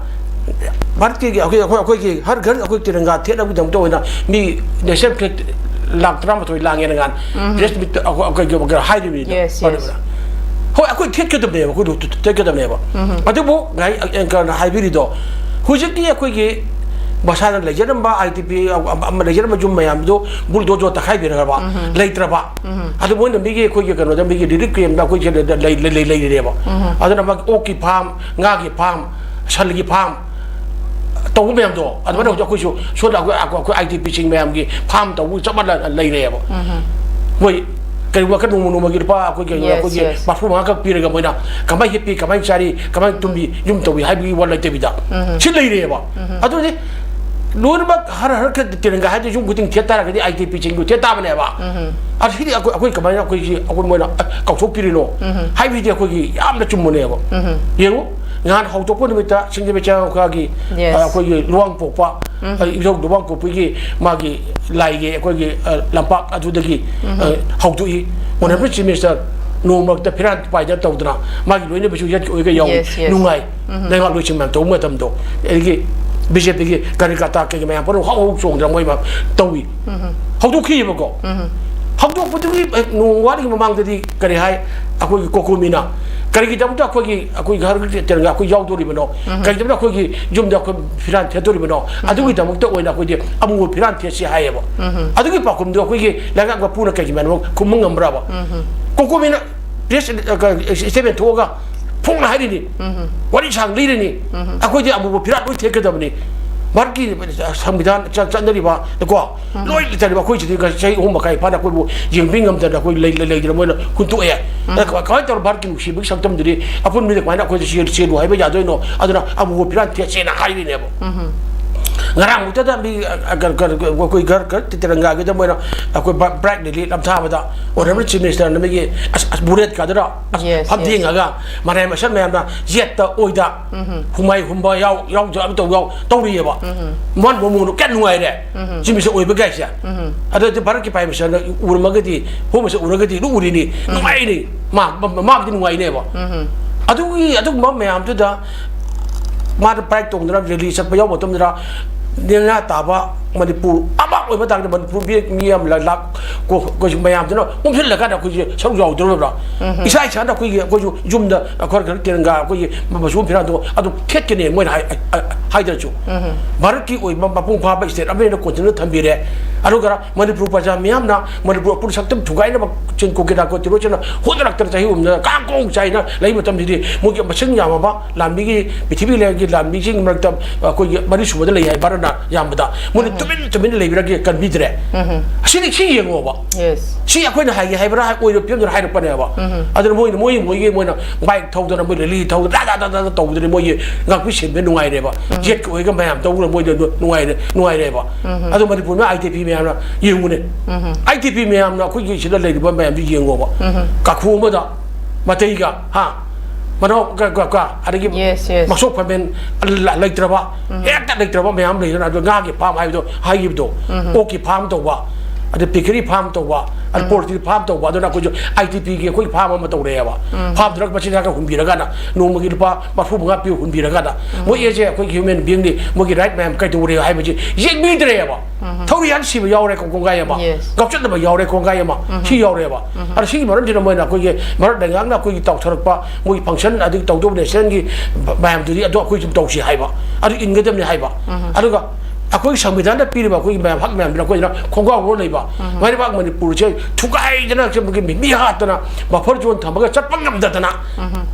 ꯚꯥꯔꯠꯀꯤ ꯑꯩꯈꯣꯏ ꯑꯩꯈꯣꯏ ꯑꯩꯈꯣꯏꯒꯤ ꯍꯔ ꯘꯔ ꯑꯩꯈꯣꯏ ꯇꯤꯔꯪꯒꯥ ꯊꯦꯠꯅꯕꯒꯤꯗꯃꯛꯇ ꯑꯣꯏꯅ ꯃꯤ ꯅꯦꯁꯅꯦꯜ ꯐ꯭ꯂꯦꯒ ꯂꯥꯛ ꯇꯔꯥꯃꯥꯊꯣꯏ ꯂꯥꯡꯉꯦꯅ ꯉꯥꯟ ꯄ꯭ꯔꯦꯁ ꯃꯤꯠꯇ ꯑꯩꯈꯣꯏ ꯑꯩꯈꯣꯏꯒꯤ ꯍꯥꯏꯔꯤꯕꯅꯤꯗꯣ꯫ Yes, yes. ꯍꯣꯏ, ꯑꯩꯈꯣꯏ ꯊꯦꯠꯀꯗꯕꯅꯦꯕ, ꯑꯩꯈꯣꯏ ꯊꯦꯠꯀꯗꯕꯅꯦꯕ꯫ ꯑꯗꯨꯕꯨ ꯉꯥꯏ ꯑꯦꯡꯀꯔꯅ ꯍꯥꯏꯕꯤꯔꯤꯗꯣ, ꯍꯧꯖꯤꯛꯀꯤ ꯑꯩꯈꯣꯏꯒꯤ ꯃꯁꯥꯅ ꯂꯩꯖꯔꯝꯕ ꯑꯥꯏ ꯇꯤ ꯄꯤ ꯑꯃ ꯂꯩꯖꯔꯝꯕ ꯌꯨꯝ ꯃꯌꯥꯝꯗꯨ ꯕꯨꯜꯗꯣꯖꯔ ꯇꯛꯈꯥꯏꯕꯤꯔꯒ ꯂꯩꯇ꯭ꯔꯕ꯫ ꯑꯗꯨ ꯃꯣꯏꯅ ꯃꯤꯒꯤ ꯑꯩꯈꯣꯏꯒꯤ ꯀꯩꯅꯣꯗ ꯃꯤꯒꯤ ꯔꯤꯂꯤꯐ ꯀꯦꯝꯗ ꯑꯩꯈꯣꯏꯁꯦ ꯂꯩ- ꯂꯩ- ꯂꯩ- ꯂꯩꯔꯤꯅꯦꯕ꯫ ꯑꯗꯨꯅ ꯃꯥꯒꯤ ꯑꯣꯛꯀꯤ ꯐꯥꯝ, ꯉꯥꯒꯤ ꯐꯥꯝ, ꯁꯟꯒꯤ ꯐꯥꯝ ꯇꯧꯕ ꯃꯌꯥꯝꯗꯣ ꯑꯗꯨꯃꯥꯏꯅ ꯍꯧꯖꯤꯛ ꯑꯩꯈꯣꯏꯁꯨ ꯁꯣꯝꯗ ꯑꯩꯈꯣꯏ ꯑꯩꯈꯣꯏ ꯑꯥꯏ ꯇꯤ ꯄꯤꯁꯤꯡ ꯃꯌꯥꯝꯒꯤ ꯐꯥꯝ ꯇꯧꯕ ꯆꯞ ꯃꯥꯟꯅ ꯂꯩꯔꯦꯕ꯫ ꯃꯣꯏ ꯀꯔꯤꯒꯨꯝꯕ ꯈꯔ ꯅꯣꯡꯃ ꯅꯣꯡꯃꯒꯤ ꯂꯨꯄꯥ ꯑꯩꯈꯣꯏꯒꯤ Yes, ꯑꯩꯈꯣꯏꯒꯤ yes. ꯕꯥꯐꯨ ꯃꯉꯥꯈꯛ ꯄꯤꯔꯒ ꯃꯣꯏꯅ ꯀꯃꯥꯏꯅ ꯍꯤꯞꯄꯤ, ꯀꯃꯥꯏꯅ ꯆꯥꯔꯤ, ꯀꯃꯥꯏꯅ ꯇꯨꯝꯕꯤ, ꯌꯨꯝ ꯇꯧꯕꯤ ꯍꯥꯏꯕꯒꯤ ꯋꯥ ꯂꯩꯇꯕꯤꯗ ꯁꯤ ꯂꯩꯔꯦꯕ꯫ ꯑꯗꯨꯗꯤ ꯂꯣꯏꯅꯃꯛ ꯍꯔ ꯍꯔ ꯈꯔ ꯇꯤꯔꯪꯒꯥ ꯍꯥꯏꯗꯤ ꯌꯨꯝ ꯈꯨꯗꯤꯡ ꯊꯦꯠ ꯇꯥꯔꯒꯗꯤ ꯑꯥꯏ ꯇꯤ ꯄꯤꯁꯤꯡꯗꯨ ꯊꯦꯠ ꯇꯥꯕꯅꯦꯕ꯫ ꯑꯗꯨ ꯁꯤꯗꯤ ꯑꯩꯈꯣꯏ ꯑꯩꯈꯣꯏ ꯀꯃꯥꯏꯅ ꯑꯩꯈꯣꯏꯁꯤ ꯑꯩꯈꯣꯏ ꯃꯣꯏꯅ ꯑ, ꯀꯥꯎꯊꯣꯛꯄꯤꯔꯤꯅꯣ ꯍꯥꯏꯕꯁꯤꯗꯤ ꯑꯩꯈꯣꯏꯒꯤ ꯌꯥꯝꯅ ꯆꯨꯝꯕꯅꯦꯕ꯫ ꯌꯦꯡꯉꯨ, ꯉꯍꯥꯟ ꯍꯧꯗꯣꯛꯄ ꯅꯨꯃꯤꯠꯇ ꯁꯤꯡꯖꯃꯩ ꯆꯩꯔꯥꯡꯈꯥꯒꯤ Yes. ꯑ, ꯑꯩꯈꯣꯏꯒꯤ ꯂꯨꯋꯥꯡꯄꯣꯛꯄ ꯑ, ꯏꯙꯧ ꯂꯨꯋꯥꯡꯄꯣꯛꯄꯒꯤ ꯃꯥꯒꯤ ꯂꯥꯏꯒꯤ ꯑꯩꯈꯣꯏꯒꯤ ꯑ, ꯂꯝꯄꯥꯛ ꯑꯗꯨꯗꯒꯤ ꯑ, ꯍꯧꯗꯣꯛꯏ꯫ Honourable Chief Minister ꯅꯣꯡꯃ ꯃꯔꯛꯇ ꯐꯤꯔꯥꯟ ꯄꯥꯏꯗꯅ ꯇꯧꯗꯅ ꯃꯥꯒꯤ ꯂꯣꯏꯅꯕꯁꯨ ꯌꯦꯠꯀꯤ ꯑꯣꯏꯒ ꯌꯥꯎꯏ꯫ Yes, yes. ꯅꯨꯡꯉꯥꯏ꯫ ꯂꯩꯉꯥꯛ ꯂꯣꯏꯁꯤꯡ ꯃꯌꯥꯝ ꯇꯧꯕ ꯃꯇꯝꯗꯣ ꯑꯗꯒꯤ ꯕꯤ ꯖꯦ ꯄꯤꯒꯤ ꯀꯥꯔꯤꯀꯥꯇꯥ ꯀꯩꯀꯩ ꯃꯌꯥꯝ ꯄꯨꯝꯅꯃꯛ ꯍꯧ ꯍꯧ ꯆꯣꯡꯗꯅ ꯃꯣꯏ ꯃꯌꯥꯝ ꯇꯧꯏ꯫ ꯍꯧꯗꯣꯛꯈꯤꯑꯕꯀꯣ꯫ ꯍꯧꯗꯣꯛꯄꯗꯨꯒꯤ ꯍꯦꯛ ꯅꯣꯡ ꯋꯥꯠꯂꯤꯉꯩ ꯃꯃꯥꯡꯗꯗꯤ ꯀꯔꯤ ꯍꯥꯏ? ꯑꯩꯈꯣꯏꯒꯤ ꯀꯣꯀꯣꯃꯤꯅ ꯀꯔꯤꯒꯤꯗꯃꯛꯇ ꯑꯩꯈꯣꯏꯒꯤ ꯑꯩꯈꯣꯏꯒꯤ ꯍꯔ ꯇꯤꯔꯪꯒꯥ ꯑꯩꯈꯣꯏ ꯌꯥꯎꯗꯣꯔꯤꯕꯅꯣ? ꯀꯔꯤꯒꯤꯗꯃꯛꯇ ꯑꯩꯈꯣꯏꯒꯤ ꯌꯨꯝꯗ ꯑꯩꯈꯣꯏ ꯐꯤꯔꯥꯟ ꯊꯦꯠꯇꯣꯔꯤꯕꯅꯣ? ꯑꯗꯨꯒꯤꯗꯃꯛꯇ ꯑꯣꯏꯅ ꯑꯩꯈꯣꯏꯗꯤ ꯑꯃꯨꯕ ꯐꯤꯔꯥꯟ ꯊꯦꯠꯁꯤ ꯍꯥꯏꯌꯦꯕ꯫ ꯑꯗꯨꯒꯤ ꯄꯥꯎꯈꯨꯝꯗꯨ ꯑꯩꯈꯣꯏꯒꯤ ꯂꯩꯉꯥꯛ ꯃꯄꯨꯅ ꯀꯩꯒꯤ ꯃꯔꯝ ꯈꯨꯝꯕ ꯉꯝꯕ꯭ꯔꯕ? ꯀꯣꯀꯣꯃꯤꯅ ꯄ꯭ꯔꯦꯁ ꯁ꯭ꯇꯦꯠꯃꯦꯟ ꯊꯣꯛꯑꯒ ꯐꯣꯡꯅ ꯍꯥꯏꯔꯤꯅꯤ꯫ ꯋꯥꯔꯤ ꯁꯥꯡ ꯂꯤꯔꯤꯅꯤ꯫ ꯑꯩꯈꯣꯏꯗꯤ ꯑꯃꯨꯕ ꯐꯤꯔꯥꯠ ꯂꯣꯏ ꯊꯦꯠꯀꯗꯕꯅꯤ꯫ ꯚꯥꯔꯠꯀꯤ ꯁꯪꯕꯤꯙꯥꯟ ꯆ- ꯆꯠꯅꯔꯤꯕ ꯀꯣ ꯂꯣꯏ ꯂꯩꯇꯔꯤꯕ ꯑꯩꯈꯣꯏꯁꯤꯗꯤ ꯉꯁꯤ ꯆꯍꯤ ꯑꯍꯨꯝ ꯃꯈꯥꯏ ꯐꯥꯅ ꯑꯩꯈꯣꯏꯕꯨ ꯌꯦꯡꯕꯤ ꯉꯝꯗꯅ ꯑꯩꯈꯣꯏ ꯂꯩ- ꯂꯩ- ꯂꯩꯗꯅ ꯃꯣꯏꯅ ꯍꯨꯟꯇꯣꯛꯑꯦ꯫ ꯑꯗ ꯀꯃꯥꯏ- ꯀꯃꯥꯏꯅ ꯇꯧꯔ ꯚꯥꯔꯠꯀꯤ ꯅꯨꯡꯁꯤꯕꯒꯤ ꯁꯛꯇꯝꯗꯨꯗꯤ ꯑꯄꯨꯟꯕꯗ ꯀꯃꯥꯏꯅ ꯑꯩꯈꯣꯏꯗ ꯆꯦꯜ- ꯆꯦꯜꯂꯨ ꯍꯥꯏꯕ ꯌꯥꯗꯣꯏꯅꯣ? ꯑꯗꯨꯅ ꯑꯃꯨꯕ ꯐꯤꯔꯥꯟ ꯊꯦꯠꯁꯦꯅ ꯍꯥꯏꯔꯤꯅꯦꯕ꯫ ꯉꯔꯥꯡꯃꯨꯛꯇꯗ ꯃꯤ ꯑ, ꯑ, ꯀ- ꯀ- ꯀ- ꯑꯩꯈꯣꯏ ꯒꯔ ꯒꯔ ꯇꯤꯔꯪꯒꯥꯒꯤꯗ ꯃꯣꯏꯅ ꯑꯩꯈꯣꯏ ꯕ- ꯕ꯭ꯔꯥꯏꯠ ꯂꯤꯂꯤ ꯂꯝꯊꯥꯕꯗ ꯑꯣꯅꯔꯦꯕꯜ ꯆꯤꯐ ꯃꯤꯅꯤꯁꯇꯔꯅ ꯃꯤꯒꯤ ꯑꯁ- ꯑꯁ ꯕꯨꯔꯦꯠ ꯀꯥꯗꯨꯔ ꯑꯁ Yes, ꯐꯝ yes. ꯊꯦꯡꯉꯒ ꯃꯔꯥꯏ ꯃꯁꯟ ꯃꯌꯥꯝꯅ ꯌꯦꯠꯇ ꯑꯣꯏꯗ ꯍꯨꯃꯥꯏ ꯍꯨꯝꯕ ꯌꯥꯎ ꯌꯥꯎꯗ ꯑꯃ ꯇꯧ ꯌꯥꯎ ꯇꯧꯔꯤꯑꯕ ꯃꯣꯟ ꯃꯣꯃꯣꯟꯗꯣ ꯀꯌꯥ ꯅꯨꯡꯉꯥꯏꯔꯦ ꯆꯤꯐ ꯃꯤꯅꯤꯁꯇꯔ ꯑꯣꯏꯕ ꯒꯥꯏꯁꯦ ꯑꯗꯨꯗꯤ ꯚꯥꯔꯠꯀꯤ ꯄ꯭ꯔꯥꯏꯝ ꯃꯤꯅꯤꯁꯇꯔꯅ ꯎꯔꯝꯃꯒꯗꯤ ꯍꯣꯝ ꯃꯤꯅꯤꯁꯇꯔ ꯎꯔꯒꯗꯤ ꯑꯗꯨ ꯎꯔꯤꯅꯤ ꯅꯨꯡꯉꯥꯏꯅꯤ ꯃꯥ ꯃꯥ- ꯃꯥꯕꯨꯗꯤ ꯅꯨꯡꯉꯥꯏꯅꯦꯕ ꯑꯗꯨꯒꯤ ꯑꯗꯨꯒꯨꯝꯕ ꯃꯌꯥꯝꯗꯨꯗ ꯃꯥꯅ ꯕ꯭ꯔꯥꯏꯠ ꯇꯧꯗꯅ ꯔꯦꯂꯤ ꯆꯠꯄ ꯌꯥꯎꯕ ꯃꯇꯝꯗ ꯅꯦꯅꯥ ꯇꯥꯕ ꯃꯅꯤꯄꯨꯔ ꯑꯃ ꯑꯣꯏꯕ ꯇꯥꯔꯒꯗꯤ ꯃꯅꯤꯄꯨꯔ ꯃꯤ ꯃꯤ ꯌꯥꯝ ꯂꯥꯛ ꯂꯥꯛ ꯀꯣ- ꯑꯩꯈꯣꯏꯁꯨ ꯃꯌꯥꯝꯗꯨꯅ ꯄꯨꯟꯁꯤꯜꯂꯀꯥꯟꯗ ꯑꯩꯈꯣꯏꯁꯦ ꯁꯔꯨꯛ ꯌꯥꯎꯗꯧꯔꯕ꯭ꯔꯥ ꯏꯁꯥ ꯏꯁꯥꯅ ꯑꯩꯈꯣꯏꯒꯤ ꯑꯩꯈꯣꯏꯁꯨ ꯌꯨꯝꯗ ꯈꯔ ꯈꯔ ꯇꯤꯔꯪꯒꯥ ꯑꯩꯈꯣꯏꯒꯤ ꯃꯆꯨ ꯐꯤꯔꯥꯟꯗꯣ ꯑꯗꯨꯝ ꯊꯦꯠꯀꯅꯤ ꯃꯣꯏꯅ ꯍꯥꯏ- ꯍꯥꯏ- ꯍꯥꯏꯗ꯭ꯔꯁꯨ ꯚꯥꯔꯠꯀꯤ ꯑꯣꯏꯕ ꯃꯄꯨꯡ ꯐꯥꯕ ꯁ꯭ꯇꯦꯠ ꯑꯃ ꯑꯣꯏꯅ ꯀꯣꯟꯁꯤꯟꯅ ꯊꯝꯕꯤꯔꯦ ꯑꯗꯨꯒ ꯃꯅꯤꯄꯨꯔ ꯄ꯭ꯔꯖꯥ ꯃꯤꯌꯥꯝꯅ ꯃꯅꯤꯄꯨꯔ ꯑꯄꯨꯟ ꯁꯛꯇꯝ ꯊꯨꯒꯥꯏꯅꯕ ꯆꯤꯟ ꯀꯣꯀꯤꯗꯥ ꯀꯣꯇꯤꯔꯣ ꯆꯤꯟꯅ ꯍꯣꯠꯅꯔꯛꯇꯅ ꯆꯍꯤ ꯍꯨꯝꯗ ꯀꯥꯡ ꯀꯣꯡ ꯆꯥꯏꯅ ꯂꯩ ꯃꯇꯝꯁꯤꯗꯤ ꯃꯣꯏꯒꯤ ꯃꯁꯤꯡ ꯌꯥꯝꯃꯕ ꯂꯥꯟꯃꯤꯒꯤ ꯄ꯭ꯔꯤꯊꯤꯕꯤ ꯂꯩꯔꯒꯤ ꯂꯥꯟꯃꯤꯁꯤꯡꯒꯤ ꯃꯔꯛꯇ ꯑꯩꯈꯣꯏꯒꯤ ꯃꯔꯤꯁꯨꯕꯗ ꯂꯩ ꯍꯥꯏ ꯚꯥꯔꯠꯅ ꯌꯥꯝꯕꯗ ꯃꯣꯏꯅ ꯇꯨꯃꯤꯟ ꯇꯨꯃꯤꯟꯅ ꯂꯩꯕꯤꯔꯒꯦ ꯀꯟꯕꯤꯗ꯭ꯔꯦ ꯑꯁꯤꯗꯤ ꯁꯤ ꯌꯦꯡꯉꯣꯕ Yes. ꯁꯤ ꯑꯩꯈꯣꯏꯅ ꯍꯥꯏꯒꯦ ꯍꯥꯏꯕ꯭ꯔꯥ ꯑꯣꯏꯔꯣ ꯐꯤꯕꯝꯗꯨꯅ ꯍꯥꯏꯔꯛꯄꯅꯦꯕ ꯑꯗꯨꯅ ꯃꯣꯏꯅ ꯃꯣꯏ ꯃꯣꯏꯒꯤ ꯃꯣꯏꯅ ꯕꯥꯏꯛ ꯊꯧꯗꯅ ꯃꯣꯏ ꯔꯦꯂꯤ ꯊꯧꯗꯅ ꯗꯥ ꯗꯥ ꯗꯥ ꯗꯥ ꯇꯧꯕꯗꯨꯅ ꯃꯣꯏꯒꯤ ꯉꯥꯛꯄꯤ ꯁꯦꯟꯕ ꯅꯨꯡꯉꯥꯏꯔꯦꯕ ꯖꯦꯠꯀ ꯑꯣꯏꯒ ꯃꯌꯥꯝ ꯇꯧꯗꯅ ꯃꯣꯏꯗ ꯅꯨꯡꯉꯥꯏꯔꯦ ꯅꯨꯡꯉꯥꯏꯔꯦꯕ ꯑꯗꯣ ꯃꯅꯤꯄꯨꯔ ꯃꯌꯥꯝ ꯑꯥꯏ ꯇꯤ ꯄꯤ ꯃꯌꯥꯝꯅ ꯌꯦꯡꯉꯨꯅꯦ ꯑꯥꯏ ꯇꯤ ꯄꯤ ꯃꯌꯥꯝꯅ ꯑꯩꯈꯣꯏꯒꯤ ꯁꯤꯗ ꯂꯩꯔꯤꯕ ꯃꯌꯥꯝꯗꯨ ꯌꯦꯡꯉꯣꯕ ꯀꯥꯈꯨ ꯑꯃꯗ ꯃꯇꯩꯒ ꯍꯥ ꯃꯅꯥꯎ ꯀ- ꯀ- ꯀ- ꯑꯗꯒꯤ Yes, yes. ꯃꯁꯣꯛ ꯐꯃꯦꯟ ꯂ- ꯂꯩꯇ꯭ꯔꯕ ꯍꯦꯛꯇ ꯂꯩꯇ꯭ꯔꯕ ꯃꯌꯥꯝ ꯂꯩꯗꯅ ꯑꯗꯣ ꯉꯥꯒꯤ ꯐꯥꯝ ꯍꯥꯏꯕꯗꯣ ꯍꯥꯏꯈꯤꯕꯗꯣ ꯑꯣꯛꯀꯤ ꯐꯥꯝ ꯇꯧꯕ ꯑꯗ ꯄꯤꯀꯔꯤ ꯐꯥꯝ ꯇꯧꯕ ꯑꯗ ꯄꯣꯜꯇ꯭ꯔꯤ ꯐꯥꯝ ꯇꯧꯕ ꯑꯗꯨꯅ ꯑꯩꯈꯣꯏꯁꯨ ꯑꯥꯏ ꯇꯤ ꯄꯤꯒꯤ ꯑꯩꯈꯣꯏ ꯐꯥꯝ ꯑꯃ ꯇꯧꯔꯛꯑꯦꯕ ꯐꯥꯝꯗꯨꯗ ꯃꯆꯤꯟꯖꯥꯛꯀ ꯍꯨꯟꯕꯤꯔꯀꯥꯟꯗ ꯅꯣꯡꯃꯒꯤ ꯂꯨꯄꯥ ꯃꯔꯐꯨ ꯃꯉꯥ ꯄꯤꯌꯨ ꯍꯨꯟꯕꯤꯔꯀꯥꯟꯗ ꯃꯣꯏ ꯑꯦꯁꯦ ꯑꯩꯈꯣꯏꯒꯤ ꯍ꯭ꯌꯨꯃꯦꯟ ꯕꯤꯡꯅꯤ ꯃꯣꯏꯒꯤ ꯔꯥꯏꯠ ꯃꯌꯥꯝ ꯀꯩꯗꯧꯔꯦ ꯍꯥꯏꯕꯁꯤ ꯌꯦꯡꯕꯤꯗ꯭ꯔꯦꯕ ꯊꯧꯔꯤ ꯍꯥꯟ ꯁꯤꯕ ꯌꯥꯎꯔꯦ ꯀꯣꯡꯒꯥꯏ ꯑꯃ Yes. ꯉꯥꯎꯆꯠꯅꯕ ꯌꯥꯎꯔꯦ ꯀꯣꯡꯒꯥꯏ ꯑꯃ ꯁꯤ ꯌꯥꯎꯔꯦꯕ ꯑꯗꯣ ꯁꯤꯒꯤ ꯃꯔꯝꯁꯤꯅ ꯃꯣꯏꯅ ꯑꯩꯈꯣꯏꯒꯤ ꯃꯔꯛ ꯂꯩꯉꯥꯛꯅ ꯑꯩꯈꯣꯏꯒꯤ ꯇꯧꯊꯔꯛꯄ ꯃꯣꯏꯒꯤ ꯐꯪꯁꯟ ꯑꯗꯒꯤ ꯇꯧꯗꯧꯕ ꯅꯦꯁꯅꯦꯜꯒꯤ ꯃꯌꯥꯝꯗꯨꯗꯤ ꯑꯗꯣ ꯑꯩꯈꯣꯏ ꯁꯨꯝ ꯇꯧꯁꯤ ꯍꯥꯏꯕ ꯑꯗꯨ ꯏꯟꯒꯗꯕꯅꯤ ꯍꯥꯏꯕ ꯑꯗꯨꯒ ꯑꯩꯈꯣꯏꯒꯤ ꯁꯪꯕꯤꯙꯥꯟꯗ ꯄꯤꯔꯤꯕ ꯑꯩꯈꯣꯏꯒꯤ ꯃꯌꯥꯝ ꯍꯛ ꯃꯌꯥꯝꯗꯨꯅ ꯑꯩꯈꯣꯏꯅ ꯈꯣꯡꯒꯥꯎ ꯂꯣꯟ ꯂꯩꯕ ꯃꯩꯔꯩꯕꯥꯛ ꯃꯅꯤꯄꯨꯔꯁꯦ ꯊꯨꯒꯥꯏꯗꯅ ꯃꯤ ꯍꯥꯠꯇꯅ ꯕꯐꯔ ꯖꯣꯟ ꯊꯝꯃꯒ ꯆꯠꯄ ꯉꯝꯗꯗꯅ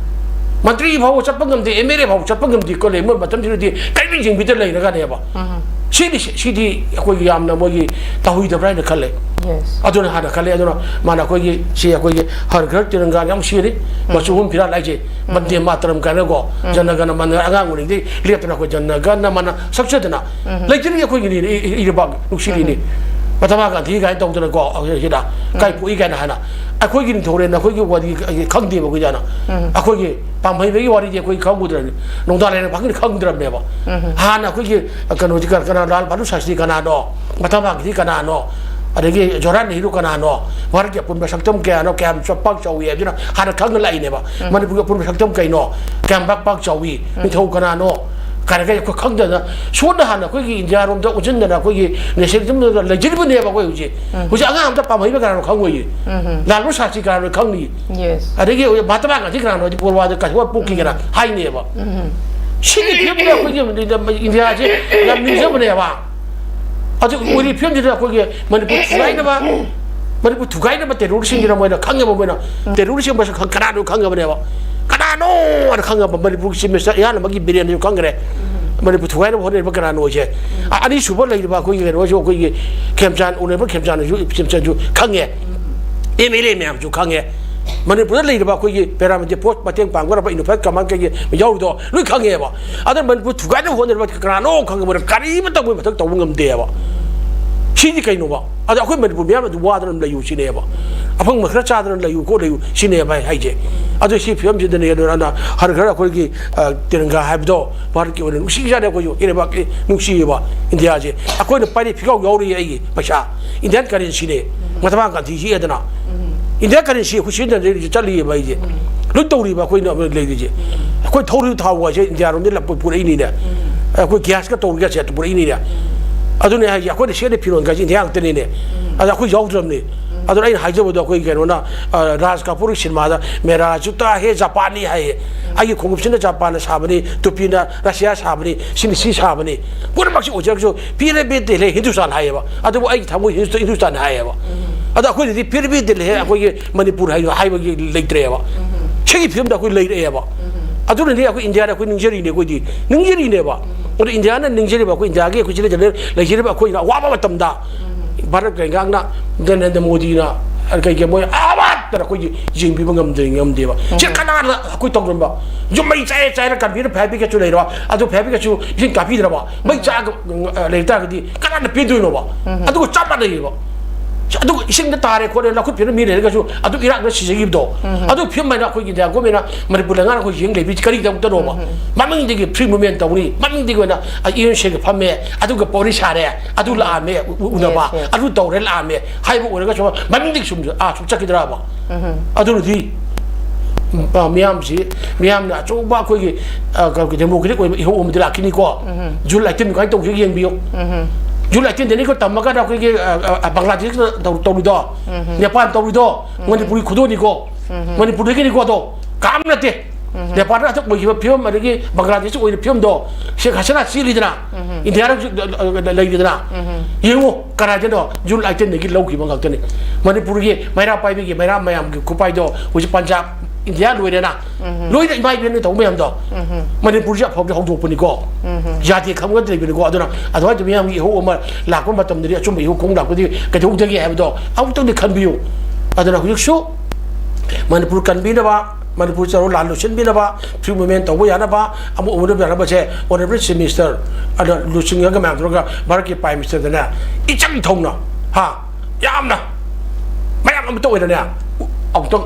ꯃꯟꯇ꯭ꯔꯤ ꯐꯥꯎꯕ ꯆꯠꯄ ꯉꯝꯗꯦ ꯑꯦꯝ ꯑꯦꯜ ꯑꯦ ꯐꯥꯎꯕ ꯆꯠꯄ ꯉꯝꯗꯦ ꯀꯣ ꯂꯩ ꯃꯣꯏ ꯃꯇꯝꯁꯤꯗꯗꯤ ꯀꯔꯤꯝ ꯌꯦꯡꯕꯤꯗ ꯂꯩꯔꯒꯅꯦꯕ ꯁꯤꯗꯤ ꯁꯤꯗꯤ ꯑꯩꯈꯣꯏꯒꯤ ꯌꯥꯝꯅ ꯃꯣꯏꯒꯤ ꯇꯧꯍꯩꯗꯕ꯭ꯔꯥ ꯍꯥꯏꯅ ꯈꯜꯂꯦ Yes. ꯑꯗꯨꯅ ꯍꯥꯟꯅ ꯈꯜꯂꯦ꯫ ꯑꯗꯨꯅ ꯃꯥꯅ ꯑꯩꯈꯣꯏꯒꯤ ꯁꯤ ꯑꯩꯈꯣꯏꯒꯤ ꯍꯔ ꯘꯔ ꯇꯤꯔꯪꯒꯥ ꯌꯥꯝ ꯁꯤꯔꯤ, ꯃꯆꯨ ꯑꯍꯨꯝ ꯐꯤꯔꯥꯜ ꯍꯥꯏꯁꯦ, ꯕꯟꯗꯦ ꯃꯥꯇꯔꯝ ꯀꯥꯏꯅꯀꯣ, ꯖꯅꯒꯅ ꯃꯅ, ꯑꯉꯥꯡ ꯑꯣꯏꯔꯤꯉꯩꯗꯩ ꯂꯦꯞꯇꯅ ꯑꯩꯈꯣꯏ ꯖꯅꯒꯅ ꯃꯅ ꯁꯛꯆꯗꯅ ꯂꯩꯖꯔꯤ ꯑꯩꯈꯣꯏꯒꯤꯅꯤ, ꯏ- ꯏ- ꯏꯔꯩꯕꯥꯛ ꯅꯨꯡꯁꯤꯔꯤꯅꯤ꯫ ꯃꯍꯥꯇꯃꯥ ꯒꯥꯟꯙꯤ ꯀꯥꯏꯅ ꯇꯧꯗꯅꯀꯣ, ꯁꯤꯗ ꯀꯥꯏ ꯄꯣꯛꯏ ꯀꯥꯏꯅ ꯍꯥꯏꯅ ꯑꯩꯈꯣꯏꯒꯤ ꯅꯤꯡꯊꯧꯔꯦꯜꯅ ꯑꯩꯈꯣꯏꯒꯤ ꯋꯥꯔꯤ ꯈꯪꯗꯦꯕ ꯑꯩꯈꯣꯏꯗꯤ꯫ ꯍꯥꯟꯅ ꯑꯩꯈꯣꯏꯒꯤ ꯄꯥꯝꯍꯩꯕꯒꯤ ꯋꯥꯔꯤꯗꯤ ꯑꯩꯈꯣꯏ ꯈꯪꯉꯨꯗ꯭ꯔꯅꯤ, ꯅꯣꯡꯗꯥ ꯂꯥꯏꯔꯦꯟ ꯐꯥꯒꯤꯅ ꯈꯪꯗ꯭ꯔꯕꯅꯦꯕ꯫ ꯍꯥꯟꯅ ꯑꯩꯈꯣꯏꯒꯤ ꯀꯩꯅꯣꯁꯤ ꯀ- ꯀꯅꯥ, ꯂꯥꯜ ꯕꯍꯥꯗꯨꯔ ꯁꯥꯁꯇ꯭ꯔꯤ ꯀꯅꯥꯅꯣ, ꯃꯍꯥꯇꯃꯥ ꯒꯥꯟꯙꯤ ꯀꯅꯥꯅꯣ, ꯑꯗꯒꯤ ꯖꯋꯥꯍꯔꯂꯥꯜ ꯅꯦꯍꯔꯨ ꯀꯅꯥꯅꯣ, ꯚꯥꯔꯠꯀꯤ ꯑꯄꯨꯟꯕ ꯁꯛꯇꯝ ꯀꯌꯥꯅꯣ, ꯀꯌꯥꯝ ꯆ- ꯄꯥꯛ ꯆꯥꯎꯏ ꯍꯥꯏꯕꯗꯨꯅ ꯍꯥꯟꯅ ꯈꯪꯅ ꯂꯥꯛꯏꯅꯦꯕ꯫ ꯃꯅꯤꯄꯨꯔꯒꯤ ꯑꯄꯨꯟꯕ ꯁꯛꯇꯝ ꯀꯩꯅꯣ, ꯀꯌꯥꯝ ꯄꯥꯛ ꯄꯥꯛ ꯆꯥꯎꯏ, ꯅꯤꯡꯊꯧ ꯀꯅꯥꯅꯣ ꯀꯥꯏꯅꯒ ꯑꯩꯈꯣꯏ ꯈꯪꯗꯅ ꯁꯣꯟꯅ ꯍꯥꯟꯅ ꯑꯩꯈꯣꯏꯒꯤ ꯏꯟꯗꯤꯌꯥꯔꯣꯝꯗ ꯑꯣꯟꯁꯤꯟꯗꯅ ꯑꯩꯈꯣꯏꯒꯤ ꯅꯦꯁꯅꯦꯂꯤꯖꯝꯗ ꯂꯩꯖꯔꯤꯕꯅꯦꯕ ꯑꯩꯈꯣꯏ ꯍꯧꯖꯤꯛ꯫ ꯍꯧꯖꯤꯛ ꯑꯉꯥꯡ ꯑꯝꯇ ꯄꯥꯝꯍꯩꯕ ꯀꯅꯥꯅꯣ ꯈꯪꯉꯣꯏꯌꯦ꯫ ꯂꯥꯜ ꯕꯍꯥꯗꯨꯔ ꯁꯥꯁꯇ꯭ꯔꯤ ꯀꯅꯥꯅꯣ ꯈꯪꯅꯤ꯫ Yes. ꯑꯗꯒꯤ ꯃꯍꯥꯇꯃꯥ ꯒꯥꯟꯙꯤ ꯀꯅꯥꯅꯣ ꯍꯥꯏꯗꯤ ꯄꯣꯔꯋꯥꯗ ꯀꯩꯊꯧ ꯄꯣꯛꯈꯤꯒꯅ ꯍꯥꯏꯅꯦꯕ꯫ ꯁꯤꯒꯤ ꯐꯤꯕꯝꯗ ꯑꯩꯈꯣꯏꯒꯤ ꯏꯟꯗꯤꯌꯥꯁꯦ ꯌꯥꯝ ꯅꯤꯡꯖꯕꯅꯦꯕ꯫ ꯑꯗꯨ ꯑꯣꯏꯔꯤ ꯐꯤꯕꯝꯁꯤꯗ ꯑꯩꯈꯣꯏꯒꯤ ꯃꯅꯤꯄꯨꯔ ꯊꯨꯒꯥꯏꯅꯕ, ꯃꯅꯤꯄꯨꯔ ꯊꯨꯒꯥꯏꯅꯕ ꯇꯦꯔꯣꯔꯤꯁꯁꯤꯡꯁꯤꯅ ꯃꯣꯏꯅ ꯈꯪꯉꯦꯕ, ꯃꯣꯏꯅ ꯇꯦꯔꯣꯔꯤꯁꯁꯤꯡ ꯃꯁꯛ ꯈꯪ- ꯀꯅꯥꯅꯣ ꯈꯪꯉꯕꯅꯦꯕ꯫ ꯀꯅꯥꯅꯣ ꯍꯥꯏꯅ ꯈꯪꯉꯕ, ꯃꯅꯤꯄꯨꯔꯒꯤ ꯆꯤꯐ ꯃꯤꯅꯤꯁꯇꯔ ꯏꯍꯥꯟ ꯑꯃꯒꯤ ꯕꯤꯔꯦꯟꯁꯨ ꯈꯪꯈ꯭ꯔꯦ꯫ ꯃꯅꯤꯄꯨꯔ ꯊꯨꯒꯥꯏꯅꯕ ꯍꯣꯠꯅꯔꯤꯕ ꯀꯅꯥꯅꯣꯁꯦ꯫ ꯑ- ꯑꯅꯤꯁꯨꯕ ꯂꯩꯔꯤꯕ ꯑꯩꯈꯣꯏꯒꯤ ꯀꯩꯅꯣꯁꯨ, ꯑꯩꯈꯣꯏꯒꯤ ꯈꯦꯝꯆꯥꯟ, ꯑꯣꯅꯔꯦꯕꯜ ꯈꯦꯝꯆꯥꯟꯁꯨ, ꯈꯦꯝꯆꯥꯟꯁꯨ ꯈꯪꯉꯦ꯫ ꯑꯦꯝ ꯑꯦꯜ ꯑꯦ ꯃꯌꯥꯝꯁꯨ ꯈꯪꯉꯦ꯫ ꯃꯅꯤꯄꯨꯔꯗ ꯂꯩꯔꯤꯕ ꯑꯩꯈꯣꯏꯒꯤ ꯄꯦꯔꯥꯃꯤꯂꯤꯇꯔꯤ ꯐꯣꯔꯁ ꯃꯇꯦꯡ ꯄꯥꯡꯒꯗꯕ ꯏꯅꯣꯐꯦꯜ ꯀꯃꯥꯟ ꯀꯩꯒꯤ ꯌꯥꯎꯔꯤꯗꯣ ꯂꯣꯏ ꯈꯪꯉꯦꯕ꯫ ꯑꯗ ꯃꯅꯤꯄꯨꯔ ꯊꯨꯒꯥꯏꯅꯕ ꯍꯣꯠꯅꯔꯤꯕ ꯀꯅꯥꯅꯣ ꯈꯪꯉꯕ, ꯀꯔꯤꯃꯇ ꯃꯣꯏ ꯃꯊꯛ ꯇꯧꯕ ꯉꯝꯗꯦꯕ꯫ ꯁꯤꯗꯤ ꯀꯩꯅꯣꯕ? ꯑꯗ ꯑꯩꯈꯣꯏ ꯃꯅꯤꯄꯨꯔ ꯃꯤꯌꯥꯝ ꯑꯗꯨ ꯋꯥꯗꯅ ꯂꯩꯌꯨ ꯁꯤꯅꯦꯕ꯫ ꯑꯐꯪꯕ ꯈꯔ ꯆꯥꯗꯅ ꯂꯩꯌꯨ ꯀꯣ ꯂꯩꯌꯨ ꯁꯤꯅꯦꯕ ꯑꯩ ꯍꯥꯏꯁꯦ꯫ ꯑꯗꯨ ꯁꯤ ꯐꯤꯕꯝꯁꯤꯗꯅꯦ ꯑꯗꯨꯅ ꯍꯔ ꯍꯔ ꯑꯩꯈꯣꯏꯒꯤ, ꯑ, ꯇꯤꯔꯪꯒꯥ ꯍꯥꯏꯕꯗꯣ ꯚꯥꯔꯠꯀꯤ ꯑꯣꯏꯅ ꯅꯨꯡꯁꯤꯖꯥꯠꯅꯤ ꯑꯩꯈꯣꯏꯁꯨ, ꯏꯔꯩꯕꯥꯛꯀꯤ ꯅꯨꯡꯁꯤꯌꯦꯕ ꯏꯟꯗꯤꯌꯥꯁꯦ꯫ ꯑꯩꯈꯣꯏꯅ ꯄꯥꯏꯔꯤ ꯐꯤꯒꯥꯎ ꯌꯥꯎꯔꯤꯌꯦ ꯑꯩꯒꯤ ꯄꯩꯁꯥ꯫ Indian ꯀꯔꯦꯟꯁꯤꯅꯦ꯫ Mahatma Gandhi ꯌꯦꯛꯑꯦꯗꯅ꯫ Indian currency ꯑꯩꯈꯣꯏ ꯁꯤꯖꯤꯟꯅꯖꯔꯤꯁꯦ ꯆꯠꯂꯤꯑꯕ ꯑꯩꯁꯦ꯫ ꯂꯣꯏ ꯇꯧꯔꯤꯕ ꯑꯩꯈꯣꯏꯅ ꯂꯩꯔꯤꯁꯦ꯫ ꯑꯩꯈꯣꯏ ꯊꯧꯔꯤꯕ ꯊꯥꯎ ꯍꯥꯏꯁꯦ ꯏꯟꯗꯤꯌꯥꯔꯣꯝꯗꯒꯤ ꯂꯥꯛꯄ ꯄꯨꯔꯛꯏꯅꯤꯅꯦ꯫ ꯑꯩꯈꯣꯏ ꯒ꯭ꯌꯥꯁꯀ ꯇꯧꯔꯒꯁꯦ ꯄꯨꯔꯛꯏꯅꯤꯅꯦ꯫ ꯑꯗꯨꯅꯦ ꯍꯥꯏꯁꯦ, ꯑꯩꯈꯣꯏꯅ ꯁꯦꯠꯂꯤ ꯐꯤꯔꯣꯟꯒꯁꯦ ꯏꯟꯗꯤꯌꯥ ꯉꯥꯛꯇꯅꯤꯅꯦ꯫ ꯑꯗ ꯑꯩꯈꯣꯏ ꯌꯥꯎꯗ꯭ꯔꯕꯅꯤ꯫ ꯑꯗꯨꯅ ꯑꯩꯅ ꯍꯥꯏꯖꯕꯗꯣ ꯑꯩꯈꯣꯏ ꯀꯩꯅꯣꯅ, ꯑ, ꯔꯥꯖ ꯀꯥꯄꯨꯔꯒꯤ ꯁꯤꯅꯦꯃꯥꯗ "ꯃꯦꯔꯥ ꯖꯨꯇꯥ ꯍꯦ ꯖꯄꯥꯅꯤ" ꯍꯥꯏꯌꯦ꯫ "ꯑꯩꯒꯤ ꯈꯣꯡꯎꯞꯁꯤꯅ ꯖꯄꯥꯟꯅ ꯁꯥꯕꯅꯤ, ꯇꯨꯄꯤꯅ ꯔꯁꯤꯌꯥ ꯁꯥꯕꯅꯤ, ꯁꯤꯅ ꯁꯤ ꯁꯥꯕꯅꯤ"꯫ ꯄꯨꯝꯅꯃꯛꯁꯤ ꯑꯣꯏꯖꯔꯒꯁꯨ "ꯐꯤꯔ ꯚꯤ ꯗꯤꯜ ꯍꯦ ꯍꯤꯟꯗꯨꯁꯇꯥꯟ" ꯍꯥꯏꯌꯦꯕ꯫ ꯑꯗꯨꯕꯨ ꯑꯩꯒꯤ ꯊꯃꯣꯏ ꯍꯤꯟꯗꯨꯁꯇꯥꯟ ꯍꯥꯏꯌꯦꯕ꯫ ꯑꯗꯣ ꯑꯩꯈꯣꯏꯗꯗꯤ "ꯐꯤꯔ ꯚꯤ ꯗꯤꯜ ꯍꯦ ꯑꯩꯈꯣꯏꯒꯤ ꯃꯅꯤꯄꯨꯔ" ꯍꯥꯏ-, ꯍꯥꯏꯕꯒꯤ ꯂꯩꯇ꯭ꯔꯦꯕ꯫ ꯁꯤꯒꯤ ꯐꯤꯕꯝꯗ ꯑꯩꯈꯣꯏ ꯂꯩꯔꯛꯑꯦꯕ꯫ ꯑꯗꯨꯅꯅꯤ ꯑꯩꯈꯣꯏ ꯏꯟꯗꯤꯌꯥꯗ ꯑꯩꯈꯣꯏ ꯅꯤꯡꯖꯔꯤꯅꯦ, ꯑꯩꯈꯣꯏꯗꯤ ꯅꯤꯡꯖꯔꯤꯅꯦꯕ꯫ ꯑꯗꯣ ꯏꯟꯗꯤꯌꯥꯅ ꯅꯤꯡꯖꯔꯤꯕ, ꯑꯩꯈꯣꯏ ꯏꯟꯗꯤꯌꯥꯒꯤ ꯑꯩꯈꯣꯏ ꯁꯤꯗ ꯂꯩꯖꯔꯤꯕ ꯑꯩꯈꯣꯏꯅ ꯑꯋꯥꯕ ꯃꯇꯝꯗ ꯚꯥꯔꯠ ꯂꯩꯉꯥꯛꯅ, ꯅꯔꯦꯟꯗ꯭ꯔ ꯃꯣꯗꯤꯅ, ꯀꯩꯒꯤ ꯃꯣꯏ ꯑꯃꯠꯇꯅ ꯑꯩꯈꯣꯏꯒꯤ ꯌꯦꯡꯕꯤꯕ ꯉꯝꯗꯦ, ꯉꯝꯗꯦꯕ꯫ ꯁꯤ ꯀꯅꯥꯅ ꯑꯩꯈꯣꯏ ꯇꯧꯔꯝꯕ? ꯌꯨꯝ ꯃꯩ ꯆꯥꯏ ꯆꯥꯏꯅ ꯀꯟꯕꯤꯅ ꯐꯥꯏꯕꯤꯒꯁꯨ ꯂꯩꯔꯣ, ꯑꯗꯨ ꯐꯥꯏꯕꯤꯒꯁꯨ ꯏꯁꯤꯡ ꯀꯥꯞꯄꯤꯗ꯭ꯔꯕ? ꯃꯩ ꯆꯥꯒ ꯂꯩ ꯇꯥꯔꯒꯗꯤ ꯀꯅꯥꯅ ꯄꯦꯟꯗꯣꯏꯅꯣꯕ? ꯑꯗꯨꯒ ꯆꯞ ꯃꯥꯟꯅꯩꯌꯦꯕ꯫ ꯑꯗꯨꯒ ꯏꯁꯤꯡꯗ ꯇꯥꯔꯦ ꯈꯣꯠꯂꯦ, ꯂꯧꯈꯠꯄꯤꯅ ꯃꯤ ꯂꯩꯔꯒꯁꯨ ꯑꯗꯨ ꯏꯔꯥꯛꯅ ꯁꯤꯖꯈꯤꯕꯗꯣ, ꯑꯗꯨ ꯐꯤꯕꯝ ꯍꯥꯏꯅ ꯑꯩꯈꯣꯏꯒꯤ ꯏꯟꯗꯤꯌꯥ ꯒꯣꯔꯃꯦꯟꯅ ꯃꯅꯤꯄꯨꯔ ꯂꯩꯉꯥꯛꯅ ꯑꯩꯈꯣꯏ ꯌꯦꯡ ꯂꯩꯕꯤ ꯀꯔꯤꯒꯤꯗꯃꯛꯇꯅꯣꯕ? ꯃꯃꯤꯡꯗꯒꯤ free movement ꯇꯧꯅꯤ, ꯃꯃꯤꯡꯗꯒꯤ ꯑꯣꯏꯅ ꯏ ꯑꯦꯟ ꯁꯤꯒ ꯐꯝꯃꯦ, ꯑꯗꯨꯒ ꯄꯥꯎꯔꯤ ꯁꯥꯔꯦ, ꯑꯗꯨ ꯂꯥꯛꯑꯝꯃꯦ, ꯎ-, ꯎꯅꯕ, Yes, yes. ꯑꯗꯨ ꯇꯧꯔꯦ ꯂꯥꯛꯑꯝꯃꯦ ꯍꯥꯏꯕ ꯑꯣꯏꯔꯒꯁꯨ ꯃꯃꯤꯡꯗꯒꯤ ꯁꯨꯝ, ꯑꯥ, ꯁꯨꯝ ꯆꯠꯈꯤꯗ꯭ꯔꯕ? ꯑꯗꯨꯅꯗꯤ, ꯎꯝ, ꯑ, ꯃꯤꯌꯥꯝꯁꯤ, ꯃꯤꯌꯥꯝꯅ ꯑꯆꯧꯕ ꯑꯩꯈꯣꯏꯒꯤ, ꯑ, ꯀ-, democratic ꯑꯣꯏꯕ ꯏꯍꯧ ꯑꯃꯗꯤ ꯂꯥꯛꯈꯤꯅꯤꯀꯣ꯫ June eighteen ꯀꯃꯥꯏꯅ ꯇꯧꯈꯤꯒꯦ ꯌꯦꯡꯕꯤꯌꯨ꯫ June eighteen ꯗꯅꯤꯀꯣ ꯇꯝꯃꯒꯅ ꯑꯩꯈꯣꯏꯒꯤ, ꯑ, ꯑ, ꯑ, ꯕꯪꯒ꯭ꯂꯥꯗꯦꯁꯇ ꯇꯧ-, ꯇꯧꯔꯤꯗꯣ, ꯅꯦꯄꯥꯜ ꯇꯧꯔꯤꯗꯣ, ꯃꯅꯤꯄꯨꯔꯒꯤ ꯈꯨꯗꯣꯜꯅꯤꯀꯣ꯫ ꯃꯅꯤꯄꯨꯔꯗꯒꯤꯅꯤꯀꯣ ꯑꯗꯣ, ꯀꯅꯥꯝ ꯅꯠꯇꯦ꯫ ꯅꯦꯄꯥꯜꯗ ꯑꯊꯣꯛ ꯑꯣꯏꯈꯤꯕ ꯐꯤꯕꯝ, ꯑꯗꯒꯤ ꯕꯪꯒ꯭ꯂꯥꯗꯦꯁꯇ ꯑꯣꯏꯔꯤꯕ ꯐꯤꯕꯝꯗꯣ, ꯁꯦꯈ ꯍꯁꯤꯅꯥ ꯆꯦꯜꯂꯤꯗꯅ, ꯏꯟꯗꯤꯌꯥꯗ ꯍꯧꯖꯤꯛ, ꯑ, ꯑ, ꯂꯩꯔꯤꯗꯅ꯫ ꯌꯦꯡꯉꯨ, ꯀꯅꯥꯗꯅꯣ? June eighteen ꯗꯒꯤ ꯂꯧꯈꯤꯕ ꯉꯥꯛꯇꯅꯤ꯫ ꯃꯅꯤꯄꯨꯔꯒꯤ ꯃꯩꯔꯥ ꯄꯥꯏꯕꯤꯒꯤ ꯃꯩꯔꯥ ꯃꯌꯥꯝꯒꯤ ꯈꯨꯄꯥꯏꯗꯣ ꯍꯧꯖꯤꯛ ꯄꯟꯖꯥꯕ, ꯏꯟꯗꯤꯌꯥ ꯂꯣꯏꯔꯦꯅ꯫ ꯂꯣꯏꯅ ꯏꯃꯥ ꯏꯕꯦꯟꯅ ꯇꯧꯕ ꯃꯌꯥꯝꯗꯣ꯫ ꯃꯅꯤꯄꯨꯔꯁꯦ ꯑꯐꯕꯗ ꯍꯧꯗꯣꯛꯄꯅꯤꯀꯣ꯫ ꯌꯥꯗꯦ ꯈꯪꯕ ꯂꯩꯕꯅꯤꯀꯣ꯫ ꯑꯗꯨꯅ ꯑꯗꯨꯃꯥꯏꯅ ꯃꯤꯌꯥꯝꯒꯤ ꯏꯍꯧ ꯑꯃ ꯂꯥꯛꯄ ꯃꯇꯝꯗꯗꯤ ꯑꯆꯨꯝꯕ ꯏꯍꯧ ꯈꯣꯡ ꯂꯥꯛꯄꯗꯤ ꯀꯩꯗꯧꯗꯒꯦ ꯍꯥꯏꯕꯗꯣ ꯑꯃꯨꯛꯇꯪꯗꯤ ꯈꯟꯕꯤꯌꯨ꯫ ꯑꯗꯨꯅ ꯍꯧꯖꯤꯛꯁꯨ ꯃꯅꯤꯄꯨꯔ ꯀꯟꯕꯤꯅꯕ, ꯃꯅꯤꯄꯨꯔ ꯆꯠꯂꯣ ꯂꯥꯟ ꯂꯣꯏꯁꯤꯟꯕꯤꯅꯕ, free movement ꯇꯧꯕ ꯌꯥꯅꯕ, ꯑꯃ ꯎꯅꯕ ꯌꯥꯅꯕꯁꯦ Honourable Chief Minister ꯑꯗ ꯂꯨꯆꯤꯡꯉꯒ ꯃꯌꯥꯝꯗꯨꯒ ꯚꯥꯔꯠꯀꯤ Prime Ministerꯗꯅꯦ ꯏꯆꯪ ꯊꯧꯅ, ꯍꯥ, ꯌꯥꯝꯅ ꯃꯌꯥꯝ ꯑꯃꯇ ꯑꯣꯏꯅꯅꯦ, ꯑꯃꯨꯛꯇꯪ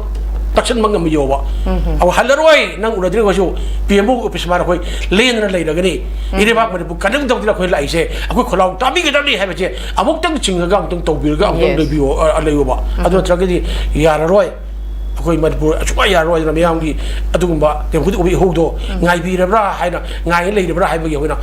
ꯇꯛꯁꯤꯟꯕ ꯉꯝꯕ ꯌꯧꯕ꯫ ꯑꯃꯨꯛ ꯍꯜꯂꯔꯣꯏ, ꯅꯪ ꯎꯅꯗ꯭ꯔꯤꯉꯩꯁꯨ P M O office ꯃꯥꯅ ꯑꯩꯈꯣꯏ ꯂꯦꯡꯗꯅ ꯂꯩꯔꯒꯅꯤ꯫ ꯏꯔꯩꯕꯥꯛ ꯃꯅꯤꯄꯨꯔ ꯀꯟꯅꯤꯡꯗꯕꯗꯨꯅ ꯑꯩꯈꯣꯏ ꯂꯥꯛꯏꯁꯦ, ꯑꯩꯈꯣꯏ ꯈꯣꯜꯂꯥꯎ ꯇꯥꯕꯤꯒꯗꯕꯅꯤ ꯍꯥꯏꯕꯁꯦ ꯑꯃꯨꯛꯇꯪ ꯆꯤꯡꯉꯒ ꯑꯃꯨꯛꯇꯪ ꯇꯧꯕꯤꯔꯒ ꯑꯃꯨꯛꯇꯪ Yes. ꯂꯩꯕꯤꯌꯣ, ꯑ, ꯂꯩꯌꯣꯕ꯫ ꯑꯗꯨ ꯅꯠꯇ꯭ꯔꯒꯗꯤ ꯌꯥꯔꯔꯣꯏ꯫ ꯑꯩꯈꯣꯏ ꯃꯅꯤꯄꯨꯔ ꯑꯁꯨꯛꯌꯥ ꯌꯥꯔꯔꯣꯏ꯫ ꯑꯗꯨꯅ ꯃꯤꯌꯥꯝꯒꯤ ꯑꯗꯨꯒꯨꯝꯕ ꯇꯦꯡꯈꯨꯠ ꯎꯕ ꯏꯍꯧꯗꯣ ꯉꯥꯏꯕꯤꯔꯕ꯭ꯔꯥ ꯍꯥꯏꯅ, ꯉꯥꯏ ꯂꯩꯔꯕ꯭ꯔꯥ ꯍꯥꯏꯕꯒꯤ ꯑꯩꯈꯣꯏꯅ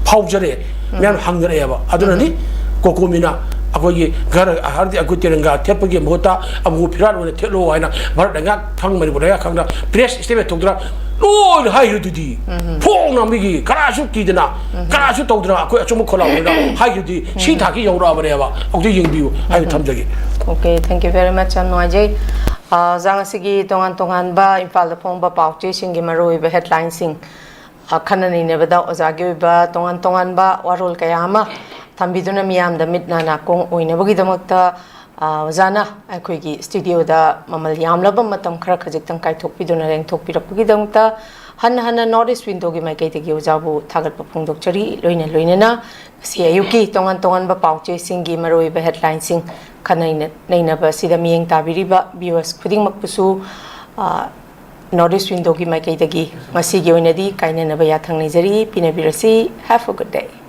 ꯐꯥꯎꯖꯔꯛꯑꯦ꯫ ꯃꯌꯥꯝ ꯍꯪꯅꯔꯛꯑꯦꯕ꯫ ꯑꯗꯨꯅꯅꯤ ꯀꯣꯀꯣꯃꯤꯅ ꯑꯩꯈꯣꯏꯒꯤ ꯘꯔ ꯍꯥꯏꯗꯤ ꯑꯩꯈꯣꯏ ꯇꯤꯔꯪꯒꯥ ꯊꯦꯠꯄꯒꯤ ꯃꯍꯨꯠꯇ ꯑꯃꯨꯕ ꯐꯤꯔꯥꯜ ꯑꯣꯏꯅ ꯊꯦꯠꯂꯣ ꯍꯥꯏꯅ ꯚꯥꯔꯠ ꯂꯩꯉꯥꯛ ꯊꯪ ꯃꯅꯤꯄꯨꯔ ꯂꯩꯉꯥꯛ ꯈꯪꯅ press statement ꯊꯣꯛꯇꯅ ꯂꯣꯏꯅ ꯍꯥꯏꯈ꯭ꯔꯗꯨꯗꯤ꯫ ꯐꯣꯡꯅ ꯃꯤꯒꯤ ꯀꯅꯥꯁꯨ ꯀꯤꯗꯅ, ꯀꯅꯥꯁꯨ ꯇꯧꯗꯅ ꯑꯩꯈꯣꯏ ꯑꯆꯨꯝꯕ ꯈꯣꯜꯂꯥꯎꯅ ꯍꯥꯏꯈ꯭ꯔꯗꯤ ꯁꯤ ꯊꯥꯛꯀꯤ ꯌꯧꯔꯛꯑꯕꯅꯦꯕ꯫ ꯑꯃꯨꯛꯇ ꯌꯦꯡꯕꯤꯌꯨ ꯍꯥꯏꯅ ꯊꯝꯖꯒꯦ꯫ Okay, thank you very much. ꯌꯥꯝ ꯅꯨꯡꯉꯥꯏꯖꯩ꯫ ꯑ, ꯑꯣꯖꯥ, ꯉꯁꯤꯒꯤ ꯇꯣꯉꯥꯟ ꯇꯣꯉꯥꯟꯕ ꯏꯝꯐꯥꯜꯗ ꯐꯣꯡꯕ ꯄꯥꯎ ꯆꯦꯁꯤꯡꯒꯤ ꯃꯔꯨꯑꯣꯏꯕ headlineꯁꯤꯡ, ꯑ, ꯈꯟꯅ ꯅꯩꯅꯕꯗ ꯑꯣꯖꯥꯒꯤ ꯑꯣꯏꯕ ꯇꯣꯉꯥꯟ ꯇꯣꯉꯥꯟꯕ ꯋꯥꯔꯣꯜ ꯀꯌꯥ ꯑꯃ ꯊꯝꯕꯤꯗꯨꯅ ꯃꯤꯌꯥꯝꯗ ꯃꯤꯠ ꯅꯥ ꯅꯥꯀꯣꯡ ꯑꯣꯏꯅꯕꯒꯤꯗꯃꯛꯇ, ꯑ, ꯑꯣꯖꯥꯅ ꯑꯩꯈꯣꯏꯒꯤ ꯁ꯭ꯇꯨꯗꯤꯑꯣꯗ ꯃꯃꯜ ꯌꯥꯝꯂꯕ ꯃꯇꯝ ꯈꯔ ꯈꯖꯤꯛꯇꯪ ꯀꯥꯏꯊꯣꯛꯄꯤꯗꯨꯅ ꯂꯦꯡꯊꯣꯛꯄꯤꯔꯛꯄꯒꯤꯗꯃꯛꯇ ꯍꯟꯅ ꯍꯟꯅ ꯅꯣꯔꯠ ꯏꯁ ꯋꯤꯟꯗꯣꯒꯤ ꯃꯥꯏꯀꯩꯗꯒꯤ ꯑꯣꯖꯥꯕꯨ ꯊꯥꯒꯠꯄ ꯐꯣꯡꯗꯣꯛꯆꯔꯤ꯫ ꯂꯣꯏꯅ ꯂꯣꯏꯅꯅ ꯉꯁꯤ ꯑꯌꯨꯛꯀꯤ ꯇꯣꯉꯥꯟ ꯇꯣꯉꯥꯟꯕ ꯄꯥꯎ ꯆꯦꯁꯤꯡꯒꯤ ꯃꯔꯨꯑꯣꯏꯕ ꯍꯦꯗꯂꯥꯏꯟꯁꯤꯡ ꯈꯟꯅ ꯅꯩꯅꯕ ꯑꯁꯤꯗ ꯃꯤꯠꯌꯦꯡ ꯇꯥꯕꯤꯔꯤꯕ ꯚ꯭ꯌꯨꯋꯔꯁ ꯈꯨꯗꯤꯡꯃꯛꯄꯨꯁꯨ, ꯑ, ꯅꯣꯔꯠ ꯏꯁ ꯋꯤꯟꯗꯣꯒꯤ ꯃꯥꯏꯀꯩꯗꯒꯤ ꯉꯁꯤꯒꯤ ꯑꯣꯏꯅꯗꯤ ꯀꯥꯏꯅꯅꯕ ꯌꯥꯊꯪ ꯅꯤꯖꯔꯤ꯫ ꯄꯤꯅꯕꯤꯔꯁꯤ꯫ Have a good day꯫